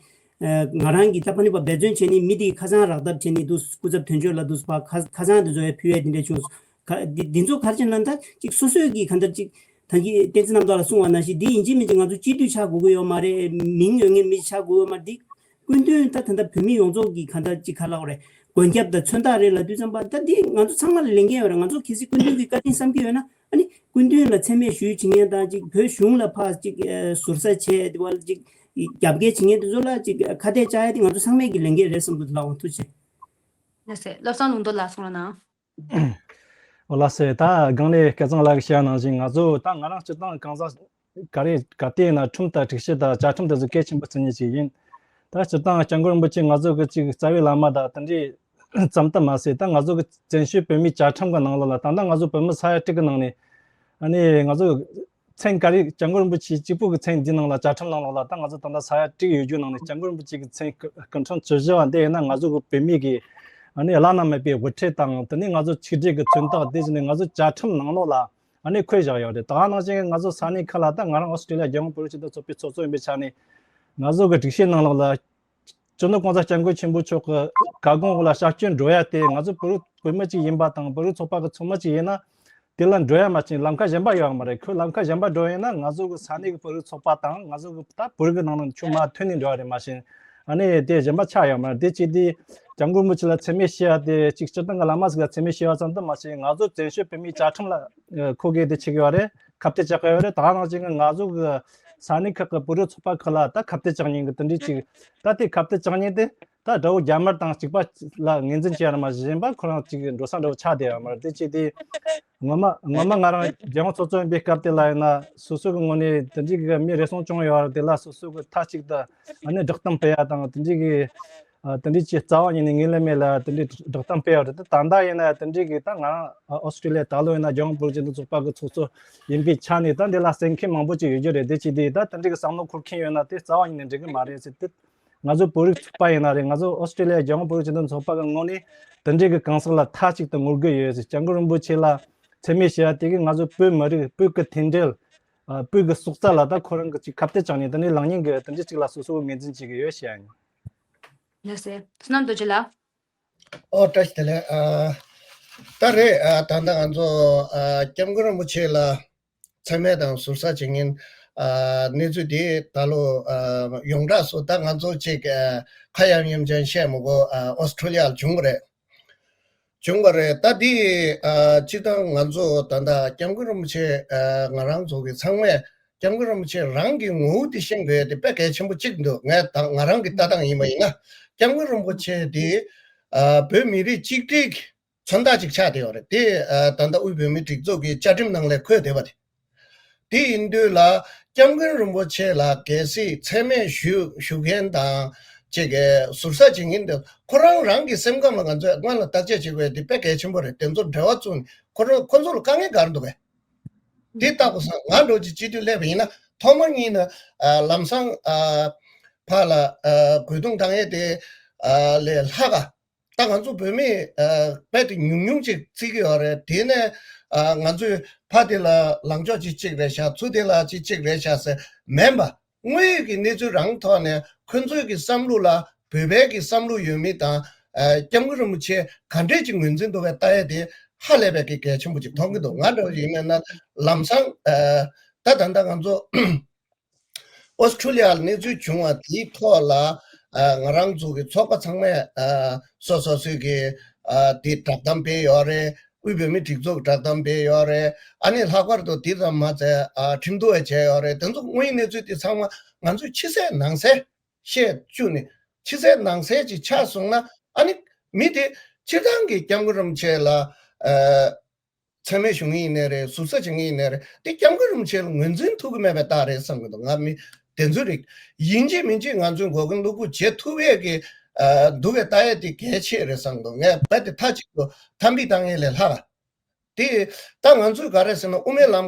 ང་རང་གིས་ད་ཕ་ནི་པ་འབད་བརྩོན་བྱས་ནས་མི་དེའི་ཁ་སང་རག་ཐབས་བྱས་ནས་འདུག་སྐུ་ཚབ་དོན་གཅོད་ལ་འདུག་ཕ་ཁ་ཁ་སང་དེ་ཚོ་ཡ་ཕུལ་ཡས་དེ་འདྲ་བྱུང་། ཁ་འདི་འདི་ཚོ་ག་རེ་བྱས་ན་ད་ཅིག་སོ་སོའི་གི་གང་ལྟར་ཅིག་ད་གིན་བསྟན་འཛིན་རྣམ་དག་ལ་གསུངས་པ་ནང་བཞིན་འདི་ཡིན་གཅིག་མིན་གཅིག་ང་ཚོ་སྤྱི་འཐུས་ཆགས་དགོས་ཀྱི་ཡོད་མ་རེད། མིང་ཡོད་མཁན་མི་ཆགས་དགོས་ཡོད་མ་རེད། འདི་སྐུ་མདུན་ད་ད་ལྟ་བོད་མི་ཡོངས་རྫོགས་ཀྱི་གང་ལྟར་ཅིག་ག་ལབ་དགོས་རེད། མགོན་སྐྱབས་དང་མཚོན་རྟགས་རེད་ལབ་དུས་ཙམ་པ་ད་འདི་ང་ཚོ་ཚང་མ་ལ་ལས་འགན་ཡོད་རེད། ང་ཚོ་གལ་སྲིད་སྐུ་མདུན་གྱི་བཀའ་དྲིན་བསམ་གྱི་ཡོད་ན་ཨ་ནི་སྐུ་མདུན་ལ་མཚན་སྨད་ཞུ་བྱེད་མཁན་དང་ཅིག་བོད་གཞུང་ལ་ཕར་ཅིག་ཨ་ཟུར་ཟ་བྱས་དེ་བ་ཅིག་རྒྱབ་འགལ་བྱེད་མཁན་དེ་ཚོ་ལ་ཅིག་ཁ་གཏད་བཅག་ཡ་དེ་ང་ཚོ་ཚང་མའི་གི་ལས་འགན་རེད་བསམ་གྱི་འདུག་ལགས་འོང་། ཐུགས་རྗེ་ཆེ། ལགས་སེ། བློ་བཟང་ལུང་རྟོགས་ལགས་གསུང་རོགས་གནང་། འོ་ལགས་སེ། ད་སྒང་ལས་སྐལ་བཟང་ལགས་ཀྱིས་བཤད་ནང་བཞིན་ང་ཚོ་ད་ང་རང་སྤྱིར་བཏང་གང་ཟག་ག་རེ་ག་དེ་ཡིན་ན་ཁྲིམས་དང་སྒྲིག་གཞི་དང་བཅའ་ཁྲིམས་དེ་ཚོ་གལ་ཆེན་པོ་བརྩི་མཁན་ཅིག་ཡིན། ད་སྤྱིར་བཏང་སྐྱབས་མགོན་རིན་པོ་ཆེ་ང་ཚོ་གི་ཅིག་རྩ་བའི་བླ་མ་དང་དེ་འདྲའི་ཙམ་དུ་མ་ཟད་ད་ང་ཚོ་གི་བཙན་བྱོལ་བོད་མིའི་བཅའ་ཁྲིམས་ཀྱི་ནང་ལོགས་ལ་ད་ལྟ་ང་ཚོ་བོད་མི་ས་ཡ་དྲུག་གི་ནང་ནས་ཨ་ནི་ང་ཚོ་མཚན་ག་རེ་སྐྱབས་མགོན་རིན་པོ་ཆེ་གཅིག་པུ་གི་མཚན་འདི་ནང་ལ་བཅའ་ཁྲིམས་ནང་ལོགས་ལ་ད་ང་ཚོ་ད་ལྟ་ས་ཡ་དྲུག་ཡོད་རྒྱུ་ནང་ནས་སྐྱབས་མགོན་རིན་པོ་ཆེ་གི་མཚན་སྐུ་ཕྲེང་བཅུ་བཞི་བ་འདི་ཡིན་ན་ང་ཚོ་གི་བོད་མི་གི་ཨ་ནི་བླ་ན་མེད་པའི་དབུ་ཁྲིད་དང་དེ་ནས་ང་ཚོ་ཆིག་སྒྲིལ་གི་མཚོན་རྟགས་དེ་བཞིན་ནས་ང་ཚོ་བཅའ་ཁྲིམས་ནང་ལོགས་ལ་ཨ་ནི་འཁོད་བཞག་ཡོད་རེད། ད་ག་ནང་བཞིན་ང་ཚོ་ས་གནས་ཁག་ལ་ད་ང་རང་ཨོ་སི་ཀྲི་ལི་ཡ་རྒྱལ་ཡོངས་བོད་རིགས་སྤྱི་མཐུན་ཚོགས་པའི་ཚོགས་གཙོ་ཡིན་པའི་ཆ་ནས་ང་ཚོ་གི་སྒྲིག་གཞི་ནང་ལོགས་ལ་སྤྱི་ནོར་༸གོང་ས་༸སྐྱབས་མགོན་ཆེན་པོ་མཆོག་གི་བཀའ་དགོངས་འོག་ལ་ཞབས་སྐྱོན་འགྲོ་ཡ་དེ་ང་ཚོ་བོད་རིགས་བོད་མི་གཅིག་ཡིན་པ་དང་བོད་རིགས་ཚོགས་པ་གི་ཚོགས་མི་གཅིག་ཡིན་ན་དེ་ལ་འགྲོ་ཡ་མ་ཕྱིན་ལམ་ཁ་གཞན་པ་ཡོད་མ་རེད། ཁོས་ལམ་ཁ་གཞན་པ་འགྲོ་ཡིན་ན་ང་ཚོ་གི་ས་གནས་གི་བོད་རིགས་ཚོགས་པ་དང་ང་ཚོ་གི་ད་བོད་རིགས་གི་ནང་ནས་ཆུང་མ་ཐོན་ནས་འགྲོ་ཡ་རེད་མ་གཞི་ཨ་ནི་དེ་གཞན་པ་ཆགས་ཡོད་མ་རེད། དེ་གཅིག་དེ་སྐྱབས་མགོན་རིན་པོ་ཆེ་ལ་མཚན་སྨད་ཞུ་ཡ་དེ་གཅིག་སྤྱིར་བཏང་གི་བླ་མ་ཟིག་ལ་མཚན་སྨད་ཞུ་བ་ཙམ་དུ་མ་ཟད་ང་ཚོ་བཙན་བྱོལ་བོད་མིའི་བཅའ་ཁྲིམས་ལ་ཁོ་གིས་དེ་བྱེད་གི་ཡོད་རེད། ཁ་གཏད་བཅག་གི་ཡོད་རེད། ད་ག་ནང་བཞིན་གི་ང་ཚོ་གི་ས་གནས་ཁག་གི་བོད་རིགས་ཚོགས་པ་ཁག་ལ་ད་ཁ་གཏད་བཅག་མཁན་གི་དེ་འདྲའི་ཅིག་ད་དེ་ཁ་གཏད་བཅག་མཁན་དེ་ད་དགྲ་བོ་རྒྱ་དམར་དང་གཅིག་པ་ལ་ངོས་འཛིན་བྱེད་ཡ་རེད་མ་གཞི་གཞན་པ་ཁོ་རང་ཅིག་འགྲོ་ས་འདྲ་བོ་ཆགས་བསྡད་ཡོད་མ་རེད། དེ་ཅིག་དེ་ངོ་མ་ངོ་མ་ང་རང་རྒྱལ་ཡོངས་ཚོགས་གཙོ་ཡིན་པའི་སྐབས་དེ་ལ་ཡིན་ན་སོ་སོ་གི་ངོས་ནས་དེ་འདྲའི་གི་མི་རེ་ཟུང་བྱུང་ཡོད་རེད། དེ་ལ་སོ་སོ་གི་མཐའ་གཅིག་ཏུ་ཨ་ནི་བསྒྲགས་གཏམ་སྤེལ་ཡ་དང་དེ་འདྲའི་གི་ཨ་དེ་འདྲའི་ཅིག་རྩ་བ་ཉིད་ནས་ངོས་ལེན་མེད་ལ་དེ་འདྲའི་བསྒྲགས་གཏམ་སྤེལ་ཡོད་རེད། དེ་ད་ལྟ་ཡིན་ན་དེ་འདྲའི་གི་ད་ང་རང་ཨོ་སི་ཀྲི་ལི་ཡ་ད་ལོ་ཡིན་ན་རྒྱལ་ཡོངས་བོད་རིགས་སྤྱི་མཐུན་ཚོགས་པ་གི་ཚོགས་གཙོ་ཡིན་པའི་ཆ་ནས་ད་འདི་ལ་གསན་མཁན་མང་པོ་ཅིག་ཡོད་རྒྱུ་རེད། དེ་ཅིག་དེ་ད་དེ་འདྲའི་གི་བསམ་བློ་འཁོར་མཁན་ཡོད་ན་དེ་རྩ་བ་ཉིད་ནས་འགྲིག་གི་མ་རེད་ཟེར། དེ་ང་ཚོ་བོད་རིགས་ཚོགས་པ་ཡིན་ན་རེད། ང་ཚོ་ཨོ་སི་ཀྲི་ལི་ཡ་རྒྱལ་ཡོངས་བོད་རིགས་སྤྱི་མཐུན་ཚོགས་པ་གི་ངོས་ནས་དེ་འདྲའི་གི་གང་ཟག་ལ་མཐའ་གཅིག་ཏུ་ངོ་རྒོལ་ཡོད་ཟེར། སྐྱབས་མགོན་རིན་པོ་ཆེ་ལ་མཚན་སྨད་ཞུ་ཡ་དེ་གི་ང་ཚོ་བོད་མི་རིགས་བོད་ཀྱི་མཐུན་སྒྲིལ་ ཨ་སྤུས་ཀྱི་སྲོག་རྩ་ལ་ད་ཁོ་རང་གི་ཅིག་ཁ་གཏད་བཅག་ནས་ད་ནི་ལངས་ཉན་གི་དེ་འདྲ་ཅིག་ལ་སོ་སོ་ངོས་འཛིན་བྱེད་ཀྱི་ཡོད་ཞེས་ཡིན། ལགས་སེ། བསོད་ནམས་རྡོ་རྗེ་ལགས། ཨོ་བཀྲ་ཤིས་བདེ་ལེགས། ཨ་ད་རེད། ཨ་ད་ལྟ་ང་ཚོ་ཨ་སྐྱབས་མགོན་རིན་པོ་ཆེ་ལ་མཚན་སྨད་དང་ཟུར་ཟ་བྱེད་མཁན་ཨ་གནས་ཚུལ་དེ་ད་ལོ་ཨ་ཡོངས་གྲགས་སུ་ད་ང་ཚོ་ཅིག་ཨ་ཁ་ཡམ་ཡམ་ཅན་བཤད་མི་དགོས། ཨ་ཨོ་སི་ཁྲུ་ལི་ཡར་བྱུང་བ་རེད། བྱུང་བ་རེད། ད་འདི་ཨ་སྤྱིར་བཏང་ང་ཚོ་ད་ལྟ་སྐྱབས་མགོན་རིན་པོ་ཆེ་ཨ་ང་རང་ཚོ་གི་ཚང་མས་སྐྱབས་མགོན་རིན་པོ་ཆེ་རང་གི་ངོ་བོ་དེ་ཤེས་དགོས་ཡ་དེ་དཔེ་གལ་ཆེན་པོ་གཅིག་འདུག་ངས་ད་ང་རང་གི་ལྟ་སྟངས་ཡིན་པ་ཡིན་ན། སྐྱབས་མགོན་རིན་པོ་ཆེ་དེ་ཨ་བོད་མི་རིགས་གཅིག་སྒྲིལ་གྱི་མཚོན་རྟགས་ཅིག་ཆགས་བསྡད་ཡོད་རེད། དེ་ཨ་ད་ལྟ་དབུས་བོད་མིའི་སྒྲིག་འཛུགས་ཀྱི་བཅའ་ཁྲིམས་ནང་ལ་འཁོད་བསྡད་པ་དེ། དེ་ཡིན་དུས་ལ་སྐྱབས་མགོན་རིན་པོ་ཆེ་ལ་གལ་སྲིད་མཚན་སྨད་ཞུ་ཞུ་མཁན་དང་ཅིག་གི་ཟུར་ཟ་བྱེད་མཁན་དེ་ཁོ་རང་རང་གི་སེམས་ཁམས་ལ་ང་ཚོས་སྔོན་ལ་བརྟག་དཔྱད་བྱེད་དགོས་དེ་དཔེ་གལ་ཆེན་པོ་རེད། དེ་ཚོ་འབྲེལ་བ་བཙུགས་ནས་ཁོ་རང་ཁོ་ཚོ་ལ་དཀའ་ངལ་ག་རེ་འདུག་གས། དེ་ལྟ་དགོས་སོང་། ང་འདྲ་བོ་ཅིག་སྤྱི་འཐུས་སླེབས་པ་ཡིན་ན་ཐོག་མ་ཉིད་ནས་ཨ་ལམ་སང་ཨ་ཕར་ལ་ཨ་རྒོལ་རྡུང་བཏང་ཡས་དེ་ཨ་ལས་ལྷག་ག་ད་ང་ཚོ་བོད་མི་ཨ་རྦད་དེ་ཉུང་ཉུང་ཅིག་བརྩི་གི་ཡོད་རེད། དེ་ནས་ཨ་ང་ཚོས་ཕ་དེ་ལ་ལངས་ཕྱོགས་ཅིག་གཅིག་རེད་ཤག་ཚུར་དེ་ལ་ཅིག་གཅིག་རེད་ཤག་ཟེར་མིན་པ། དངོས་ཡོད་ཀྱི་གནས་ཚུལ་རང་ཐོག་ནས་ཁོ་ཚོའི་གི་བསམ་བློ་ལ་བོད་པའི་གི་བསམ་བློ་ཡོད་མེད་དང་། ཨ་སྐྱབས་མགོན་རིན་པོ་ཆེ་ག་འདྲས་ཅིག་ངོས་འཛིན་འདུག་པས་ལྟ་ཡས་དེ་ཧ་ལས་པའི་གི་གལ་ཆེན་པོ་ཅིག་མཐོང་གི་འདུག་ང་འདྲ་བོ་ཡིན་མིན་ན་ལམ་སང་ཨ་ད་ད་ལྟ་ང་ཚོ་ཨོ་སི་ཁྲུ་ལི་ཡ་ལ་གནས་ཚུལ་བྱུང་བ་དེའི་ཐོག་ལ་ཨ་ང་རང་ཚོ་གི་ཚོགས་པ་ཚང་མས་ཨ་སོ་སོ་སོའི་གི་ཨ་དེ་བསྒྲགས་གཏམ་སྤེལ་ཡོད་རེད། དབུས་བོད་མིའི་སྒྲིག་འཛུགས་བསྒྲགས་གཏམ་སྤེལ་ཡོད་རེད། ཨ་ནི་ལྷག་པར་དུ་དེ་ཙམ་མ་ཚད་ཨ་ཁྲིམས་གཏུག་བྱས་ཡོད་རེད། དེ་ཚོ་དངོས་ཡོད་གནས་ཚུལ་དེ་ཚང་མ་ང་ཚོས་ཕྱི་གསལ་ནང་གསལ་བཤད་བཅུག་ནས་ཕྱི་གསལ་ནང་གསལ་ཅིག་ཆགས་སོང་ན། ཨ་ནི་མི་དེ་སྤྱིར་བཏང་གི་སྐྱབས་མགོན་རིན་པོ་ཆེ་ལ་ཨ་མཚན་སྨད་ཞུ་མཁན་ཡིན་ནའི་རེད། ཟུར་ཟ་བྱེད་མཁན་ཡིན་ནའི་རེད། དེ་སྐྱབས་མགོན་རིན་པོ་ཆེ་ལ་ངོས་འཛིན་ཐུབ་ཀྱི་མེད་པའི་རྟགས་རེད་བསམ་གྱི་འདུག་ང་མི་དེ་ཚོའི་རིགས་ཡིན་གཅིག་མིན་གཅིག་ང་ཚོས་མགོ་རྒན་གློ་ཁུག་བྱེད་ཐུབ་ཡས་ཀྱི་ཨ་འདུག་པའི་ལྟ་ཡས་དེ་གལ་ཆེ་རེད་བསམ་གྱི་འདུག་ངས་རྦད་དེ་མཐའ་གཅིག་ཏུ་འཐམ་འབིག་བཏང་ཡས་ལས་ལྷག་ག་དེ་ད་ང་ཚོས་ག་རེ་ཟེར་ན། དབུ་མའི་ལམ་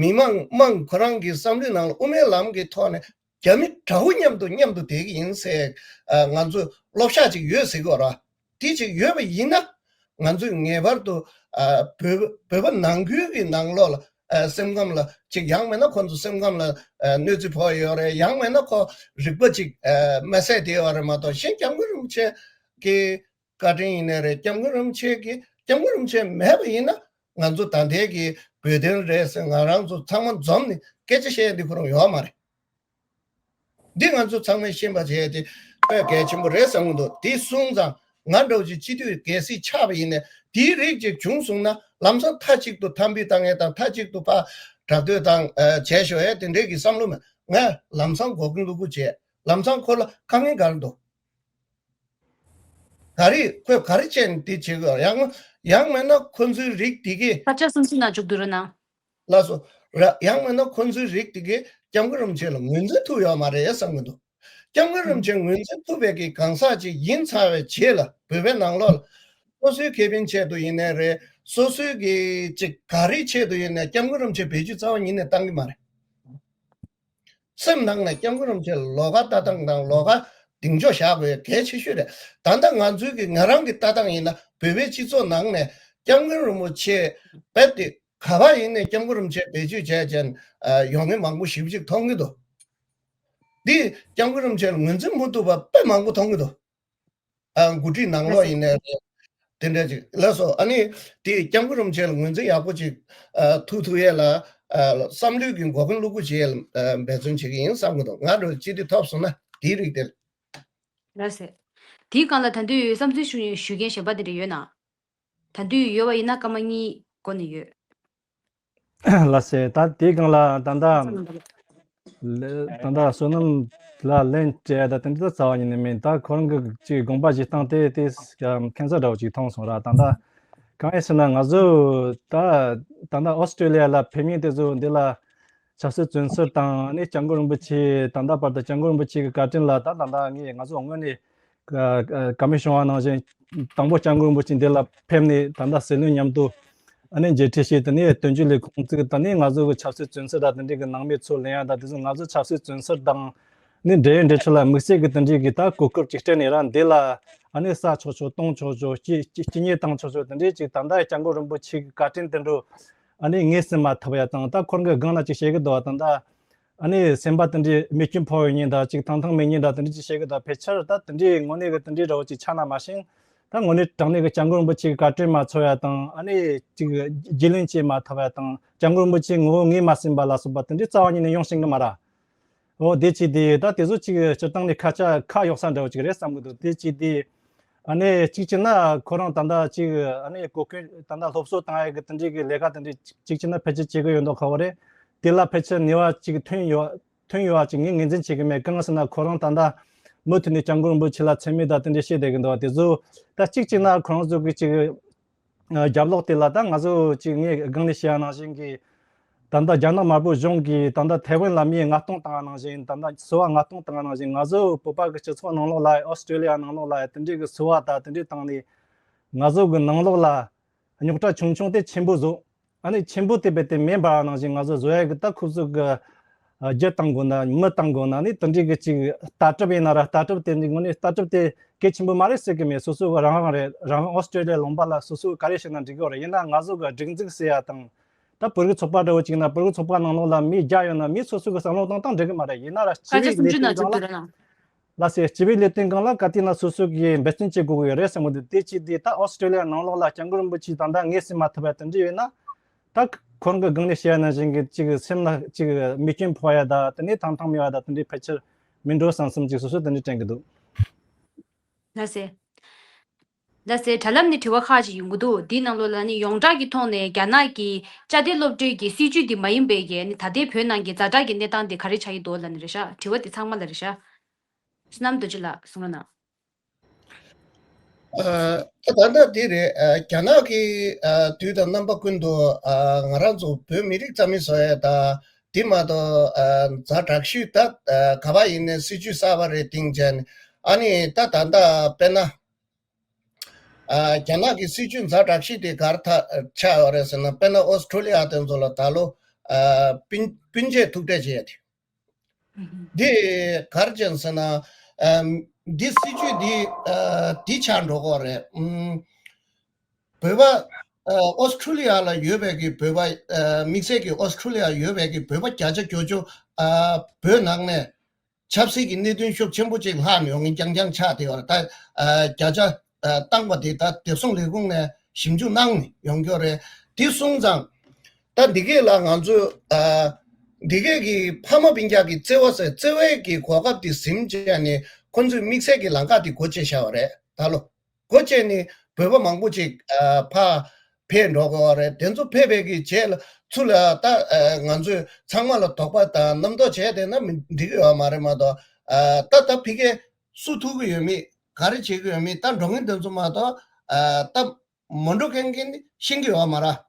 མི་མང་དམངས་ཁོ་རང་གི་བསམ་བློའི་ནང་ལ་དབུ་མའི་ལམ་གྱི་ཐོག་ནས་རྒྱ་མི་དགྲ་བོ་མཉམ་དུ་མཉམ་དུ་བསྡད་ཀྱི་ཡིན་ཟེར་ཨ་ང་ཚོས་བློ་བཤགས་ཅིག་ཡོད་ཟེར་གྱི་ཡོད་ར། དེ་ཅིག་ཡོད་པ་ཡིན་ན་ང་ཚོས་ངེས་པར་དུ་ཨ་བོད་བོད་པ་ནང་ཁུལ་གྱི་ནང་ལོགས་ལ་ཨ་སེམས་ཁམས་ལ་ཅིག་ཡང་མིན་ན་ཁོ་ཚོ་སེམས་ཁམས་ལ་ཨ་གནོད་འཚེ་ཕོག་ཡོད་རེད། ཡང་མིན་ན་ཁོ་རིག་པ་ཅིག་ཨ་མ་ཟད་བསྡད་ཡོད་རེད་མ་གཏོགས། གཞན་སྐྱབས་མགོན་རིན་པོ་ཆེ་གི་བཀའ་དྲིན་ཡིན་ནའི་རེད། སྐྱབས་མགོན་རིན་པོ་ཆེ་གི་སྐྱབས་མགོན་རིན་པོ་ཆེ་མེད་པ་ཡིན་ན་ང་ཚོ་ད་ལྟའི་གི་བོད་དོན་རེད་ཟེར་ང་རང་ཚོ་ཚང་མ་འཛོམས་ནས་སྐད་ཆ་བཤད་ཡ་འདི་ཁོ་རང་ཡོད་མ་རེད། འདི་ང་ཚོ་ཚང་མས་ཤེས་པ་བྱས་ཏེ་དཔེ་གལ་ཆེན་པོ་རེད་བསམ་གྱི་འདུག་དེ་སོང་ཙང་ང་འདྲ་བོ་ཅིག་སྤྱི་འཐུས་གལ་སྲིད་ཆགས་པ་ཡིན་ནའི་དེའི་རིགས་ཅིག་བྱུང་སོང་ན་ལམ་སང་མཐའ་གཅིག་ཏུ་འཐམ་འབིག་བཏང་ཡས་དང་མཐའ་གཅིག་ཏུ་ཕར་དྲག་གཏོད་བཏང་ཨ་བྱས་ཤོག་ཡས་དེ་འདྲའི་གི་བསམ་བློ་མེད། ང་ལམ་སང་མགོ་རྒན་གློ་ཁུག་བྱས། ལམ་སང་ཁོ་ལ་དཀའ་ངལ་ག་རེ་འདུག་ག་རེ་ཁོས་ག་རེ་བྱས་ནས་འདི་བྱེད་དགོས། ཡང་ཡང་མིན་ན་ཁོ་ཚོའི་རིགས་འདི་གས། ས་ཆ་སོ་སོའི་ནང་འཇུག་འདུག་ར་ན། ལགས་སོ། ར་ཡང་མིན་ན་ཁོ་ཚོའི་རིགས་འདི་གས་སྐྱབས་མགོན་རིན་པོ་ཆེ་ལ་ངོས་འཛིན་ཐུབ་ཡོད་མ་རེད་བསམ་གྱི་འདུག་སྐྱབས་མགོན་རིན་པོ་ཆེ་ངོས་འཛིན་ཐུབ་པའི་གི་གང་ཟག་ཅིག་ཡིན་ཚར་བའི་རྗེས་ལ་བོད་པའི་ནང་ལོགས་ལ་སོ་སོའི་ཁེ་ཕན་ཆེད་དུ་ཡིན་ནའི་རེད། སོ་སོའི་གི་ཅིག་ག་རེའི་ཆེད་དུ་ཡིན་ནའི་སྐྱབས་མགོན་རིན་པོ་ཆེ་བེད་སྤྱོད་རྩ་བ་ཉིད་ནས་བཏང་གི་མ་རེད། སེམས་ནང་ནས་སྐྱབས་མགོན་རིན་པོ་ཆེ་ལ་ལོགས་ཀ་ལྟ་སྟངས་དང་ལོགས་ཀ་གདེང་འཇོག་བཞག་དགོས་གལ་ཆེ་ཤོས་རེད། ད་ལྟ་ང་ཚོའི་གི་ང་རང་གི་ལྟ་སྟངས་ཡིན་ན་བོད་པའི་སྤྱི་ཚོགས་ནང་ནས་སྐྱབས་མགོན་རིན་པོ་ཆེ་རྦད་དེ་ག་པར་ཡིན་ནའི་སྐྱབས་མགོན་རིན་པོ་ཆེ་བེད་སྤྱོད་བྱས་བྱས་ཡོང་མཁན་མང་པོ་ཞེ་པོ་ཅིག་མཐོང་གི་འདུག་འདི་སྐྱབས་མགོན་རིན་པོ་ཆེ་ལ་ངོས་འཛིན་མི་ཐུབ་པ་དཔེ་མང་པོ་མཐོང་གི་འདུག་ཨ་འགོ་ཁྲིད་ནང་ལོགས་ཡིན་ནའི་རེད། དེ་འདྲ་ཅིག་ལགས་སོ། ཨ་ནི་དེ་སྐྱབས་མགོན་རིན་པོ་ཆེ་ལ་ངོས་འཛིན་ཡག་པོ་ཅིག་ཨ་ཐུབ་ཐུབ་ཡས་ལ་ཨ་བསམ་བློའི་གི་མགོ་རྒན་གློ་ཁུག་བྱེད་ཡས་ལ་ཨ་འབད་བརྩོན་བྱེད་ཀྱི་ཡིན་བསམ་གྱི་འདུག་ང་རང་སྤྱི་འཐུས་ཐོབ་སོང་ན་དེའི་རིགས་དེ། ལགས་སེ། དེའི་སྒང་ལ་ད་དུང་བསམ་ཚུལ་ཞུ་ཞུ་མཁན་གཞན་པ་དེ་འདྲ་ཡོད་ན། ད་དུང་ཡོད་པ་ཡིན་ན་སྐར་མ་གཉིས་འགོར་ནས་ཡོད། ལགས་སེ། ད་དེའི་སྒང་ལ་ད་ལྟ་ལ་ད་ལྟ་བསོད་ནམས་ལ་ལན་སྤྲད་ད་དེ་འདྲ་རྩ་བ་ཉིད་ནས་མིན། ད་ཁོ་རང་གི་ཅིག་དགོངས་པ་བཞེས་སྟངས་དེ་དེ་ཁྱད་མཚར་འདྲ་བོ་ཅིག་མཐོང་སོང་ར། ད་ལྟ་གང་ཡིན་ཟེར་ན་ང་ཚོ་ད་ད་ལྟ་ཨོ་སི་ཀྲོ་ལི་ཡ་ལ་ཕེབས་མཁན་དེ་ཚོ་འདི་ལ་ཆབ་སྲིད་བཙོན་ཟུར་དང་ནི་སྐྱབས་མགོན་རིན་པོ་ཆེ་ད་ལྟ་བར་དུ་སྐྱབས་མགོན་རིན་པོ་ཆེ་གི་བཀའ་དྲིན་ལ་ད་ད་ལྟ་ངས་ང་ཚོ་དངོས་གནས་ཀ་ཀ་མི་ཤོང་བ་ནང་བཞིན་དང་པོ་སྐྱབས་མགོན་རིན་པོ་ཆེ་འདི་ལ་ཕེབས་ནས་ད་ལྟ་སྲིད་བློན་མཉམ་དུ་ཨ་ནི་མཇལ་འཕྲད་བྱས། དེ་ནས་དོན་གཅོད་ལས་ཁུངས་བཙུགས། ད་ནི་ང་ཚོ་གི་ཆབ་སྲིད་བཙོན་ཟུར་དང་དེ་འདྲའི་གི་ནང་མི་ཚུར་ལེན་ཡ་དང་དེ་ཚོ་ང་ཚོ་ཆབ་སྲིད་བཙོན་ཟུར་དང་ནི་འབྲེལ་ཡོད་འབྲེལ་ཆོད་ལ་དམིགས་བསལ་གི་དེ་འདྲའི་གི་ད་གོ་སྐབས་ཅིག་སྤྲད་ནས་ར་འདི་ལ་ཨ་ནི་ཟ་ཆོག་ཆོག་གཏོང་ཆོག་ཆོག་སྐྱིད་སྐྱིད་སྐྱིད་ཉལ་བཏང་ཆོག་ཆོག་དེ་འདྲའི་ཅིག་ད་ལྟ་སྐྱབས་མགོན་རིན་པོ་ཆེ་གི་བཀའ་དྲིན་དེ་འདྲ་ ཨ་ནི་ངོས་ཟིན་མ་ཐུབ་ཡ་དང་། ད་ཁོ་རང་གི་སྒང་ན་ཅིག་བཤད་གི་འདུག་བ། ད་ད་ཨ་ནི་སེམས་པ་དེ་འདྲའི་མེ་སྐྱོན་ཕོག་ཡོད་ཉེན་དང་ཅིག་ཐང་ཐང་མེད་ཉེན་དང་དེ་འདྲ་ཅིག་བཤད་གི་འདུག་ཕལ་ཆེར་ད་དེ་འདྲའི་དངོས་གནས་གི་དེ་འདྲའི་འདྲ་བོ་ཅིག་ཆགས་ན་མ་ཤེས། ད་དངོས་གནས་དྲང་གནས་གི་སྐྱབས་མགོན་རིན་པོ་ཆེ་གི་བཀའ་དྲིན་མ་ཚོར་ཡ་དང་། ཨ་ནི་ཅིག་རྒྱུས་ལོན་བྱེད་མ་ཐུབ་ཡ་དང་། སྐྱབས་མགོན་རིན་པོ་ཆེ་ངོ་བོ་ངོས་མ་ཟིན་པ་ལ་སོགས་པ་དེ་འདྲའི་རྩ་བ་ཉིད་ནས་ཡོང་ཤེས་གི་མ་རེད། འོ་དེ་བྱས་དུས་ད་དེ་ཚོ་ཅིག་སྤྱིར་བཏང་ནས་ཁ་ཆ་ཁ་གཡོག་ས་འདྲ་བོ་ཅིག་རེད་བསམ་གི་འདུག་དེ་བྱས་དུས་ཨ་ནི་གཅིག་བྱས་ན་ཁོ་རང་ད་ལྟ་ཅིག་ཨ་ནི་གོ་སྐོན་ད་ལྟ་སློབ་གསོ་བཏང་ཡ་གི་དེ་འདྲའི་གི་ལས་ཀ་དེ་འདྲའི་གཅིག་བྱས་ན་ཕལ་ཆེར་བྱེད་གི་ཡོད་མདོག་ཁ་བོ་རེད། དེ་ལ་ཕལ་ཆེར་ནུས་པ་ཅིག་ཐོན་ཡོད་ཐོན་ཡོད་པ་ཅིག་ངས་ངོས་འཛིན་བྱེད་གི་མེད། གང་ཟེར་ན་ཁོ་རང་ད་ལྟ་མུ་མཐུད་ནས་སྐྱབས་མགོན་རིན་པོ་ཆེ་ལ་མཚན་སྨད་དང་དེ་འདྲ་བཤད་བསྡད་གི་འདུག་དེ་ཚོ་ད་གཅིག་བྱས་ན་ཁོ་རང་ཚོ་གི་ཅིག་རྒྱབ་ལོགས་དེ་ལ་ད་ང་ཚོ་ཅིག་ངས་སྒང་ནས་བཤད་ཡ་ནང་བཞིན་གི་ད་ལྟ་རྒྱ་ནག་དམར་པོ་གཞུང་གིས་ད་ལྟ་ཐའེ་ཝན་ལ་མི་མངགས་གཏོང་བཏང་བ་ནང་བཞིན། ད་ལྟ་སོ་པ་མངགས་གཏོང་བཏང་བ་ནང་བཞིན། ང་ཚོ་བོད་པ་གི་སྤྱི་ཚོགས་ནང་ལོགས་ལ་ཨོ་སི་ཀྲི་ལི་ཡ་ནང་ལོགས་ལ་དེ་འདྲའི་གི་སོ་པ་དང་དེ་འདྲའི་བཏང་ནས་ང་ཚོ་གི་ནང་ལོགས་ལ་རྙོག་དྲ་ཆུང་ཆུང་དེ་ཆེན་པོ་བཟོ། ཨ་ནི་ཆེན་པོ་དེ་རྦད་དེ་མེ་འབར་བ་ནང་བཞིན་ང་ཚོ་བཟོ་ཡ་གི་ད་ཁོ་ཚོ་གི་ཨ་རྒྱུ་བཏང་དགོས་ན་མི་བཏང་དགོས་ན་ནི་དེ་འདྲའི་གི་ཅིག་ལྟ་གྲུབ་ཡིན་ན་ར། ལྟ་གྲུབ་དེ་འདྲའི་དངོས་གནས་ལྟ་གྲུབ་དེ་གལ་ཆེན་པོ་མ་རེད་ཟེར་གི་མེད། སོ་སོ་གི་རང་དབང་རེད། རང་དབང་ཨོ་སི་ཀྲི་ལི་ཡ་ལུང་པ་ལ་སོ་སོ་ག་རེ་བྱས་ན་འགྲིག་གི་རེད། ཡིན་ན་ང་ཚོ་གི་སྒྲིག་འཛུགས་ཟེར་ཡ་དང་། ད་བོད་རིགས་ཚོགས་པ་འདྲ་བོ་ཅིག་ན་བོད་རིགས་ཚོགས་པ་ནང་ལོགས་ལ་མི་བརྒྱ་ཡོད་ན་མི་སོ་སོ་གི་བསམ་བློ་བཏང་སྟངས་འགྲིག་གི་མ་རེད། ཡིན་ན་ར་སྤྱི་པའི་ལས་དོན་སྒང་ལ། ལགས་སེ། སྤྱི་པའི་ལས་དོན་སྒང་ལ་ག་དུས་ན་སོ་སོ་གིས་འབད་བརྩོན་བྱེད་དགོས་ཀྱི་ཡོད་རེད་བསམ་གི་འདུག་དེ་བྱས་དུས་ད་ཨོ་སི་ཀྲི་ལི་ཡ་ནང་ལོགས་ལ་སྐྱབས་མགོན་རིན་པོ་ཆེ་ད་ལྟ་ངོས་ཟིན་མ་ཐུབ་པ་དེ་འདྲ་ཡོད་ན། ད་ཁོ་རང་གི་སྒང་ནས་བཤད་ཡ་ནང་བཞིན་གྱི་ཅིག་སེམས་ལ་ཅིག་མེ་སྐྱོན་ཕོག་ཡ་ད་དེ་ནས་ཐང་ཐང་མེད་པ་ད་དེ་འདྲའི་ཕལ་ཆེར་མི་འགྲོ་བསམ་བསམ་ཅིག་སོ་སོ་དེ་འདྲ་དྲན་གི་འདུག་ལགས་སེ། ལགས་སེ། དྲ་ལམ་ནས་དྲི་བ་ཁག་ཅིག་ཡོང་གི་འདུག་དེའི་ནང་ལོགས་ལ་ནི་ཡོངས་གྲགས་ཀྱི་ཐོག་ནས་རྒྱ་ནག་གི་བཅའ་སྡོད་སློབ་གྲྭའི་གི་སྲིད་བྱུས་འདི་མ་ཡིན་པའི་གི་ནི་ད་ལྟའི་བོད་ནང་གི་ཛ་དྲག་གི་གནས་སྟངས་འདི་ག་རེ་ཆགས་ཀྱི་འདུག་ལབ་ནི་རེད་ཤག་དྲི་བ་འདི་ཚང་མ་ལ་རེད་ཤག་བསོད་ནམས་རྡོ་རྗེ་ལགས་གསུང་རོགས་གནང་། ཨ་ད་ལྟ་འདི་རེད། ཨ་རྒྱ་ནག་གིས་ཨ་དུས་དང་རྣམ་པ་ཀུན་ཏུ་ཨ་ང་རང་ཚོ་བོད་མི་རིགས་རྩ་མེད་བཟོ་ཡ་ད་འདི་མ་གཏོགས་ཨ་ཛ་དྲག་ཤོས་ད་ཨ་ག་པར་ཡིན་ནའི་སྲིད་བྱུས་གསར་པ་རེ་བཏིང་བྱས་ནས། ཨ་ནི་ད་ད་ལྟ་དཔེར་ན། ཨ་རྒྱ་ནག་གི་སྲིད་བྱུས་ཛ་དྲག་ཤོས་དེ་ག་རེ་ད་ཆགས་ཡོད་རེད་ཟེར་ན། དཔེར་ན་ཨོ་སི་ཀྲོ་ལི་ཡ་དེ་ཚོ་ལ་ད་ལོ་ཨ་སྤུན་སྤུན་མཆེད་ཐུག་འཕྲད་བྱས་ཏེ། འདི་ག་རེ་བྱས་ཟེར་ན། ཨ་འདི་སྲིད་བྱུས་འདི་ཨ་འདི་ཆགས་འགྲོ་གི་རེད། ཨམ་བོད་པ་ཨ་ཨོ་སི་ཀྲོ་ལི་ཡ་ལ་ཡོད་པའི་གི་བོད་པ། ཨ་དམིགས་བསལ་གྱི་ཨོ་སི་ཀྲོ་ལི་ཡ་ཡོད་པའི་གི་བོད་པ་བརྒྱ་ཆ་བརྒྱད་ཅུ་ཨ་བོད་ནང་ནས་ཆབ་སྲིད་ཀྱི་གནད་དོན་ཤུགས་ཆེན་པོ་ཅིག་ལྷག་ནས་ཡོང་མཁན་རྐྱང་རྐྱང་ཆགས་བསྡད་ཡོད་རེད། ད་ཨ་བརྒྱ་ཆ་ཨ་བཏང་བ་དེ་ད་བདེ་སྲུང་ལས་ཁུངས་ནས་ཞིབ་འཇུག་གནང་ནས་ཡོང་གི་ཡོད་རེད། དེ་སོང་ཙང་ད་འདི་གས་ལ་ང་ཚོས་ཨ་འདི་གས་ཀྱི་ཕ་མ་སྤུན་ཀྱག་གི་བརྩེ་བ་ཟེར། བརྩེ་བའི་གི་གོ་སྐབས་དེ་ཟིན་བྱས་ནས་ཁོ་ཚོས་དམིགས་བསལ་གྱི་ལམ་ཁ་དེ་སྒོ་ཕྱེ་བཞག་པ་རེད། ད་ལོ་སྒོ་ཕྱེ་ནས་བོད་པ་མང་པོ་ཅིག་ཨ་ཕར་ཕེབས་འགྲོ་གི་ཡོད་རེད། དེ་ཚོ་ཕེབས་པའི་གི་རྗེས་ལ་ཚུར་ལ་ད་ཨ་ང་ཚོས་ཚང་མ་ལ་དོགས་པ་དང་རྣམ་རྟོག་བྱས་བསྡད་ན་མི་འགྲིག་གི་ཡོད་མ་རེད་མ་གཏོགས། ཨ་ད་ད་ཕ་གིར་སུ་ཐུག་གི་ཡོད་མེད། ག་རེ་བྱེད་ཀྱི་ཡོད་མེད། ད་འགྲོ་མཁན་དེ་ཚོ་མ་གཏོགས་ཨ་ད་མ་འགྲོ་མཁན་གྱིས་ཤེས་ཀྱི་ཡོད་མ་རེད།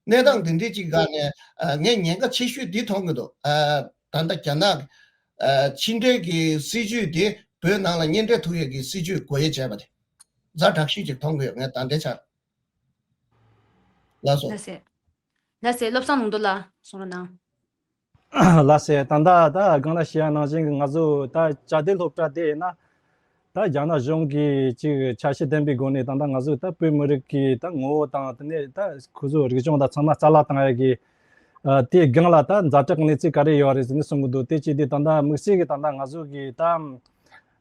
གནས་སྟངས་འདི་འདྲའི་ཅིག་སྒང་ནས་ཨ་ངས་ཉེན་ཁ་ཆེ་ཤོས་འདི་མཐོང་གི་འདུག་ཨ་ད་ལྟ་རྒྱ་ནག་ཨ་ཕྱི་འབྲེལ་གྱི་སྲིད་ཇུས་དེ་བོད་ནང་ལ་གཉེན་འཕྲད་ཐུབ་ཡས་ཀྱི་སྲིད་ཇུས་སྒོ་དབྱེ་བྱས་པ་དེ་ཛ་དྲག་ཤོས་ཅིག་མཐོང་གི་ཡོད། ངས་ད་ལྟའི་ཆར། ལགས་སོ། ལགས་སེ། ལགས་སེ། བློ་བཟང་ལུང་རྟོགས་ལགས་གསུང་རོགས་གནང་། ལགས་སེ། ད་ལྟ་ད་སྒང་ལ་བཤད་ཡ་ནང་བཞིན་གྱི་ང་ཚོ་ད་བཅའ་སྡོད་སློབ་གྲྭ་དེ་ཡིན་ན། ད་རྒྱ་ནག་གཞུང་གིས་ཅིག་འཆར་གཞི་ལྡན་པའི་སྒོ་ནས་ད་ལྟ་ང་ཚོ་ད་བོད་མི་རིགས་ཀྱི་ད་ངོ་བོ་དང་དེ་ནས་ད་ཁོ་ཚོའི་རིག་གཞུང་དང་ཚང་མ་རྩ་བརླག་བཏང་ཡ་གི་ཨ་དེའི་སྒང་ལ་ད་ཛ་དྲག་གནས་ཚུལ་ག་རེ་ཡོད་རེད་ཟེར་ནས་གསུང་གི་འདུག་དེ་བྱས་དུས་ད་ལྟ་དམིགས་བསལ་གྱི་ད་ལྟ་ང་ཚོ་གི་ད་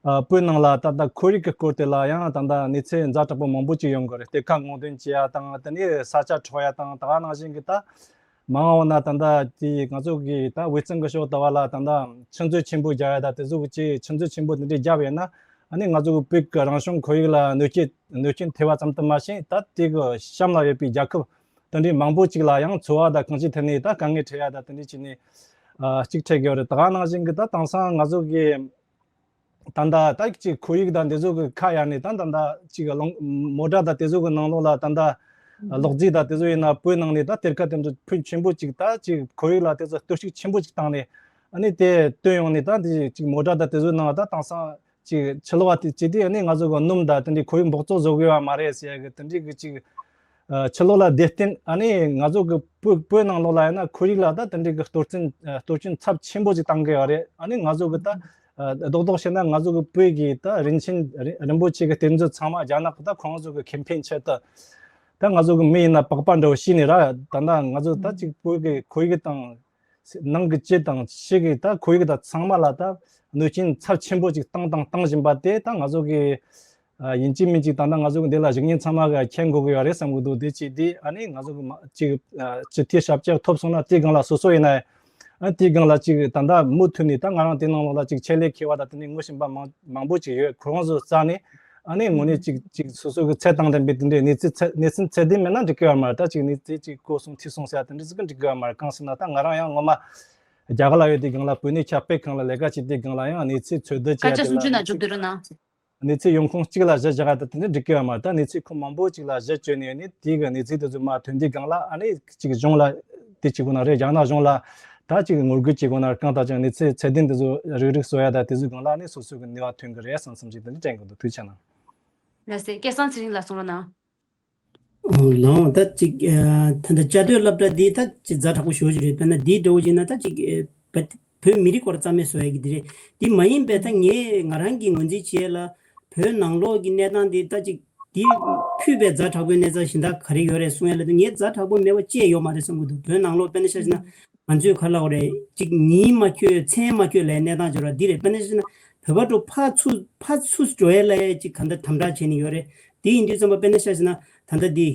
ཨ་བོད་ནང་ལ་ད་ལྟ་ཁོར་ཡུག་གི་སྐོར་དེ་ལ་ཡང་ད་ལྟ་གནས་ཚུལ་ཛ་དྲག་པོ་མང་པོ་ཅིག་ཡོང་གི་རེད། གཏེར་ཁ་སྔོག་འདོན་བྱེད་ཡ་དང་དེ་ནས་ས་ཆ་འཕྲོག་ཡ་དང་ད་ག་ནང་བཞིན་གྱི་ད་མང་བ་ན་ད་ལྟ་དེ་ང་ཚོ་གི་ད་དབུས་གཙང་གི་ཕྱོགས་ད་བ་ལ་ད་ལྟ་ཆུ་མཛོད་ཆེན་པོ་རྒྱག་ཡ་ད་དེ་ཚོ་གི་ཆུ་མཛོད་ཆེན་པོ་དེ་འདྲ་རྒྱབ་ཡོད་ན་ཨ་ནི་ང་ཚོ་གི་བོད་ཀྱི་རང་བྱུང་ཁོར་ཡུག་ལ་གནོད་སྐྱོན་གནོད་སྐྱོན་ཐེབས་པ་ཙམ་དུ་མ་ཟད་ད་དེ་གི་གཤམ་ལ་ཡོད་པའི་རྒྱལ་ཁབ་དེ་འདྲའི་མང་པོ་ཅིག་ལ་ཡང་འཚོ་བ་དང་གང་ཅིའི་ཐད་ནས་ད་དཀའ་ངལ་འཕྲད་ཡ་ད་དེ་འདྲ་བྱས་ནས་ཨ་གཅིག་འཕྲད་ཀྱི་ཡོད་རེད། ད་ག་ནང་བཞིན་གྱི་ད་དེང་སང་ང་ཚོ་གི་ད་ལྟ་ད་ཅིག་ཁོར་ཡུག་དང་དེ་ཚོ་གི་ཁ་གཡར་ནས་ད་ད་ལྟ་ཅིག་རླུང་མོ་ཊ་དང་དེ་ཚོ་གི་ནང་ལོགས་ལ་ད་ལྟ་ཨ་ལོག་རྫས་དང་དེ་ཚོ་ཡིན་ན་བོད་ནང་ནས་ད་གཏེར་ཁ་དེ་ཚོ་ཕོན་ཆེན་པོ་ཅིག་ད་ཅིག་ཁོར་ཡུག་ལ་དེ་ཚོ་གཏོར་བཤིག་ཆེན་པོ་ཅིག་བཏང་ནས་ཨ་ནི་དེ་བཏོན་ཡོང་ནས་ད་དེ་ཅིག་མོ་ཊ་དང་དེ་ཚོའི་ནང་ད་དེང་སང་ཅིག་ཕྱི་ལོགས་པ་དེ་བྱས་དུས་ཨ་ནི་ང་ཚོ་གི་སྣུམ་དང་དེ་འདྲའི་ཁོར་ཡུག་འབག་བཙོག་དགོས་པ་མ་རེད་ཟེར་ཡ་གི་དེ་འདྲའི་གི་ཅིག་ཨ་ཕྱི་ལོགས་ལ་བསྡད་བསྟན་ཨ་ནི་ང་ཚོ་གི་བོད་བོད་ནང་ལོགས་ལ་ཡིན་ན་ཁོར་ཡུག་ལ་ད་དེ་འདྲའི་གི་གཏོར་སྐྱོན་ཨ་གཏོར་སྐྱོན་ཚབས་ཆེན་པོ་ཅིག་བཏང་གི་ཡོད་རེད། ཨ་ནི་ང་ཚོ་གི་ད་ཨ་རྡོག་རྡོག་བཤད་ན་ང་ཚོ་གི་བོད་ཀྱི་ད་རིན་ཆེན་རིན་རིན་པོ་ཆེ་གི་གཏེར་མཛོད་ཚང་མ་རྒྱ་ནག་གི་ད་ཁོང་ཚོ་གི་ཁེ་ཕན་ཆེད་དུ་ ད་ང་ཚོ་གི་མི་ཡིན་ན་པགས་པ་འདྲ་བོ་ཤེས་ནས་ར། ད་ལྟ་ང་ཚོ་ད་ཅིག་བོད་ཀྱི་ཁོར་ཡུག་དང་ནང་གི་སྤྱི་དང་ཕྱི་གི་ད་ཁོར་ཡུག་དང་ཚང་མ་ལ་ད་གནོད་སྐྱོན་ཚབས་ཆེན་པོ་ཅིག་བཏང་དང་བཏང་བཞིན་པ་དེ་ད་ང་ཚོ་གི་ཨ་ཡིན་གཅིག་མིན་གཅིག་ད་ལྟ་ང་ཚོ་གི་འདི་ལ་གཞིགས་མཁན་ཚང་མ་གི་མཁྱེན་དགོས་ཀྱི་ཡོད་རེད་བསམ་གི་འདུག་དེ་ཅིག་དེ་ཨ་ནི་ང་ཚོ་གི་མ་ཅིག་ཨ་སྤྱི་འཐུས་ཞབས་བཅར་ཐོབ་སོང་ན་དེའི་སྒང་ལ་སོ་སོ་ཡིན་ན་ཨ་དེའི་སྒང་ལ་ཅིག་ད་ལྟ་མུ་མཐུད་ནས་ད་ང་རང་དེ་ནང་ལོགས་ལ་ཅིག་ཆེད་ལས་མཁས་པ་དང་དེ་ནས་ངོ་ཤེས་པ་མང་མང་པོ་ཅིག་ཡོད། ཁོ་རང་ཚོ་རྩ་ནས་ཨ་ནི་དངོས་གནས་ཅིག་ཅིག་སོ་སོ་གི་ཚད་དང་ལྡན་པའི་དེ་འདྲའི་གནས་ཚུལ་ཚད་གནས་ཚུལ་ཚད་ལྡན་མེད་ན་འགྲིག་གི་ཡོད་མ་རེད། ད་ཅིག་གནས་ཚུལ་ཅིག་གོ་སོང་ཐོས་སོང་ཟེར་ཡ་དེ་འདྲ་ཟིག་གི་འགྲིག་གི་ཡོད་མ་རེད། གང་ཟེར་ན་ད་ང་རང་ཡང་སྔོན་མ་རྒྱ་གར་ལ་ཡོད་དུས་སྒང་ལ་བོད་གནས་ཁྱབ་སྤེལ་ཁང་ལ་ལས་ཀ་བྱེད་དུས་སྒང་ལ་ཡང་གནས་ཚུལ་འཚོལ་བསྡུ་བྱེད་ཡ་དེ་ལ་སྐད་ཆ་གསུང་ཆོས་ན་མཇུག་བསྡུ་རོགས་གནང་། གནས་ཚུལ་ཡོང་ཁུངས་གཅིག་ལ་གཞི་བཞག་ཡ་ད་དེ་འདྲ་འགྲིག་གི་ཡོད་མ་རེད། ད་གནས་ཚུལ་ཁུངས་མང་པོ་གཅིག་ལ་གཞི་བཅོལ་ནས་ནི་དེའི་གི་གནས་ཚུལ་དེ་ཚོ་མར་ཐོན་དུས་སྒང་ལ་ཨ་ནི་གཅིག་གཞུང་ལ་དེ་བྱེད་དགོས་ན་རེད། རྒྱ་ནག་གཞུང་ལ་ད་གཅིག་ངོ་རྒོལ་བྱེད་དགོས་ན་གང་ལྟར་ཀྱང་གནས་ཚུལ་ཚད་ལྡན་དེ་ཚོ་རིགས་རིགས་བཟོ་ཡ་ད་དེ་ཚོའི་སྒང་ལ་ཨ་ནི་སོ་སོ་གི་ནུས་པ་ཐོན་གི་རེད་བསམ་བསམ་ཞིག་དེ་འདྲ་དྲན་གི་འདུག་ཐུགས་རྗེ་ཆེ་གནང་། ལགས་སེ། སྐལ་བཟང་ཚེ་རིང་ལགས་གསུང་རོགས་གནང་། ཨོ་ལགས། ད་ཅིག་ཨ་ད་ལྟ་བཅའ་སྡོད་སློབ་གྲྭ་འདི་ད་ཅིག་ཛ་དྲག་པོ་ཞེ་པོ་ཅིག་རེད། དཔེར་ན་འདིའི་འདྲ་བོ་ཅིག་ན་ད་ཅིག་ཨ་བོད་བོད་མི་རིགས་སྐོར་རྩ་མེད་བཟོ་ཡ་གི་འདི་རེད། འདི་མ་ཡིན་པའི་ད་ངས་ང་རང་གི་ངོས་འཛིན་བྱེད་ཡ་ལ་བོད་ནང་ལོགས་ཀྱི་གནས་སྟངས་འདི་ད་ཅིག་འདི་ཕུད་པའི་ཛ་དྲག་པོའི་གནས་སྟངས་གཞན་དག་ག་རེ་ཡོད་རེད་གསུང་ཡ་ལ་ད་ངས་ཛ་དྲག་པོ་མེད་པ་ཅི་ཡང་ཡོད་མ་རེད་བསམ་གི་འདུག་བོད་ནང་ལོགས་དཔེར་ན་ཆ་བཞག་ན་ང་ཚོས་ག་ལབ་དགོས་རེད། ཅིག་ཉིན་མ་འཁྱོལ་མཚན་མ་འཁྱོལ་ལའི་གནས་སྟངས་ཅིག་རེད། འདི་རེད། དཔེར་ན་ཆ་བཞག་ན་བོད་པ་འགྲོ་ཕར་ཚུར་ཕར་ཚུར་འགྲོ་ཡ་ལ་ཅིག་གང་ལྟར་དམ་དྲག་བྱས་ནས་ཡོད་རེད། དེ་ཡིན་དུས་ཙམ་པ་དཔེར་ན་ཆ་བཞག་ན་ད་ལྟ་འདི་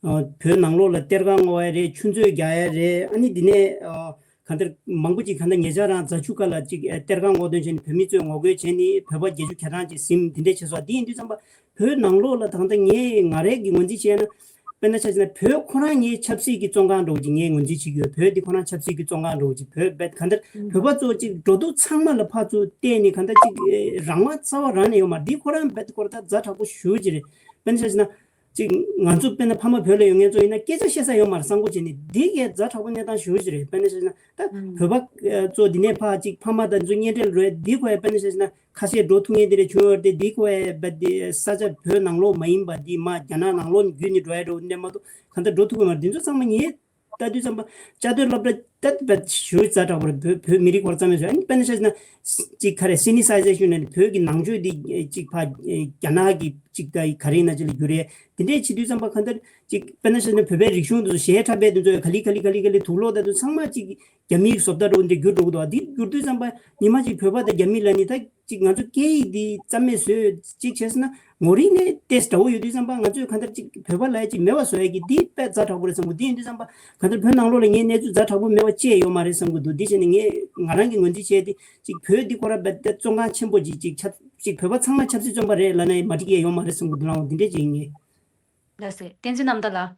ཨ་བོད་ནང་ལོགས་ལ་གཏེར་ཁ་སྔོག་ཡ་རེད། ཆུ་མཛོད་རྒྱག་ཡ་རེད། ཨ་ནི་འདི་ནས་ཨ་གང་ལྟར་མང་པོ་ཅིག་གང་ལྟར་ཉེ་ཆར་རང་རྫ་ཆུ་ཁ་ལ་ཅིག་ཨ་གཏེར་ཁ་སྔོག་འདོན་བྱས་ནས་བོད་མི་ཚོས་ངོ་རྒོལ་བྱས་ནས་བོད་པ་བརྒྱད་ཅུ་གྱ་གྲངས་ཅིག་ཟིན་འདི་འདྲས་བྱས་སོང་། འདི་ཡིན་དུས་ཙམ་པ་བོད་ནང་ལོགས་ལ་ད་ལྟ་ངས་ང་རང་གི་ངོས་འཛིན་བྱས་ན་དཔེར་ན་ཆ་བཞག་ན་བོད་ཁོ་རང་ངའི་ཆབ་སྲིད་ཀྱི་བཙོན་ཁང་འདྲ་བོ་ཅིག་ངས་ངོས་འཛིན་བྱེད་ཀྱི་ཡོད། བོད་འདི་ཁོ་རང་ཆབ་སྲིད་ཀྱི་བཙོན་ཁང་འདྲ་བོ་ཅིག་བོད་བོད་གང་ལྟར་བོད་པ་ཚོ་ཅིག་འགྲོ་འདུག་ཚང་མ་ལ་ཕར་ཚུར་བལྟས་ནས་གང་ལྟར་ཅིག་རང་དབང་རྩ་བ་རང་ནས་ཡོད་མ་རེད། འདི་ཁོ་རང་རྦད་དེ་ཁོ་རང་ད་ཛ་དྲག་པོ་ཞེ་པོ་ཅིག་རེད། དཔེར་ན་ཆ་བཞག་ན། ཅིག་ང་ཚོ་དཔེར་ན་ཕ་མ་བོད་ལ་ཡོད་མཁན་ཚོ་ཡིན་ན་སྐད་ཆ་བཤད་ས་ཡོད་མ་རེད། གསང་སྒོ་བྱས་ནས་འདི་གས་ཛ་དྲག་པོ་གནས་སྟངས་ཞེ་པོ་ཅིག་རེད། དཔེར་ན་ཆ་བཞག་ན་ད་བོད་པ་ཚོ་འདི་ནས་ཕར་ཅིག་ཕ་མ་དང་ཚོ་གཉེན་འབྲེལ་རོལ་འདི་ཁོ་ཡ་དཔེར་ན་ཆ་བཞག་ན་ཁ་ཤས་འགྲོ་ཐུབ་མཁན་དེ་རེད་བྱུང་ཡོད་རེད་དེ། འདི་ཁོ་ཡ་བ་འདི་ས་ཆ་བོད་ནང་ལོགས་མ་ཡིན་པ་འདི་མ་རྒྱ་ནག་ནང་ལོགས་བརྒྱུད་ནས་འགྲོ་ཡ་འགྲོ་འདི་མ་གཏོགས་གང་ལྟར་འགྲོ་ཐུབ་ཀྱི་མ་རེད། འདི་ཚོ་ཚང་མ་ངས་ལྟ་དུས་ཙམ་པ་བཅའ་སྡོད་སློབ་གྲྭ་ད་བས་ཞུ་ཙ་དྲག་པོ་རེད། བོད་བོད་མི་རིགས་སྐོར་ཙམ་མེད་ཟེར། ཨ་ནི་དཔེར་ན་ཆ་བཞག་ན་ཅིག་ག་རེ་སི་ནི་སའི་ཛེ་ཤོན་ནས་བོད་ཀྱི་ནང་ཆོས་འདི་ཅིག་ཕ་རྒྱ་ནག་གི་ཅིག་ད་ག་རེ་ཡིན་ན་ཅིག་ལ་བསྒྱུར་རེད། དེ་འདྲས་བྱེད་དུས་ཙམ་པ་གང་ལྟར་ཅིག་དཔེར་ན་ཆ་བཞག་ན་བོད་པའི་རིག་གཞུང་དེ་ཚོ་གཞས་འཁྲབ་པའི་དེ་ཚོ་ག་ལེ་ག་ལེ་ག་ལེ་ག་ལེ་དུག་ལོག་ད་དུ་ཚང་མ་ཅིག་རྒྱ་མིའི་བཟོ་ལྟ་འདྲ་བོ་འདྲ་བསྒྱུར་འགྲོ་གི་འདུག་ཨ་འདི་བསྒྱུར་དུས་ཙམ་པ་ཉི་མ་ཅིག་བོད་པ་དང་རྒྱ་མི་ལབ་ནི་ད་ཅིག་ང་ཚོ་སྐད་ཡིག་འདི་རྩ་མེད་བཟོས་ཅིག་བྱས་ཟེར་ན། ངོ་རིས་ནས་ཏེས་འདྲ་བོ་ཡོད་དུས་ཙམ་པ་ང་ཚོས་གང་ལྟར་ཅིག་བོད་པ་ལ་ཅིག་མེད་པ་བཟོ་ཡ་གི་འདི་དཔེ་ཛ་དྲག་པོ་རེད་བསམ་གི། འདི་ཡིན་དུས་ཙམ་པ་གང་ལྟར་བོད་ནང་ལོགས་ལ་ངས་གནས་ཚུལ་ཛ་དྲག་པོ་མེད་པ་ཅི་ཡང་ཡོད་མ་རེད་བསམ་གི་འདུག་འདི་བྱས་ནས་ངས་ང་རང་གི་ངོས་འཛིན་བྱས་ཏེ་ཅིག་བོད་འདི་ཁོ་ར་རྦད་དེ་བཙོན་ཁང་ཆེན་པོ་ཅིག་ཅིག་ཆབ་ཅིག་བོད་པ་ཚང་མ་ཆབ་སྲིད་བཙོན་པ་རེད་ལབ་ན་ཡང་མ་འགྲིག་ཡ་ཡོད་མ་རེད་བསམ་གི་འདུག་ལགས་འོང་འདི་འདྲས་ཅིག་ཡིན་ངེས། ལགས་སེ། བསྟན་འཛིན་རྣམ་དག་ལགས།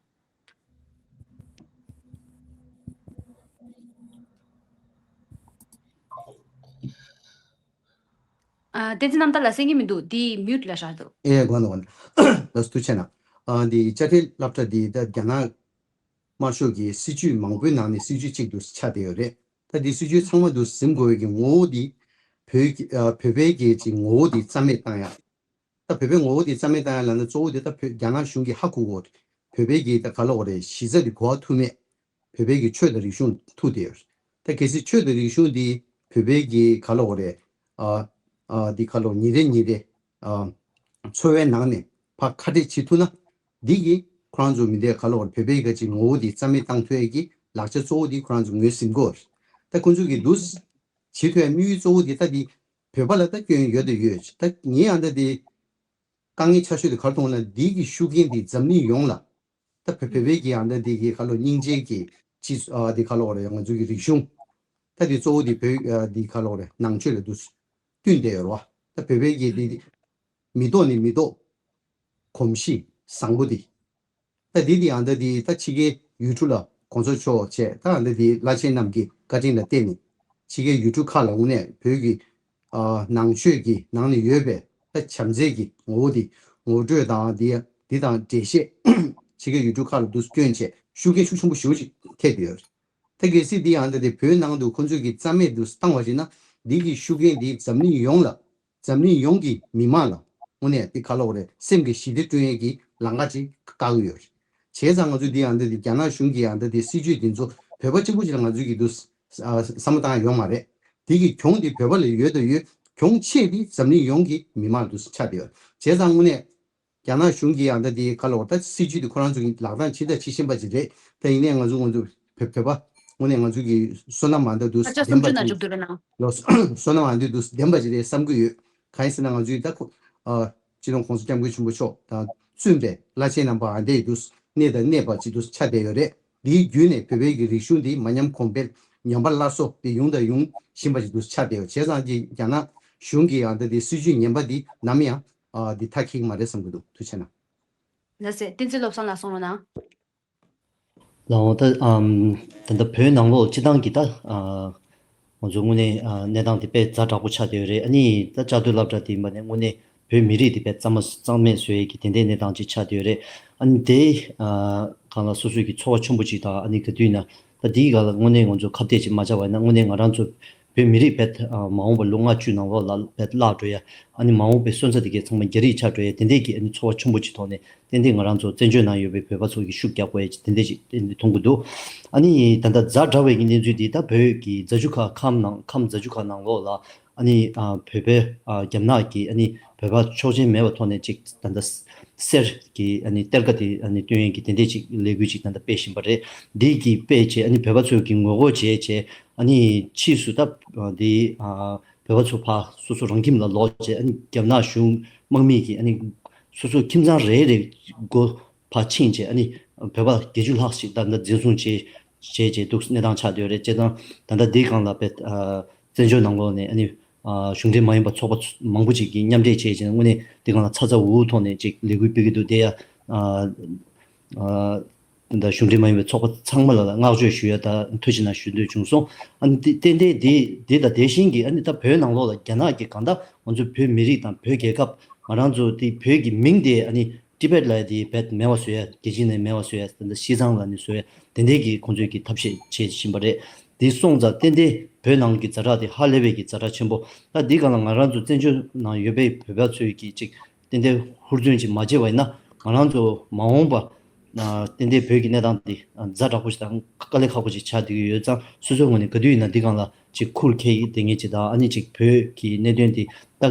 ཨ། བསྟན་འཛིན་རྣམ་དག་ལགས་གསན་གྱི་མི་འདུག་འདི་མིའུ་ཊི་ལ་བཞག་འདུག་ཨེ་དགོངས་དག་དགོངས་དག་ལགས་སོ་ཐུགས་རྗེ་གནང་། ཨ། འདི་བཅའ་ཁྲིམས་སློབ་གྲྭ་འདི་ད་རྒྱ་ནག་དམར་ཤོག་གི་སྲིད་བྱུས་མང་པོའི་ནང་ནས་སྲིད་བྱུས་གཅིག་ཏུ་ཆགས་བསྡད་ཡོད་རེད། ད་འདི་སྲིད་བྱུས་ཚང་མ་དུ་ཟིན་དགོས་པའི་གི་ངོ་བོ་འདི་བོད་ཀྱི་ཨ་བོད་པའི་གི་ཅིག་ངོ་བོ་འདི་རྩ་མེད་བཏང་ཡ། ད་བོད་པའི་ངོ་བོ་དེ་རྩ་མེད་བཏང་ཡ་ལབ་ན་གཙོ་བོ་དེ་ད་བོད་རྒྱ་ནག་གཞུང་གིས་ཧ་གོ་གོ། བོད་པའི་གི་ད་ག་ལབ་དགོས་རེད། གཞི་རྩ་དེ་གོ་བ་ཐུབ་མེད། བོད་པའི་གི་ཆོས་དང་རིག་གཞུང་ཐུག་བསྡད་ཡོད། ད་གལ་སྲིད་ཆོས་དང་རིག་གཞུང་དེ་བོད་པའི་གི་ག་ལབ་དགོས་རེད། ཨ་ཨ་དེ་ག་ལབ་ཉིན་རེ་ཉིན་རེ་ཨ་འཚོ་བའི་ནང་ནས་ཕར་ཁ་བྲལ་བྱེད་ཐུབ་ན། འདི་གི་ཁོ་རང་ཚོ་མི་འདྲ་ག་ལབ་དགོས་རེད། བོད་པའི་ག་ཅིག་ངོ་བོ་དེ་རྩ་མེད་བཏང་ཐུབ་ཡ་གི་ལག་ཆ་གཙོ་བོ་དེ་ཁོ་རང་ཚོ་ངོས་ཟིན་གོ། ད་ཁོ་ཚོ་གི་འདུག་བྱེད་ཐུབ་ཡ་དམིགས་ཡུལ་གཙོ་བོ་དེ་ད་དེ་བོད་པ་ལ་ད་སྐྱོན་ཡོད་དང་ཡོད། ད་ངས་ཨ་ད་དེ་དཀའ་ངལ་ཆེ་ཤོས་དེ་ག་རེ་མཐོང་ལབ་ན། འདི་གི་ཤུགས་རྐྱེན་དེ་འཛམ་གླིང་ཡོངས་ལ། ད་བོད་བོད་པའི་གི་ཨ་ད་དེ་གི་ག་ལབ་སྙིང་རྗེ་གི་ཅི་ཨ་དེ་ག་ལབ་དགོས་རེད། ང་ཚོ་གི་རིག་གཞུང་། ད་དེ་གཙོ་བོ་དེ་བོད་ཨ་དེ་ག་ལབ་དགོས་རེད། ནང་ཆོས་ལ་འདུག་བསྟུན་བསྡད་ཡོད་རེད་བ། ད་བོད་པའི་གི་དེ་མི་ཐོག་ནས་མི་ཐོག་གོམས་གཤིས་བཟང་པོ་དེ། ད་འདི་དེ་ཨ་ད་དེ་ད་ཕྱི་རྒྱལ་ཡུལ་གྲུ་ལ་གོང་ས་མཆོག་བྱས། ད་ཨ་ད་དེ་བླ་ཆེན་རྣམས་ཀྱི་བཀའ་དྲིན་ལ་བརྟེན་ནས་ཕྱི་རྒྱལ་ཡུལ་གྲུ་ཁག་ལ་དངོས་གནས་བོད་ཀྱི་ཨ་ནང་ཆོས་ཀྱི་ནང་ནས་ཡོད་པའི་ད་བྱམས་བརྩེ་གི་ངོ་བོ་དེ་ངོ་སྤྲོད་དང་། དེ་དེ་དང་འགྲེལ་བཤད་ཕྱི་རྒྱལ་ཡུལ་གྲུ་ཁག་ལ་འདུག་སྐྱོན་བྱས་ཤུགས་རྐྱེན་ཤུགས་ཆེན་པོ་ཞེ་པོ་ཅིག་ཐེབས་ཡོད། ད་གལ་སྲིད་འདི་ཡང་ད་དེ་བོད་ནང་དུ་ཁོ་ཚོས་ཀྱི་རྩ་མེད་དུ་བཏང་བ་ཞིག་ན། འདི་གི་ཤུགས་རྐྱེན་འདི་འཛམ་གླིང་ཡོངས་ལ། འཛམ་གླིང་ཡོངས་ཀྱི་མི་མང་ལ་དངོས་གནས་འདི་ག་ལབ་དགོས་རེད། སེམས་ཀྱི་ཞི་བདེ་བསྐྲུན་ཡས་ཀྱི་ལམ་ཁ་ཅིག་བཀག་གི་ཡོད་རེད། བྱས་ཙང་ང་ཚོས་འདི་ཡང་ད་དེ་རྒྱ་ནག་གཞུང་གི་ཡང་ད་དེ་སྲིད་བྱུས་འདི་ཚོ་བོད་པ་གཅིག་པུ་ཅིག་ལ་ང་ཚོས་ཀྱི་འདུག་བསམ་བློ་བཏང་ཡ་ཡོད་མ་རེད། འདི་གི་གྱོང་འདི་བོད་པ་ལ་ཡོད་དང་ཡོད། གྱོང་ཆེ་འདི་འཛམ་གླིང་ཡོངས་ཀྱི་མི་མང་ལ་འདུག་ཆགས་བསྡད་ཡོད། བྱས་ཙང་དངོས་གནས། རྒྱ་ནག་གཞུང་གིས་ཡང་ད་དེ་ག་ལ་བར་ད་སྲིད་ཇུས་དེ་ཁོ་རང་ཚོ་གིས་ལག་བསྟར་བྱེད་ད་བྱེད་བཞིན་པ་ཅིག་རེད། ད་ཡིན་ནའི་ང་ཚོ་ང་ཚོ་བོད་བོད་པ་དངོས་གནས་ང་ཚོ་གི་བསོད་ནམས་མ་འདྲ་འདུག་ལྡན་པ་ཅིག་རེད། ལོ་བསོད་ནམས་མ་འདྲ་འདུག་ལྡན་པ་ཅིག་རེད་བསམ་གི་ཡོད། གང་ཡིན་ཟེར་ན་ང་ཚོའི་ད་ཁོ་ཨ་སྤྱི་ནོར་༸གོང་ས་༸སྐྱབས་མགོན་ཆེན་པོ་མཆོག་དང་བཙུན་པའི་བླ་ཆེན་རྣམ་པ་ཨ་འདྲ་ཡི་འདུག་གནས་དང་གནས་པ་ཅིག་འདུག་ཆགས་བསྡད་ཡོད་རེད། འདིའི་བརྒྱུད་ནས་བོད་པའི་གི་རིག་གཞུང་འདི་མ་ཉམས་གོང་འཕེལ་ཉམས་པ་སླར་གསོ་དེ་ཡོང་དང་ཡོང་བཞིན་པ་ཅིག་འདུག་ཆགས་བསྡད་ཡོད། བྱས་ཙང་གི་རྒྱ་ནག་གཞུང་གི་ཨ་འདྲ་དེ་སྲིད་ཇུས་ངན་པ་འདི་ནམ་ཡང་ཨ་འདི་མཐའ་འཁེལ་གི་མ་རེད་བསམ་གི་འདུག་ཐུགས་རྗེ་ཆེ་གནང་། ལགས་སེ། བསྟན་འཛིན་བློ་བཟང་ལགས་གསུང་རོགས་གནང་། ལགས་འོང་ད་ཨམ། ད་ལྟ་བོད་ནང་ལོགས་སྤྱི་བཏང་གི་ད་ཨ། ང་ཚོ་དངོས་གནས་ཨ་གནས་སྟངས་དེ་དཔེ་ཛ་དྲག་པོ་ཆགས་བསྡད་ཡོད་རེད། ཨ་ནི་ད་བཅའ་སྡོད་སློབ་གྲྭ་དེ་མ་ནས་དངོས་གནས་བོད་མི་རིགས་དེ་དཔེ་རྩ་མ་རྩ་མེད་བཟོ་ཡས་ཀྱི་དེ་འདྲའི་གནས་སྟངས་ཅིག་ཆགས་བསྡད་ཡོད་རེད། ཨ་ནི་དེ་ཨ་གང་ལ་སོ་སོའི་གི་ཚོར་བ་ཆེན་པོ་ཅིག་དང་། ཨ་ནི་ག་དུས་ཡིན་ན་ད་དེའི་སྒང་ལ་དངོས་གནས་ང་ཚོ་ཁ་གཏད་ཅིག་མ་བཅག་པ་ཡིན་ན་དངོས་གནས་ང་རང་ཚོ་བོད་མི་རིགས་བེད་ཨ་མ་འོངས་པ་ལོ་ལྔ་བཅུ་ནང་ལོགས་ལ་བེད་བརླག་འགྲོ་ཡ། ཨ་ནི་མ་འོངས་པའི་སོན་རྩ་དེ་གའི་ཚང་མ་རྒྱ་རིགས་ཆགས་འགྲོ་ཡ་དེ་འདྲས་ཀྱི་ཨ་ནི་ཚོར་བ་ཆེན་པོ་ཅིག་ཐོག་ནས་ཏན་ཏན་ང་རང་ཚོ་བཙན་བྱོལ་ནང་ཡོད་པའི་བོད་པ་ཚོ་གི་ཤུགས་རྒྱག་དགོས་ཡ་དེ་འདྲས་ཅིག་ཏན་ཏན་མཐོང་གི་འདུག་ཨ་ནི་ད་ལྟ་ཛ་དྲག་པའི་གི་གནས་ཚུལ་འདི་ད་བོད་ཀྱི་རྫ་ཆུ་ཁ་ཁམས་ནང་ཁམས་རྫ་ཆུ་ཁ་ནང་ལོགས་ལ་ཨ་ནི་ཨ་བོད་པའི་ཨ་རྒྱ་ནག་གི་ཨ་ནི་བོད་པ་ཆོག་མཆན་མེད་པའི་ཐོག་ནས་ཅིག་ད་ལྟ་གསེར་གྱི་ཨ་ནི་གཏེར་ཁ་དེ་ཨ་ནི་སྟོན་ཡས་ཀྱི་དེ་འདྲས་ཅིག་ལས་འགུལ་ཅིག་ད་ལྟ་སྤེལ་བཞིན་པ་རེད། འདི་གི་སྤེལ་བྱས་ཨ་ནི་བོད་པ་ཚོ་གི་ངོ་རྒོལ་བྱས་བྱས་ཨ་ནི་ཕྱིས་སུ་ད་འདི་ཨ་བོད་པ་ཚོ་ཕར་སོ་སོ་རང་ཁྱིམ་ལ་ལོག་བྱས། ཨ་ནི་རྒྱ་ནག་གཞུང་དམག་མི་གིས་ཨ་ནི་སོ་སོ་ཁྱིམ་ཚང་རེ་རེ་སྒོ་ཕར་ཕྱིན་བྱས། ཨ་ནི་བོད་པ་བརྒྱད་ཅུ་ལྷག་ཞིག་ད་ལྟ་འཛིན་བཟུང་བྱས་བྱས་བྱས་འདུག་གནས་སྟངས་ཆགས་བསྡད་ཡོད་རེད། བྱས་ཙང་ད་ལྟ་འདིའི་སྒང་ལ་བེད་ཨ་བཙན་བྱོལ་ནང་ལོགས་ནས་ཨ་ནི་ཨ་གཞུང་འབྲེལ་མ་ཡིན་པ་ཚོགས་པ་མང་པོ་ཅིག་གིས་མཉམ་འབྲེལ་བྱས་བྱས་དངོས་གནས་འདི་སྒང་ལ་ཚ་ཚ་འུར་འུར་ཐོག་ནས་ཅིག་ལས་འགུལ་སྤེལ་གྱི་འདུག་དེ་ཡ་ཨ་ཨ། ད་གཞུང་འབྲེལ་མ་ཡིན་པའི་ཚོགས་པ་ཚང་མ་ལ་བསྔགས་བརྗོད་ཞུ་ཡ་དང་ཐུགས་རྗེ་གནང་ཞུ་འདོད་བྱུང་སོང་། ཨ་ནི་དེ་ཏན་ཏན་དེ་དེ་དང་དེ་བཞིན་གྱི་ཨ་ནི་ད་བོད་ནང་ལོགས་ལ་རྒྱ་ནག་གིས་གང་ལྟར་ང་ཚོ་བོད་མི་རིགས་དང་བོད་རྒྱལ་ཁབ་ང་རང་ཚོ་དེ་བོད་ཀྱི་མིང་དེ་ཨ་ནི་ཊི་བེཊ་ལབ་ཡ་དེ་བེད་མེད་པ་བཟོ་ཡ། རྒྱལ་སྤྱི་ནས་མེད་པ་བཟོ་ཡ། ད་ལྟ་ཤི་ཚང་ལ་ནི་བཟོ་ཡ་དེ་འདྲའི་གི་ཁོང་ཚོས་ཀྱི་ཐབས་ཤེས་བྱེད་བཞིན་པ་རེད། དེ་སོང་ཙང་ཏན་ཏན་བོད་ནང་གི་ཛ་དྲག་དེ་ཧ་ལས་པའི་གི་ཛ་དྲག་ཆེན་པོ། ད་འདི་སྒང་ལ་ང་རང་ཚོ་བཙན་བྱོལ་ནང་ཡོད་པའི་བོད་པ་ཚོས་ཀྱི་ཅིག་ཏན་ཏན་ཧུར་བརྩོན་ཅིག་མ་བྱས་པ་ཡིན་ན་ང་རང་ཚོ་མ་འོངས་པ་ཨ་ཏན་ཏན་བོད་ཀྱི་གནས་སྟངས་འདི་ཛ་དྲག་པོ་ཞིག་དང་དཀའ་ལས་ཁག་པོ་ཞིག་ཆགས་བསྡད་ཀྱི་ཡོད་ཙང་། སོ་སོའི་ངོས་ནས་ག་དུས་ཡིན་ན་འདི་སྒང་ལ་ཅིག་ཁུར་འཁྱེར་ཡི་བསྡད་མཁན་ཅིག་དང་། ཨ་ནི་ཅིག་བོད་ཀྱི་གནད་དོན་འདི་ད་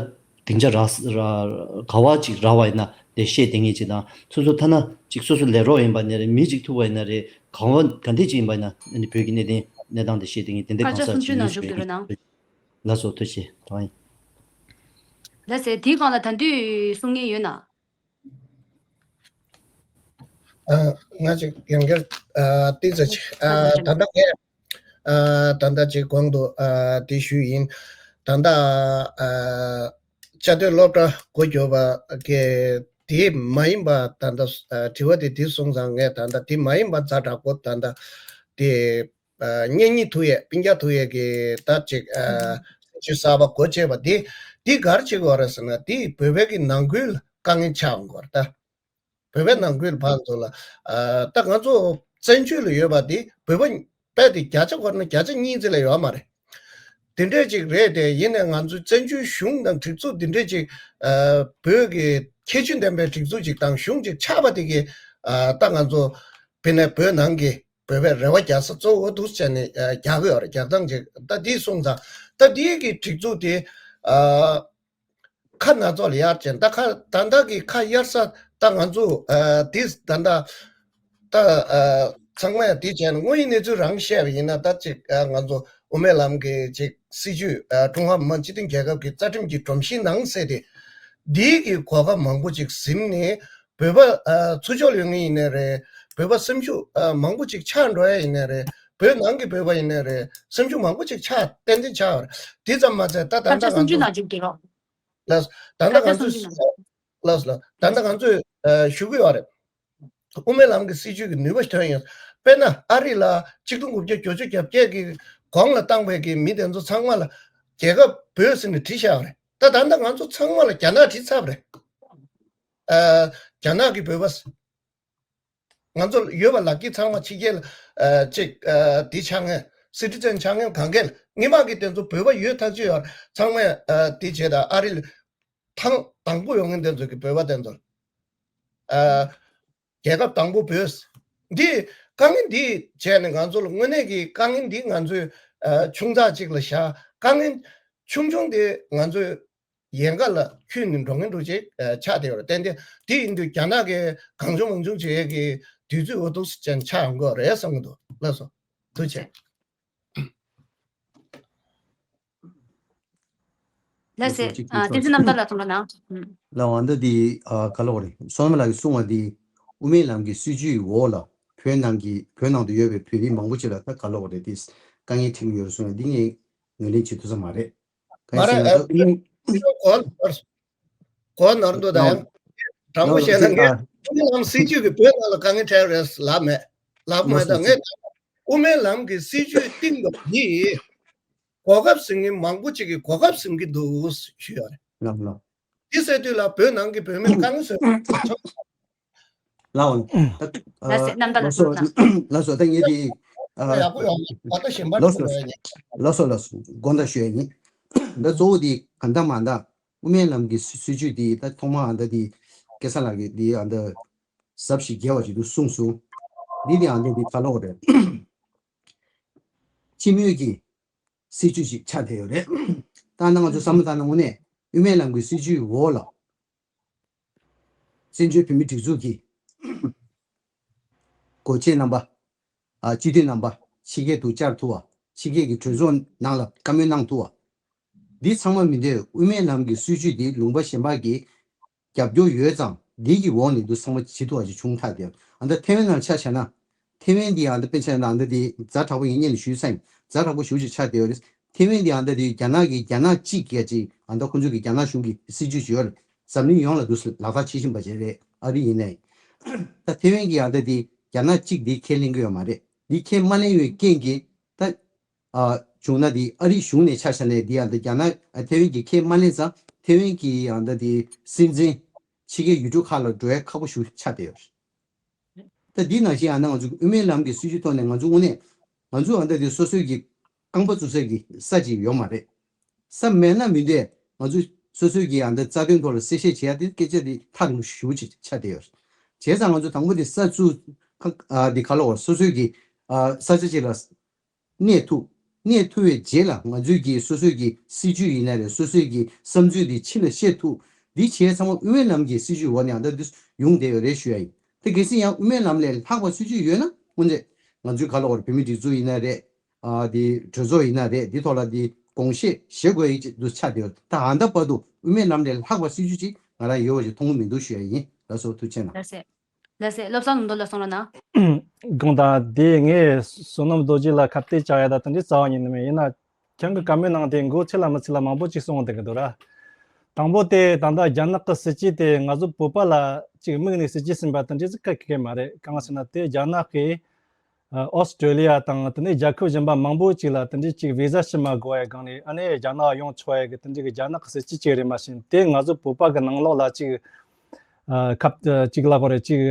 སྡིངས་ཆ་རག་ར་ག་བ་ཅིག་རག་པ་ཡིན་ན་དེ་བཤད་བསྡད་མཁན་ཅིག་དང་། སོ་སོ་ཐ་ན་ཅིག་སོ་སོ་ལས་རོགས་ཡིན་པ་ཡིན་ན་རེད། མི་ཅིག་ཐུག་པ་ཡིན་ན་རེད། གང་བ་ག་འདྲ་ཅིག་ཡིན་པ་ཡིན་ན་ཨ་ནི་བོད་ཀྱི་གནད་དོན་གནས་སྟངས་དེ་བཤད་བསྡད་མཁན་དེ་འདྲ་གང་ཟག་ཅིག་ཡིན་ཞུ་ཡོད། ལགས་སོ། ཐུགས་རྗེ་ཆེ། ད་ཡིན། ལགས་སེ། དེའི་སྒང་ལ་ད་དུང་གསུང་མཁན་ཡོད་ན། ཨ། ང་ཅིག་ཡང་བསྐྱར་ཨ་ཏིག་ཙམ་ཅིག་ཨ་ད་ལྟ་ངས་ཨ་ད་ལྟ་ཅིག་གོང་དུ་ཨ་དེ་ཞུས་ཡིན། ད་ལྟ་ཨ་བཅའ་སྡོད་སློབ་གྲྭ་སྒོ་འབྱེད་པ་གི་དེ་མ་ཡིན་པ་ད་ལྟ་ཨ་དྲི་བ་དེ་དེ་སོང་ཙང་ངས་ད་ལྟ་དེ་མ་ཡིན་པ་ཛ་དྲག་པོ་ད་ལྟ་དེ་ཨ་གཉེན་ཉེ་ཐུག་ཡས་སྤུན་ཀྱག་ཐུག་ཡས་ཀྱི་ད་ཅིག་ཨ་སྲིད་བྱུས་གསར་པ་སྒོ་འབྱེད་པ་དེ་དེ་ག་རེ་བྱེད་དགོས་རེད་ཟེར་ན། དེ་བོད་པའི་གི་ནང་ཁུལ་དཀའ་ངལ་ཆགས་འགོར་ད། བོད་པའི་ནང་ཁུལ་ཕར་ཚུར་ལ། ཨ་ད་ང་ཚོ་བཙན་བྱོལ་ལ་ཡོད་པ་དེ་བོད་པ་དཔེ་དེ་བརྒྱ་ཆ་བཀོད་ན་བརྒྱ་ཆ་གཉིས་ཙམ་ལས་ཡོད་མ་རེད། དེ་འདྲས་ཅིག་རེད་དེ། ཡིན་ནའི་ང་ཚོའི་བཙན་བྱོལ་གཞུང་དང་སྒྲིག་འཛུགས་འདི་འདྲས་ཅིག་ཨ་བོད་ཀྱི་ཁྱད་ཆོས་ལྡན་པའི་སྒྲིག་འཛུགས་ཅིག་དང་གཞུང་ཅིག་ཆགས་པ་དེ་གིས་ཨ་ད་ང་ཚོ་དཔེར་ན་བོད་ནང་གི་བོད་པའི་རེ་བ་རྒྱག་ས་གཙོ་བོ་འདུག་བྱས་ནས་ཨ་རྒྱག་གི་ཡོད་རེད། རྒྱག་སྟངས་ཅིག་ད་འདི་སོང་ཙང་ད་འདི་གི་སྒྲིག་འཛུགས་དེ་ཨ། ཁ་སྣ་ཚོགས་ལ་གཡར་བྱས། ད་ཁ་ད་ལྟ་གི་ཁ་གཡར་ས་ད་ང་ཚོ་ཨ་དེ་ད་ལྟ་ད་ཨ་ཚང་མས་དེ་བྱས་ན་དངོས་ཡོད་གནས་ཚུལ་རང་བཤད་པ་ཡིན་ན། ད་ཅིག་ཨ་ང་ཚོ་དབུ་མའི་ལམ་གྱི་ཅིག་སྲིད་བྱུས་ཨ་ཀྲུང་ཧྭ་མི་དམངས་སྤྱི་མཐུན་རྒྱལ་ཁབ་ཀྱི་རྩ་ཁྲིམས་ཀྱི་སྒྲོམ་གཞིའི་ནང་གསལ་ཏེ་འདིའི་གི་གོ་སྐབས་མང་པོ་ཅིག་ཟིན་ནས་བོད་པ་ཨ་ཚུར་ཕྱོགས་ཡོང་མཁན་ཡིན་ནའི་རེད། བོད་པ་སེམས་ཤུགས་ཨ་མང་པོ་ཅིག་ཆག་འགྲོ་ཡ་ཡིན་ནའི་རེད། བོད་ནང་གི་བོད་པ་ཡིན་ནའི་རེད། སེམས་ཤུགས་མང་པོ་ཅིག་ཆག་ཏན་ཏན་ཆག་ཡོད་རེད། དེ་ཙམ་མ་ཚད་ད་ད་ད་ལྟ་ང་ཚོ་ལགས། ད་ལྟ་ང་ཚོས་ལགས་ལགས། ད་ལྟ་ང་ཚོས་ཨ་ཞུ་གི་ཡོད་རེད། དབུ་མའི་ལམ་གྱི་སྲིད་བྱུས་ཀྱི་ནུས་པ་ཐོན་ཡོད། དཔེར་ན་ཨ་རི་ལ་ཆིག་སྟོང་དགུ་བརྒྱ་བརྒྱད་ཅུ་གྱ་བརྒྱད་ཀྱི་གོང་ལ་བཏང་བའི་གི་མི་དེ་ཚོ་ཚང་མ་ལ་རྒྱལ་ཁབ་བོད་ཟེར་ནས་བྲིས་བཞག་པ་རེད། ད་ད་ལྟ་ང་ཚོ་ཚང་མ་ལ་རྒྱ་ནག་བྲིས་ཚར་བ་རེད། ཨ་རྒྱ་ནག་གི་བོད་པ་ཟེར། ང་ཚོ་ཡོད་པ་ལག་གི་ཚང་མ་ཕྱི་རྒྱལ་ཨ་ཅིག་ཨ་དེ་ཆགས་མཁན། སི་ཊི་ཛེན་ཆགས་མཁན་གང་གལ་སྔོན་མ་གི་དེ་ཚོ་བོད་པ་ཡོད་ཐག་ཆོད་ཡོད། ཚང་མས་ཨ་དེ་བྱས་དང་། ཨ་རི་ལ་ཐེངས་དང་པོ་ཡོང་མཁན་དེ་ཚོ་གི་བོད་པ་དེ་ཚོ་ཨ་རྒྱལ་ཁབ་དང་པོ་བོད། འདི་དཀའ་ངལ་འདི་བྱས་ནས་ང་ཚོ་ལ་དངོས་གནས་ཀྱི་དཀའ་ངལ་འདི་ང་ཚོས་ཨ་ཆུང་ཙག་ཅིག་ལ་བཞག་དཀའ་ངལ་ཆུང་ཆུང་དེ་ང་ཚོས་ ཡན་ག་ལ་འཁྱུད་ནས་འགྲོ་མཁན་འདྲ་ཅིག་ཆགས་བསྡད་ཡོད་རེད། ཏན་ཏན་དེ་ཡིན་དུས་རྒྱ་ནག་གིས་གང་བྱུང་མང་བྱུང་བྱེད་ཡས་ཀྱི་དུས་ཚོད་འོ་ཐུག་ཅན་ཆགས་ཡོང་གི་རེད་བསམ་གྱི་འདུག་ལགས་སོ། ཐུགས་རྗེ་ཆེ། ལགས་སོ། ལགས་སོ། ཅིག་ཨ། བསྟན་འཛིན་རྣམ་དག་ལགས་གསུང་རོགས་གནང་། ཨུམ། ལགས་འོ་ད་འདི་ཨ་ག་ལབ་དགོས་རེད། བསོད་ནམས་ལགས་ཀྱིས་གསུངས་པ་འདི་དབུ་མའི་ལམ་གྱི་སྲིད་བྱུས་འོག་ལ་བོད་ནང་གི་བོད་ནང་དུ་ཡོད་པའི་བོད་རིགས་མང་པོ་ཅིག་ལ་ད་ག་ལབ་དགོས་རེད། འདི་དཀའ་ངལ་འཕྲད་ཀྱི་ཡོད་རེད་གསུངས་ཡ་འདི་ངས་ངོས་ལེན་བྱེད་ཐུབ་ས་མ་རེད། གང་མ་ཡིན་ཟེར་ན་རེད། ད་དབུ་མའི་གོ་ནོར་གོ་ནོར་འདུག་ད་ཡང་དྲང་པོ་བཤད་ན་ངས་དབུ་མའི་ལམ་སྲིད་བྱུས་ཀྱིས་བོད་ནང་ལ་དཀའ་ངལ་འཕྲད་རེད་ལབ་མེད། ལབ་མ་ད་ངས་དབུ་མའི་ལམ་གྱི་སྲིད་བྱུས་བཏིང་བ་འདིས་གོ་སྐབས་ཟིན་མཁན་མང་པོ་ཅིག་གིས་གོ་སྐབས་ཟིན་གྱི་འདུག་ཞུས་ཡོད་རེད། ལགས་ལགས། དེ་ཟེར་དུས་ལ་བོད་ནང་གི་བོད་མི་དཀའ་ངལ་བཟོས། ལགས་འོང་། ད་ལགས་སོ། རྣམ་དག་ལགས་སོ། ལགས་སོ། ད་ངས་དེ་ཡག་པོ་ཡོང་། ད་ལྟ་གཞན་པ་ལགས་སོ། ལགས་སོ། ལགས་སོ། ལགས་སོ། དགོངས་དག་ཞུ་ཡ་ཡིན། ད་གཙོ་བོ་དེ་གང་ལྟར་མ་ལྟར་དབུ་མའི་ལམ་གྱི་སྲིད་སྲིད་བྱུས་དེ་ད་ཐོག་མ་ཨ་ད་དེ་སྐལ་བཟང་ལགས་ཀྱིས་དེ་ཨ་ད་ཟབ་ཞིང་རྒྱས་པ་ཞིག་ཏུ་གསུངས་སོང་། འདི་དེ་ཨ་ད་དེ་ག་ལབ་དགོས་རེད། སྤྱི་མོས་ཀྱི་སྲིད་བྱུས་ཤིག་ཆགས་བསྡད་ཡོད་རེད། ད་ནང་ང་ཚོ་བསམ་བློ་བཏང་ན་དངོས་གནས་དབུ་མའི་ལམ་གྱི་སྲིད་བྱུས་འོག་ལ། བཙན་བྱོལ་བོད་མིའི་སྒྲིག་འཛུགས་ཀྱི་འགོ་བྱེད་རྣམ་པ། ཨ། སྤྱི་འཐུས་རྣམ་པ་ཕྱི་རྒྱལ་དུ་བཅར་ཐུབ་པ། ཕྱི་རྒྱལ་གྱི་གྲོས་ཚོགས་ནང་ལ་བཀའ་མོལ་གནང་ཐུབ་པ། འདི་ཚང་མ་མི་འདོད། དབུ་མའི་ལམ་གྱི་སྲིད་བྱུས་འདི་ལུང་པ་གཞན་པ་གིས་རྒྱབ་སྐྱོར་ཡོད་ཙང་འདི་གི་འོག་ནས་འདུ་ཚང་མ་བྱེད་ཐུབ་པ་ཞིག་བྱུང་ཐལ་ཏེ། ཨ་ད་ཐེ་ཝན་ནང་ཆ་བཞག་ན། ཐེ་ཝན་འདི་ཨ་ད་དཔེ་ཆ་ནང་ད་འདི་ཛ་དྲག་པོ་ཡིན་སྙམ་ནས་ཞུས་ས་ཡིན། ཛ་དྲག་པོ་ཞེ་པོ་ཅིག་ཆགས་བསྡད་ཡོད་རེད། ཐེ་ཝན་འདི་ཨ་ད་འདི་རྒྱ་ནག་གི་རྒྱ་ནག་གཅིག་གི་ཅིག་ཨ་ད་ཁོང་ཚོ་གི་རྒྱ་ནག་གཞུང་གི་སྲིད་བྱུས་ཤིག་ཡོད་རེད། འཛམ་གླིང་ཡོངས་ལ་འདུ་ལག་བསྟར་བྱེད་བཞིན་པ་ཅིག་རེད། ཨ་རི་ཡིན་ནའི། ད་ཐེ་ཝན་གྱི་ཨ་ད་འདི་རྒྱ་ནག་གཅིག་འདི་ཁས་ལེན་གྱི་ཡོད་མ་རེད། འདི་ཁས་མ་ལེན་ཡོད་རྐྱེན་གྱིས་ད། ཨ། བྱུང་ན་དེ་ཨ་རིའི་གཞུང་ནས་ཆ་བཞག་ནས་དེ་ཡང་དེ་རྒྱ་ནག་ཨ་ཐེ་ཝན་གྱིས་ཁས་མ་ལེན་ཙང་ཐེ་ཝན་གྱི་ཡང་ད་དེ་སྲིད་འཛིན་ཕྱི་རྒྱལ་ཡུལ་གྲུ་ཁག་ལ་འགྲོ་ཡ་ཁག་པོ་ཞིག་ཆགས་བསྡད་ཡོད་རེད། ད་དེ་ནང་བཞིན་ཡང་ན་ང་ཚོ་དབུ་མའི་ལམ་གྱི་སྲིད་བྱུས་ཐོག་ནས་ང་ཚོ་དངོས་གནས་ང་ཚོ་ཨ་ད་དེ་སོ་སོའི་གི་རྐང་པ་བཙུགས་ས་གི་ས་ཅིག་ཡོད་མ་རེད། ས་མེད་ན་མི་འདོད། ང་ཚོ་སོ་སོའི་གི་ཡང་ད་རྩ་དོན་ཐོག་ལ་གསལ་བཤད་བྱེད་ཡ་དེ་སྐད་ཆ་དེ་ཐག་རིང་པོ་ཞེ་པོ་ཅིག་ཆགས་བསྡད་ཡོད་རེད། བྱས་ཙང་ང་ཚོ་དང་པོ་དེ་ས་བཙུགས་ཁ་ཨ་དེ་ག་ལབ་དགོས་རེད། སོ་སོའི་གི་ཨ་ས་ཆ་ཅིག་ལ། གནས་ཐུབ། གནས་ཐུབ་པའི་རྗེས་ལ་ང་ཚོའི་གི་སོ་སོའི་གི་སྲིད་ཇུས་ཡིན་ན་རེད། སོ་སོའི་གི་བསམ་ཚུལ་འདི་ཕྱི་ལ་བཤད་ཐུབ། འདི་བྱས་ཚང་མ་དབུ་མའི་ལམ་གྱི་སྲིད་ཇུས་འོག་ནས་ཨ་ད་འདི་ཡོང་བསྡད་ཡོད་རེད་ཞུ་ཡ་ཡིན། དེ་གལ་སྲིད་ཡང་དབུ་མའི་ལམ་ལས་ལྷག་པ་སྲིད་ཇུས་ཡོད་ན་དངོས་གནས་ང་ཚོའི་ག་ལབ་དགོས་རེད། བོད་མིའི་སྒྲིག་འཛུགས་ཡིན་ན་རེད། ཨ་འདི་གྲོས་ཚོགས་ཡིན་ན་རེད། འདི་ཐོག་ལ་འདི་དགོངས་བཞེས་བཞེས་དགོས་ཡ་ཅིག་འདུག་ཆགས་བསྡད་ཡོད། ད་ཨ་ད་བར་དུ་དབུ་མའི་ལམ་ལས་ལྷག་པ་སྲིད་ཇུས་ཅིག་ང་རང་ཡོད་པ་ཞིག་མཐོང་གི་མི་འདུག་ཞུ་ཡ་ཡིན། ལགས་སོ། ཐུགས་རྗེ་གནང་། ལགས་སེ། ལགས་སེ། བློ་བཟང་ནོར་འདུག་ལགས་གསུང་རོགས་གནང་། དགོངས་དག་དེ་ངས་བསོད་ནམས་རྡོ་རྗེ་ལ་ཁ་གཏད་བཅག་ཡ་ད་དེ་འདྲའི་རྩ་བ་ཉིད་ནས་མེད། ཡིན་ན་ཁྱེད་ཀྱི་བཀའ་མོལ་གནང་དེ་མགོ་ཚོས་ལ་མི་ཚོས་ལ་མང་པོ་ཅིག་གསུངས་བསྡད་ཀྱི་འདུག་ར། དང་པོ་དེ་ད་ལྟ་རྒྱ་ནག་གི་སྲིད་ཇུས་དེ་ང་ཚོ་བོད་པ་ལ་ཅིག་དམིགས་ནས་སྲིད་ཇུས་ཟིན་པ་དེ་འདྲ་ཟིག་ག་གེ་མ་རེད། གང་ཟེར་ན་དེ་རྒྱ་ནག་གིས་ཨོ་སི་ཀྲོ་ལི་ཡ་དང་དེ་ནས་རྒྱལ་ཁབ་གཞན་པ་མང་པོ་ཅིག་ལ་དེ་འདྲའི་ཅིག་བི་ཟ་ཞིག་མ་དགོས་པའི་སྒང་ནས་ཨ་ནེ་རྒྱ་ནག་ཡོང་ཆོག་ཡ་གི་དེ་འདྲའི་གི་རྒྱ་ནག་གི་སྲིད་ཇུས་ཅིག་རེད། མ་གཞི་དེ་ང་ཚོ་བོད་པ་གི་ནང་ལོགས་ལ་ཅིག་ཨ་ཁབ་ཅིག་ལ་གོ་རེ་ཅིག་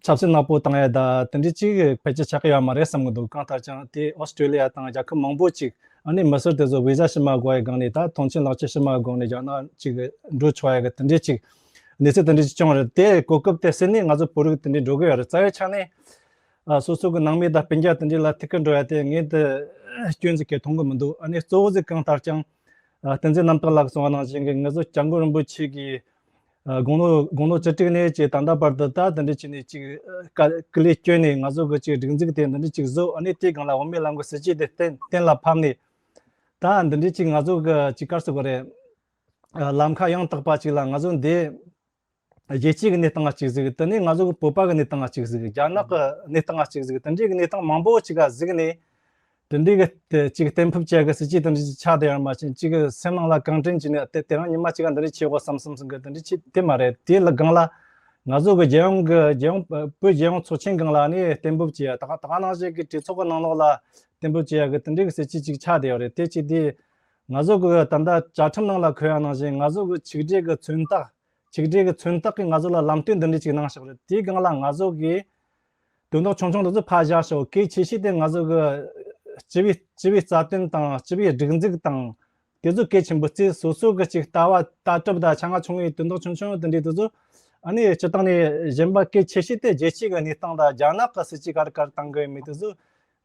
ཆབ་སྲིད་ནག་པོ་བཏང་ཡ་ད་དེ་འདྲའི་ཅིག་ཕལ་ཆེར་ཆགས་ཀྱི་ཡོད་མ་རེད་བསམ་གི་འདུག་གང་ལྟར་ཀྱང་དེ་ཨོ་སི་ཀྲོ་ལི་ཡ་དང་རྒྱལ་ཁབ་མང་པོ་ཅིག་ཨ་ནེ་མི་སེར་དེ་ཚོ་བི་ཟ་ཞིག་མ་དགོས་པའི་སྒང་ནས་ད་ཐོངས་མཆན་ལག་ཁྱེར་ཞིག་མ་དགོས་ནས་རྒྱ་ནག་ཅིག་འགྲོ་ཆོག་ཡ་གི་དེ་འདྲའི་ཅིག་གནས་ཚུལ་དེ་འདྲ་ཅིག་བྱུང་རེད། དེ་གོ་སྐབས་དེ་ཟིན་ནས་ང་ཚོ་བོད་རིགས་དེ་འདྲ་འགྲོ་གི་ཡོད་རེད། རྩ་བའི་ཆ་ནས་ཨ་སོ་སོ་གི་ནང་མི་དང་སྤུན་ཀྱག་དེ་འདྲ་ལ་ཐུག་གི་འགྲོ་ཡ་དེ་ངས་དེ་སྐྱོན་ཟིག་གི་མཐོང་གི་མི་འདུག་ཨ་ནི་གཙོ་བོ་ཟིག་གང་ལྟར་ཀྱང་ཨ་བསྟན་འཛིན་རྣམ་དག་ལགས་གསུངས་པ་ནང་བཞིན་གི་ང་ཚོ་སྐྱབས་མགོན་རིན་པོ་ཆེ་གི་ཨ་དགུང་ལོ་དགུང་ལོ་བཅུ་དྲུག་ནས་ཅིག་ད་ལྟ་བར་དུ་ད་དེ་འདྲ་བྱས་ནས་ཅིག་ཨ་སྐུ་ལས་བསྐྱོན་ནས་ང་ཚོ་གི་ཅིག་སྒྲིག་འཛུགས་དེ་འདི་འདྲ་ཅིག་བཟོ། ཨ་ནི་དེའི་སྒང་ལ་དབུ་མའི་ལམ་གི་སྲིད་ཇུས་དེ་གཏན་གཏན་ལ་ཕབ་ནས་ད་འདི་འདྲ་ཅིག་ང་ཚོ་གི་ཅིག་ག་རེ་ཟེར་དགོས་རེད། ལམ་ཁ་ཡང་དག་པ་ཅིག་ལ་ང་ཚོ་འདི་རྒྱལ་སྤྱིའི་གི་གནས་སྟངས་ལ་གཅིག་གཟིགས། དེ་ནས་ང་ཚོ་གི་བོད་པ་གི་གནས་སྟངས་ལ་གཅིག་གཟིགས། རྒྱ་ནག་གི་གནས་སྟངས་ལ་གཅིག་གཟིགས། དེ་འདྲའི་གི་གནས་སྟངས་མང་པོ་ཅིག་ག་གཟིགས་ནས་དེ་འདྲའི་གི་དེ་ཅིག་གཏན་ཕབ་བྱེད་གི་སྲིད་ཇུས་དེ་འདྲ་ཅིག་ཆགས་བསྡད་ཡོད་མ་ཟད་ཅིག་གི་སེམས་ནང་ལ་གང་དྲན་བྱས་ནས་དེ་དེ་རང་ཉི་མ་གཅིག་ག་འདི་འདྲ་བྱེད་དགོས་བསམ་བསམ་བསམ་གི་དེ་འདྲ་ཅིག་དེ་མ་རེད། དེ་ལ་སྒང་ལ་ང་ཚོ་གི་རྒྱལ་ཡོངས་གི་རྒྱལ་ཡོངས་བོད་རྒྱལ་ཡོངས་ཚོགས་ཆེན་སྒང་ལ་ནི་གཏན་ཕབ་བྱེད་ཡ་ད་ག་ད་ག་ནང་བཞིན་གི་གྲོས་ཚོགས་གི་ནང་ལོགས་ལ་གཏན་ཕབ་བྱེད་ཡ་གི་དེ་འདྲའི་གི་སྲིད་ཇུས་ཅིག་ཆགས་བསྡད་ཡོད་རེད། དེ་ཅིག་དེ། ང་ཚོ་གི་ད་ལྟ་བཅའ་ཁྲིམས་ནང་ལ་འཁོད་ཡ་ནང་བཞིན་ང་ཚོ་གི་ཆིག་སྒྲིལ་གི་མཚོན་རྟགས། ཆིག་སྒྲིལ་གི་མཚོན་རྟགས་ཀྱིས་ང་ཚོ་ལ་ལམ་སྟོན་འདི་འདྲ་ཅིག་གནང་བཞག་རེད། དེའི་སྒང་ལ་ང་ཚོ་གི་དོན་དག་ཆུང་ཆུང་དེ་ཚོ་ཕར་བཞག་ཤོག་གལ་ཆེ་ཤོས་དེ་ང་ཚོ་གི་སྤྱི་པའི་སྤྱི་པའི་རྩ་དོན་དང་སྤྱི་པའི་སྒྲིག་འཛུགས་དང་དེ་ཚོ་གལ་ཆེན་པོ་བརྩིས། སོ་སོ་གི་ཅིག་ལྟ་བ་ལྟ་གྲུབ་དང་ཆ་ང་ཆུང་ངུའི་དོན་དག་ཆུང་ཆུང་དེ་འདྲའི་དེ་ཚོ་ཨ་ནི་སྤྱི་བཏང་ནས་གཞན་པ་གལ་ཆེ་ཤོས་དེ་རྒྱལ་སྤྱི་གི་གནས་སྟངས་དང་རྒྱ་ནག་གི་སྲིད་ཇུས་ག་རེ་ག་རེ་བཏང་གི་ཡོད་མེད་དེ་ཚོ།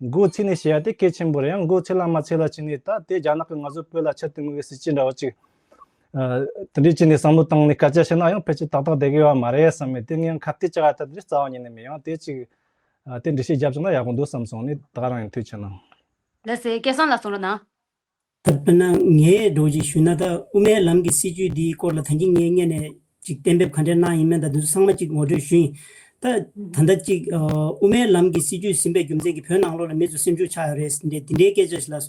མགོ་ཚོས་ནས་བཤད་ཡ་དེ་གལ་ཆེན་པོ་རེད། ཡང་མགོ་ཚོས་ལ་མ་ཚོས་ལ་བྱས་ནས་ད་དེ་རྒྱ་ནག་གིས་ང་ཚོ་བོད་ལ་ཆེད་དུ་དམིགས་པའི་སྲིད་ཇུས་འདྲ་བོ་ཅིག་ ཨ། དེ་འདྲའི་ཅིག་ནས་བསམ་བློ་བཏང་ནས་སྐད་ཆ་བཤད་ན་ཡང་ཕལ་ཆེར་ཏག་ཏག་བསྡད་ཀྱི་ཡོད་མ་རེད་བསམ་མེད་དེ་ངས་ཁ་གཏད་བཅག་ཡ་ད་དེ་རྩ་བ་ཉིད་ནས་མེད། ཡང་དེ་ཅིག་ཨ། དེ་འགྲེལ་བཤད་རྒྱབ་བྱུང་ན་ཡག་པོ་འདུག་བསམ་སོང་ནས་ད་ག་རང་ཡིན། ཐུགས་རྗེ་གནང་། ལགས་སེ། སྐལ་བཟང་ལགས་གསུང་རོགས་གནང་། ད་དཔེར་ན་ངས་འགྲོ་ཅིག་ཞུས་ན་ད་དབུ་མའི་ལམ་གྱི་སྲིད་བྱུས་འདིའི་སྐོར་ལ་ད་གིན་ངས་སྔོན་ནས་ཅིག་གཏན་འབེབས་ག་འདྲས་གནང་ཡིན་མིན་དང་འདི་ཚོ་ཚང་མ་ཅིག་ངོ་སྤྲོད་ཞུས་ཡིན། ད་ད་ལྟ་ཅིག་ཨ། དབུ་མའི་ལམ་གྱི་སྲིད་བྱུས་ཟིན་པའི་རྒྱུ་མཚན་གྱིས་བོད་ནང་ལོགས་ལ་མི་ཚོ་སེམས་ཤུགས་ཆག་ཡོད་རེད་འདྲ་འདི་འདྲའི་སྐད་ཆ་ཞིག་ལ།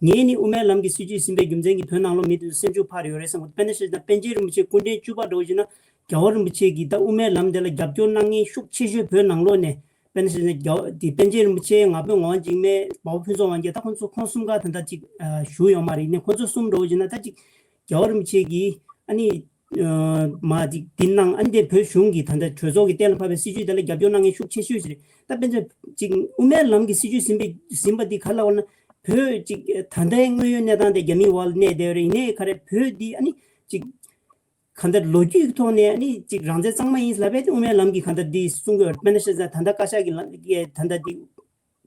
ངས་ནི་དབུ་མའི་ལམ་གྱི་སྲིད་བྱུས་ཟིན་པའི་རྒྱུ་མཚན་གྱིས་བོད་ནང་ལོགས་མི་དེ་ཚོ་སེམས་ཤུགས་འཕར་ཡོད་རེད་བསམ་གི་འདུག་དཔེར་ན་བཤད་ན་པཎ་ཆེན་རིན་པོ་ཆེ་སྐུ་ཕྲེང་བཅུ་པ་འདྲ་བོ་ཞིག་ན་རྒྱལ་བ་རིན་པོ་ཆེ་གིས་ད་དབུ་མའི་ལམ་དེ་ལ་རྒྱབ་སྐྱོར་གནང་མཁན་ཤུགས་ཆེ་ཤོས་བོད་ནང་ལོགས་ནས་དཔེར་ན་བཤད་ན་རྒྱལ་བ་དེ་པཎ་ཆེན་རིན་པོ་ཆེ་ང་ཕོད་ངག་དབང་འཇིགས་མེད་མ་བུ་ཕུན་ཚོགས་དབང་རྒྱལ་ད་ཁོང་ཚོ་ཁོང་གསུམ་ཀ་ད་ལྟ་ཅིག་ཨ། བཞུགས་ཡོད་མ་རེད། ཡིན་ནའི་ཁོང་ཚོ་གསུམ་འདྲ་བོ་ཞིག་ན་ད་ཅིག་རྒྱལ་བ་རིན་པོ་ཆེ་གིས་ཨ་ནི་ཨ། མ་ཅིག་འདི་གནང་ཨ་ནི་དེ་བོད་གཞུང་གི་ད་ལྟ་གྲོས་ཚོགས་ཀྱི་གཏན་ལ་ཕབ་པའི་སྲིད་བྱུས་དེ་ལ་རྒྱབ་སྐྱོར་གནང་མཁན་ཤུགས་ཆེ་ཤོས་ཤིག་རེད། ད་དཔེར་ན་ཅིག་དབུ་མའི་ལམ་གྱི་སྲིད་བྱུས་ཟིན་པའི་ཟིན་པ་འདི་ག་ལ་བར་ན་བོད་ཅིག་ད་ལྟའི་དངོས་ཡོད་གནས་སྟངས་དེ་རྒྱ་མིའི་འོག་ལ་གནས་བསྡད་ཡོད་རེད། ཡིན་ནའི་ག་རེ་བོད་འདི་ཨ་ནི་ཅིག་གང་ལྟར་ལོ་རྒྱུས་ཀྱི་ཐོག་ནས་ཨ་ནི་ཅིག་རང་བཙན་གཙང་མ་ཡིན་ལབ་པས་དེ་དབུ་མའི་ལམ་གྱིས་གང་ལྟར་འདི་གསུང་གི་ཡོད་རེད། དཔེར་ན་བཤད་ན་ད་ལྟ་བཀའ་ཤག་གི་ལམ་ད་ལྟ་འདི་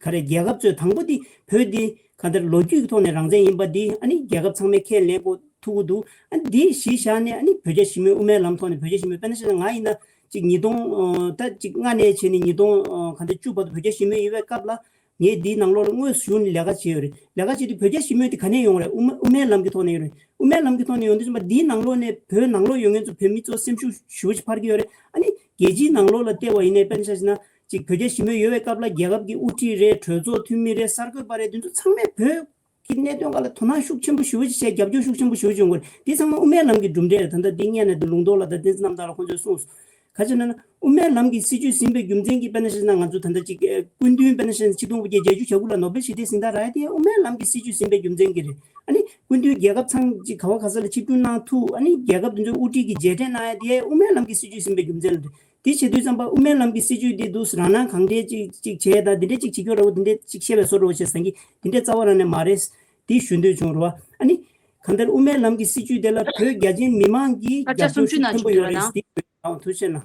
ག་རེ་རྒྱལ་ཁབ་ཚོས་དང་པོ་འདི་བོད་འདི་གང་ལྟར་ལོ་རྒྱུས་ཀྱི་ཐོག་ནས་རང་བཙན་ཡིན་པ་འདི་ཨ་ནི་རྒྱལ་ཁབ་ཚང་མས་ཁས་ལེན་དགོས་ཐུག་གི་འདུག་ཨ་ནི་འདི་གཞི་བཞག་ནས་ཨ་ནི་བོད་རྒྱ་ཞི་མོལ་དབུ་མའི་ལམ་ཐོག་ནས་བོད་རྒྱ་ཞི་མོལ་དཔེར་ན་བཤད་ན་ང་ཡིན་ན་ཅིག་ཉིས་སྟོང་ཨ་ད་ཅིག་ལྔ་ནས་བྱས་ནས་ཉིས་སྟོང་ཨ་གང་ལྟར་བཅུ་བར་དུ་བོད་རྒྱ་ཞི་མོལ་ཡིན་པའི་སྐབས་ལ་ངས་འདིའི་ནང་ལོགས་ལ་དངོས་སུ་ཞུགས་ནས་ལས་ཀ་བྱས་ཡོད་རེད། ལས་ཀ་བྱས་དུས་བོད་རྒྱ་ཞི་མོལ་དེ་ག་ནས་ཡོང་རེད། དབུ་མ་དབུ་མའི་ལམ་གྱི་ཐོག་ནས་ཡོང་རེད། དབུ་མའི་ལམ་གྱི་ཐོག་ནས་ཡོང་དུས་ཙམ་པ་འདིའི་ནང་ལོགས་ནས་བོད་ནང་ལོགས་ཡོད་མཁན་ཚོ་བོད་མི་ཚོ་སེམས་ཤུགས་ཞེ་པོ་ཅིག་འཕར་གྱི་ཡོད་རེད། ཨ་ནི་རྒྱལ་སྤྱིའི་ནང་ལོགས་ལ་བལྟས་པ་ཡིན་ནའི་དཔེར་ན་ཆ་བཞག་ན་ཅིག་བོད་རྒྱ་ཞི་མོལ་ཡོད་པའི་སྐབས་ལ་རྒྱལ་ཁབ་ཀྱི་དབུ་ཁྲིད་རེད། གྲོས་ཚོགས་འཐུས་མི་རེད། གསར་འགོད་པ་རེད། འདི་ཚོ་ཚང་མས་བོད་ཀྱི་གནད་དོན་སྒང་ལ་དོ་སྣང་ཤུགས་ཆེན་པོ་ཞེ་པོ་ཅིག་བྱས། རྒྱབ་སྐྱོར་ཤུགས་ཆེན་པོ་ཞེ་པོ་ཅིག་ཡོང་གི་རེད། འདི་ཚང་མ་དབུ་མའི་ལམ་གྱི་གྲུབ་འབྲས་རེད། ད་ལྟ་འདི་སྔོན་ནས་འདི་ལུང་རྟོགས་ལགས་དང་བསྟན་འཛིན་རྣམ་དག་ལགས་ཁོང་ཚོས་གསུངས་སོང་། ག་ཅི་ན་ན་དབུ་མའི་ལམ་གྱི་སྲིད་བྱུས་ཟིན་པའི་རྒྱུ་མཚན་གྱིས་དཔེར་ན་བཤད་ན་ང་ཚོ་ད་ལྟ་ཅིག་ཨེ་སྐུ་མདུན་དཔེར་ན་བཤད་ན་ཆིག་སྟོང་དགུ་བརྒྱ་བརྒྱད་ཅུ་གྱ་དགུ་ལ་ནོ་བེལ་ཞི་བདེའི་གཟེངས་རྟགས་རག་ཡ་དེ་དབུ་མའི་ལམ་གྱི་སྲིད་བྱུས་ཟིན་པའི་རྒྱུ་མཚན་གྱིས་རེད། ཨ་ནི་སྐུ་མདུན་རྒྱལ་ཁབ་ཚང་ཅིག་ག་བ་ག་ས་ལ་ཆིབས་བསྒྱུར་གནང་ཐུབ། ཨ་ནི་རྒྱལ་ཁབ་དེ་ཚོའི་དབུ་ཁྲིད་ཀྱི་རྗེས་དྲན་གནང་ཡ་དེ་དབུ་མའི་ལམ་གྱི་སྲིད་བྱུས་ཟིན་པའི་རྒྱུ་མཚན་ལ་རེད། དེ་བྱེད་དུས་ཙམ་པ་དབུ་མའི་ལམ་གྱི་སྲིད་བྱུས་འདི་འདུག་རང་སྣང་གང་དྲན་ཅིག་ཅིག་བྱས་དང་འདི་འདྲས་ཅིག་བྱེད་རྒྱུ་འདྲ་བོ་འདི་འདྲས་ཅིག་བཤད་པའི་བཟོ་འདྲ་བོ་བྱས་ཟེར་གྱི་འདི་འདྲས་རྩ་བ་རང་ནས་མ་རེད། དེ་ཞུ་འདོད་བྱུང་རེད་བ། ཨ་ནི་གང་ལྟར་དབུ་མའི་ལམ་གྱི་སྲིད་བྱུས་དེ་ལ་བོད་རྒྱ་ཆེན་མི་མང་གིས་སྐར་ཆ་རྒྱབ་སྐྱོར་སུམ་ཅུ་ཤུགས་ཆེན་པོ་ཡོད་རེད། དེ་ཐུགས་རྗེ་གནང་།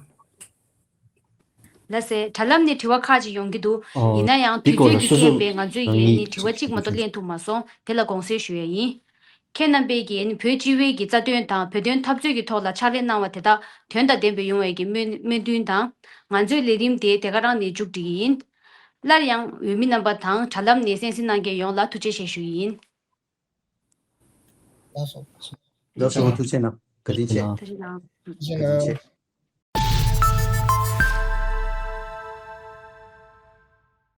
ལགས་སེ། དྲ་ལམ་ནས་དྲི་བ་ཁག་ཅིག་ཡོང་གི་འདུག་ཨོ། ཡིན་ན་ཡང་དུས་ཚོད་ཀྱི་ཁྱད་པས་ང་ཚོས་ཡིན་ནའི་དྲི་བ་གཅིག་མ་གཏོགས་ལེན་ཐུབ་མ་སོང་། དེ་ལ་དགོངས་སེལ་ཞུ་ཡ་ཡིན། ཁྱེད་རྣམ་པས་ཀྱིས་བོད་སྤྱི་བའི་གི་རྩ་དོན་དང་བོད་དོན་འཐབ་རྩོད་ཀྱི་ཐོག་ལ་ཕྱག་ལས་གནང་བ་དེ་དག་དོན་དང་ལྡན་པའི་ཡོང་བའི་གི་སྨོན་སྨོན་འདུན་དང་། ང་ཚོའི་ལས་རིམ་དེ་དེ་ག་རང་ནས་མཇུག་སྒྲིལ་གྱི་ཡིན། སླར་ཡང་འོས་མི་རྣམ་པ་དང་དྲ་ལམ་ནས་གསན་གཟིགས་གནང་མཁན་ཡོངས་ལ་ཐུགས་རྗེ་ཆེ་ཞུ་ཡི་ཡིན། ལགས་སོ། ལགས་སོ། ཐུགས་རྗེ་གནང་། བཀའ་དྲིན་ཆེ། ཐུགས་རྗེ་གནང་། ཐུགས་རྗེ་གནང་། བཀའ་དྲིན་ཆེ།